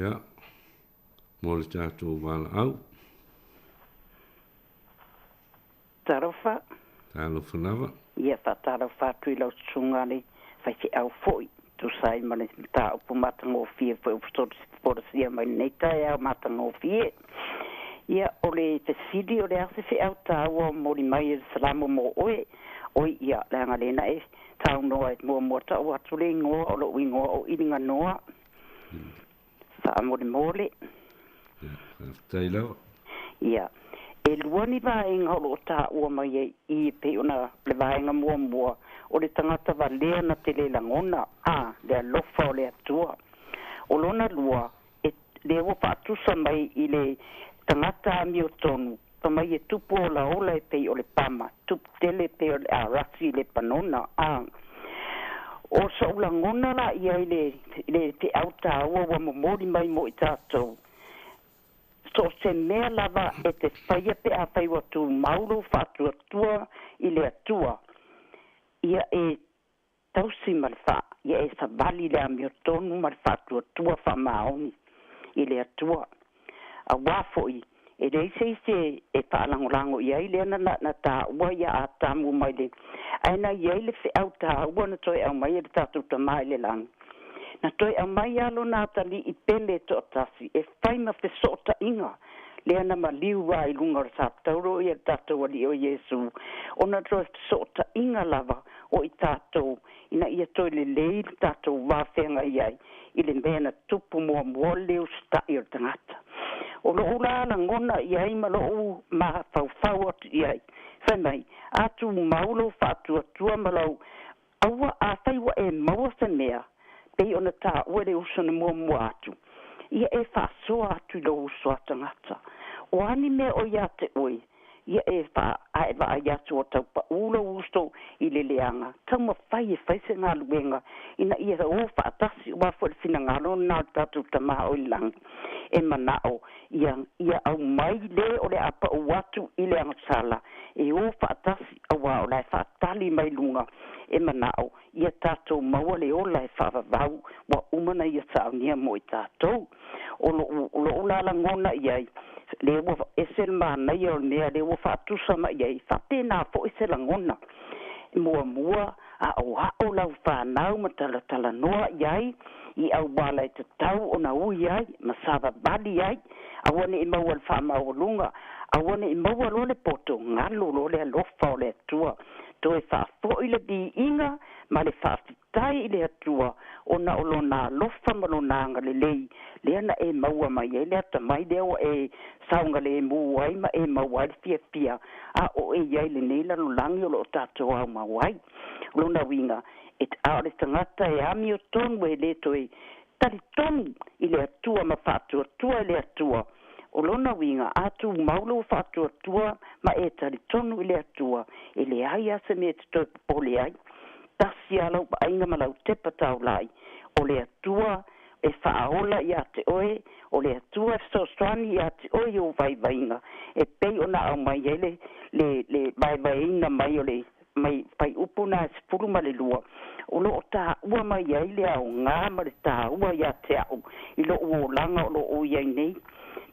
Ia, mo le tatou valaau. Talofa. Talofa lava. Ia faatalofa atu i lau susuga le faifeau foi tusa ai ma le mataupu matagofie foi ua folasia mai lenei taeao matagofie. Ia o le fesili o le a se feau taua o momoli mai e le Salamo mo oe, oi ia leaga lea na e saunoa e muamua tau atu le igoa o lou igoa o Iliganoa. Faamolemole. Faafetai lava. Ia, e lua ni vaega o loo taua mai ai i e pei ona le vaega muamua o le tagata valea na te le lagona a le alofa o le Atua. O lona lua, e lea ua faatusa mai i le tagata amiotonu, fa mai e tupu olaola e pei o le pama, tupu tele e pei o le arasi i Lepanona a. O so'u lagona la ia i le le feau taua ua momoli mai mo i tatou. So o se mea lava e te faia pe afai ua tumau lou faatuatua i le Atua, ia e tausi ma le faa, ia e savali le amiotonu ma le faatuatua faamaoni i le Atua. Auā foi, e leai se isi e faalagolago i ai lea na na taua ia Atamu mai le, ae na i ai le feau taua na toe aumai e le tatou Tamā i le lagi. Na toe aumai lava lona atalii pele toatasi e fai ma fesootaiga lea na maliu lava i luga o le satauro ia le tatou Alii o Iesu, ona toe fesootaiga lava o i tatou ina ia toe lelei le tatou va feagai ai i le mea na tupu muamua le usitai o le tagata. O lou la lagona i ai ma lou mafaufau atu i ai, fai mai, a tumau lou faatuatua ma lau aua afai ua e maua se mea, pei ona taua e le uso na muamua atu, ia e faasoa atu i lou uso a tagata. O a ni mea o ia te oe, ia e faa ae vaai atu ua tau paʻū lou uso i le leaga, taumafai e fai se galuega ina ia o faatasi, aua foi le finagalo lena o le tatou Tamā o i le lagi, e manao ia ia aumai le o le a paʻū atu i le agasala e o faatasi, auā o la e faatali mai luga e manao ia tatou maua le ola e faavavau ua uma ona ia saunia mo i tatou. O lou o lou la lagona i ai, lea ua ese le manaia o le mea lea ua faatusa mai i ai, faapena foi se lagona. Muamua, aʻoaʻo lau fanau ma talatalanoa i ai i auala e tatau ona ui ai ma savavali ai, aua ne i maua le faamaualuga, aua ne i maua loa le poto, galo loa le alofa o le Atua. Toe faafoi le viiga ma le faafetai i le Atua ona o lona alofa ma lona agalelei lea na e maua mai ai le atamai lea ua e saogalemu ai ma e maua ai le fiafia a o e i ai i lenei lalolagi o lo o tatou aumau ai. O lona uiga, e a o le tagata e amiotonu e le toe talitonu i le Atua ma faatuatua i le Atua. O lona uiga, a tumau lou faatuatua ma e talitonu i le Atua, e leai lava se mea e te toe popole ai. Tasi lava lau vaaiga ma lau tepa taulai, o le Atua e faaola iā te oe, o le Atua e fesoasoani iā te oe i ou vaivaiga, e pei ona aumai ai le, le, le vaevaeina mai o le mai fuaiupu na e 12, o lo o taua mai ai le aoga ma le taua iā te au i lou olaga o lo o i ai nei.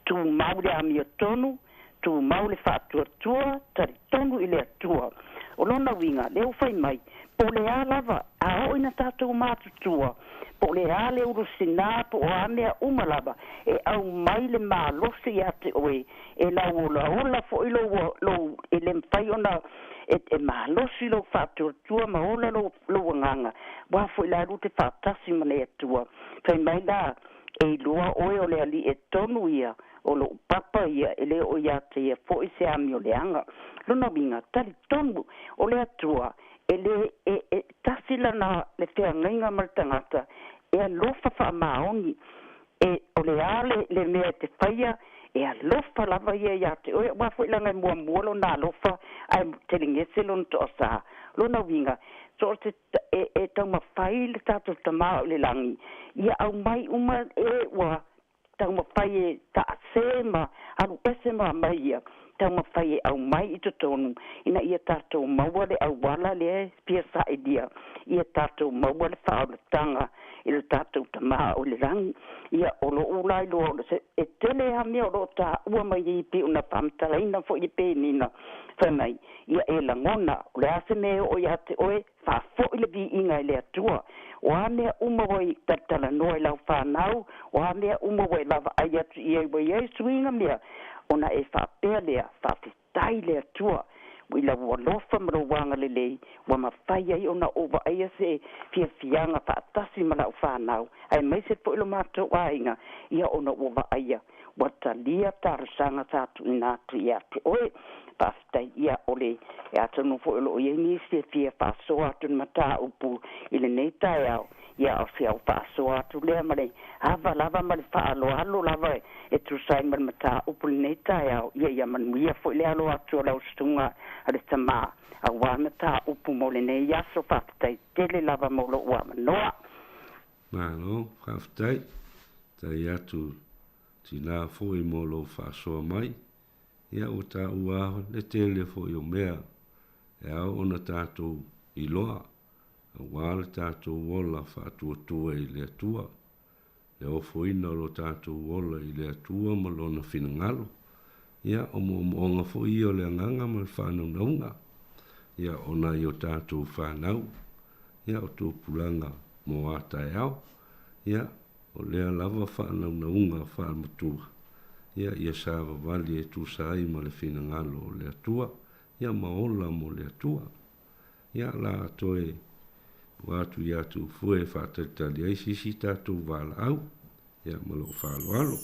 Tumau le amiotonu, tumau le faatuatua, talitonu i le Atua. O lona uiga, lea ua fai mai, po o le a lava, a oo ina tatou matutua, po o le a le ulusinā, po o a mea uma lava, e aumai le malosi iā te oe, e lauolaola foi lou, lou, e le mafai ona e, e malosi lou faatuatua ma ola lou, lou agaga, aua foi la lua te faatasi ma le Atua. Fai mai la, E iloa oe o le Alii e tonu ia, o lou papa ia, e le o ia te ia foi se amioleaga. Lona uiga, talitonu, o le Atua, e le e, e tasi lana le feagaiga ma le tagata, e alofa faamaoni, e, o le a le, le mea e te faia, e alofa lava ia iā te oe, aua foi leaga e muamua lona alofa ae telegese lona toasā. Lona uiga, so o se e, e taumafai le tatou Tamā o i le lagi ia aumai uma e ua taumafai e taasē ma alu ese ma aumai ia taumafai e aumai i totonu ina ia tatou maua le auala lea e fia sailia ia tatou maua le faaolataga i le tatou tamā o le lagi. Ia o lo'u la iloa o se e tele a mea o loo taua mai ai pei ona faamatalaina fo'i e penina fai mai ia e lagona o le a se mea e oo iā te oe faafo'i le viiga i le Atua. O a mea uma ua i talatalanoa i lau fanau, o a mea uma ua e vaavaai atu i ai ua i ai suiga mea, ona e faapea lea, faafetai le Atua i lau alofa ma lou agalelei ua mafai ai ona ou vaaia se fiafiaga faatasi ma la'u fanau aemaise fo'i lo matou aiga ia ona ua vaaia ua talia talosaga sa tuuina atu iā te oe. Faafetai ia o le e atonu fo'i o loo i ai nisi e fia faasoa atu le mataupu i lenei taeao ia o se au faasoa atu lea ma le ava lava ma le faaaloalo lava e tusa ai ma le mataupu lenei taeao ia ia manuia fo'i le alo atu o lau susuga a le tamā auā mataupu mo lenei aso. Faafetai tele lava mo lo'u avanoa. Malo, faafetai. Tai atu tinā foi mo lou faasoa mai. Ia ua taua lava le tele foi o mea e ao ona tatou iloa auā le tatou ola faatuatua i le Atua, le ofoina o lo tatou ola i le Atua ma Lona finagalo. Ia, o moomooga foi ia o le agaga ma le faanaunauga, ia, o nai o tatou fanau, ia, o tupulaga mo a taeao. Ia, o lea lava faanaunauga faamatua, ia, ia savavali e tusa ai ma le finagalo o le Atua, ia, ma ola mo le Atua. Ia, la toe ua atu iā Tufue e faatalitali ai sisi tatou valaau. Ia, ma lou faaaloalo.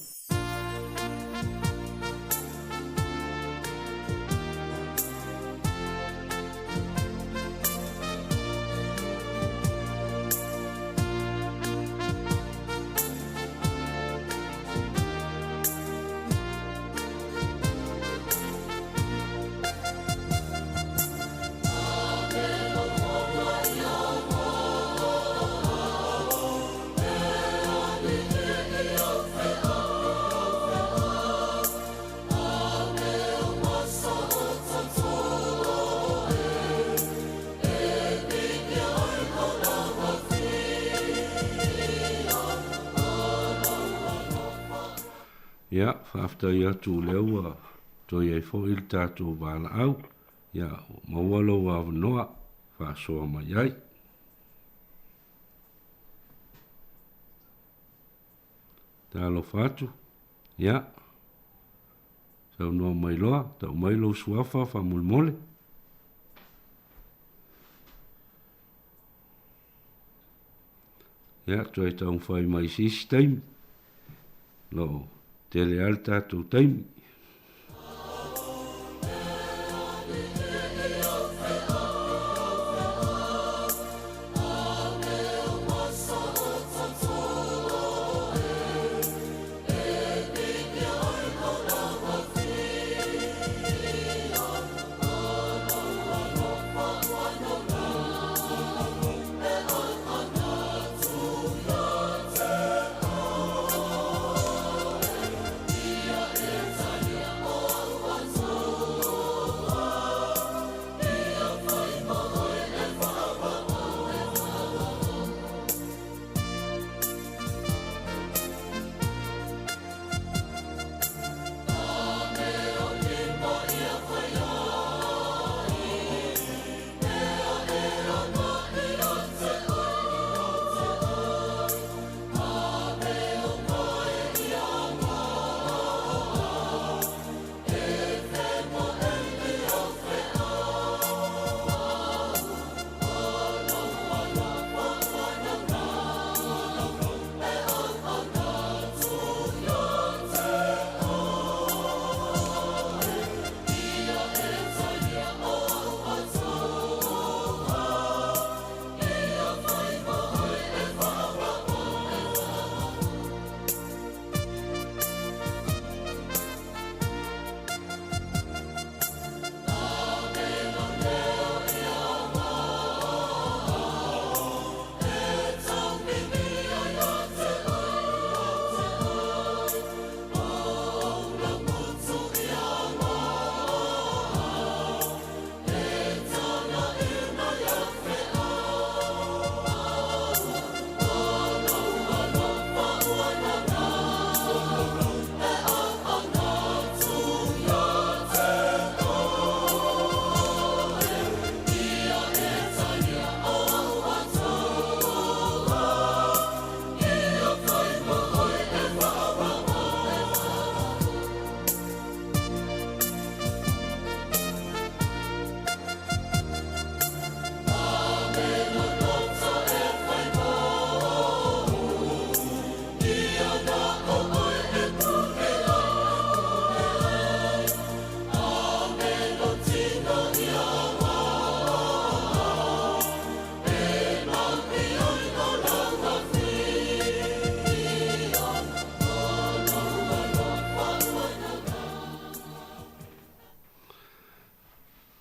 Ia, faafetai atu o lea ua toe i ai foi le tatou valaau. Ia, maua lou avanoa faasoa mai ai. Talofa atu. Ia, saunoa mai loa, tau mai lou suafa faamolemole. Ia, toe taumafai mai i se isi taimi. Lo o tele lava le tatou taimi.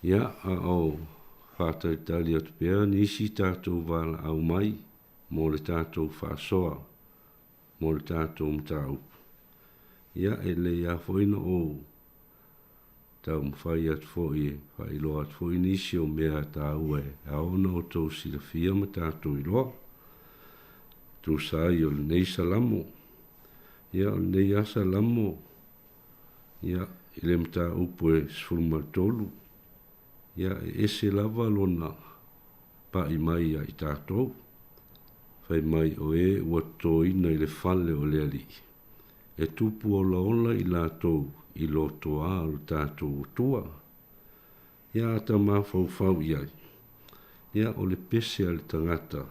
Ia, a o faatalitali atu pea nisi tatou valaau mai mo le tatou faasoa mo le tatou mataupu. Ia, e lelei lava foi ona ou taumafai atu foi e faailoa atu foi nisi o mea taua e ao ona outou silafia ma tatou iloa. Tusa ai o lenei Salamo. Ia, o lenei lava Salamo, ia, i le mataupu e 13, ia, e ese lava lona pa'i mai ia i tatou. Fai mai, O e ua totoina i le fale o le Alii, e tupu olaola i latou i lotoā o le tatou Atua. Ia a ta mafaufau i ai, ia o le pese a le tagata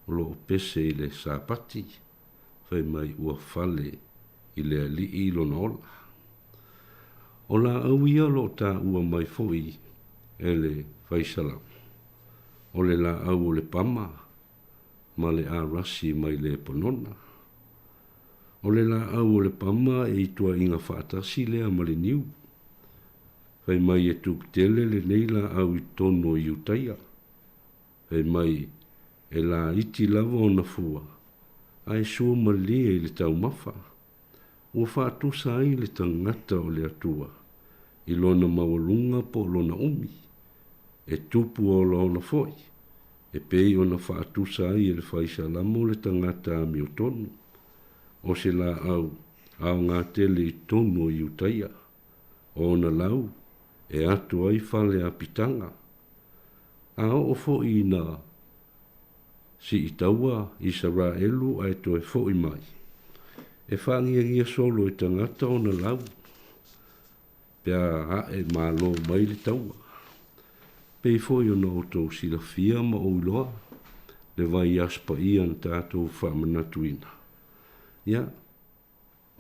o lo o pese i le Sapati, fai mai ua fale i le Alii lona ola. O laau ia o lo o taua mai foi e le Faisalamo, o le laau o le pama ma le arasi mai Lepanona. O le laau o le pama e ituaiga faatasi lea ma le niu. Fai mai e tupu tele lenei laau i totonu o Iutaia. Fai mai e laiti lava ona fua, ae sua malie i le taumafa. Ua faatusa ai le tagata o le Atua i lona maualuga po o lona umi, e tupu olaola foi, e pei ona faatusa ai e le Faisalamo le tagata amiotonu, o se laau aoga tele i totonu o Iutaia, o ona lau e ato ai fale apitaga. A oo foi ina siitaua Isaraelu ae toe foi mai, e faagiagia solo e tagata ona lau, pe a ae malo mai le taua. Pei foi ona outou silafia ma ou iloa le vaiaso paia na tatou faamanatuina. Ia,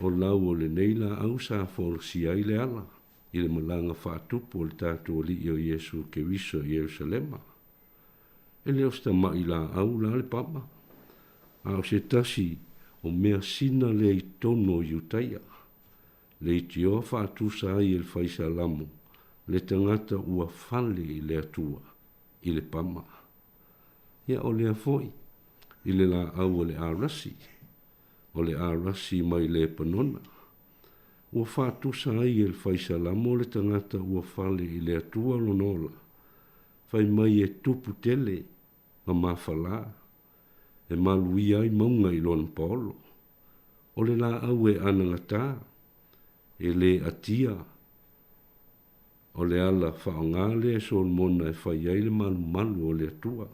o lau o lenei laau sa folasia ai le ala i le malaga faatupu a le tatou Alii o Iesu Keriso i Ierusalema. E le o se tama'i laau la le pama, a o se tasi o mea sina lea i totonu o Iutaia. Leitioa faatusa ai e le Faisalamo le tagata ua fale i le Atua i le pama. Ia o lea foi i le laau o le arasi, o le arasi mai Lepanona. Ua faatusa ai e le Faisalamo le tagata ua fale i le Atua lona ola, fai mai e tupu tele ma mafalā, e maluia ai mauga i lona paolo. O le laau e anagatā, e lē atia, o le ala faaaogā lea e Solomona e fai ai le malumalu o le Atua.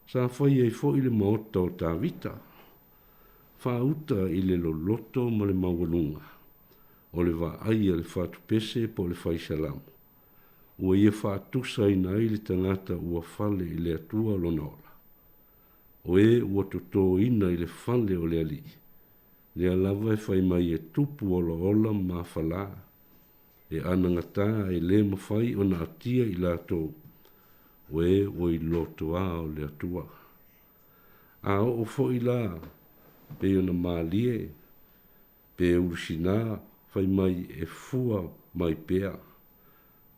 Sa fai ai foi le maota o Tavita, faauta i le loloto ma le maualuga o le vaai a le fatupese po o le faisalamo, ua ia faatusaina ai le tagata ua fale i le Atua lona ola. O e ua totoina i le fale o le Alii, lea lava e fai mai e tupu olaola ma mafalā, e anagatā e lē mafai ona atia i latou, o e ua i lotoā o le Atua. A oo foi la, pei ona malie, pe ulusinā, fai mai e fua mai pea,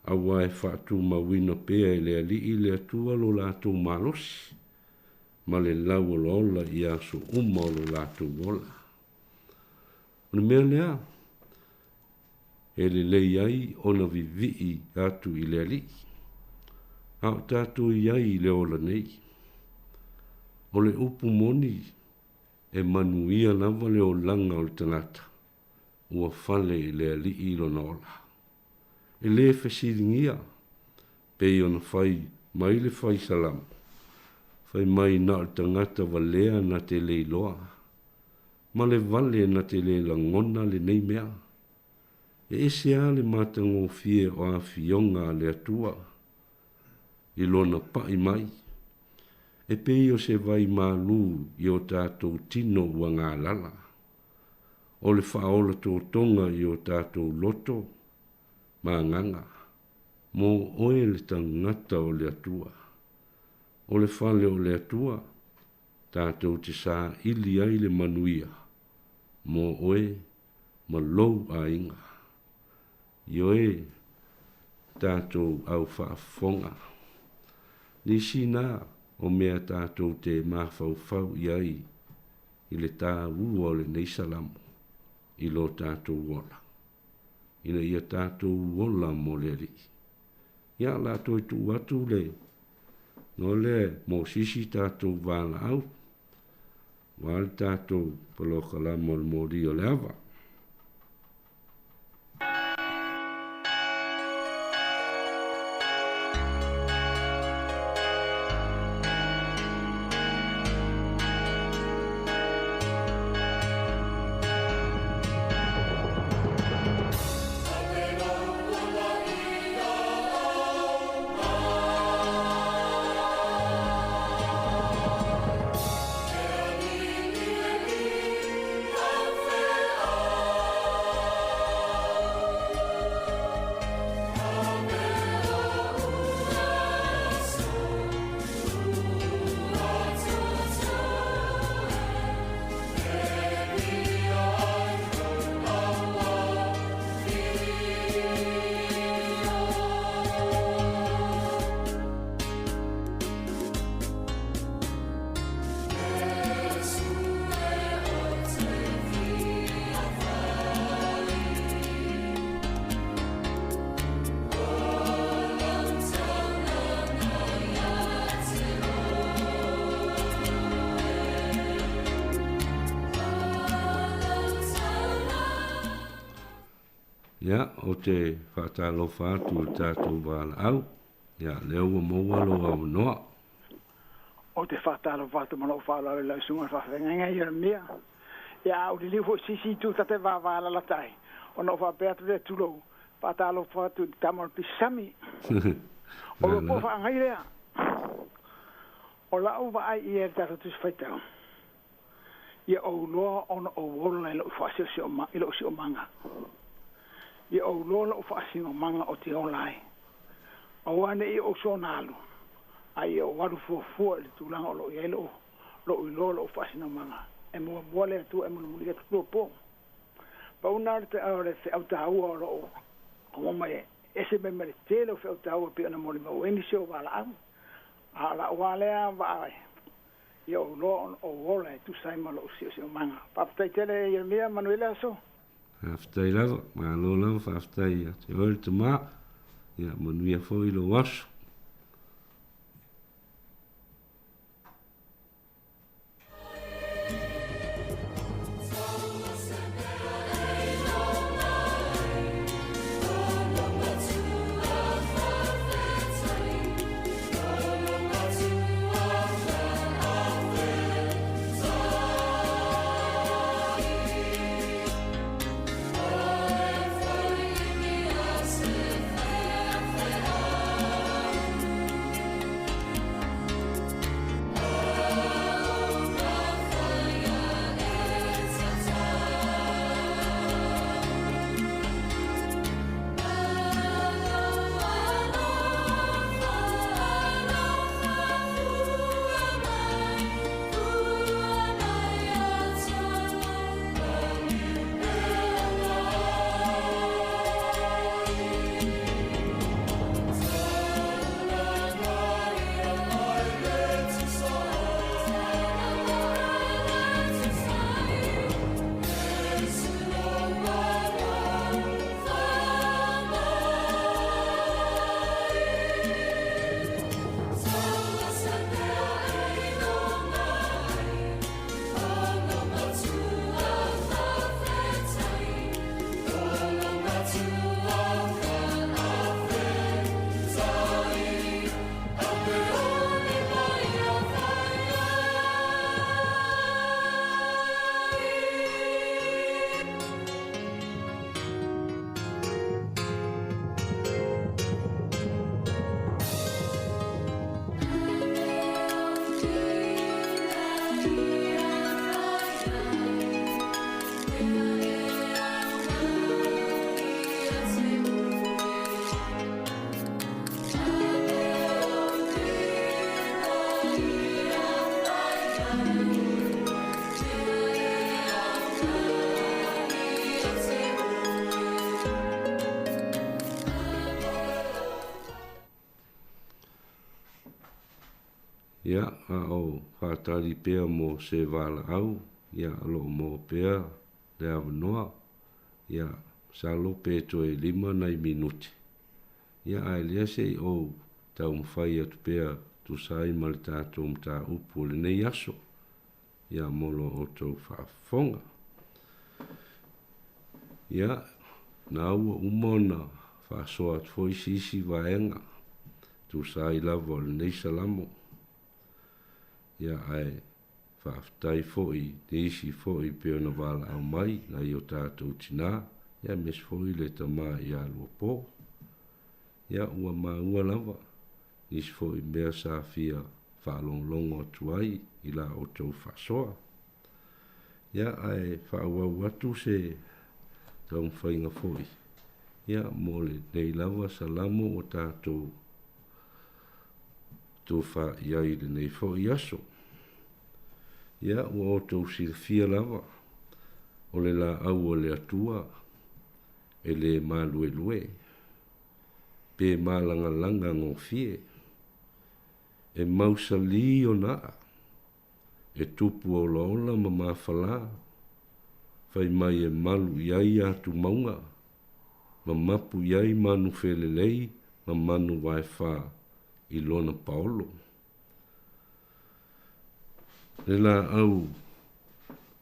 auā e faatumauina pea e le Alii le Atua lo latou malosi, ma le lauolaola i aso uma o lo latou ola. O le mea lea e lelei ai ona vivii atu i le Alii, a o tatou i ai i le ola nei. O le upu moni, e manuia lava le olaga o le tagata ua fale i le Alii lona ola. E lē fesiligia, pei ona fai mai le Faisalamo, fai mai na o le tagata valea na te le iloa, ma le vale na te le lagona lenei mea. E ese lava le matagofie o afioga a le Atua i Lona pa'i mai, e pei o se vai malū i o tatou tino ua galala, o le faaola totoga i o tatou loto ma agaga, mo oe le tagata o le Atua. O le fale o le Atua, tatou te saili ai le manuia mo oe ma lou aiga. Ioe, tatou au faafofoga. Nisi na o mea tatou te mafaufau i ai i le tāua o lenei salamo i lo tatou ola. Ina ia tatou ola mo le Alii. Ia, o le a toe tuu atu le no le mo sisi tatou valaau, aua le tatou polokalama o le moli o le ava. Ia, ou te faatalofa atu i le tatou valaau. Ia, lea ua maua lou avanoa. Ou te faatalofa atu ma lou faaaloalo i lau susuga i le faafeagaiga i Ieremia. Ia, a ou liliu foi i se isi itu ta te vavalalata ai, ona ou faapea atu lea, Tulou, faatalofa atu i le tama o le pisami. O lou po'o faagai lea. O la'u vaai i ai i le tatou Tusi Faitau, ia ou loa ona ou ola i lou faasiosiomaga, i lou siomaga. Ia ou loa lou faasinomaga o te ola ai. Aua ne i ou soona alu, a ia ou alu fuafua i le tulaga o lo o i ai lou, lou iloa lou faasinomaga. E muamua le Atua e mulimuli atu lua po. Pau na o le, o le feau taua o lo o aua mai e ese mai ma le tele o feau taua pei ona molimau ai nisi o valaau. A o la'u lava lea vaai, ia ou loa ona ou ola e tusa ai ma lou siosiomaga. Faafetai tele Ieremia, manuia le aso. Faafetai lava, malo lava, faafetai ia te oe le tama, ia manuia foi lou aso. Ia, a o faatali pea mo se valaau, ia, o lo o maua pea le avanoa. Ia, masalo pe toe 5 nai minute. Ia, ae lea se i ou taumafai atu pea tusa ai ma le tatou mataupu o lenei aso. Ia, mo lo outou faafofoga. Ia, na ua uma ona faasoa atu foi se isi vaega tusa ai lava o lenei salamo. Ia, ae faafetai foi i nisi foi pei ona valaau mai nai o tatou tinā, ia aemaise foi le tama ia Luapo. Ia, ua maua lava nisi foi mea sa fia faalogologo atu ai i la outou faasoa. Ia, ae faaauau atu se taumafaiga foi, ia, mo lenei lava salamo ua tatou tufa i ai i lenei foi aso. Ia, ua outou silafia lava, o le laau a le Atua e le maluelue, pe malagalaga gofie, e mausali ona aa, e tupu olaola ma mafalā, fai mai e malu i ai atumauga, ma mapu i ai manu felelei ma manu vaefā i lona paolo. Le laau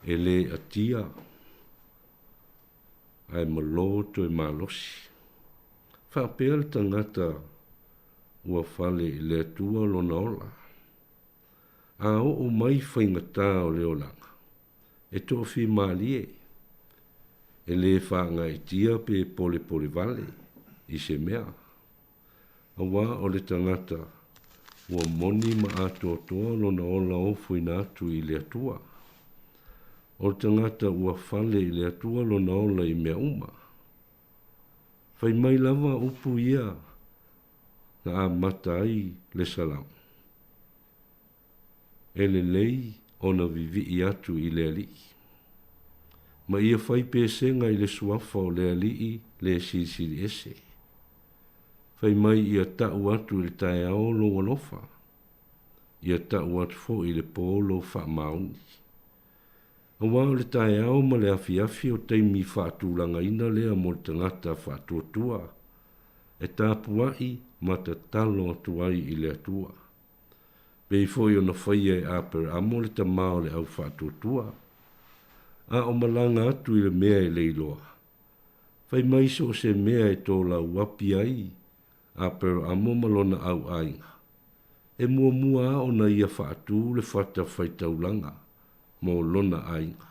e le atia, ae malo toe malosi. Faapea le tagata ua fale i le Atua lona ola. A oo mai faigata o le olaga, e toafimalie, e le faagaeetia pe polepolevale i se mea. Auā o le tagata ua moni ma atoatoa lona ola ofoina atu i le Atua. O le tagata ua fale i le Atua lona ola i mea uma. Fai mai lava upu ia na amata ai le Salamo, E lelei ona vivii atu i le Alii, ma ia fai pesega i le suafa o le Alii le Silisili Ese. Fai mai ia tau atu i le taeao lou alofa, ia tau atu foi i le pō lou faamaoni. Auā o le taeao ma le afiafi o taimi faatulagaina lea mo le tagata faatuatua e tapuai ma tatalo atu ai i le Atua. Pei foi ona faia e Aperamo le tama o le au faatuatua, a o malaga atu i le mea e le iloa. Fai mai so o se mea e tolauapi ai Aperamo ma lona au aiga, e muamua lava ona ia faatu le fata faitaulaga mo lona aiga,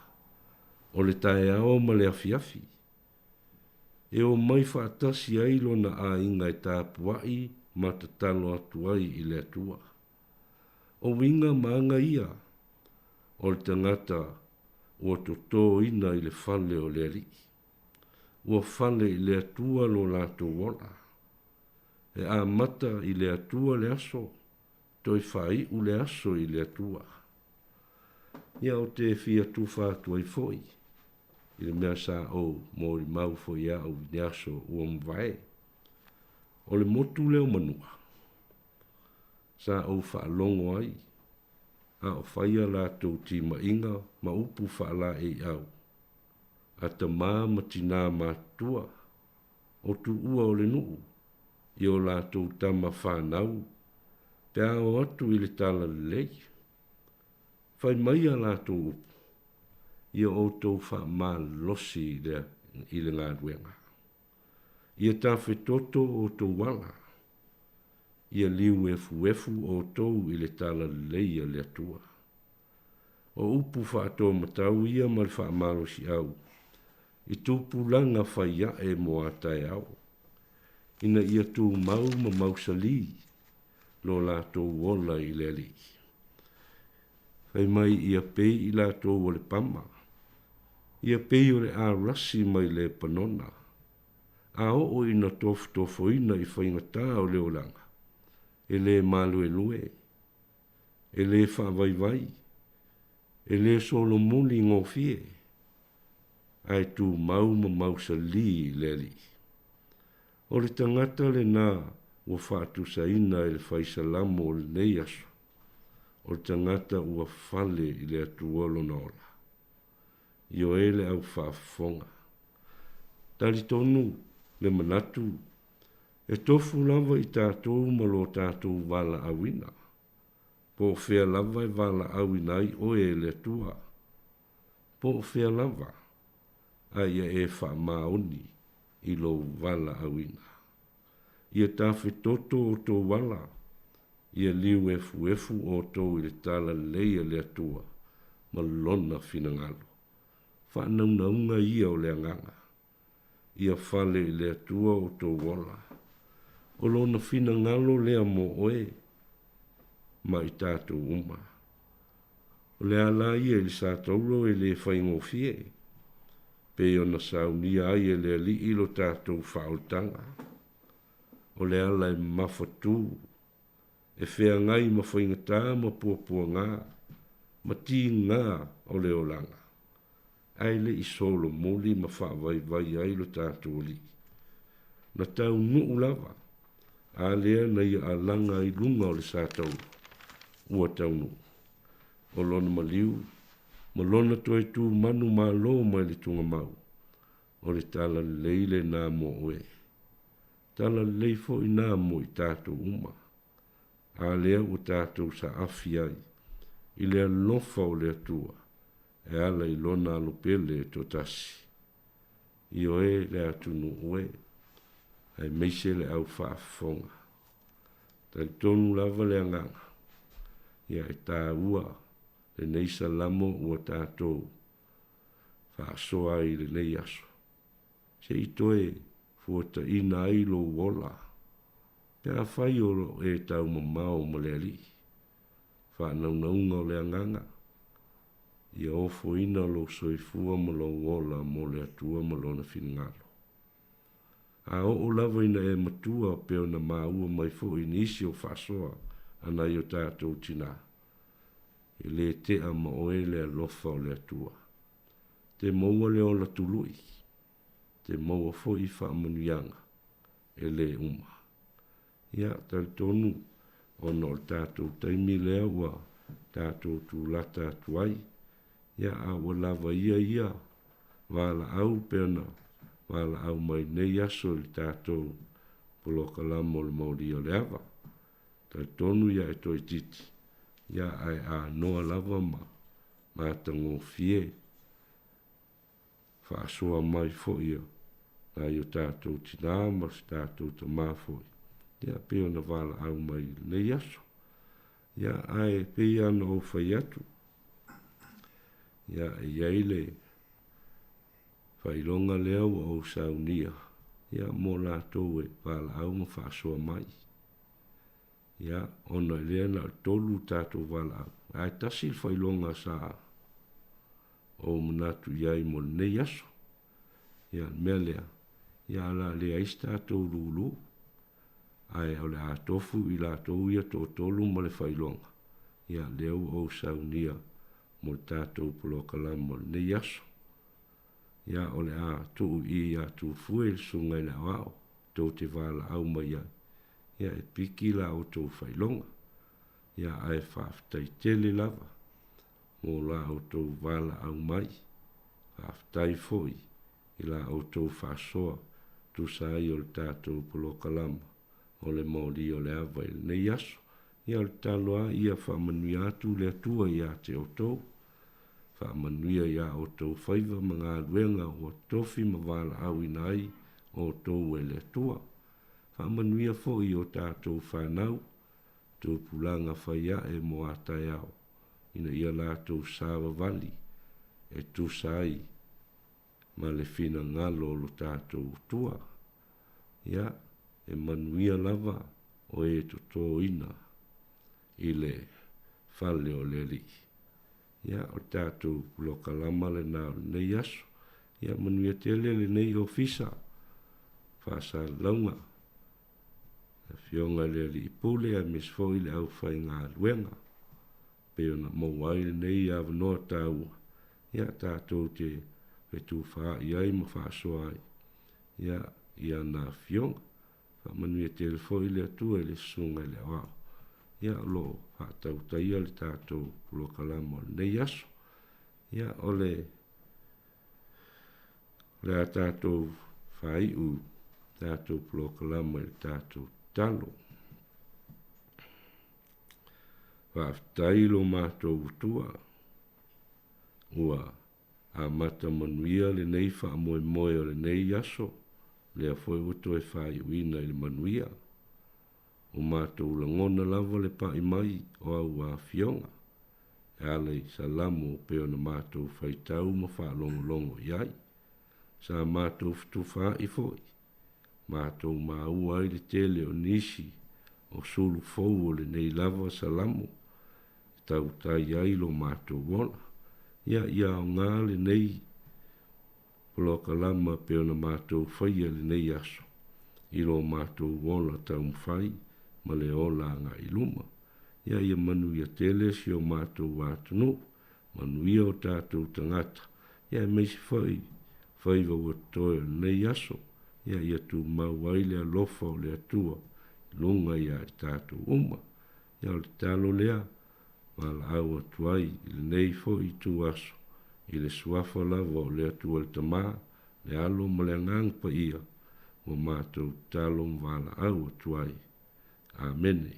o le taeao ma le afiafi, e omai faatasi ai lona aiga e tapuai ma tatalo atu ai i le Atua. O uiga ma aga ia o le tagata ua totoina i le fale o le Alii. Ua fale i le Atua lo latou ola. E amata i le Atua le aso, toe faaiu le aso i le Atua. Ia ou te fia tufa atu ai foi i le mea sa ou molimau foi au i le aso ua mavae. O le motu lea o Manua, sa ou faalogo ai a o fai a latou timaiga ma upu faalaeiau a tamā ma tinā matutua o tuua o le nuu i o latou tama fanau pe a o atu i le talalelei. Fai mai a latou upu, Ia outou faamalosi i le galuega. Ia tafetoto outou ala. Ia liuefuefu outou i le talalelei a le Atua. O upu faatomatau ia ma le faamalosiau i tupulaga fai ae mo a taeao, ina ia tumau ma mausali lo latou ola i le Alii. Fai mai ia pei i latou o le pama, ia pei o le arasi mai Lepanona, a oo ina tofotofoina i faigata o le olaga, e le maluelue, e le faavaivai, e le solomuli gofie, ae tumau ma mausali i le Alii. O le tagata lena ua faatusaina e le Fai Salamo o lenei aso. O le tagata ua fale i le Atua lona ola. Ioe le au faafofoga. Talitonu le manatu, e tofu lava i tatou ma lo tatou valaauina. Po o fea lava e valaauina ai oe e le Atua, po o fea lava, a ia e faamaoni i lou valaauina. Ia tafetoto outou ala, ia liu efuefu outou i le talalelei a le Atua ma Lona finagalo. Faanaunauga ia o le agaga. Ia fale i le Atua outou ola. O Lona finagalo lea mo oe ma i tatou uma. O le ala ia i le sataulo e le faigofie, pei ona saunia ai e le Alii lo tatou faaolataga. O le ala e mafatū, e feagai ma faigata ma puapuaga, ma tigā o le olaga, ae le i solomuli ma faavaivai ai lo tatou Alii. Na taunuu lava, a lea na ia alaga i luga o le satauro, ua taunuu. O lona maliu, ma lona toe tu manumalo mai le tugamau, o le talalelei lenā mo oe. Talalelei foi nā mo i tatou uma. A lea ua tatou saafi ai, i le alofa o le Atua, e ala i lona alo pele e toatasi. Ioe le atunuu e, aemaise le au faafofoga. Talitonu lava le agaga, ia e taua lenei salamo ua tatou faasoa ai i lenei aso. Se i toe fuataina ai lou ola, pe afai o lo o e taumamao ma le Alii. Faanaunauga o le agaga, ia ofoina lou soifua ma lou ola mo le Atua ma Lona finagalo. A oo lava ina e matua pei ona maua mai foi i nisi o faasoa a nai o tatou tinā, e le tea ma oe le alofa o le Atua. Te maua le ola tului, te maua foi faamanuiaga e le uma. Ia, talitonu, ona o le tatou taimi lea ua tatou tulata atu ai, ia, a ua lava ia ia valaau pei ona valaau mai nei aso i le tatou polokalama o le Mauli o le Ava. Talitonu ia e toaitiiti, ia, ae anoa lava ma matagofie faasoa mai foi a nai o tatou tinā ma si tatou tamā foi, ia, pei ona valaau mai i lenei aso. Ia, ae pei lava ona ou fai atu, ia, e i ai le faailoga lea ua ou saunia, ia, mo latou e valaau ma faasoa mai. Ia, ona i lea na o le tolu tatou valaau, ae tasi le faailoga sa ou manatu i ai mo lenei aso. Ia, o le mea lea, ia, o le a leai se tatou lulu, ae o le a tofu i latou ia toatolu ma le faailoga, ia, lea ua ou saunia mo le tatou polokalama o lenei aso. Ia, o le a tuu i i ia Tufue le susuga i le aoao tou te valaau mai ai, ia, e piki la outou faailoga. Ia, ae faafetai tele lava mo la outou valaau mai. Faafetai foi i la outou faasoa tusa ai o le tatou polokalama o le Mauli o le Ava i lenei aso. Ia o le tatalo lava ia faamanuia atu le Atua ia te outou. Faamanuia i a outou faiva ma galuega ua tofi ma valaauina ai outou e le Atua. Faamanuia foi i o tatou fanau, tupulaga fai ae mo a taeao, ina ia latou savavali e tusa ai ma le finagalo o lo tatou Atua. Ia, e manuia lava o e totoina i le fale o le Alii. Ia, o le tatou polokalama lena o lenei aso. Ia, manuia tele lenei ofisa faasalalauga, le Afioga i le Alii Pule aemaise foi le aufaigaluega pei ona maua ai lenei avanoa taua, ia, tatou te fetufaai ai ma faasoa ai, ia, i ana Afioga. Faamanuia tele foi le Atua i le Susuga i le Aoao Ia, o lo o faatautaia le tatou polokalama o lenei aso. Ia, o le o le a tatou faaiu tatou polokalama i le tatou tatalo. Faafetai lo matou Atua, ua amata manuia lenei faamoemoe o lenei aso, lea foi ua toe faaiuina i le manuia. Ua matou lagona lava le pai mai o au afioga e ala i Salamo pei ona matou faitau ma faalogologo i ai. Sa matou fetufaai foi, matou maua ai le tele o nisi o sulu fou o lenei lava Salamo e tautai ai lo matou ola. Ia, ia aoga lenei polokalama pei ona matou faia i lenei aso i lo matou ola taumafai ma le ola agai i luma. Ia ia manuia tele si o matou atunuu, manuia o tatou tagata, ia aemaise foi faiva ua totoe o lenei aso, ia ia tumau ai le alofa o le Atua i luga ia i tatou uma. Ia o le tatalo lea, valaau atu ai i lenei foi ituaso i le suafa lava o le Atua le Tama, le Alo ma le Agaga Paia, ua matou tatalo ma valaau atu ai. Amene.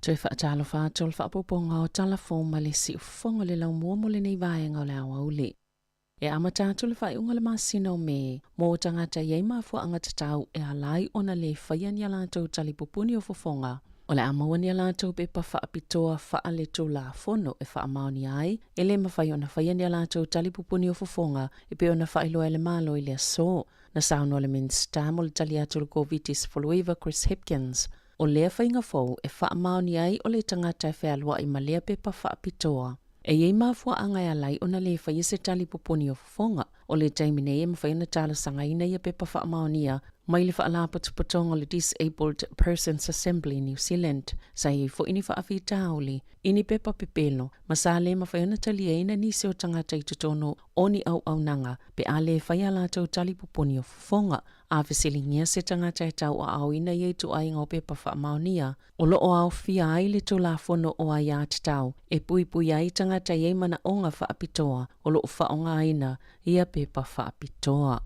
Toe faatalofa atu o le faaopoopoga o Tala Fou ma le Siufofoga o le Laumua mo lenei vaega o le aoauli. E amata atu le faaiuga o le masina o Me mo tagata e i ai mafuaaga tatau e ala ai ona le faia ni a latou talipupuni o fofoga. O le a maua ni a latou pepa faapitoa faaletulafono e faamaonia ai e le mafai ona faia ni a latou talipupuni o fofoga e pei ona faailoa e le Malo i le aso. Na saunoa le Minisita mo le tali atu i le Koviti-19 Chris Hipkins, o lea faiga fou e faamaonia ai o le tagata e fealuai ma lea pepa faapitoa. E i ai mafuaaga e ala ai ona le faia se tali pupuni o fofoga. O le taimi nei e mafai ona talosagaina ia pepa faamaonia mai le Faalapotopotoga o le Disabled Persons Assembly New Zealand. Sa i ai foi ni faafitauli i ni pepa pepelo ma sa le mafai ona taliaina nisi o tagata i totonu o ni auaunaga pe a le fai a latou tali pupuni o fofoga. A fesiligia se tagata e tauaaoina ia ituaiga o pepa faamaonia, o lo o aofia ai le Tulafono o Aiatatau e puipui ai tagata e i ai manaoga faapitoa o lo o faaaogaina ia pepa faapitoa.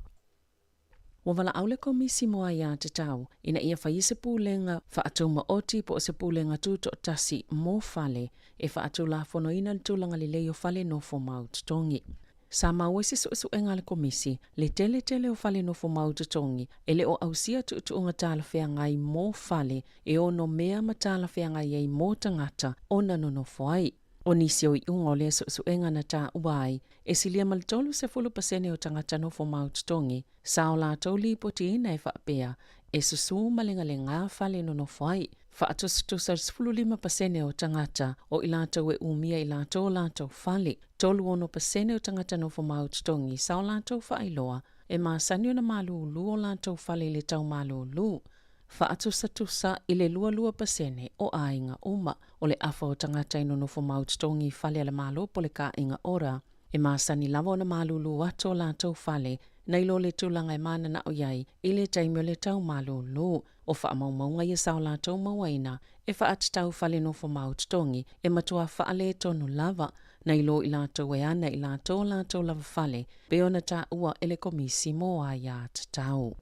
Ua valaau le Komisi mo Aiatatau ina ia faia se pulega faatumaoti po o se pulega tutoatasi mo fale e faatulafonoina le tulaga lelei o fale nofo mau totogi. Sa maua i se suesuega a le Komisi le tele tele o fale nofo mau totogi e le o ausia tuutuuga talafeagai mo fale e ono mea ma talafeagai ai mo tagata ona nonofo ai. O nisi o iuga o lea suesuega na taua ai, e silia ma le 30% o tagata nofo mau totogi sa o latou lipotiina e faapea e susū ma legalegā fale nonofo ai. Faatusatusa le 15% o tagata o i latou e umia i latou o latou fale. 36% o tagata nofo mau totogi sa o latou faailoa e masani ona malūlū o latou fale i le tau malūlū. Faatusatusa i le 22% o aiga uma. O le afa o tagata e nonofo mau totogi i fale a le Malo po le Kāinga Ora, e masani lava ona malūlū atu o latou fale nai lo le tulaga e mananao i ai i le taimi o le tau malūlū. O faamaumauga ia sa o latou mauaina e faatatau fale nofo mau totogi e matua faaletonu lava nai lo i latou e ana i latou o latou lava fale pei ona taua e le Komisi mo Aiatatau.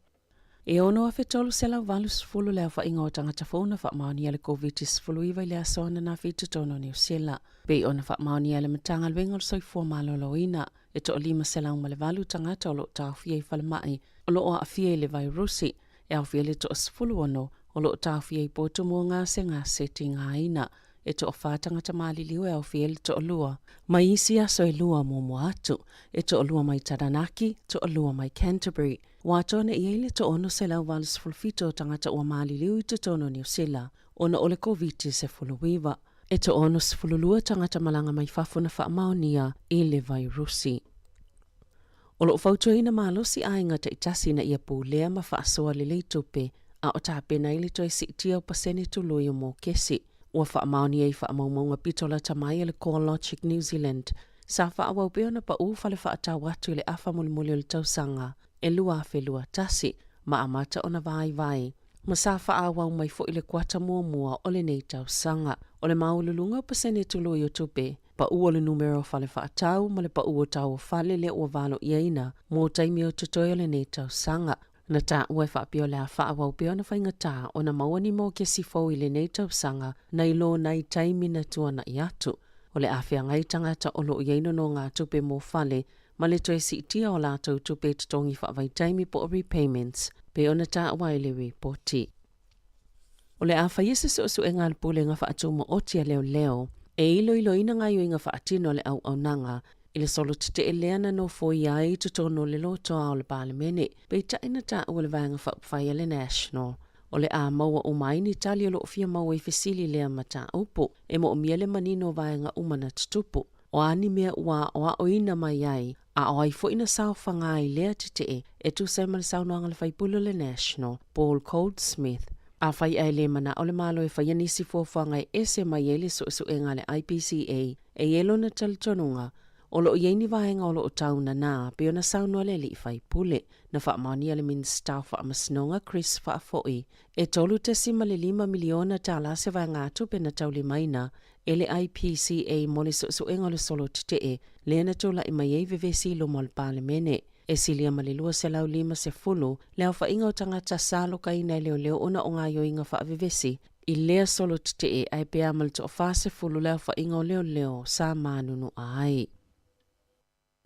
E 6,380 le aofaiga o tagata fou na faamaonia le Koviti-19 i le aso ananafi i totonu o Niu Sila. Pei ona faamaonia e le Matagaluega o le Soifua Maloloina, e toa-508 tagata o lo o taofia i falemai o lo o aafia i le vairusi, e aofia le toa-16 o lo o taofia i potu mo gasegase tigaina. E toafa tagata maliliu e aofia ai le toalua mai isi aso e lua muamua atu, e toalua mai Taranaki, toalua mai Canterbury. Ua atoa nei i ai le toa-687 o tagata ua maliliu i totonu o Niu Sila ona o le Koviti-19. E toa-62 tagata malaga mai fafo na faamaonia i le vairusi. O lo o fautuaina malosi aiga taitasi ina ia pulea ma faasoa lelei tupe a o tapena ai le toe siitia o pasene tului o mokesi. Ua faamaonia i faamaumauga pito lata mai a le CoreLogic New Zealand, sa faaauau pea ona paʻū fale faatau atu i le afa mulimuli o le tausaga e 2021 ma amata ona vaivai ma sa faaauau mai foi le kuata muamua o lenei tausaga. O le maualuluga o pasene tului o tupe, paʻū o le numera o fale faatau ma le paʻū o tau o fale lea ua valoiaina mo taimi o totoe o lenei tausaga. Na taua e faapea o le a faaauau pea ona faigata ona maua ni mokesi fou i lenei tausaga nai lo nai taimi na tuanaʻi atu. O le a feagai tagata o lo o i ai nonogatupe mo fale ma le toe siitia o latou tupe totogi faavaitaimi po o repayments pei ona taua ai le ripoti. O le a faia se suesuega a le Pulega Faatumaoti a Leoleo e iloiloina gaoioiga faatino a le auaunaga i le solo tetee lea na nofoia ai i totonu o le lotoa o le Palemene, peitai na taua le Vaega Faaupufai a le National. O le a maua uma ai ni tali o lo o fia maua i fesili lea mataupu. E moomia le manino o vaega uma na tutupu. O a ni mea ua aoaoina mai ai, a o ai foi na saofaga ai lea tetee e tusa ai ma le saunoaga a le faipule o le National, Paul Goldsmith. Afai ae le manao le Malo e faia nisi fuafuaga e ese mai ai le suesuega a le IPCA, e i ai lona talitonuga, o lo o i ai ni vaega o lo o tau nanā, pei ona saunoa le alii faipule. Na faamaonia le Minisita o Faamasinoga Chris Faafoi, e $3.5 miliona tala se vaegatupe na taulimaina e le IPCA mo le suesuega o le solo tetee lea na tulai mai ai vevesi i luma o le Palemene. E silia ma le 250 le aofaiga o tagata sa alokaina e leoleo ona o gaoioiga faavevesi i lea solo tetee ae pe a ma le toa-40 le aofaiga o leoleo sa manunua ai.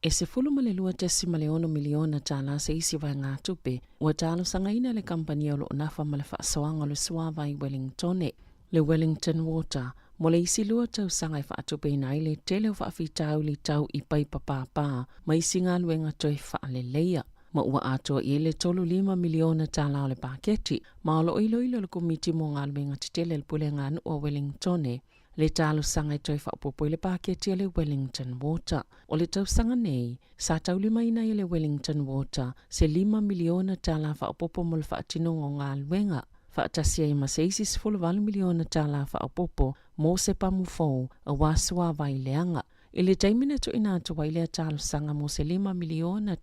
E $12.6 miliona tala se isi vaegatupe ua talosagaina le kamupani o lo o nafa ma le faasoaga o le suavai Wellingtone, le Wellington Water, mo le isi lua tausaga e faatupeina ai le tele o faafitauli tau i paipa pāpā ma isi galuega toe faaleleia. ma ua atoa i ai le $35 miliona o le paketi, ma o lo o iloilo e le Komiti mo Galuega Tetele a le Pulega a Nuu a Wellingtone le talosaga e toe faaopoopo i le paketi a le Wellington Water. O le tausaga nei, sa taulimaina ai e le Wellington Water se $5 miliona faaopoopo mo le faatinoga o galuega, faatasi ai ma se isi $18 miliona faaopoopo mo se pamu fou aua suavai leaga. I le taimi na tuuina atu ai lea talosaga mo se $5 miliona,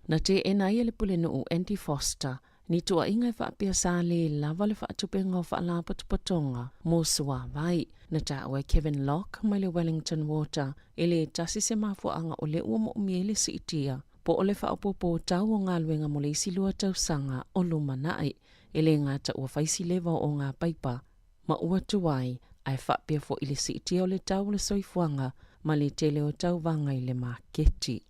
na teena ai e le Pulenuu Andy Foster ni tuuaiga e faapea sa lē lava le faatupenga o faalapotopotoga mo suavai. Na taua e Kevin Locke mai le Wellington Water e lē tasi se mafuaaga o lea ua moomia ai le siitia po o le faaopoopo tau o galuega mo le isi 2 tausaga o lumanai. E lē gata ua faisi leva o ngā paipa ma ua tuai ae faapea foʻi le siitia o le tau o le soifuaga ma le tele o tauvaga i le maketi.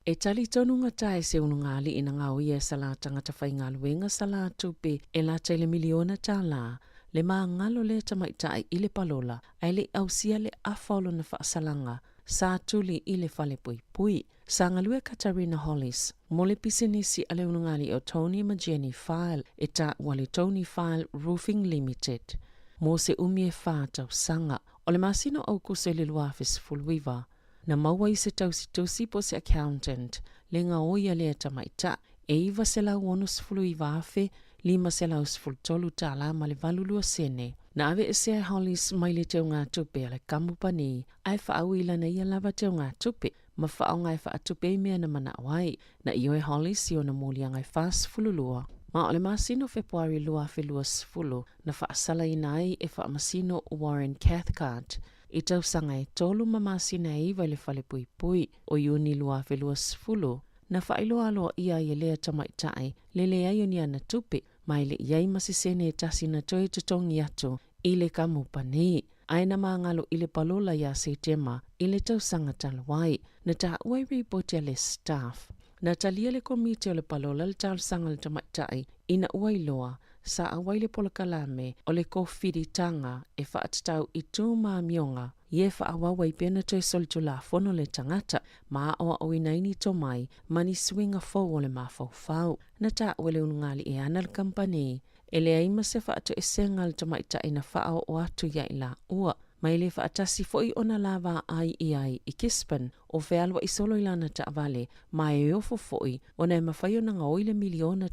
E tali tonu ngata e se ulugali ina ngau ia sa la tangata whaingaluenga sa la tupe e la tele miliona tālā le maangalo le tamaitai i le palola ae le ausia le afa o lona faasalanga sa tuli i le fale puipui. Sa galue Katarina Hollis mo le pisinisi a le ulugali o Tony ma Jenny File e taua le Tony File Roofing Limited mo se umi e 4 tausaga. O le masina o Aokuso i le 2019 na maua i se tausitusi po se accountant le gaoi a lea tamaita e $969,513 ma le 82 sene. Na ave esea e Hollis mai le teugatupe a le kamupani ae faauilana ia lava teugatupe ma faaoga e faatupe i mea na manao ai. Na ioe Hollis i ona moliaga e 42. Ma o le masina o Fepuari 2020 na faasalaina ai e faamasino Warren Cathcart i tausaga e 3 ma masina e 9 i le fale puipui. O Iuni 2020 na faailoa aloaia ai e lea tamaitai le leai o ni ana tupe ma e le iai ma se sene e tasi na toe totogi atu i le kamupani. Ae na magalo i le palola ia Setema i le tausaga talu ai. Na taua i ripoti a le staff. Na talia le komiti o le palola le talosaga a le tamaitai ina ua iloa sa auai le polokalame o le kofilitaga e faatatau i tu ma amioga ia e faaauau ai pea na toe solitulafono le tagata ma aoaoina ai ni tomai ma ni suiga fou o le mafaufau. Na taua e le ulugali e ana le kampani e leai ma se faatoesega a le tamaitai na faaoo atu ia i laua ma e le faatasi foʻi ona lava ai i ai i Gisborne o fealuai solo i lana taavale ma e ofo foʻi ona e mafai ona gaoi le $1 miliona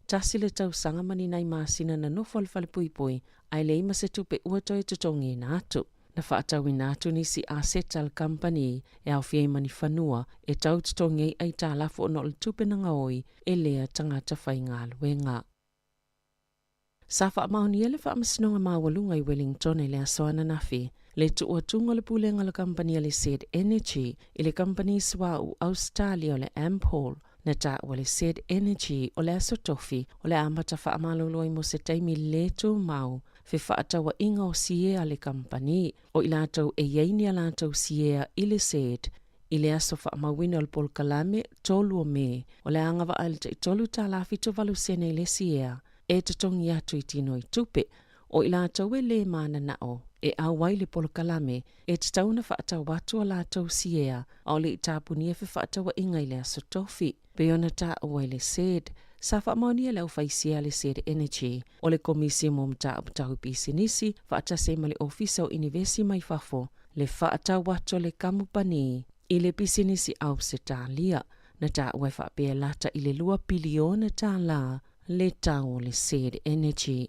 tasi le tausaga ma ni nai masina na nofo a le falepuipui ae leai ma se tupe ua toe totogiina atu. Na faatauina atu nisi aseta a le kampani e aofia ai ma ni fanua e tau totogi ai aitalafu ona o le tupe na gaoi e lea tagata faigaluega. Sa faamaonia le faamasinoga maualuga i Wellington i le aso ananafi le tuuatuga o le pulega o le kampani a le Said Energy i le kampani suauu Australia o le Ampol. Na taua le Said Energy o le aso tofi o le amata faamalolo ai mo se taimi lē tumau fe faatauaiga o siea a le kampani. O i latou e iai ni a latou siea i le Said i le aso faamauina o le polokalame 3 o Me o le agavaa i le tai $3.78 sene i le siea e totogi atu i tino i tupe. O i latou e lē mananao e auai le polokalame e tatau ona faatau atu a latou siea a o le i tapunia fe faatauaiga i le aso tofi. Pei ona taua i le Said sa faamaonia le aufaisia a le Said Energy o le Komisi mo Mataupu Tau Pisinisi faatasi ai ma le Ofisa o Inivesi mai fafo le faatau atu a le kamupani i le pisinisi Ausetalia. Na taua e faapea e lata i le $2 piliona le tau o le Said Energy.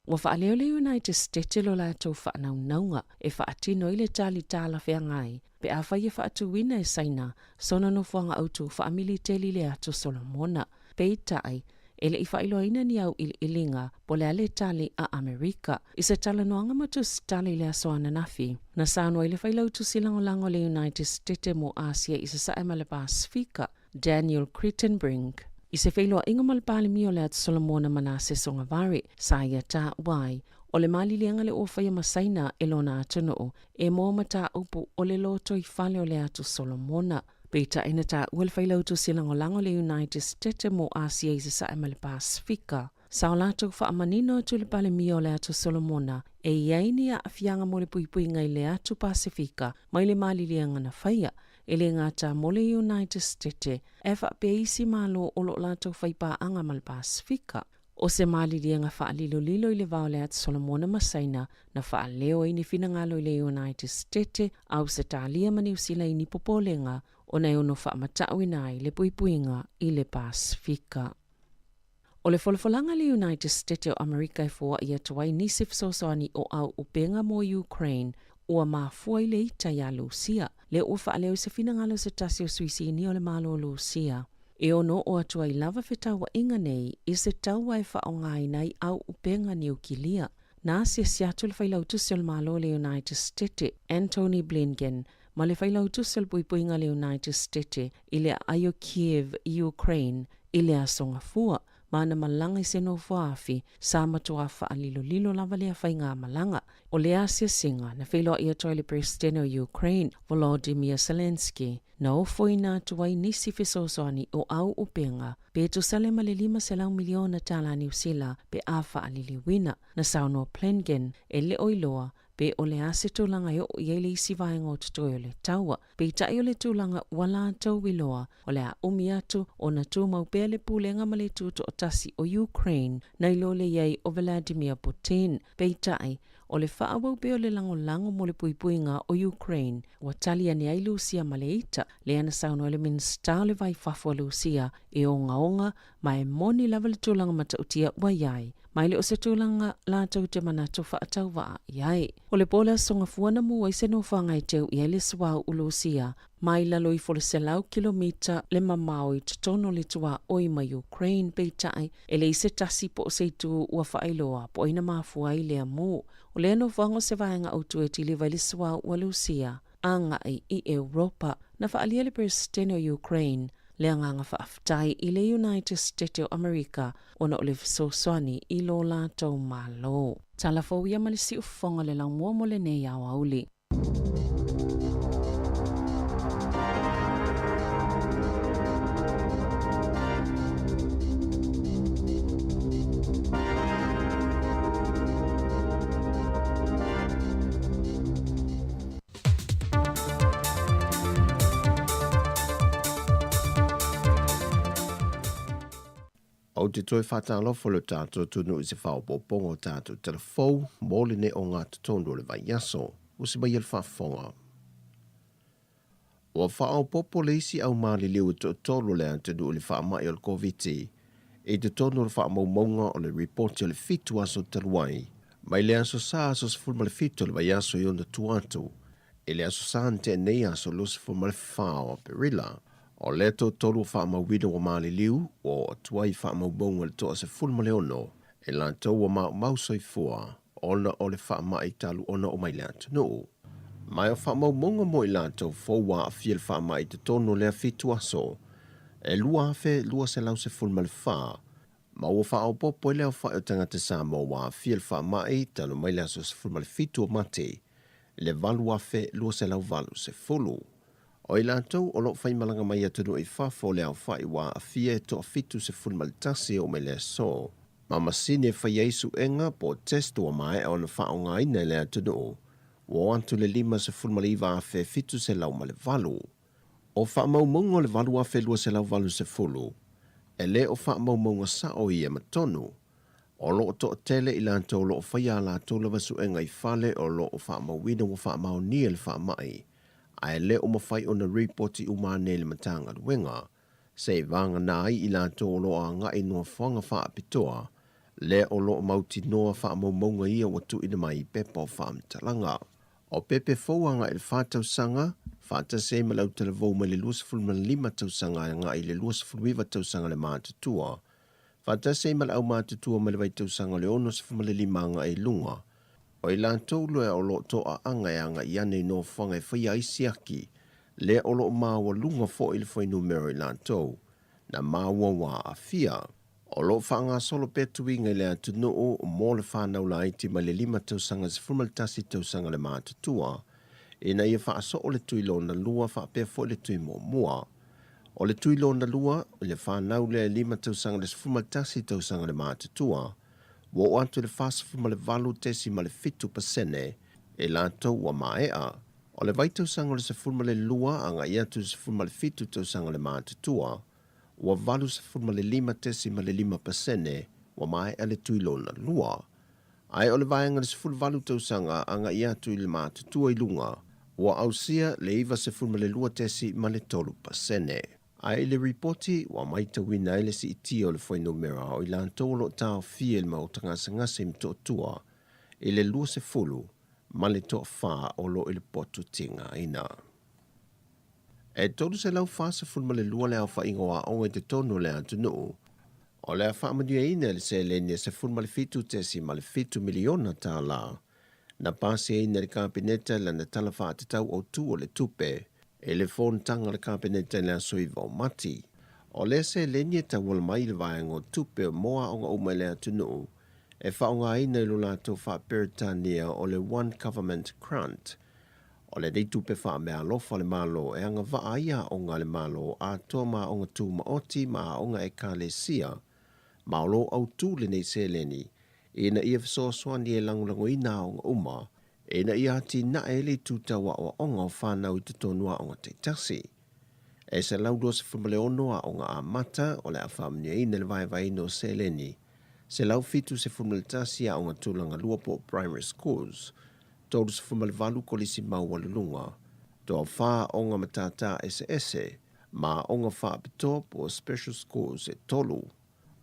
Ua faaleo le United States lo latou faanaunauga e faatino ai le tali talafeagai pe afai e faatuina e Saina sona nofoaga autū faamiliteli i le atu Solomona. Peitai e le i faailoaina ni au iliiliga po le a le tali a Amerika. I se talanoaga ma tusitala i le aso ananafi, na saunoa ai le failautusi lagolago o le United States mo Asia i Sasae ma le Pasifika, Daniel Kritenbrink. I se feiloaiga ma le Palemia o le atu Solomona Manase Sogavare, sa ia taua ai o le maliliega le ua faia ma Saina e lona atunuu e moa mataupu o le lotoifale o le atu Solomona. Peitai na taua le failautusi lagolago o le United States mo Asia i Sasae ma le Pasifika. Sa o latou faamanino atu i le Palemia o le atu Solomona e iai ni aafiaga mo le puipuiga i le atu Pasifika mai le maliliega na faia. E lē gata mo le United States ae faapea isi Malo o loo latou faipaaga ma le Pasefika. O se maliliega faalilolilo i le va o le Atu Solomona ma Saina na faaleo ai ni finagalo i le United States, Ausetalia ma Niu Sila i ni popolega ona e ono faamatauina ai le puipuiga i le Pasefika. O le folafolaga a le United States o Amerika e foaʻi atu ai nisi fesoasoani o auupega mo Ukraine ua mafua i le ita iā Lusia, lea ua faaleo i se finagalo o se tasi o sui sinia o le Malo o Lusia. E ono oo atu ai lava fetauaiga nei i se taua e faaaogaina ai auupega niukilia. Na asiasi atu le Failautusi o le Malo o le United States, Antony Blinken, ma le Failautusi o le Puipuiga a le United States i le aai o Kyiv i Ukraine i le Aso Gafua, ma ana malaga i se nofoaafi sa matuā faalilolilo lava lea faigamalaga. O lea asiasiga na feiloai atu ai le Peresetene o Ukraine, Volodymyr Zelenskyy, na ofoina atu ai nisi fesoasoani o auupega pe tusa le ma le $500 miliona tālā Niu Sila pe a faaliliuina. Na saunoa Blinken, e le o iloa pe o le a se tulaga e oo i ai le isi vaega o totoe o le taua. Peitai o le tulaga ua latou iloa, o le a umi atu ona tumau pea le pulega ma le tutoatasi o Ukraine nai lo le i ai o Vladimir Putin. Peitai, o le faaauau pea o le lagolago mo le puipuiga o Ukraine, ua tali ane ai Lusia ma le ita, lea na saunoa ai le Minisita o le Vai Fafo a Lusia e ogaoga ma e moni lava le tulaga matautia ua i ai, ma e le o se tulaga latou te manatu faatauvaa i ai. O le po o le Aso Gafua na mū ai se nofoaga e teu i ai le suauu Lusia mai lalo ifo le 100 kilomita le mamao i totonu o le tuaoi ma Ukraine, peitai, e leai se tasi po o se itu ua faailoa po o ai na mafua ai lea mū. O lea nofoaga o se vaega autu e tiliva ai le suauu a Lusia agai i Europa. Na faaalia le Peresetene o Ukraine le agaga faafetai i le United States o Amerika ona o le fesoasoani i lo latou Malo. Tala fou ia ma le siufofoga o le laumua mo lenei aoauli. Ou te toe faatalofa i lo tatou atunuu i se faaopoopoga o tatou tala fou mo lenei ogatotonu o le vaiaso. Usi mai e le faafofoga. Ua faaopoopo le isi au maliliu e toatolu o le atunuu i le faamai o le Koviti i totonu o le faamaumauga o le ripoti o le 7 aso talu ai, mai le aso Sa aso 17 o le vaiaso i ona tua atu i le aso Sa na tea nei aso 24 o Aperila. O lea toatolu ua faamauina ua maliliu, ua oo atu ai i faamaumauga i le toa 16 e latou ua maumau soifua ona o le faamai talu ona oo mai le atunuu. Ma o faamaumauga mo i latou fou ua aafia i le faamai i totonu o lea 7 aso, e 2,214, ma ua faaopoopo ai le aofai o tagata Samoa ua aafia i le faamai talu mai le aso 17 o Mati i le 8,280. O i latou o lo o faimalaga mai atunuu i fafo o le aofai ua aafia e toa 71 e oo mai le aso, ma masini e fai ai suega po o test ua maea ona faaaogaina e le atunuu, ua oo atu le 59,708. O faamaumauga o le 8,280, e le o faamaumauga sao ia ma tonu. O lo o toatele i latou o lo o faia a latou lava suega i fale o lo o faamauina ua faamaonia le faamai, ae le o mafai ona ripoti uma ane i le Matagaluega, se i vagana ai i latou o lo o agai i nofoaga faapitoa, lea o lo o mautinoa faamaumauga ia ua tuuina mai i pepa o faamatalaga. O pepe fou agai i le 4 tausaga, faatasi ai ma le autalavou mai le 25 tausaga agai i le 29 tausaga le matutua, faatasi ai ma le aumatutua mai le vaitausaga o le 65 agai i luga. O i latou loa o lo o toaaga e agai ane i nofoaga e faia ai siaki, lea o lo o maualuga foi le fuainumera o i latou na maua ua aafia. O lo o faagasolo pea tuiga i le atunuu mo le fanau laiti mai le 5 tausaga i le 11 tausaga le matutua, ina ia faasoo le tui lona lua faapea foi le tui muamua. O le tui lona lua, i le fanau lea e 5 tausaga i le 11 tausaga le matutua, ua oo atu i le 48.7% e latou ua maea. O le vaitausaga o le 12 agai atu i le 17 tausaga le matutua, ua 85.5% ua maea le tui lona lua. Ae o le vaega le 18 tausaga agai atu i le matutua i luga, ua ausia le 92.3%. Ae i le ripoti, ua matauina ai le siitia o le fuainumera o i latou o lo o taofia i le maota gasegase i Motootua i le 20 ma le toafa o lo o i le potu tigaina. E 342 le aofaiga o aoga i totonu o le atunuu, o le a faamanuiaina i le seleni e $17.7 miliona tālā na pasiaina e le Kapeneta i lana Tala Faatatau Autu o le Tupe i le fonotaga a le Kapeneta i le aso 9 o Mati. O lea seleni e tauala mai i le vaega o tupe mo aoga uma i le atunuu e faaaogaina i lo latou faa-Peretania o le One Government Grant. O lenei tupe faameaalofa a le Malo e agavaa ai aoga a le Malo atoa ma aoga tumaoti ma aoga ekalesia, ma o lo o autu lenei seleni ina ia fesoasoani e lagolagoina aoga uma ina ia atinae ai le itu tau aoaoga o fanau i totonu o aoga taitasi. E 126 aoga amata o le a faamanuiaina i le vaevaeina o seleni, 171 aoga tulaga lua po o primary schools, 38 kolisi maualuluga, toafa aoga matata eseese, ma aoga faapitoa po o special schools e tolu.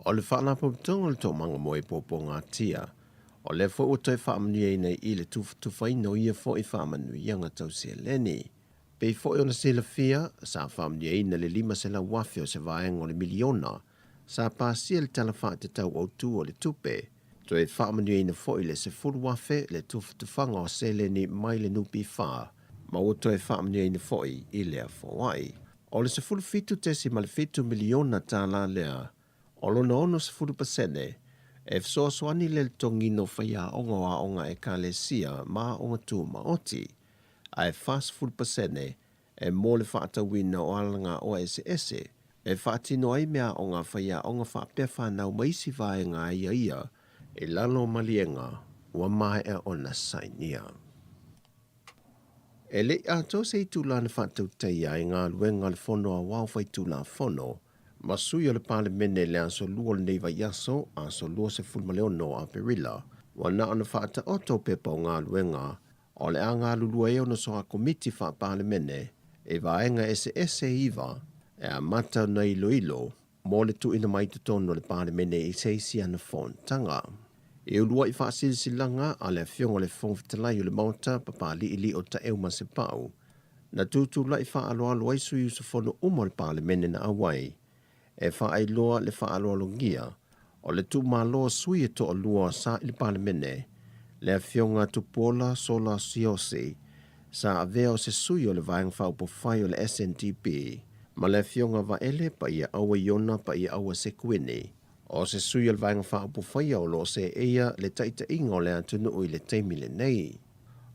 O le Faalapotopotoga o le Toomaga mo e Puapuagatia, o lea foi ua toe faamanuiaina i le tufatufaina o ia foi faamanuiaga tau seleni. Pei foi ona silafia, sa faamanuiaina le $500,000 o se vaega o le miliona sa pasia i le Tala Faatatau Autu o le Tupe, toe faamanuiaina foi le $10,000 le tufatufaga o seleni mai le NPF, ma ua toe faamanuiaina foi i lea foai. O le $17.7 miliona tālā lea, o lona 60% e fesoasoani i le totogiina o faiaoga o aoga ekalesia ma aoga tumaoti, ae 40% e mo le faatauina o alagaoa eseese e faatino ai meaaoga a faiaoga faapea fanau ma isi vaega aiaia i lalo o maliega ua maea ona sainia. E le i atoa se itula na faatautaia ai galuega a le Fono Aoao Faitulafono ma sui o le Palemene i le aso Lua o lenei vaiaso, aso 26 Aperila, ua na ona faataoto pepa o galuega o le a galulue ai ona soa komiti faa-Palemene i vaega eseese e iva e amata ona iloilo mo le tuuina mai i totonu o le Palemene i se isi ana fonotaga. E uluai faasilasilaga a le Afioga i le Fofoga Fetalai o le Maota, Papali'ili'o Taeu Masepau, na tutulai faaaloalo ai sui usufono uma o le Palemene na auai e faailoa le faaaloalogia o le tuumalo o sui e toalua sa i le Palemene, le Afioga Tupuola Sola Siaosi, sa avea o se sui o le Vaega Faaupufai o le SNDP, ma le Afioga Vaele Paiaaua Iona Paiaaua Sekuini, o se sui o le Vaega Faaupufai o lo o seeia le taitaiga o le atunuu i le taimi lenei.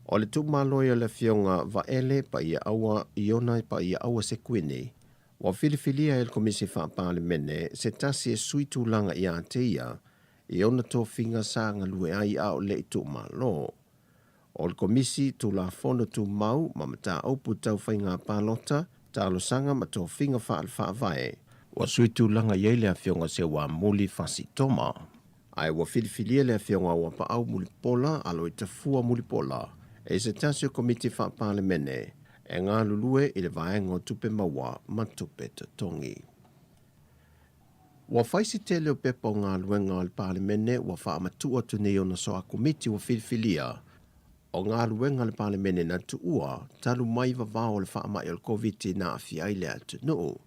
O le tuumalo ai o le Afioga Vaele Paiaaua Iona Paiaaua Sekuini, ua filifilia e le Komisi Faa-Palemene se tasi e sui tulaga ia te ia i ona tofiga sa galue ai a o le i tuumalo. O le Komisi Tulafono Tumau ma Mataupu Tau Faiga Palota, Talosaga ma Tofiga Faale-Faavae, ua sui tulaga i ai le Afioga Seuamuli Fasi Toma, ae ua filifilia le Afioga Auapaau Mulipola Aloitafua Mulipola e se tasi o Komiti Faa-Palemene e galulue i le Vaega o Tupe Maua ma Tupe Totogi. Ua fai si tele o pepa o galuega a le Palemene ua faamatuu atu nei ona soa komiti ua filifilia o galuega a le Palemene na tuua talu mai vavao o le faamai o le Koviti na aafia ai le atunuu.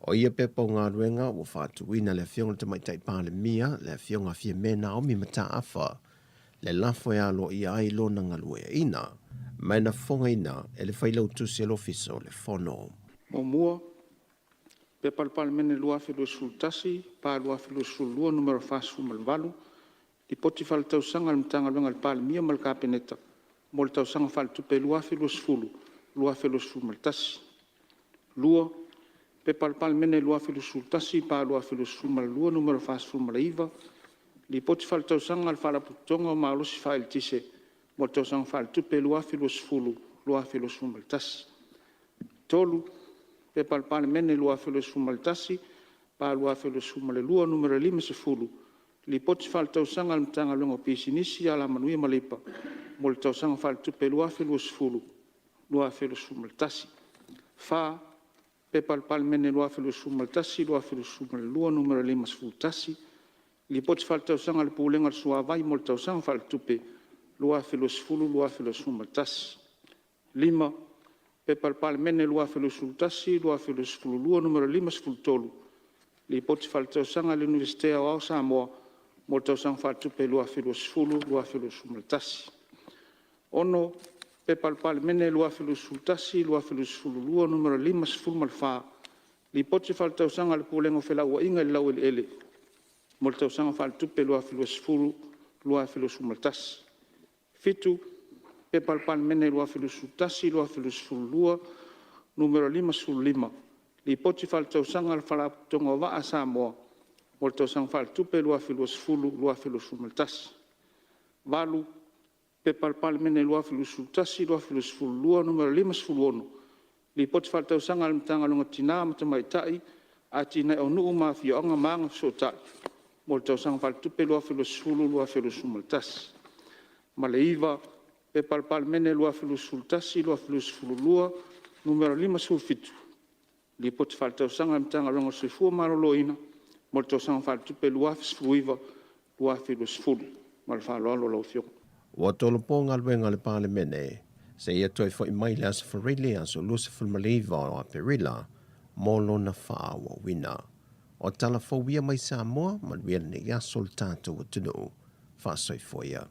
O ia pepa o galuega ua faatuina le Afioga i le Tamaitai Palemia, le Afioga Fiame Naomi Mataafa, le lafo e aloaia ai lona galueaiina, ma e na fofogaina e le Failautusi a le Ofisa o le Fono. Muamua, Pepa a le Palemene 2021 pa 2022 Nu 48, Lipoti Faaletausaga a le Matagaluega a le Palemia ma le Kapeneta mo le Tausaga Faaletupe 2020/2021. 2. P.P. 2021/2022 Nu 49, Lipoti Faaletausaga a le Faalapotopotoga o Malosi Faaeletise mo le Tausaga Faaletupe 2021. 3. P.P. 2021/2022 Nu.50, Lipoti Faaletausaga a le Matagaluega o Pisinisi, Alamanuia ma Leipa mo le Tausaga Faaletupe 2020/2021. 4. P.P.2021/2022 Nu.51, Lipoti Faaletausaga a le Pulega o le Suavai mo le Tausaga Faaletupe 2020/2021. 5. P.P.2021/2022 Nu.53, Lipoti Faaletausaga a le Iunivesite Aoao o Samoa mo le Tausaga Faaletupe 2020/2021. 6. P.P.2021/2022 Nu.54, Lipoti Faaletausaga a le Pulega o Felauaiga i le Laueleele mo le Tausaga Faaletupe 2020/2021. 7. P.P.2021/2022 Nu.55, Lipoti Faaletausaga a le Faalapotopotoga o Vaa a Samoa mo le Tausaga Faaletupe 2020/2021. 8. P.P.2021/2022 Nu.56, Lipoti Faaletausaga a le Matagaluega o Tina ma Tamaitai, Atinae o Nuu ma Afioga ma Agafesootai mo le Tausaga Faaletupe 2020/2021. 9. P.P.2021/2022 Nu.57, Lipoti Faaletausaga a le Matagaluega o le Soifua Maloloina mo le Tausaga Faaletupe 2019/2020. Ma le faaaloalo lau Afioga. Ua tolopo galuega a le Palemene, seia toe fo'i mai le aso Faraile aso 29 o Aperila mo lona faaauauina. O tala fou ia mai Samoa, manuia lenei aso le tatou atunuu. Faasoifua ia.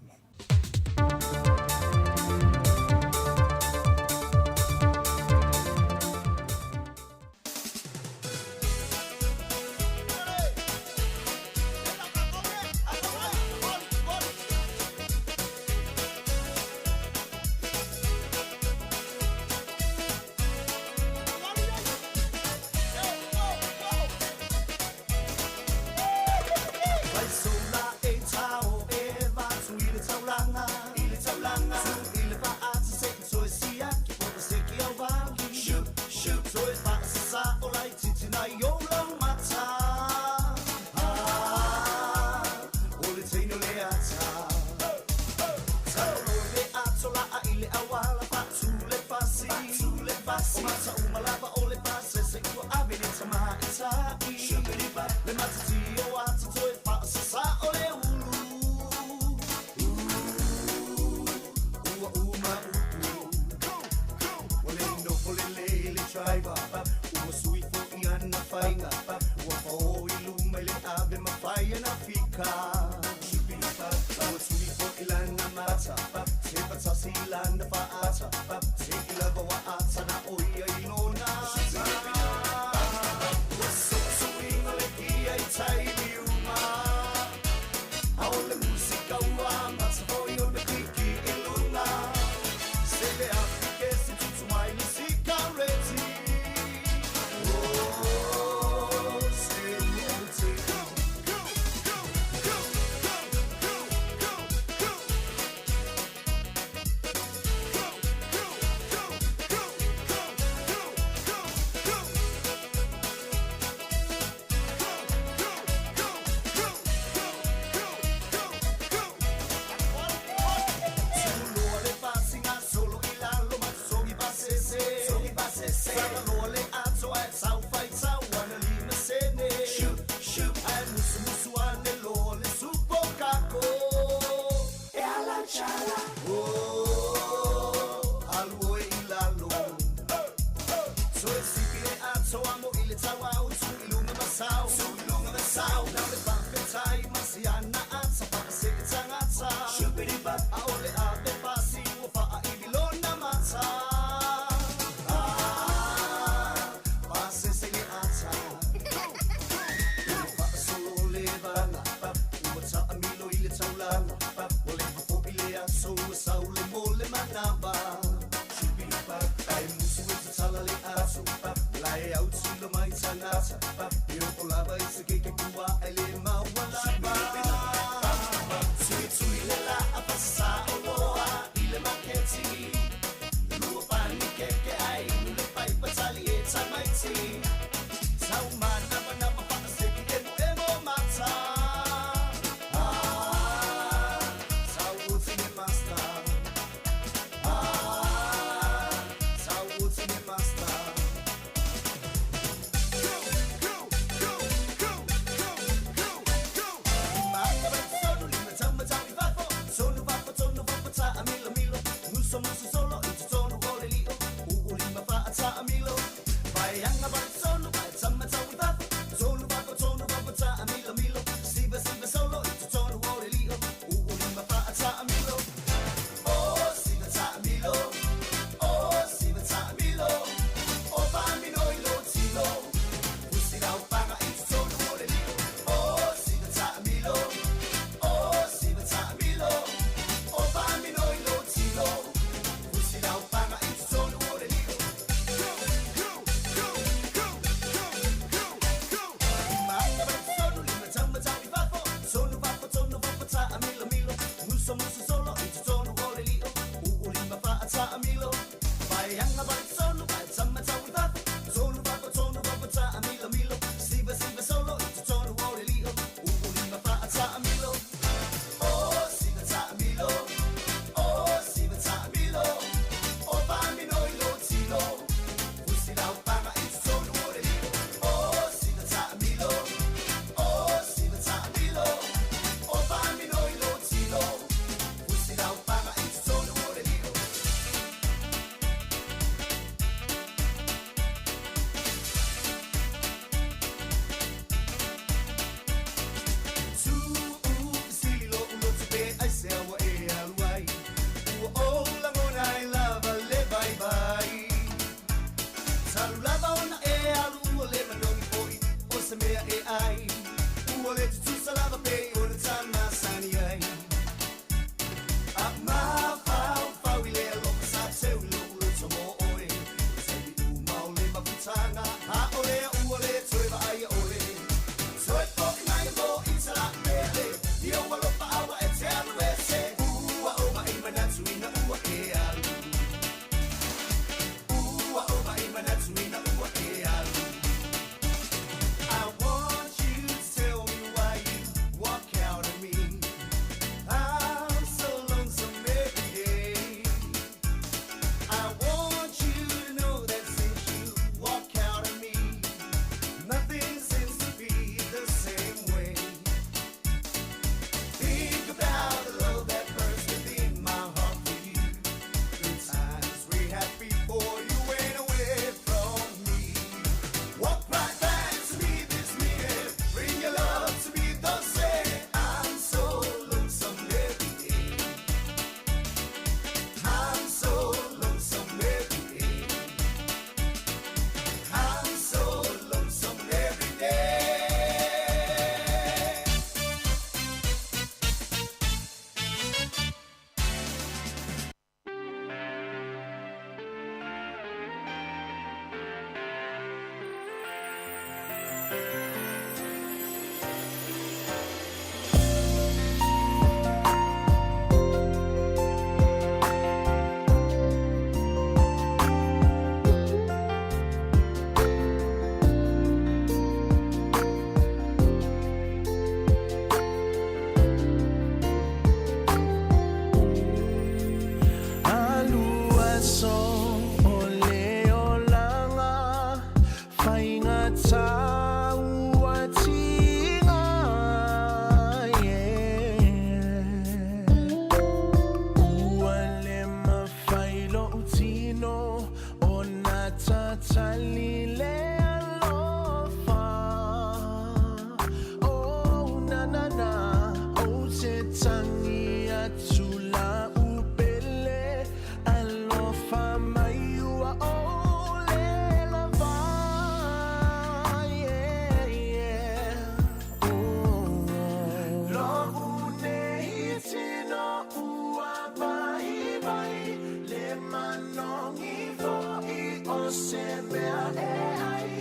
o se mea e ai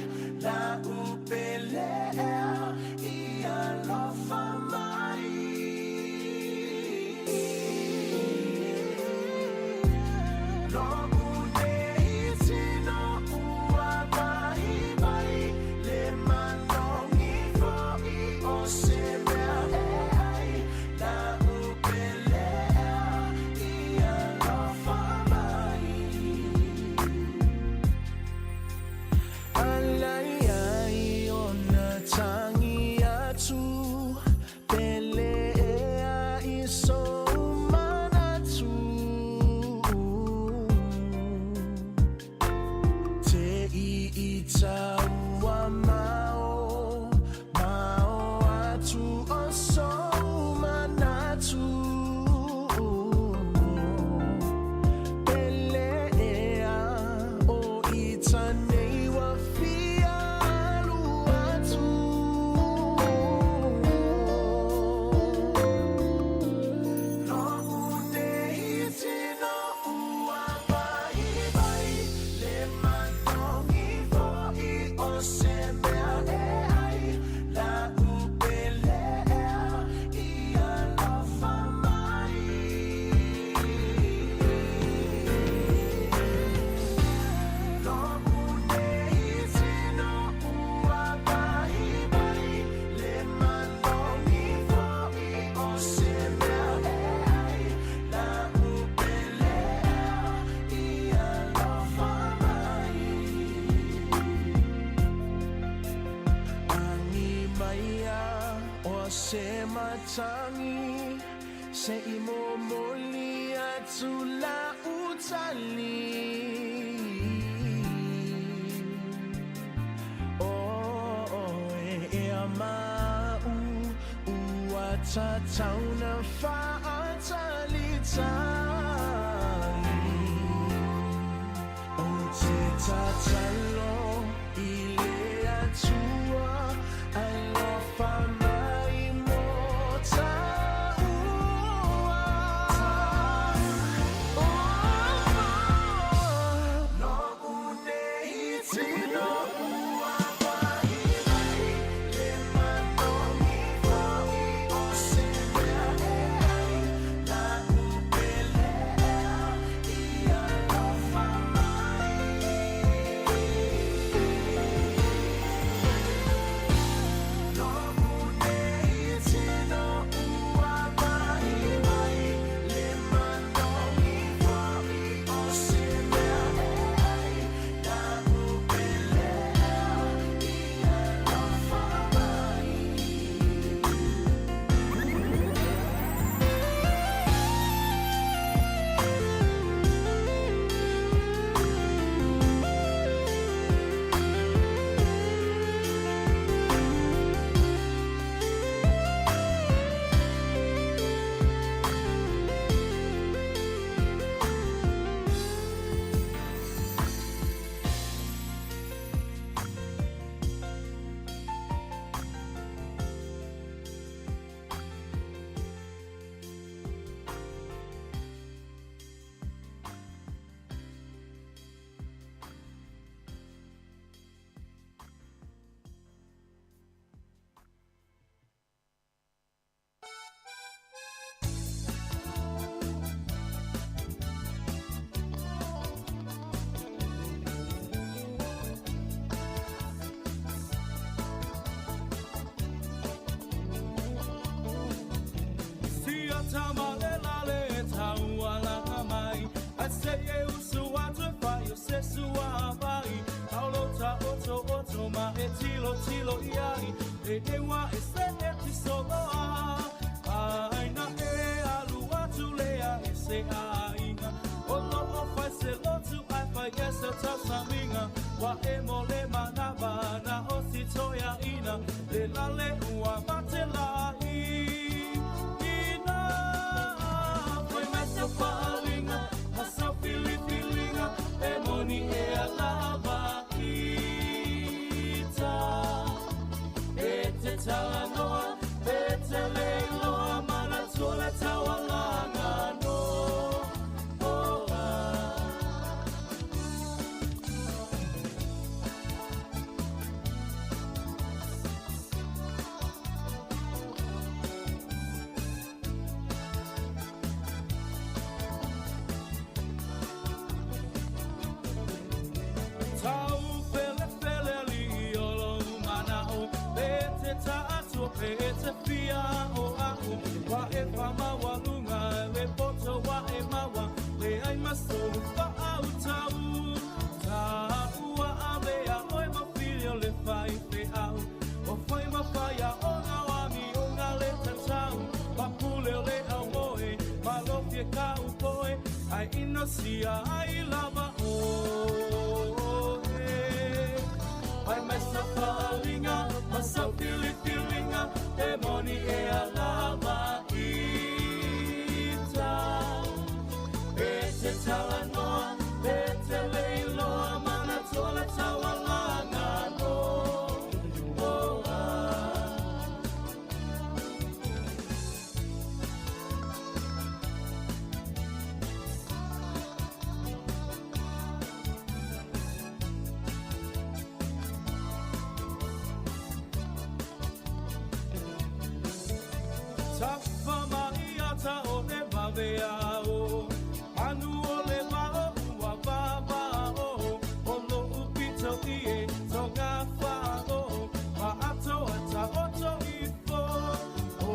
la upele ea i alofa mai. Lo'u nei tino ua vaivai, le manogi fo'i o se mea e ai la upele ea i alofa mai. Alai ai ona tagi atu, pele ea i sou manatu. Te i i taua mao, mao atu o sou manatu. Pele ea o ita nei ua fia alu atu. Lo'u nei tino ua vaivai, le manogi fo'i o se mea e ai la upele ea i alofa mai. Lo'u nei tino ua vaivai, le manogi fo'i o se mea e ai la upele ea i alofa mai. Agi maia o se matagi, se i momoli atu la utali. O e ma'u ua tatau na fa'atalitali. O te tatalo i le Atua, alofa mai mo ta'ua. Lo'u nei tino ua vaivai, le manogi fo'i o se mea e ai la upele ea i alofa mai. Lo'u nei tino ua vaivai, le manogi fo'i o se mea e ai la upele ea i alofa mai. Sia tama le lale taua langa mai. A se e usu atu e fai o se sua vai. Paulo ta oto oto ma e tilo tilo iai. E dewa e se e ti soloa. Ai na e alu atu lea e se ainga. O lo o fai se lotu ai fai e se tausaminga. Wa e mo le manava na o si toia ina. Le lale ua mate la i. Ina foi mai sa faalinga, ma sa filifilinga, e moni e alava ita. E te talanoa, e te leiloa, mana tua le taualaga no. Oh, ah. inosia ai lava oe. Pai mai sa faalinga ma sa filifilinga e moni e alava ita. E te talanoa, e te leiloa, mana tola taualaga no. Oh, ah. Tafa mai ata o le vave ao, manu o le vao ua vavao, o lo upito i e tonga whao, ma ato ata oto ifo. O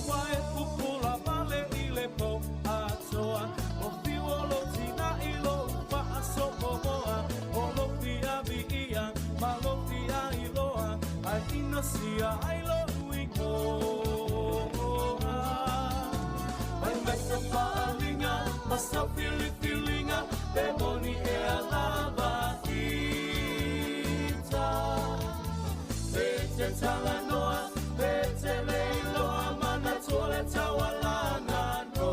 wa e pupula male i le po atoa, o fiu o lo tina i lo whaasopo moa, o lo fia vi ia, ma lo fia i loa, ai inosia ai lo uikoa. Mai mai sa faalinga, ma sa filifilinga, pe moni e alava ita. Pe te talanoa, pe te leiloa, mana tole taualaga no.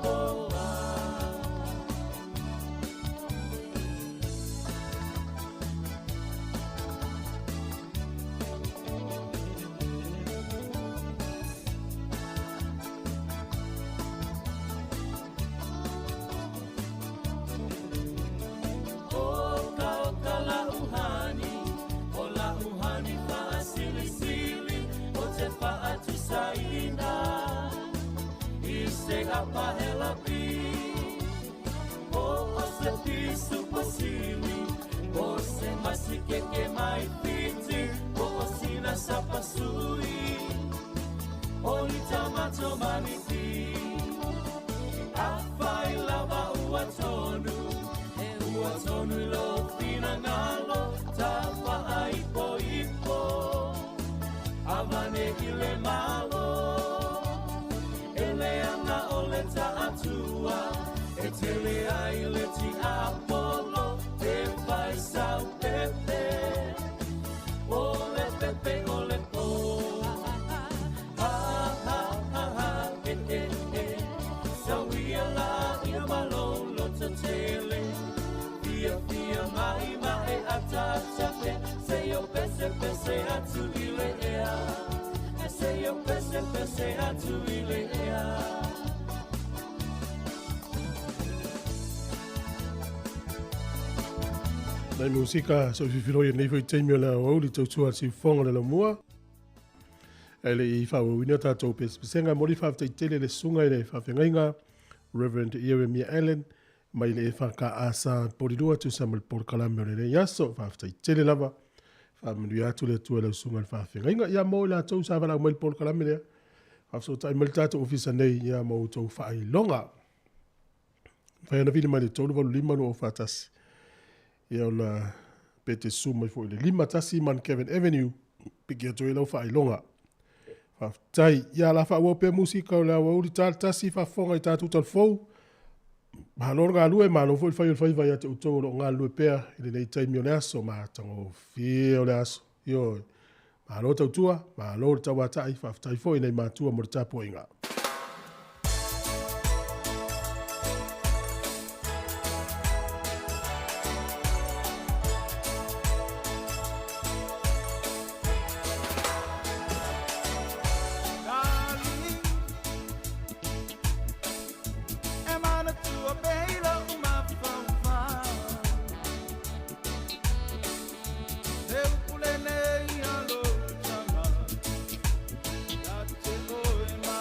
Oh, ah. Oka, oka la uhani, o la uhani faasilisili, o te faatusaina, i se apahela pi. O o se pisu pasili, o se masikeke mai fiti, o o sina sapasui, o ni tamato maniti. Afai lava ua tonu, e ua tonu i lo finangalo, tafa ai po ipo, avane i le malo. E le anga o le taatua, e tele ai le ti apolo, e fai sau pepe, o le pepe o le po. Ha, ha, ha, ha, e, e, e. Sauia la ia malolo te tele. Fia, fia, mai, mai, ata, ata, pe. Se yo pese, pese, atu i le ea. E se yo pese, pese, atu i le ea. Nai musika so fifiloi nei foi taimi o le aoauli tautua siufoga le laumua. Ae leʻi faaauauina tatou pesepesega moli faafetaitele le susuga i le faafeagaiga Reverend Ieremia Allen mai le FKA Polilua tusa ma le polokalame o lenei aso. Faafetaitele lava faamanuia atu le Atua i lau susuga i le faafeagaiga ia mo i latou sa valaau mai le polokalame lea. Faafesootai mai le tatou ofisa nei ia ma outou faailoga. Mafai ona vili mai le 385 241 ia ona pe te susu mai foi le 51 Mount Avenue piki atu ai lau faailoga. Faafetai. Ia la faaauau pea musika o le aoauli tala tasi faafofoga i tatou talafou. Malo le galue, malo foi le fai o le faiva ia te outou o lo o galulue pea i lenei taimi o le aso matagofie o le aso. Ioe. Malo tautua, malo le tauatai, faafetai foi i nai matua mo le tapuaiga. Darling, e manatua pea i lou mafaufau. E upu lenei a lou tama, ia te oe ma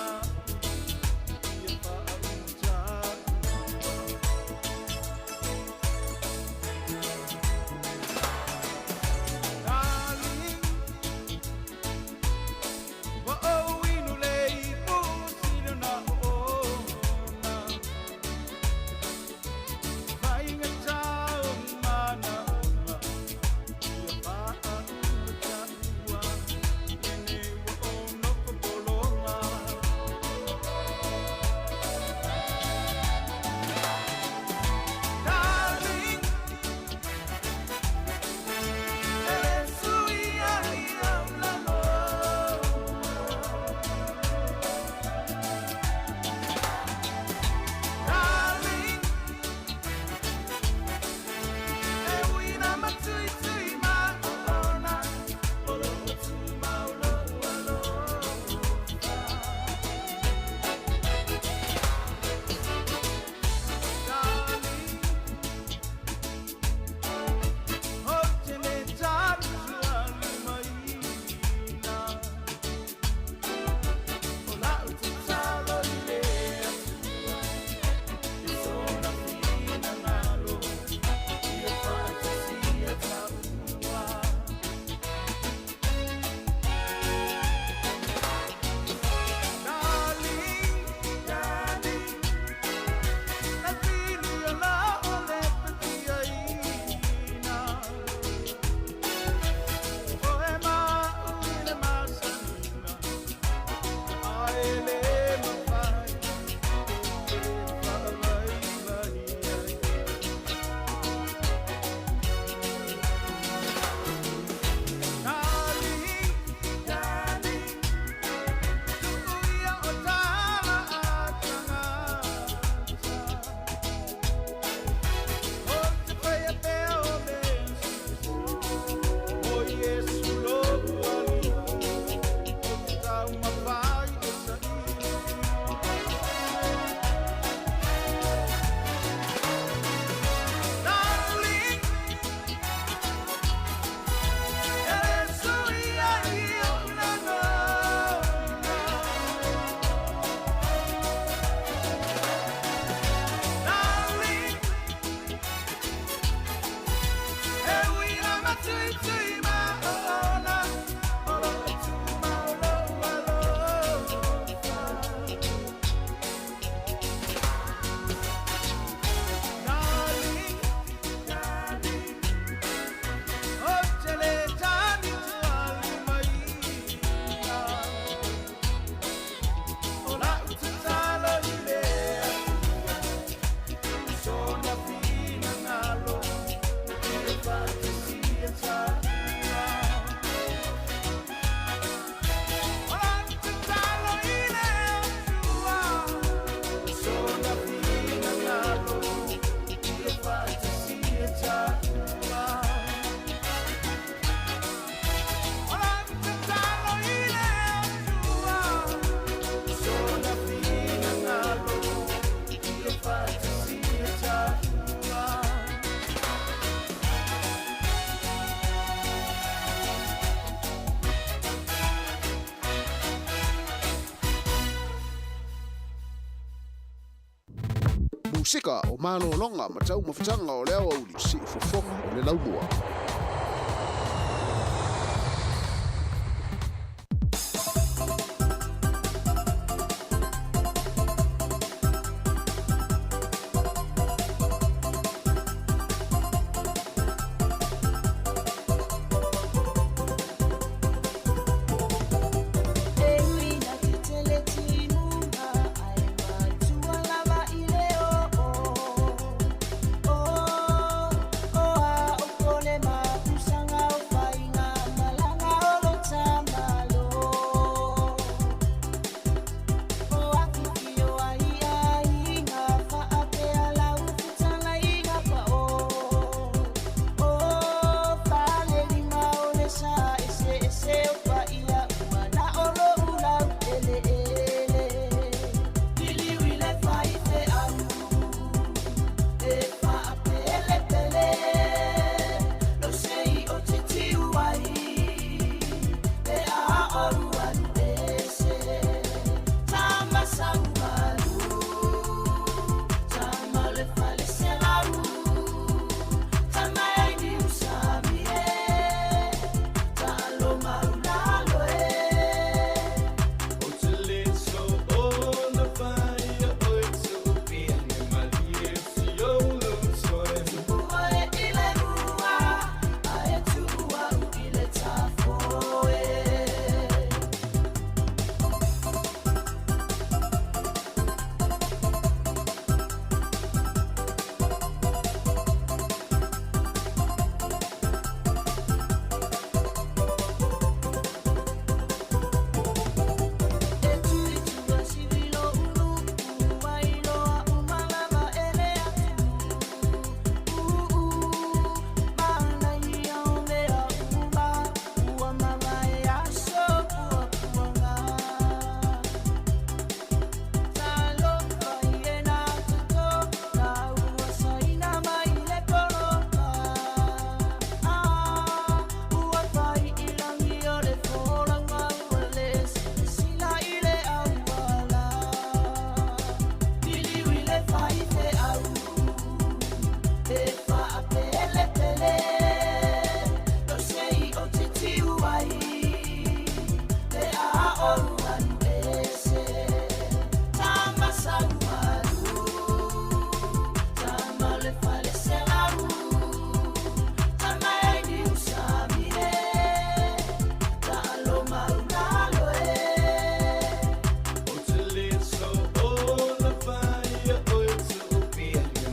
Musika o malōloga ma taumafataga o le aoauli siufofoga o le laumua.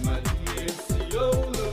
Malie si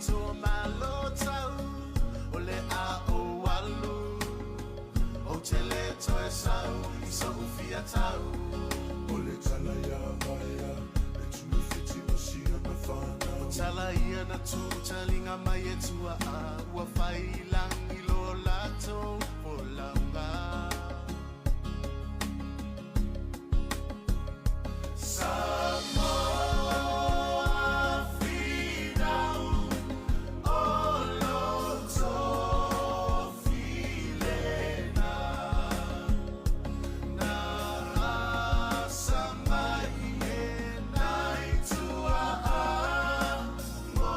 tua malo tau o le a o alu o te le toe sau i so ufia tau O le tala ia vaea le tuifiti ma sia na whanau. Tala ia na tū talinga mai e tua a ua whai langi lo lato o launga. Samoa finau o lo tofilena na asa mai e nai tua a mo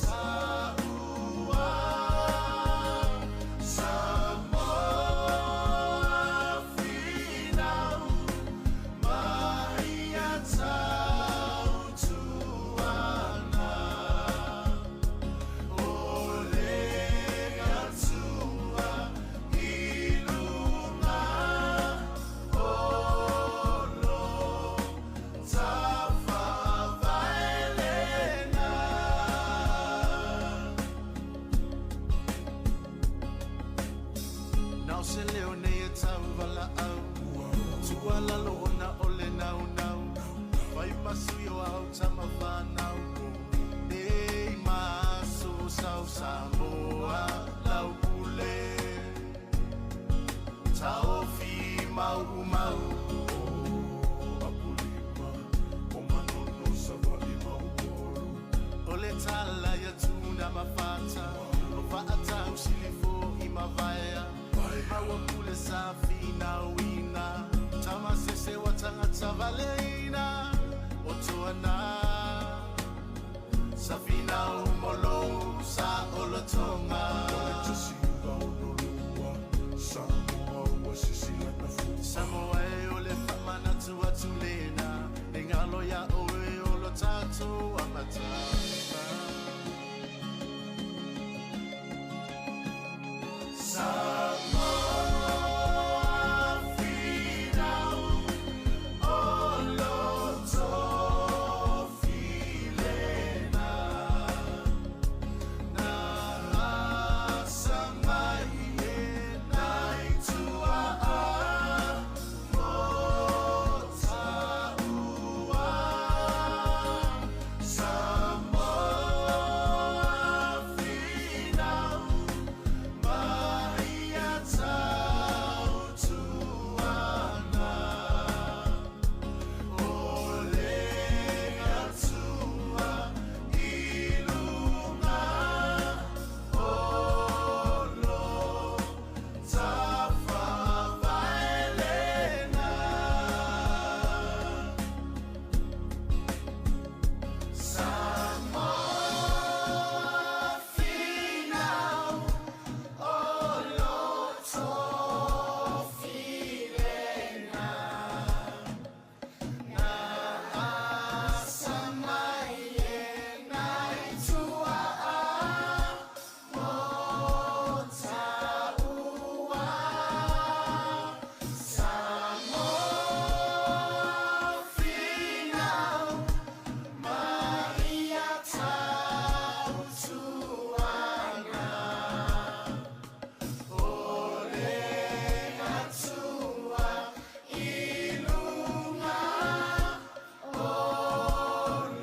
taua. Samoa finau mai ia tautuana o le atua i luga o lo tafavaelena. Nao se leo nei e tau vala au Tua lalo ona o le nau nau Vai masui o au tama whanau Nei maso sau Samoa lau pule Taofi mau mau Apolima o manono sa vai maupolu. O le tala ia tuna mafata O faatau silifo i mavaea Maua pule sa finau ina Tama sese wa tangata valeina O tuana Sa finau molo sa olotonga. O le tasi o nolua Samoa ua sisila na fua. Samoa e o le whamanatu atu lena Ne ngalo ia oe o lo tātou amatanga. Samoa finau o lo tofilena na asa mai e nai tua a mo taua. Samoa finau mai ia tautuana o le atua i luga o lo tafavaelena. Samoa finau o lo tofilena na asa mai e nai tua a mo taua. Samoa finau mai ia tautuana o le atua i luga o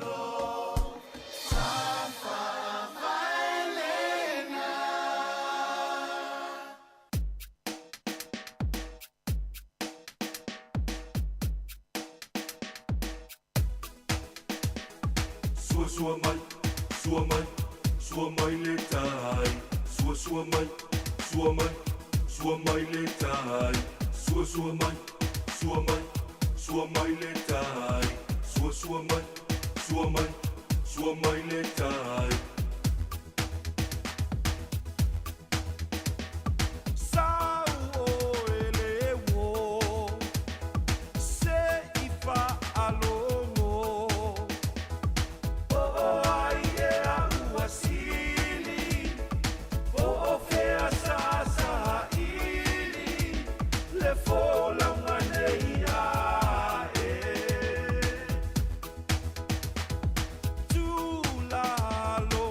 lo tafavaelena. Sua sua mai, sua mai, sua mai le tai. Sua sua mai, sua mai, sua mai le tai. Sua sua mai, sua mai, sua mai le tai. Sua sua mai, sua mai, sua mai le tai. Sau o ele wo se ifa alongo o ai e a ua sili o o fea sa sa ili le fola ngane ia e tu la lo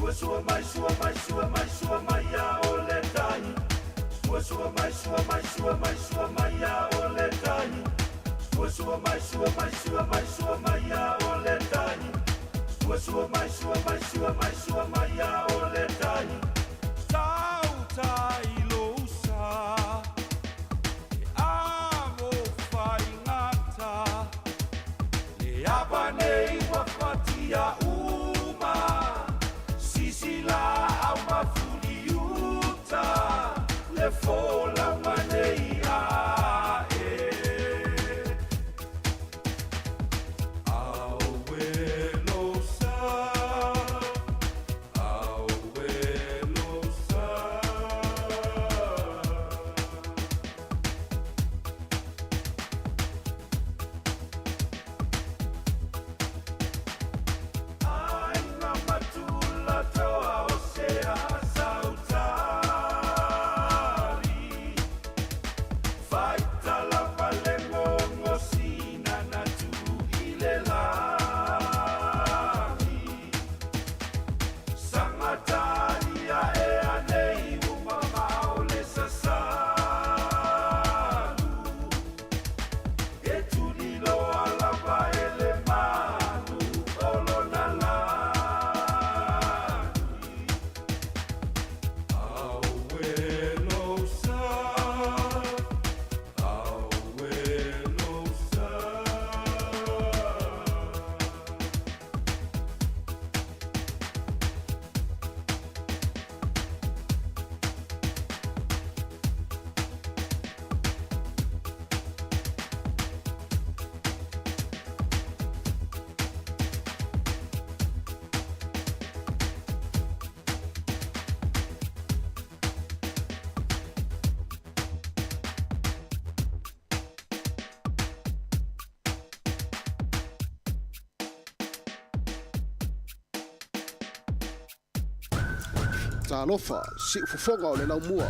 Sua sua mai sua mai sua mai sua mai ia o le tai. Sua sua mai sua mai sua mai sua mai ia o le tai. Sua sua mai sua mai sua mai sua mai ia o le tai. Sua sua mai sua mai sua mai sua mai ia o le tai. Tau tai lo sa. E amo fai ngata. Le apa nei wa fatia uma. Sisi la au mafuli uta. Le fola manei a e. Aue lo sa. Aue lo sa. Ai ngā matula toa o se sautari. Faitala pale ngongo sina na tu ile lagi. Sangataria e anei umama o le sasalu. E tulilo alava e le manu o lona lagi. Aue lo sa, aue lo sa. Talofa, siufofoga o le laumua.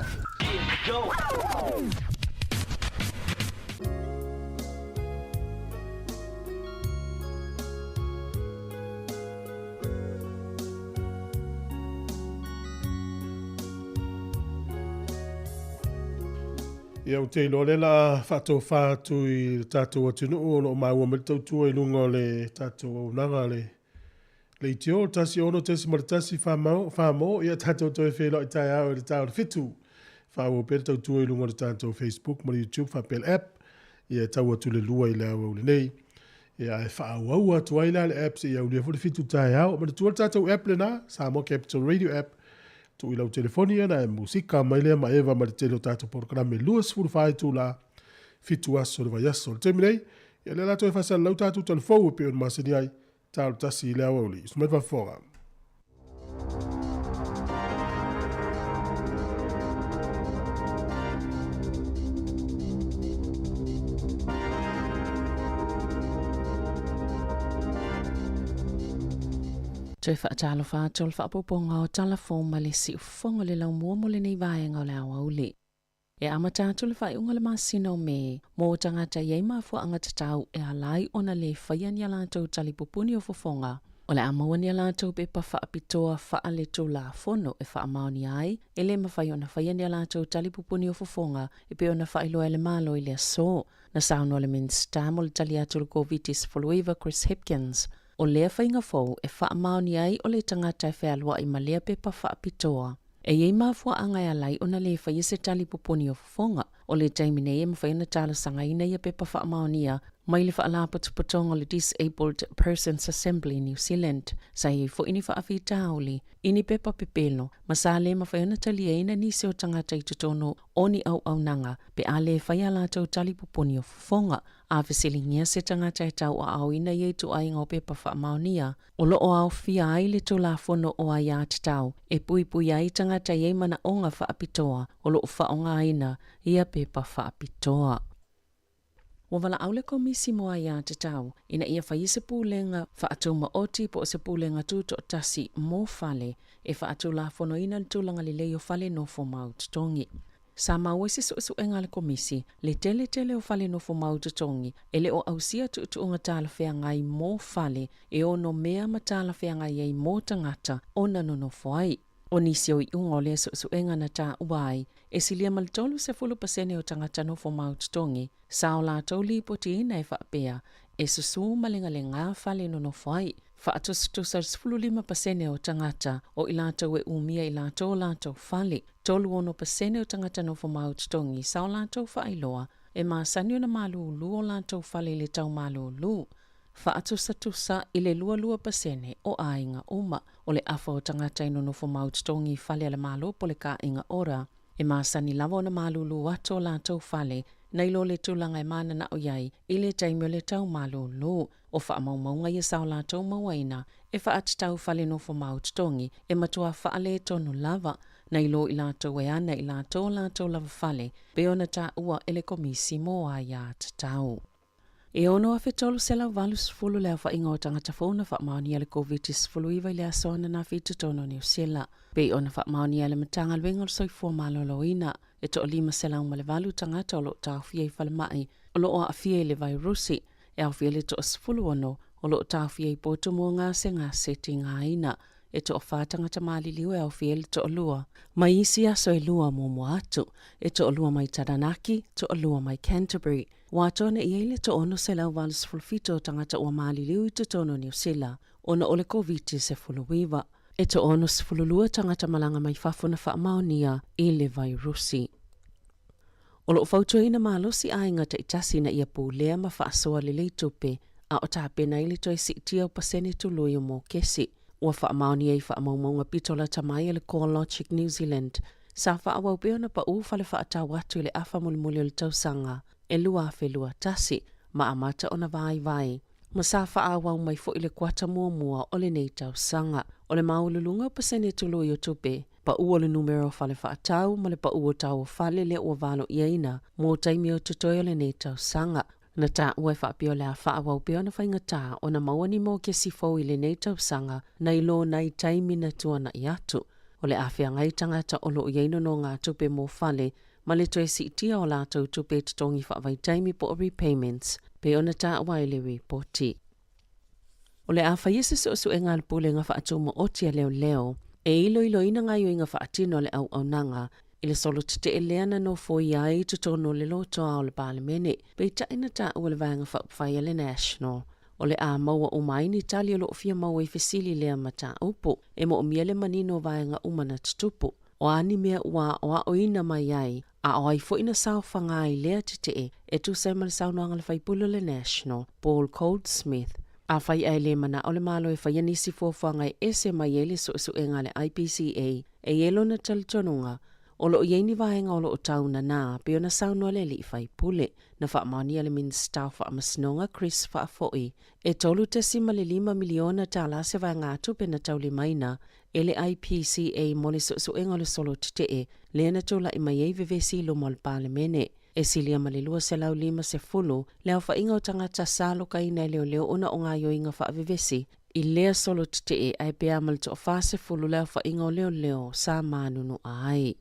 Ia ou te iloa lea o le a faatofa atu i le tatou atunuu o lo o maua mai le tautua i luga o le tatou auaunaga le leitio 16.1 famo, ia tatou toe feiloai taeao i le ta o le 7. Faaauau pea le tautua i luga o le tatou Facebook ma le YouTube faapea le app, ia e tau atu le 2 i le aoauli nei. Ia ae faaauau atu ai la le app seia aulia foi le 7 taeao. Manatua le tatou app lena, Samoa Capital Radio app, tuu i lau telefoni ona e musika mai lea ma Eva ma le tele o tatou polokalame 24 itula, 7 aso o le vaiaso. O le taimi nei, ia lea la toe faasalalau tatou talafou e pei ona masani ai, ta o le 1 i le aoauli. Usu mai le faafofoga. Toe faatalofa atu o le faaopoopoga o tala fou ma le siufofoga o le laumua mo lenei vaega o le aoauli. E amata atu le faaiuga o le masina o Me mo tagata e i ai mafuaaga tatau e ala ai ona lē faia ni a latou talipupuni o fofoga. O le a maua ni a latou pepa faapitoa faaletulafono e faamaonia ai e lē mafai ona faia ni a latou talipupuni o fofoga e pei ona faailoa e le Malo i le aso. Na saunoa le Minisita mo le tali atu i le Koviti-19 Chris Hipkins, o lea faiga fou e faamaonia ai o le tagata e fealuai ma lea pepa faapitoa. E i ai mafuaaga e ala ai ona lē faia se tali pupuni o fofoga. O le taimi nei e mafai ona talosagaina ia pepa faamaonia mai le Faalapotopotoga o le Disabled Persons Assembly New Zealand. Sa i ai foi ni faafitauli i ni pepa pepelo ma sa lē mafai ona taliaina nisi o tagata i totonu o ni auaunaga pe a lē fai a latou tali pupuni o fofoga. A fesiligia se tagata e tauaaoina ia ituaiga o pepa faamaonia, o lo o aofia ai le Tulafono o Aiatatau e puipui ai tagata i ai manaoga faapitoa o lo o faaaogaina ia pepa faapitoa. Ua valaau le Komisi mo Aiatatau ina ia faia se pulega faatumaoti po o se pulega tutoatasi mo fale e faatulafonoina le tulaga lelei o fale nofo mau totogi. Sa maua i se suesuega a le Komisi le teletele o fale nofomau totogi e le o ausia tuutuuga talafeagai mo fale e ono mea ma talafeagai ai mo tagata ona nonofo ai. O nisi o iuga o lea suesuega na taua ai, e silia ma le 30% o tagata nofomau totogi sa o latou lipotiina e faapea e susū ma legalegā fale nonofo ai. Faatusatusa le 15% o tagata o i latou e umia i latou o latou fale. 36% o tagata nofomau totogi sa o latou faailoa e masani ona malūlū o latou fale i le tau malūlū. Faatusatusa i le 22% o aiga uma. O le afa o tagata e nonofomau totogi i fale a le Malo po o le Kāinga Ora e masani lava ona malūlū atu o latou fale nai lo le tulaga e mananao i ai i le taimi o le tau malūlū. O faamaumauga ia sa o latou mauaina e faatatau fale nofomau totogi e matua faaletonu lava nai lo i latou e ana i latou o latou lava fale pei ona taua e le Komisi mo Aia Tatau. E 6,380 le aofaiga o tagata fou na faamaonia le Koviti-19 i le aso ananafi i totonu o Niu Sila. Pei ona faamaonia e le Matagaluega o le Soifua Maloloina, e toa-508 tagata o lo o taofia i falemai o lo o aafia i le vairusi, e aofia le toa-16 o lo o taofia i potu mo gasegase tigaina. E toafa tagata maliliu e aofia i le toalua mai isi aso e lua muamua atu, e toalua mai Taranaki, toalua mai Canterbury. Ua atoa nei ai le 687 o tagata ua maliliu i totonu o Niu Sila ona o le Koviti-19. E toa-62 tagata malaga mai fafo na faamaonia i le vairusi. O lo o fautuaina malosi aiga taitasi ina ia pulea ma faasoa lelei tupe a o tapena ai le toe siitia o pasene tului o mokesi. Ua faamaonia i faamaumauga pito lata mai a le CoreLogic New Zealand sa faaauau pea ona pau fale faatau atu i le afa mulimuli o le tausaga e 2021 ma amata ona vaivai ma sa faaauau mai foi le kuata muamua o lenei tausaga. O le maualuluga o pasene tului o tupe, pau o le numera o fale faatau ma le pau o tau o fale lea ua valoiaina mo taimi o totoe o lenei tausaga. Na taua e faapea o le a faaauau pea ona faigata ona maua ni mokesi fou i lenei tausaga nai lo nai taimi na tuanai atu. O le a feagai tagata o lo o i ai nonogatupe mo fale ma le toe siitia o latou tupe totogi faavaitaimi po o repayments pei ona taua ai le ripoti. O le a faia se suesuega a le Pulega Faatumaoti a Leoleo e iloiloina gaoioiga faatino a le auaunaga i le solo tetee lea na nofoia ai i totonu o le lotoa o le Palemene, peitai na taua le Vaega Faaupufai a le National. O le a maua uma ai ni tali o lo o fia maua i fesili lea mataupu. E moomia le manino o vaega uma na tutupu. O a ni mea ua aoaoina mai ai, a o ai foi na saofaga ai lea tetee e tusa ai ma le saunoaga a le faipule o le National, Paul Goldsmith. Afai ae le manao le Malo e faia nisi fuafuaga e ese mai ai le suesuega a le IPCA, e i ai lona talitonuga, o lo o i ai ni vaega o lo o tau nanā, pei ona saunoa le alii faipule. Na faamaonia le Minisita o Faamasinoga Chris Faafoi, e $3.5 miliona tala se vaegatupe na taulimaina e le IPCA mo le suesuega o le solo tetee lea na tulai mai ai vevesi i luma o le Palemene. E silia ma le 250 le aofaiga o tagata sa alokaina e leoleo ona o gaoioiga faavevesi i lea solo tetee ae pea ma le toa-40 le aofaiga o leoleo sa manunua ai.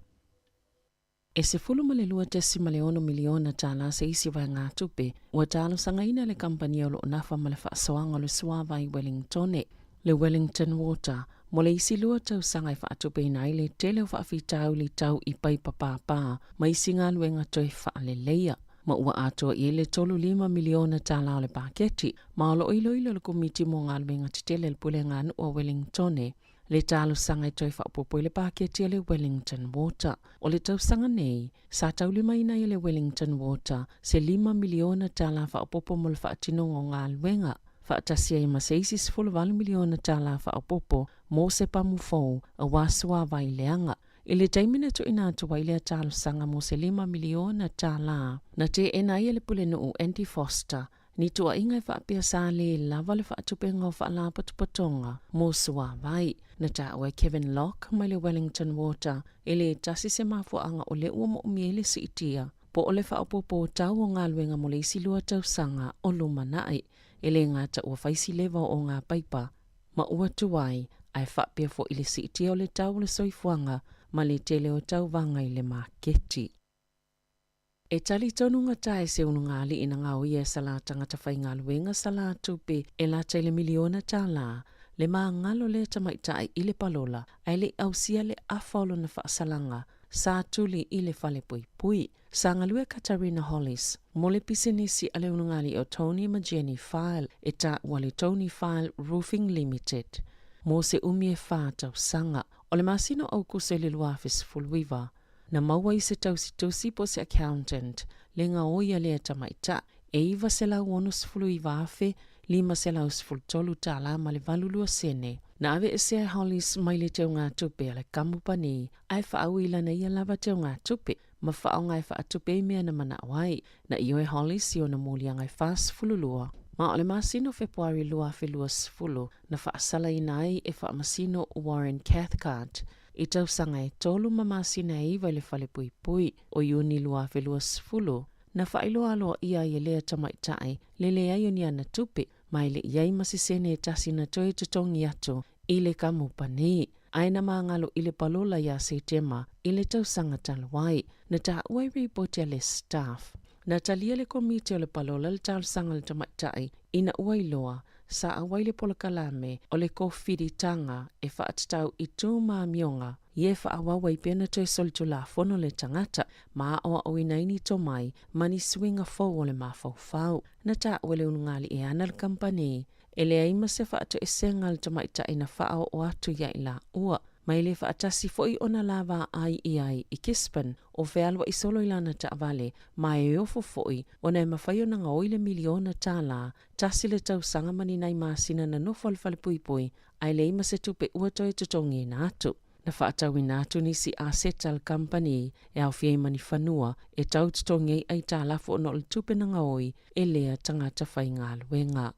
E $12.6 miliona tala se isi vaegatupe ua talosagaina le kamupani o lo o nafa ma le faasoaga o le suavai Wellingtone, le Wellington Water, mo le isi lua tausaga e faatupeina ai le tele o faafitauli tau i paipa pāpā ma isi galuega toe faaleleia. Ma ua atoa i ai le $35 miliona tala o le paketi, ma o lo o iloilo le Komiti mo Galuega Tetele a le Pulega a Nuu o Wellingtone le talosaga e toe faaopoopo i le paketi a le Wellington Water. O le tausaga nei, sa taulimaina ai e le Wellington Water se $5 miliona tala faaopoopo mo le faatinoga o galuega, faatasi ai ma se isi $18 miliona tala faaopoopo mo se pamu fou aua suavai leaga. I le taimi na tuuina atu ai lea talosaga mo se $5 miliona tala, na teena ai e le Pulenuu Andy Foster ni tuuaiga e faapea sa lē lava le faatupeina o faalapotopotoga mo suavai. Na taua e Kevin Locke mai le Wellington Water e lē tasi se mafuaaga o lea ua moomia ai le siitia po o le faaopoopo tau o galuega mo le isi lua tausaga o lumanai. E lē gata ua fai si leva o ngā paipa ma ua tuai ae faapea foi le siitia o le tau o le soifuaga ma le tele o tauvaga i le maketi. E talitonu gata e se ulugalii na gaoia e sa tagata faigaluega sa la tupe e lata i le miliona tālā, le magalo lea tamaitaʻi i le palola, ae leʻi ausia le afa o lona faasalaga sa tuli i le falepuipui. Sa galue Katarina Hollis mo le pisinisi a le ulugalii o Tony ma Jenny File e taua le Tony File Roofing Limited mo se umi e 4 tausaga. O le masina o Aokuso i le 2019, na maua i se tausitusi po o se accountant le gaoi a lea tamaitaʻi e $969,513 tālā ma le 82 sene. Na aveesea e Hollis mai le teugatupe a le kamupani ae faaui i lana ia lava teugatupe ma faaaoga e faatupe ai mea na manao ai. Na ioe Hollis i ona moliaga e 42, ma o le masina o Fepuari 2020 na faasalaina ai e faamasino Warren Cathcart i tausaga e 3 ma masina e 9 i le falepuipui. O Iuni 2020 na faailoa aloaia ai e lea tamaitaʻi le leai o ni ana tupe, ma e leʻi ai ma se sene e tasi na toe totogi atu i le kamupani. Ae na magalo i le palola iā Setema i le tausaga talu ai, na taua i ripoti a le Staff. Na talia le komiti o le palola le talosaga a le tamaitaʻi ina ua iloa sa auai le polokalame o le kofiditaga e faatatau i tu ma amioga ia e faaauau ai pea na toe solitulafono le tagata ma aoaoina ai ni tomai ma ni suiga fou o le mafaufau. Na taua e le ulugalii e ana le kamupani e leai ma se faatoesega a le tamaitaʻi na faaoo atu ia i laua, ma e lē faatasi foʻi ona lavaai i ai i Gisborne o fealuaʻi solo i lana taavale, ma e ofo foʻi ona e mafai ona gaoi le miliona tālā tasi le tausaga ma ni nai masina na nofo i le falepuipui ae leai ma se tupe ua toe totogiina atu. Na faatauina atu nisi aseta a le kamupani e aofia ai ma ni fanua e tau totogi ai aitalafu ona o le tupe na gaoi e lea tagata faigaluega.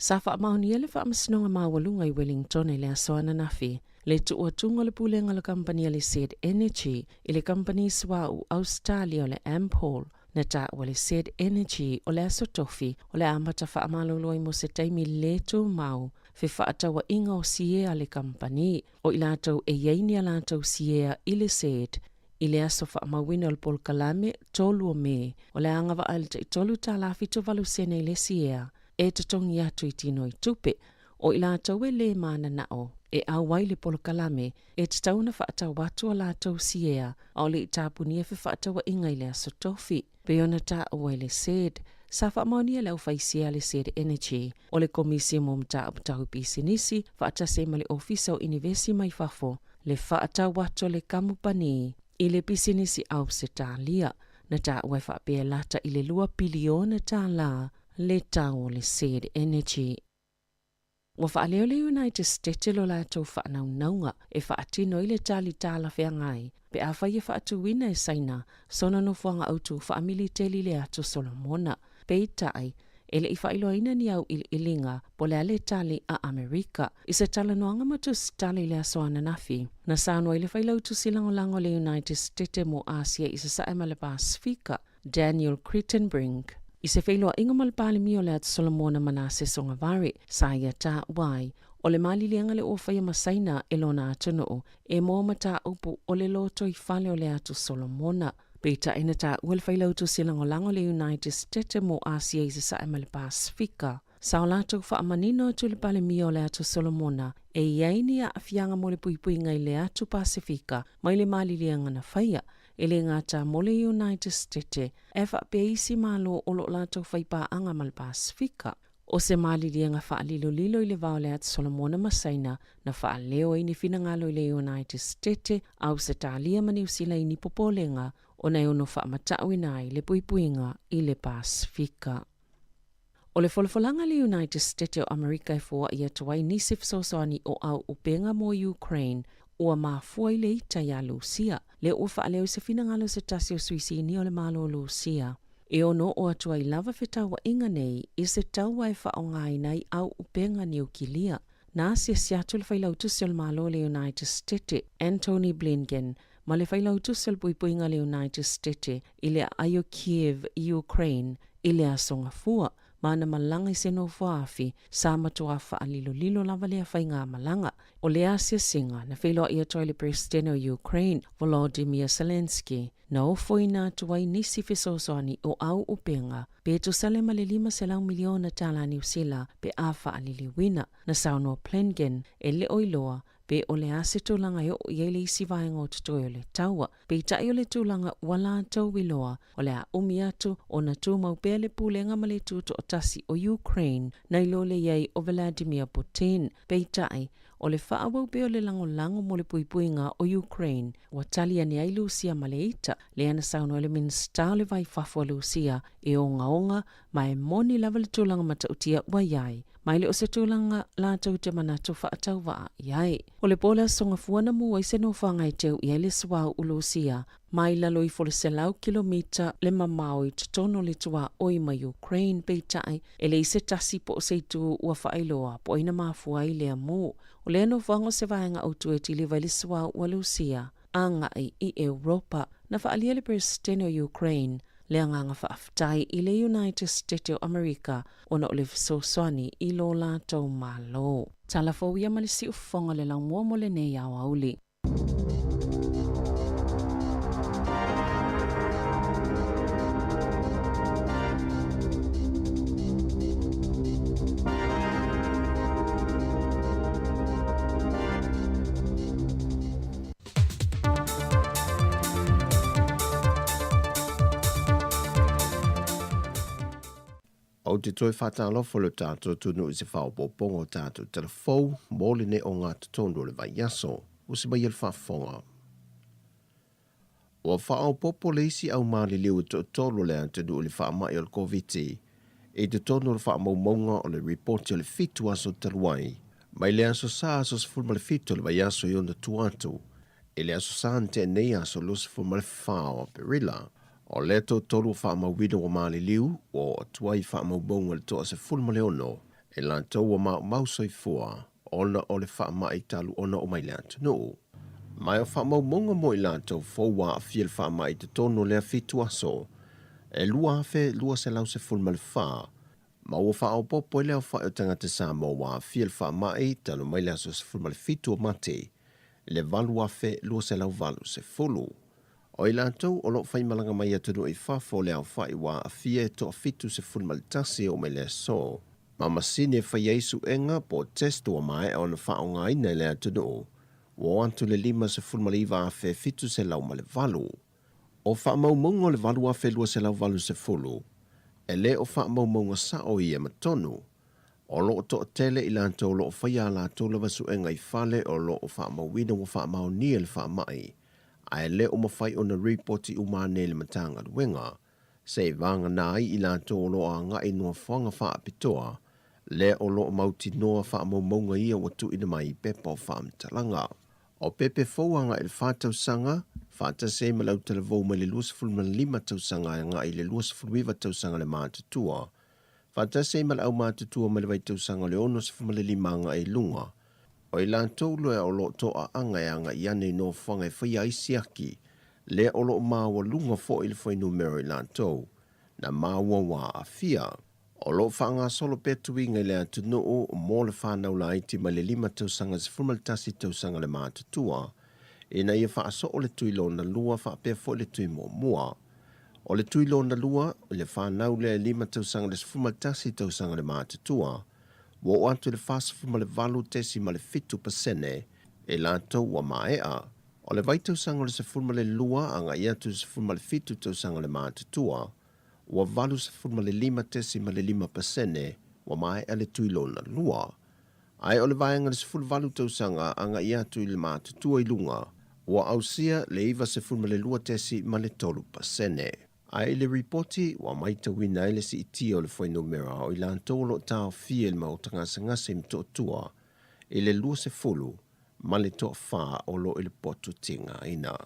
Sa faamaonia le Faamasinoga Maualuga i Wellington i le aso ananafi le tuuatuga o le pulega o le kamupani a le Z Energy i le kamupani suauu Ausetalia o le Ampol. Na taua le Z Energy o le aso tofi o le amata faamalolo ai mo se taimi lē tumau fefaatauaiga o siea a le kamupani, o i latou e i ai ni a latou siea i le Z i le aso faamauina o le polokalame 3 o Me, o le agavaa i le tai $3.78 sene i le siea e totogi atu i tino i tupe. O i latou e lē mananao e auai le polokalame e tatau ona faatau atu a latou siea a o le i tapunia fefaatauaiga i le aso tofi. Pei ona taua e le SED, sa faamaonia e le aufaisia a le SED Energy o le Komisi mo Mataupu Tau Pisinisi faatasi ai ma le Ofisa o Inivesi mai Fafo le faatau atu o le kamupani i le pisinisi Ausetalia. Na taua e faapea e lata i le $2 piliona le tau o le SED Energy. Ua faaleo le United States lo latou faanaunauga e faatino ai le tali talafeagai pe afai e faatuina e Saina sona nofoaga autū faamiliteli i le Atu Solomona. Peitai, e leʻi faailoaina ni auiliiliga po o le a le tali a Amerika. I se talanoaga ma tusitala i le aso ananafi, na saunoa ai le failautusi lagolago o le United States mo Asia i Sasae ma le Pasefika, Daniel Kritenbrink, i se feiloaiga ma le Palemia o le Atu Solomona Manase Sogavare, sa ia taua ai, o le maliliega le ua faia ma Saina e lona atunuu e moa mataupu o le lotoifale o le Atu Solomona. Peitai na taua le failautusi lagolago o le United States mo Asia i Sasae ma le Pasefika, sa o latou faamanino atu i le Palemia o le Atu Solomona e i ai ni aafiaga mo le puipuiga i le Atu Pasefika mai le maliliega na faia e lē gata mo le United States ae faapea isi Malo o loo latou faipaaga ma le Pasefika. O se maliliega faalilolilo i le va o le Atu Solomona ma Saina na faaleo ai ni finagalo i le United States, Ausetalia ma Niu Sila i ni popolega ona e ono faamatauina ai le puipuiga i le Pasefika. O le folafolaga a le United States o Amerika e foai atu ai nisi fesoasoani o auupega mo Ukraine ua mafua i le ita iā Lusia, lea ua faaleo i se finagalo o se tasi o sui sinia o le Malo o Lusia, e ono oo atu ai lava fetauaiga nei i se taua e faaaogaina ai auupega niukilia. Na asiasi atu le failautusi o le Malo o le United States, Antony Blinken, ma le failautusi o le puipuiga a le United States i le aai o Kiev i Ukraine i le aso Gafua. ma ana malaga i se nofoaafi sa matuā faalilolilo lava lea faigamalaga. O lea asiasiga na feiloai atu ai le Peresetene o Ukraine, Volodymyr Zelenskyy, na ofoina atu ai nisi fesoasoani o au upega pe tusa ai ma le $500 miliona tālā Niu Sila pe a faaliliuina. Na saunoa Blinken e le o iloa pe o le a se tulaga e oo i ai le isi vaega o totoe o le taua. Peitai o le tulaga ua latou iloa o le a umi atu ona tumau pea le pulega ma le tutoatasi o Ukraine nai lo le i ai o Vladimir Putin. Peitai, o le faaauau pea o le lagolago mo le puipuiga o Ukraine ua tali ane ai Lusia ma le ita, lea na saunoa ai le Minisita o le Va i Fafo a Lusia e ogaoga ma e moni lava le tulaga matautia ua i ai, ma e le o se tulaga latou te manatu faatauvaa i ai. O le po o le Aso Gafua na mu ai se nofoaga e teu i ai le suauu Lusia mai lalo ifo le 100 kilomita le mamao i totonu o le tuaoi ma Ukraine, peitai e leai se tasi po o se itu ua faailoa po o ai na mafua ai lea mu. O lea nofoaga o se vaega autu e kiliva ai le suauu a Lusia agai i Europa. Na faaalia e le Peresetene o Ukraine le agaga faafetai i le United State o Amerika ona o le fesoasoani i lo latou Malo. Tala fou ia ma le siufofoga o le laumua mo lenei aoauli. Ou te toe faatalofa i lo tatou atunuu i se faaopoopoga o tatou tala fou mo lenei ogatotonu o le vaiaso. Usi mai e le faafofoga. Ua faaopoopo le isi au maliliu e toatolu o le atunuu i le faamai o le Koviti i totonu o le faamaumauga o le ripoti o le 7 aso talu ai, mai le aso Sa aso 17 o le vaiaso i ona tua atu i le aso Sa na tea nei aso 24 o Aperila. O lea toatolu ua faamauina ua maliliu, ua oo atu ai i faamaumauga le toa 16 e latou ua maumau soifua ona o le faamai talu ona oo mai le atunuu. Ma o faamaumauga mo i latou fou ua aafia i le faamai i totonu o lea 7 aso e 2,214, ma ua faaopoopo ai le aofai o tagata Samoa ua aafia i le faamai talu mai le aso 17 o Mati i le 8,280. O i latou o lo o faimalaga mai atunuu i fafo o le aofai ua aafia e toa 71 e oo mai le aso, ma masini e fai ai suega po o test ua maea ona faaaogaina e le atunuu, ua oo atu le 59,708. O faamaumauga o le 8,280, e le o faamaumauga sao ia ma tonu. O lo o toatele i latou o lo o faia a latou lava suega i fale o lo o faamauina ua faamaonia le faamai, ae le o mafai ona ripoti uma ane i le Matagaluega, se i vagana ai i latou o lo o agai i nofoaga faapitoa, lea o lo o mautinoa faamaumauga ia ua tuuina mai i pepa o faamatalaga. O pepe fou agai i le 4 tausaga, faatasi ai ma le autalavou mai le 25 tausaga agai i le 29 tausaga le matutua, faatasi ai ma le aumatutua mai le vaitausaga o le 65 agai i luga. O i latou loa o lo o toaaga e agai ane i nofoaga e faia ai siaki, lea o lo o maualuga foi le fuainumera o i latou na maua ua aafia. O lo o faagasolo pea tuiga i le atunuu mo le fanau laiti mai le 5 tausaga i le 11 tausaga le matutua, ina ia faasoo le tui lona lua faapea foi le tui muamua. O le tui lona lua, i le fanau lea e 5 tausaga i le 11 tausaga le matutua, ua oo atu i le 48.7% e latou ua maea. O le vaitausaga o le 12 agai atu i le 17 tausaga le matutua, ua 85.5% ua maea le tui lona lua. Ae o le vaega o le 18 tausaga agai atu i le matutua i luga, ua ausia le 92.3%. Ae i le ripoti, ua matauina ai le siitia o le fuainumera o i latou o lo o taofia i le maota gasegase i Motootua i le 20 ma le toafa o lo o i le potu tigaina.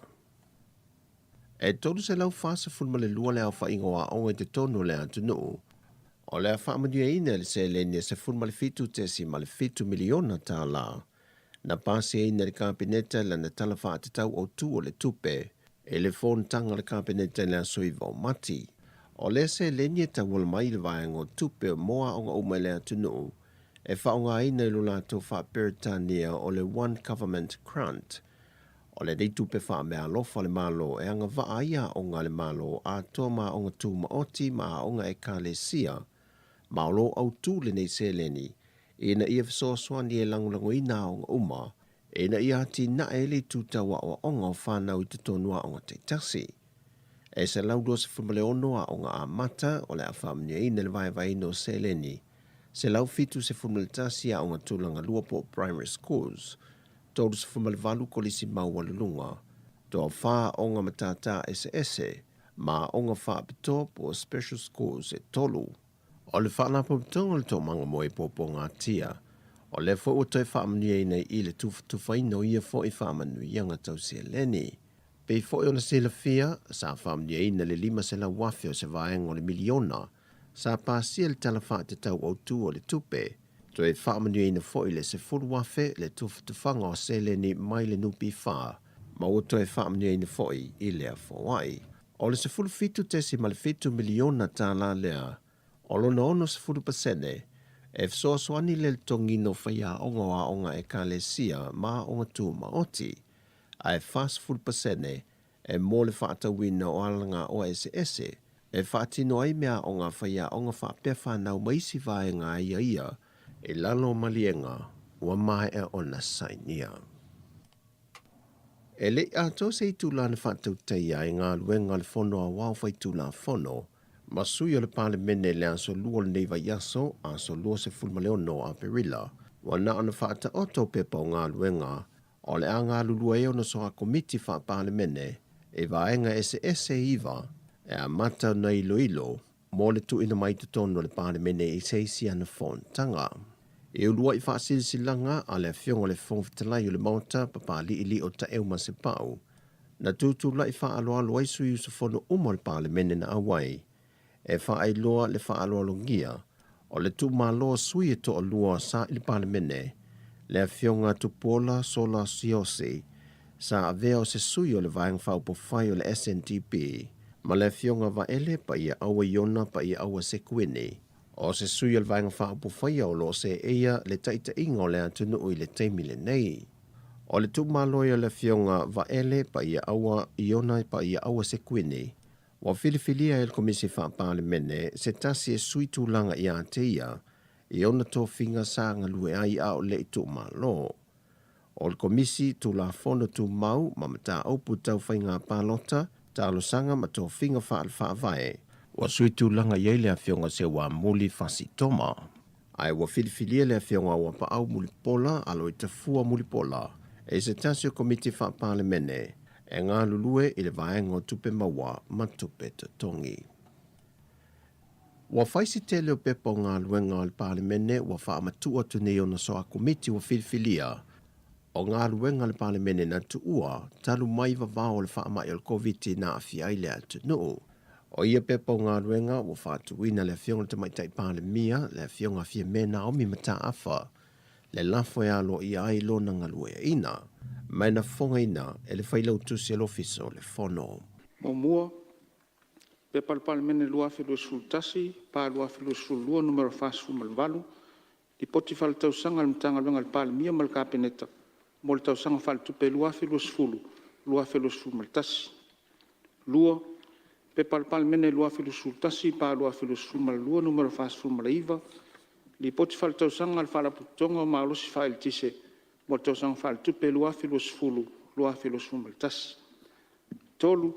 E 342 le aofaiga o aoga i totonu o le atunuu, o le a faamanuiaina i le seleni e $17.7 miliona tālā na pasiaina e le Kapeneta i lana Tala Faatatau Autu o le Tupe i le fonotaga a le Kapeneta i le aso 9 o Mati. O lea seleni e tauala mai i le vaega o tupe mo aoga uma i le atunuu e faaaogaina i lo latou faa-Peretania o le One Government Grant. O lenei tupe faameaalofa a le Malo e agavaa ai aoga a le Malo atoa ma aoga tumaoti ma aoga Ekalesia, ma o lo o autu lenei seleni ina ia fesoasoani e lagolagoina aoga uma ina ia atinae le itu tau aoaoga o fanau i totonu o aoga taitasi. E 126 aoga amata o le a faamanuiaina i le vaevaeina o seleni, 171 aoga tulaga lua po o primary schools, 38 kolisi maualuluga, toafa aoga matata eseese, ma aoga faapitoa po o special schools e tolu. O le Faalapotopotoga o le Toomaga mo e Puapuagatia, o lea foi ua toe faamanuiaina i le tufatufaina o ia foi faamanuiaga tau seleni. Pei foi ona silafia, sa faamanuiaina le $500,000 o se vaega o le miliona sa pasia i le Tala Faatatau Autu o le Tupe, toe faamanuiaina foi le $10,000 le tufatufaga o seleni mai le NPF, ma ua toe faamanuiaina foi i lea foai. O le $17.7 miliona tala lea, o lona 60% e fesoasoani i le totogiina o faiaoga o aoga Ekalesia ma aoga tumaoti, ae 40% e mo le faatauina o alagaoa eseese e faatino ai meaaoga a faiaoga faapea fanau ma isi vaega aiaia i lalo o maliega ua maea ona sainia. E le i atoa se itula na faatautaia ai galuega a le Fono Aoao Faitulafono ma sui o le Palemene i le aso Lua o lenei vaiaso, aso 26 Aperila, ua na ona faataoto pepa o galuega o le a galulue ai ona soa Komiti Faa-Palemene i vaega eseese e iva e amata ona iloilo mo le tuuina mai i totonu o le Palemene i se isi ana fonotaga. E uluai faasilasilaga a le Afioga i le Fofoga Fetalai o le Maota, Papali'ili'i o Taeu Masepau, na tutulai faaaloalo ai sui usufono uma o le Palemene na auai e faailoa le faaaloalogia o le tuumalo o sui e toalua sa i le Palemene, le Afioga Tupuola Sola Siaosi, sa avea o se sui o le Vaega Faaupufai o le SNDP, ma le Afioga Vaele Paiaaua Iona Paiaaua Sekuini, o se sui o le Vaega Faaupufai o lo o seeia le taitaiga o le atunuu i le taimi lenei. O le tuumalo ai o le Afioga Vaele Paiaaua Iona Paiaaua Sekuini, ua filifilia e le Komisi Faa-Palemene se tasi e sui tulaga ia te ia i ona tofiga sa galue ai a o le i tuumalo. O le Komisi Tulafono Tumau ma Mataupu Tau Faiga Palota, Talosaga ma Tofiga Faale-Faavae, ua sui tulaga i ai le Afioga Seuamuli Fasi Toma. Ae ua filifilia le Afioga Auapaau Mulipola Aloitafua Mulipola e se tasi o Komiti Faa-Palemene e galulue i le vaega o tupe maua ma tupe totogi. Ua fai se tele o pepa o galuega a le Palemene ua faamatuu atu nei ona soa Komiti ua filifilia o galuega a le Palemene na tuua talu mai vavao o le faamai o le Koviti na aafia ai le atunuu. O ia pepa o galuega ua faatuina le Afioga i le Tamaitai Palemia, le Afioga Fiame Naomi Mataafa, le lafo e aloaia ai lona galueaiina, ma e na fofogaina e le Failautusi o le Ofisa o le Fono. Muamua, Pepa a le Palemene 2021 pa 2022 Nu 48, Lipoti Faaletausaga a le Matagaluega a le Palemia ma le Kapeneta mo le Tausaga Faaletupe 2020/2021. 2. P.P. 2021/2022 Nu 49, Lipoti Faaletausaga a le Faalapotopotoga o Malosi Faaeletise mo le Tausaga Faaletupe 2020/2021. 3.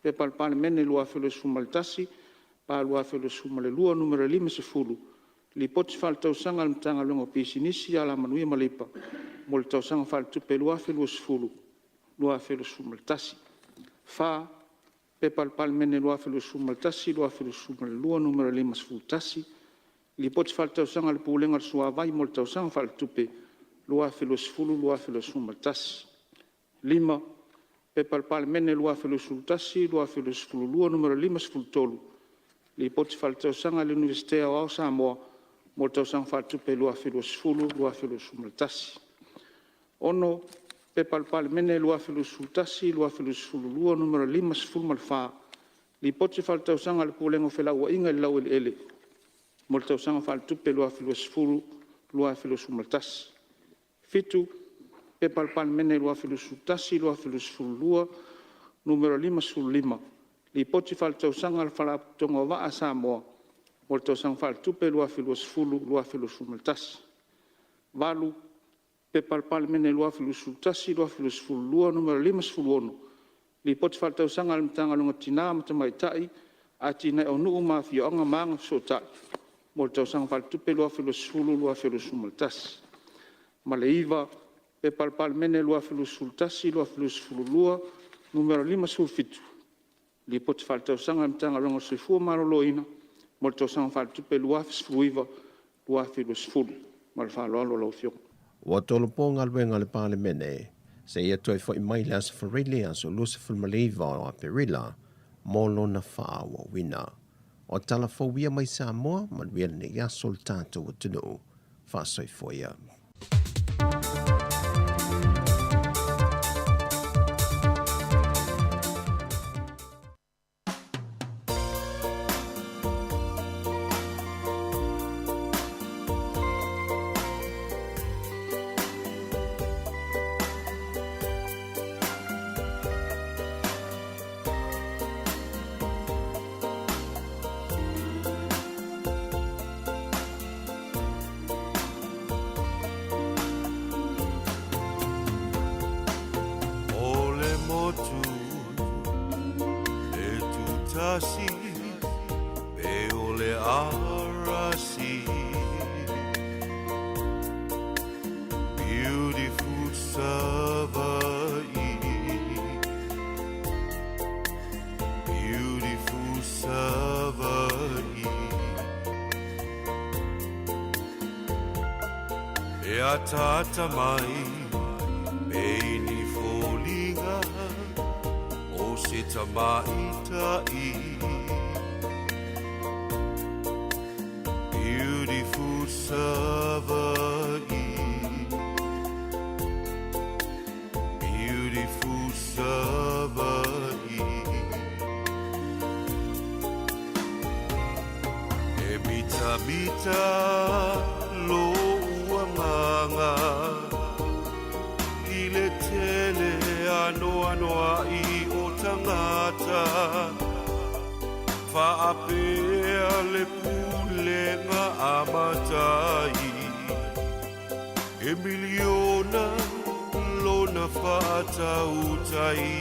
P.P.2021/2022 Nu 50, Lipoti Faaletausaga a le Matagaluega o Pisinisi, Alamanuia ma Leipa mo le Tausaga Faaletupe 2020/2021. 4. P.P.2021/2022 Nu 51, Lipoti Faaletausaga a le Pulega o le Suavai mo le Tausaga Faaletupe 2020/2021. 5. P.P.2021/2022 Nu 53, Lipoti Faaletausaga a le Iunivesite Aoao o Samoa mo le Tausaga Faaletupe 2020/2021. 6. P.P.2021/2022 Nu 54, Lipoti Faaletausaga a le Pulega o Felauaiga i le Laueleele mo le Tausaga Faaletupe 2020/2021. 7. P.P.2021/2022 Nu.55, Lipoti Faaletausaga a le Faalapotopotoga o Vaa a Samoa mo le Tausaga Faaletupe 2020/2021. 8. P.P.2021/2022 Nu.56, Lipoti Faaletausaga a le Matagaluega o Tina ma Tamaitai, Atinae o Nuu ma Afioga ma Agafesootai mo le Tausaga Faaletupe 2020/2021. 9. P.P.2021/2022 Nu.57, Lipoti Faaletausaga a le Matagaluega o le Soifua Maloloina mo le Tausaga Faaletupe 2019/2020. Ma le faaaloalo lau Afioga. Ua tolopo galuega a le Palemene, seia toe fo'i mai le aso Faraile aso 29 o Aperila mo lona faaauauina. O tala fou ia mai Samoa, manuia lenei aso le tatou atunuu. Faasoifua ia. O le motu e tutasi pe o le arasi. Beautiful Savaii, beautiful Savaii. E ataata mai pe i ni foliga o se tamaita'i. Beautiful Savaii, beautiful Savaii. E mitamita lo'u agaga i le tele anoanoa'i o tagata faapea le pulega a matai e miliona lona faatautai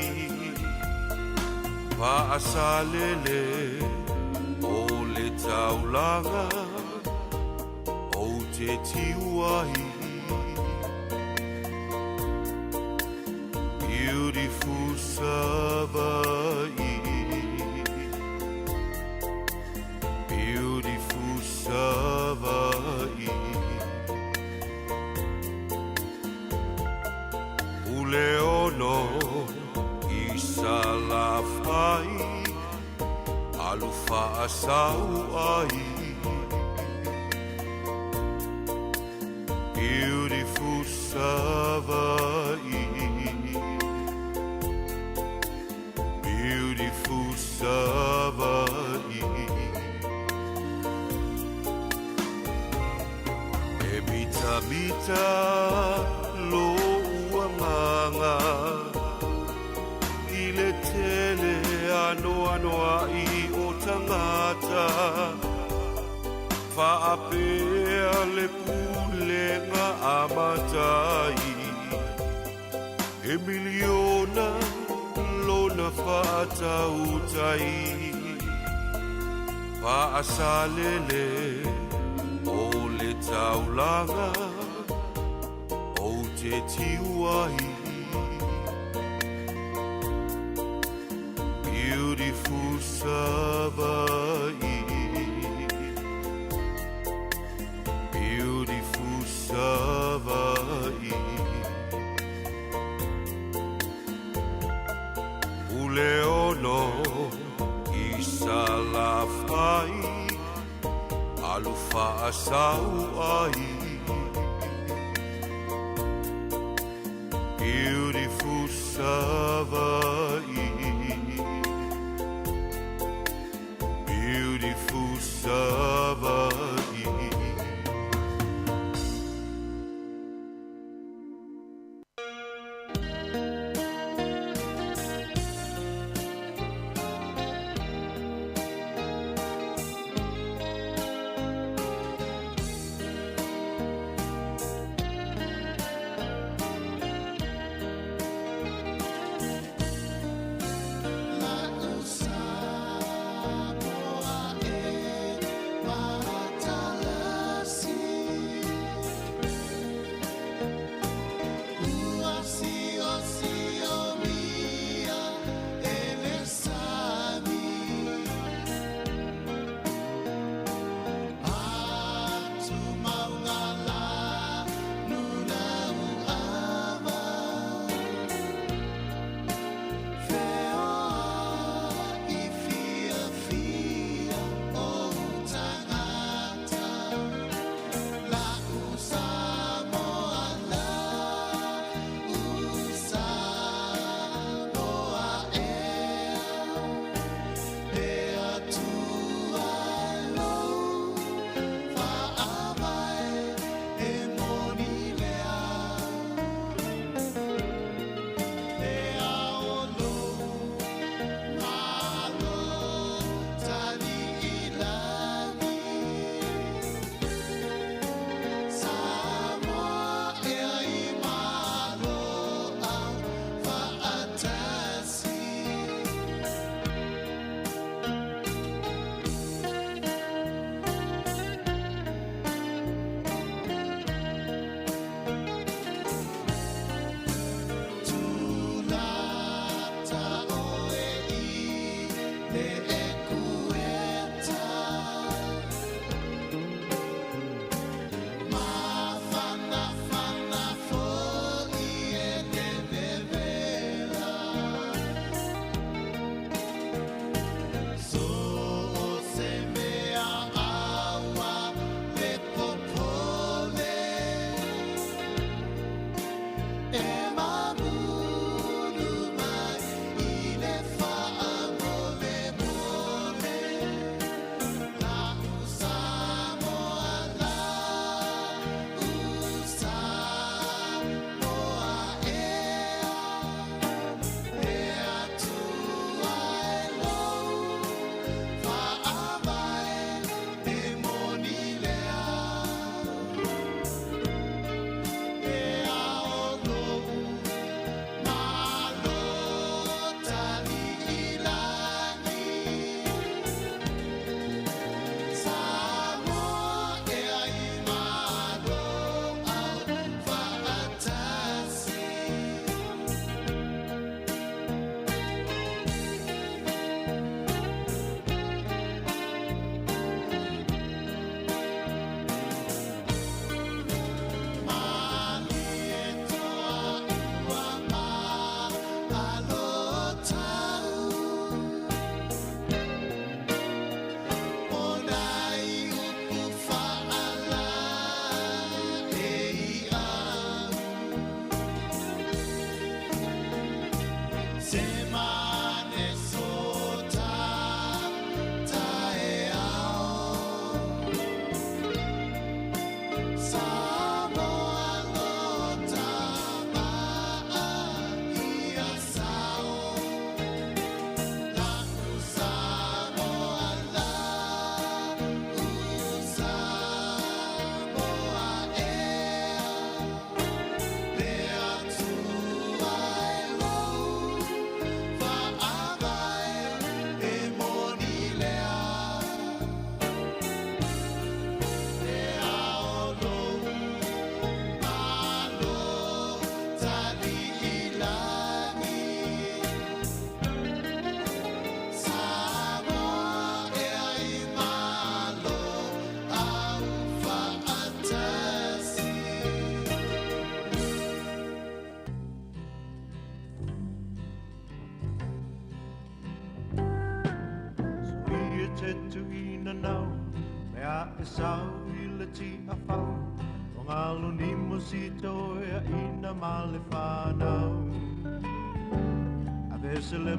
faasalele o le taulaga ou te tiu ai. Beautiful Savaii, beautiful Savaii. Puleono i Salafai, alu faasau ai. Beautiful Savaii, beautiful Savaii. E mitamita lo'u agaga i le tele anoanoa'i o tagata faapea le pulega a matai e miliona lona faatautai faasalele o le taulaga ou te tiu ai. Beautiful Savaii, beautiful Savaii. Puleono i Salafai, alu faasau ai. Beautiful Savaii, Beautiful Savaii.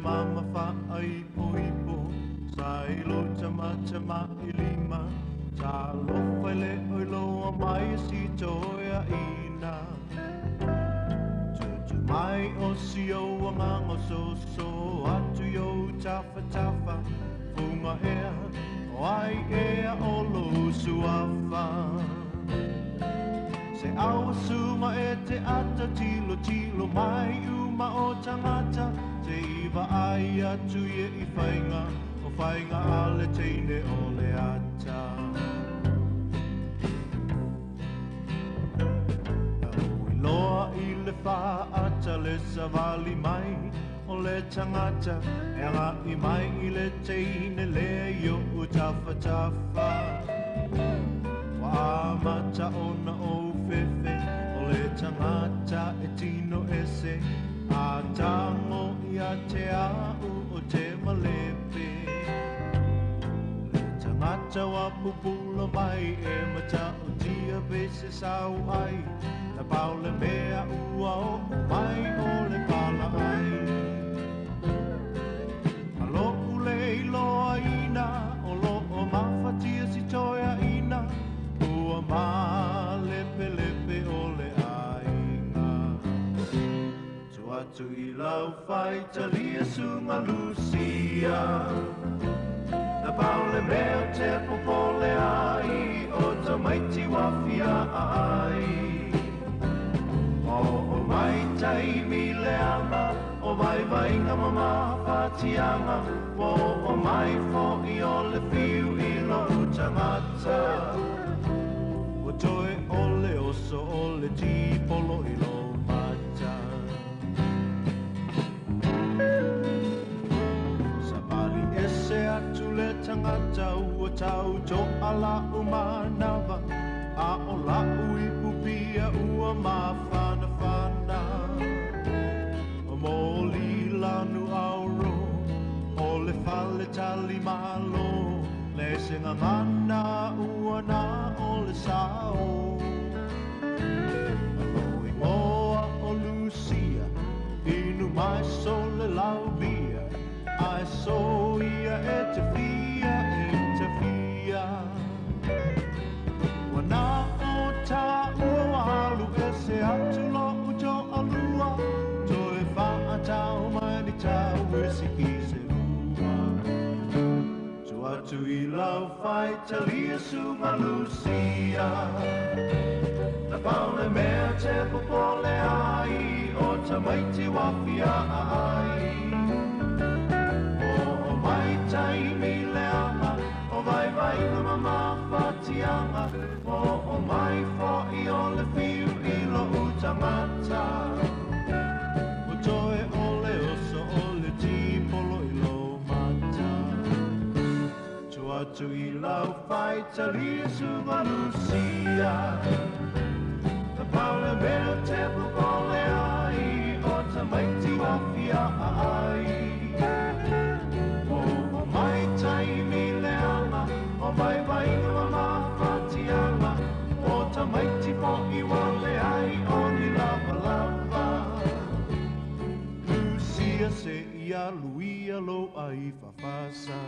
Mama fa ai po ipo Mai lo tama ilima Ta lofa le oi loa mai si toea ina. Tutu mai o si o anga so so atu yo tafa tafa Funga ea o ai ea o lo suafa. Se au sunga e te ata tilo tilo mai uma o tangata Te iwa ai atu ie i whainga o whainga a le teine o le ata. Na ui loa i le whaata le savali mai o le tangata E anga i mai i le teine le yo u tafa tafa. Wa mata ona o fefe o le tangata e tino ese A tango ia te au o te malepe. Le tangata wa pupula mai e mata o tia pe se sau ai. Na pau le mea ua o mai o le pala ai. Alo ule i loa ina o lo o mafatia si toea ina. Ua malepe lepe o le aiga. Tu atu i lau whai talia sunga Lucia. Na pau le mea te popole ai o tamaiti wafia ai. O o mai tai mi leanga o vai vainga ma mawhatianga O o mai fo i o le whiu i lo utangata. O toe o le oso o le tipolo i lo mata. Savali ese atu le tangata ua tau to ala umanawa A o lau i pupia ua mawhana whana. O moli lanu auro o le fale tali malo Le se ngangana ua na o le sao. Alo ingoa o Lucia inu mai so le lau bia Ai so ia e te fia e te fia. Ua na o ta ua halu ese atu lo uto alua Toe whaatau mai ni tau e siki se lua. Tu atu i lau whai talia sunga Lucia. Na pau le mea te popole ai o tamaiti wafia ai. O o mai tai mi leanga o vai vai ma mawhatianga O o mai fo i o le whiu i lo utangata. O toe o le oso o le tipolo i lo mata. Tu atu i lau whai talia sunga Lucia. Na pau le mea te popole ai o tamaiti wafia ai. O o mai tai mi leanga o vai vai ma mawhatianga O tamaiti po i wale ai o ni lava lava. Lucia se ia luia lo ai whawhasa.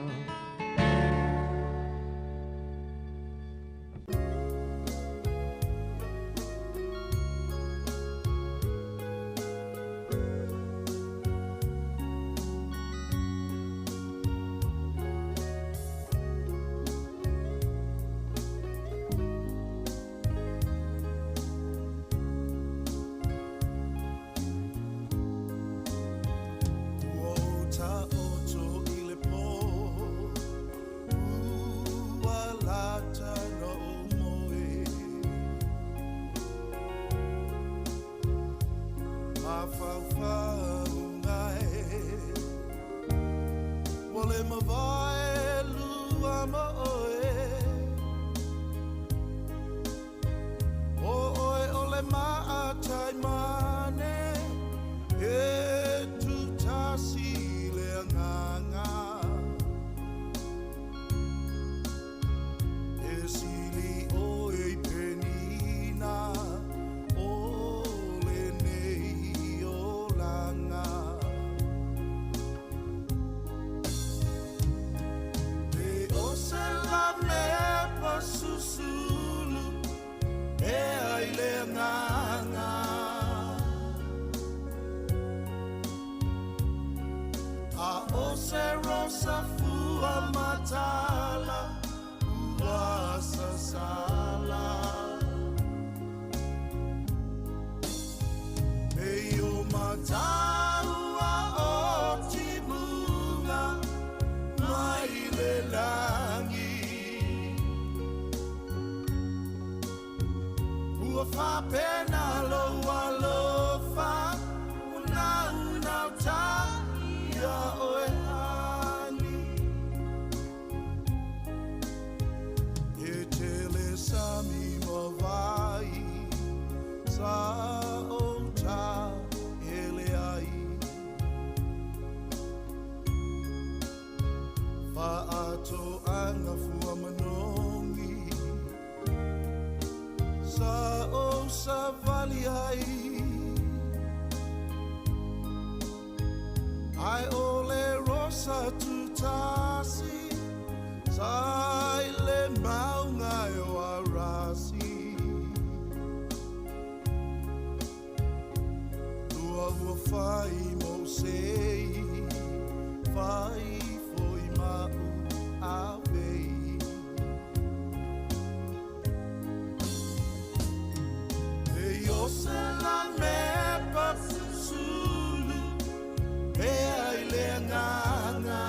Ua faapena lou alofa ua naunauta ia oe ani. E tele sami ma vai sa o ta ele ai. Faatoaga fua manogi sa o savali ai. Ai o le rosa tutasi sa i le maunga e o Arasi. Lua ua fai mo sei, fai foi mau avei. E o se la mepa susulu, e ai le nganga.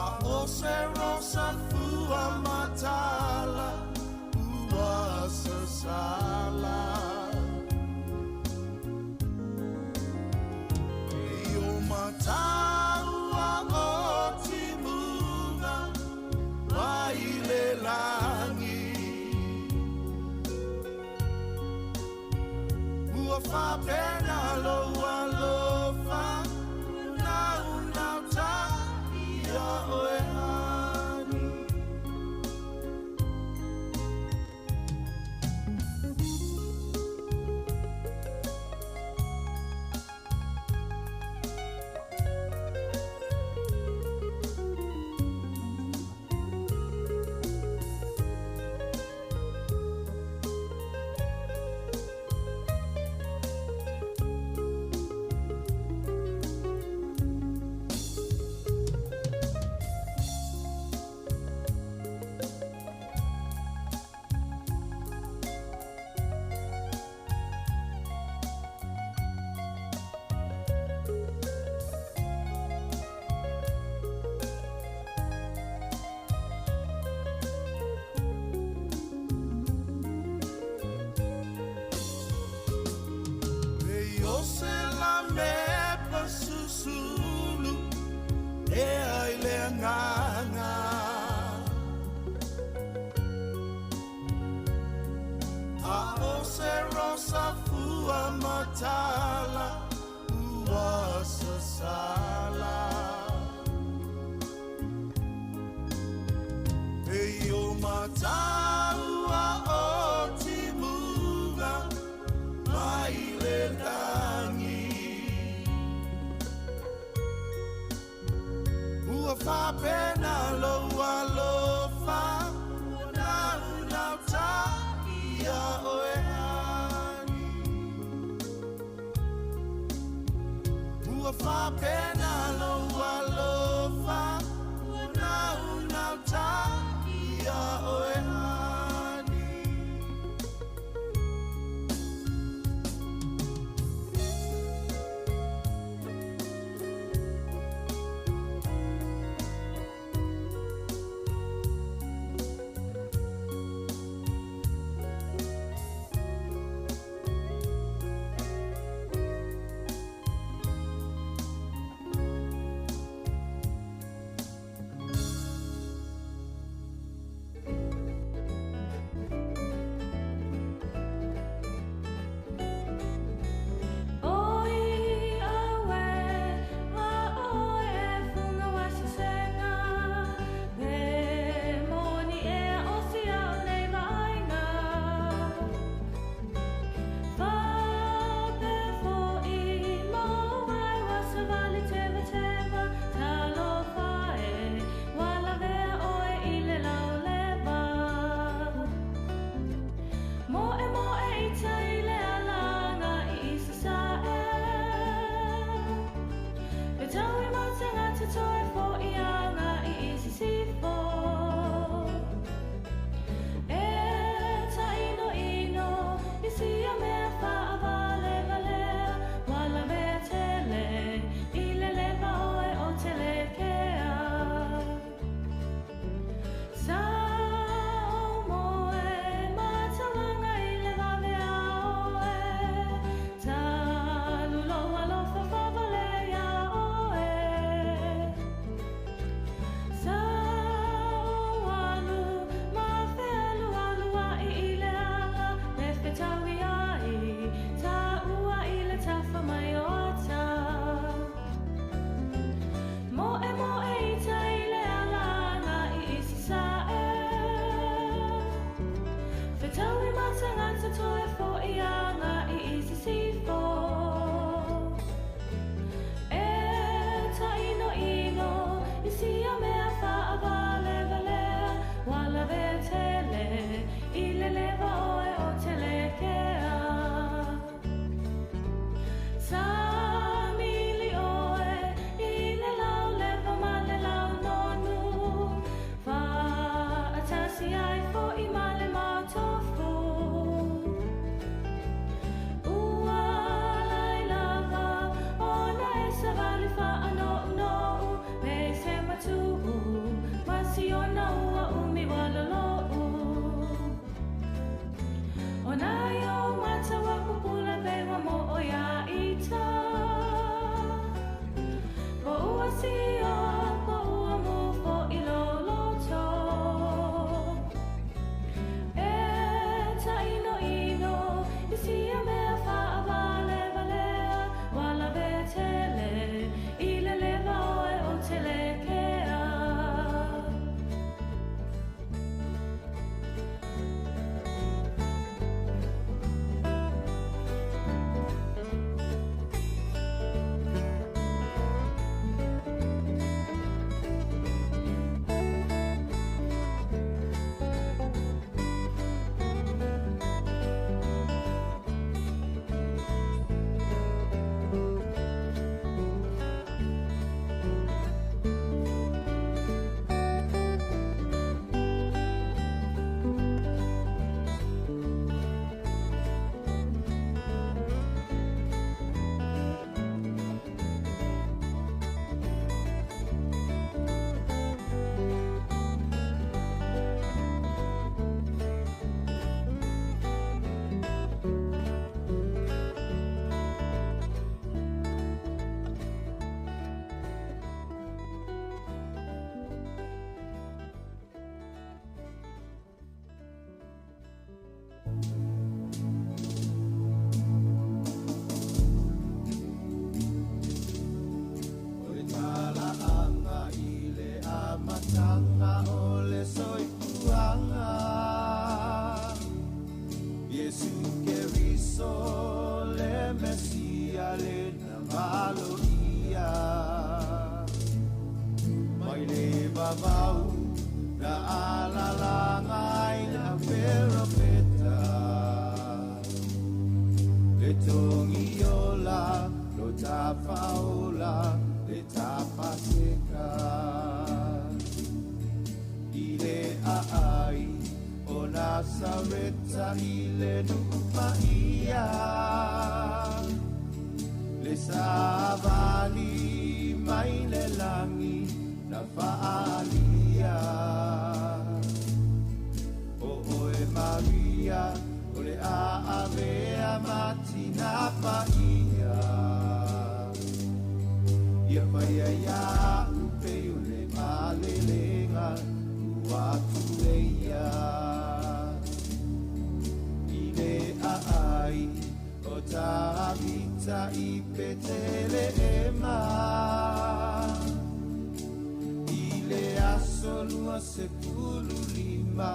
A o se rosa fua matala, ua sasala. E o mataua o timuga, mai le langi. Ua faapena lou alofa, naunauta ia oe ani. Susulu, e ai le nganga. A o se rosa fua matala, ua sasala. E o mataua o timuga, mai le langi. Ua faapena lou alofa, ua naunauta ia oe ani. Ua faapena lou alofa, ua naunauta ia oe ani. o le soifuaga. Iesu Keriso le Mesia le na maloia. Mai le vavau na alalanga i na perofeta. Le tongi ola, lo tafaola, le tafaseka. I le aai o Nasareta i le nuupaia. Le savali mai le langi na faalia. O oe Maria, o le aavea matina paia. Ia whaia ia upe o le malelenga ua tuleia. I le aai o Tavita i Petelehema. I le aso 25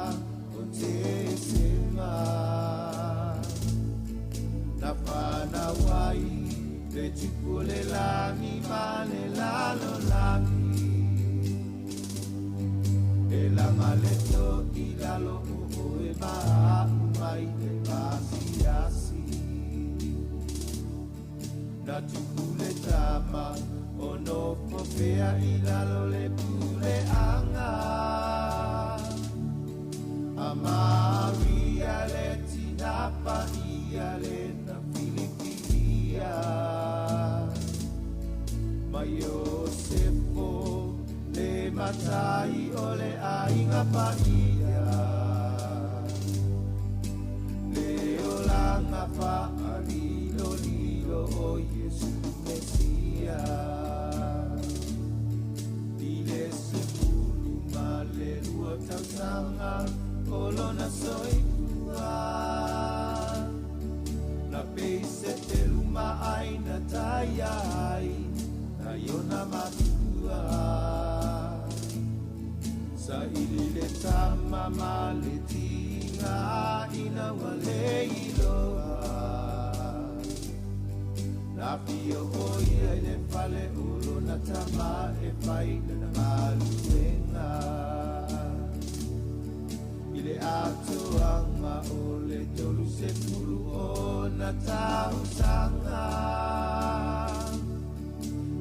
o Tesema. Na whanau ai le tupu le langi ma le lalo langi. E langa le to i lalo o oe maau mai le pasiasi. Na tupu le tama o nofo pea i lalo le pule anga. A Maria le tinapa ia le na Filipilia. Ma Iosefo le matai o le ainga paia. Le olanga whaalilo lilo o Yesu Mesia. I le sepulu ma le lua tausanga o lona soifua. Na peise te luma ai na tai ai na iona matua. Sa ili le tama ma le tinga ina wa le iloa. Na fio o ia i le fale o lona tama e fai lana galuega. I le atoaga o le 30 o na tausanga.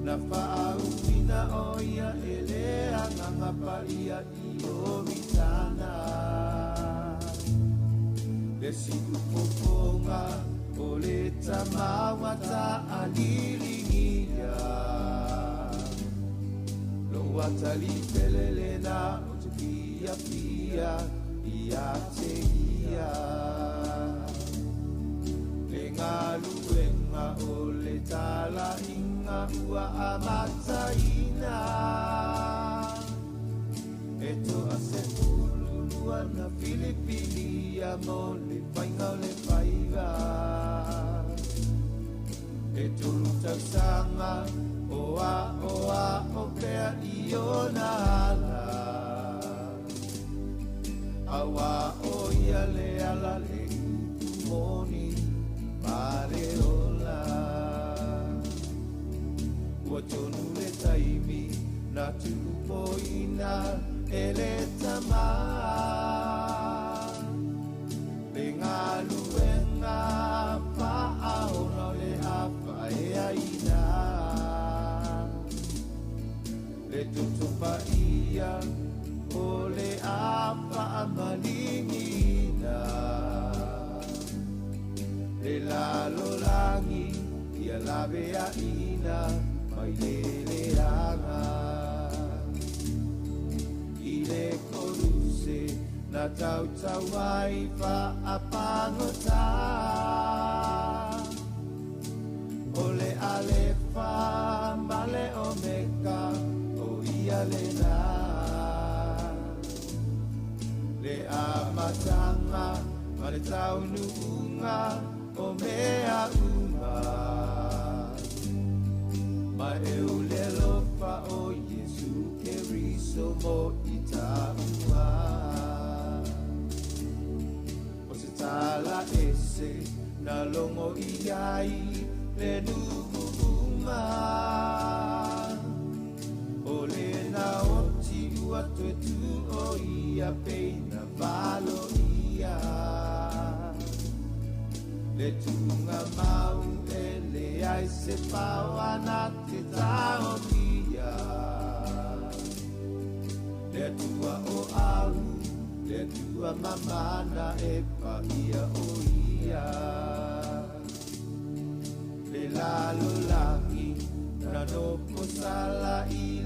Na faauina o ia e le agaga paia i Oritana. Le siufofoga o le tamaua taalilingia. Lo atalipele lena o te piapia ia te ia. Le galuega o le talaiga ua amataina. E toa 12 na Filipilia mo le faiga o le faiva. E 3 tausanga o a o a o pea i ona ala. Aua o ia le ala le upu moni ma le ola. Ua tonu le taimi na tuupoina e le tama. Le galuega faaola o le afaeaina. Le toto paia o le afaamalingina. Le lalolangi ia laveaina mai le leaga. I le koruse na tautau ai faapagota. O le alefa ma le omeka o ia lena. Le amatanga ma le taunuunga o mea uma. Ma e ulelo fa o Yesu Keriso mo i tau. Na logo i ai le nu'u uma. O le na oti ua toe tu o ia peina valo ia. Le tu'uga mau e leai se paoana te taofia. Le Atua o au, le Atua mamana e paia o ia. Le lalolagi na nofo sala i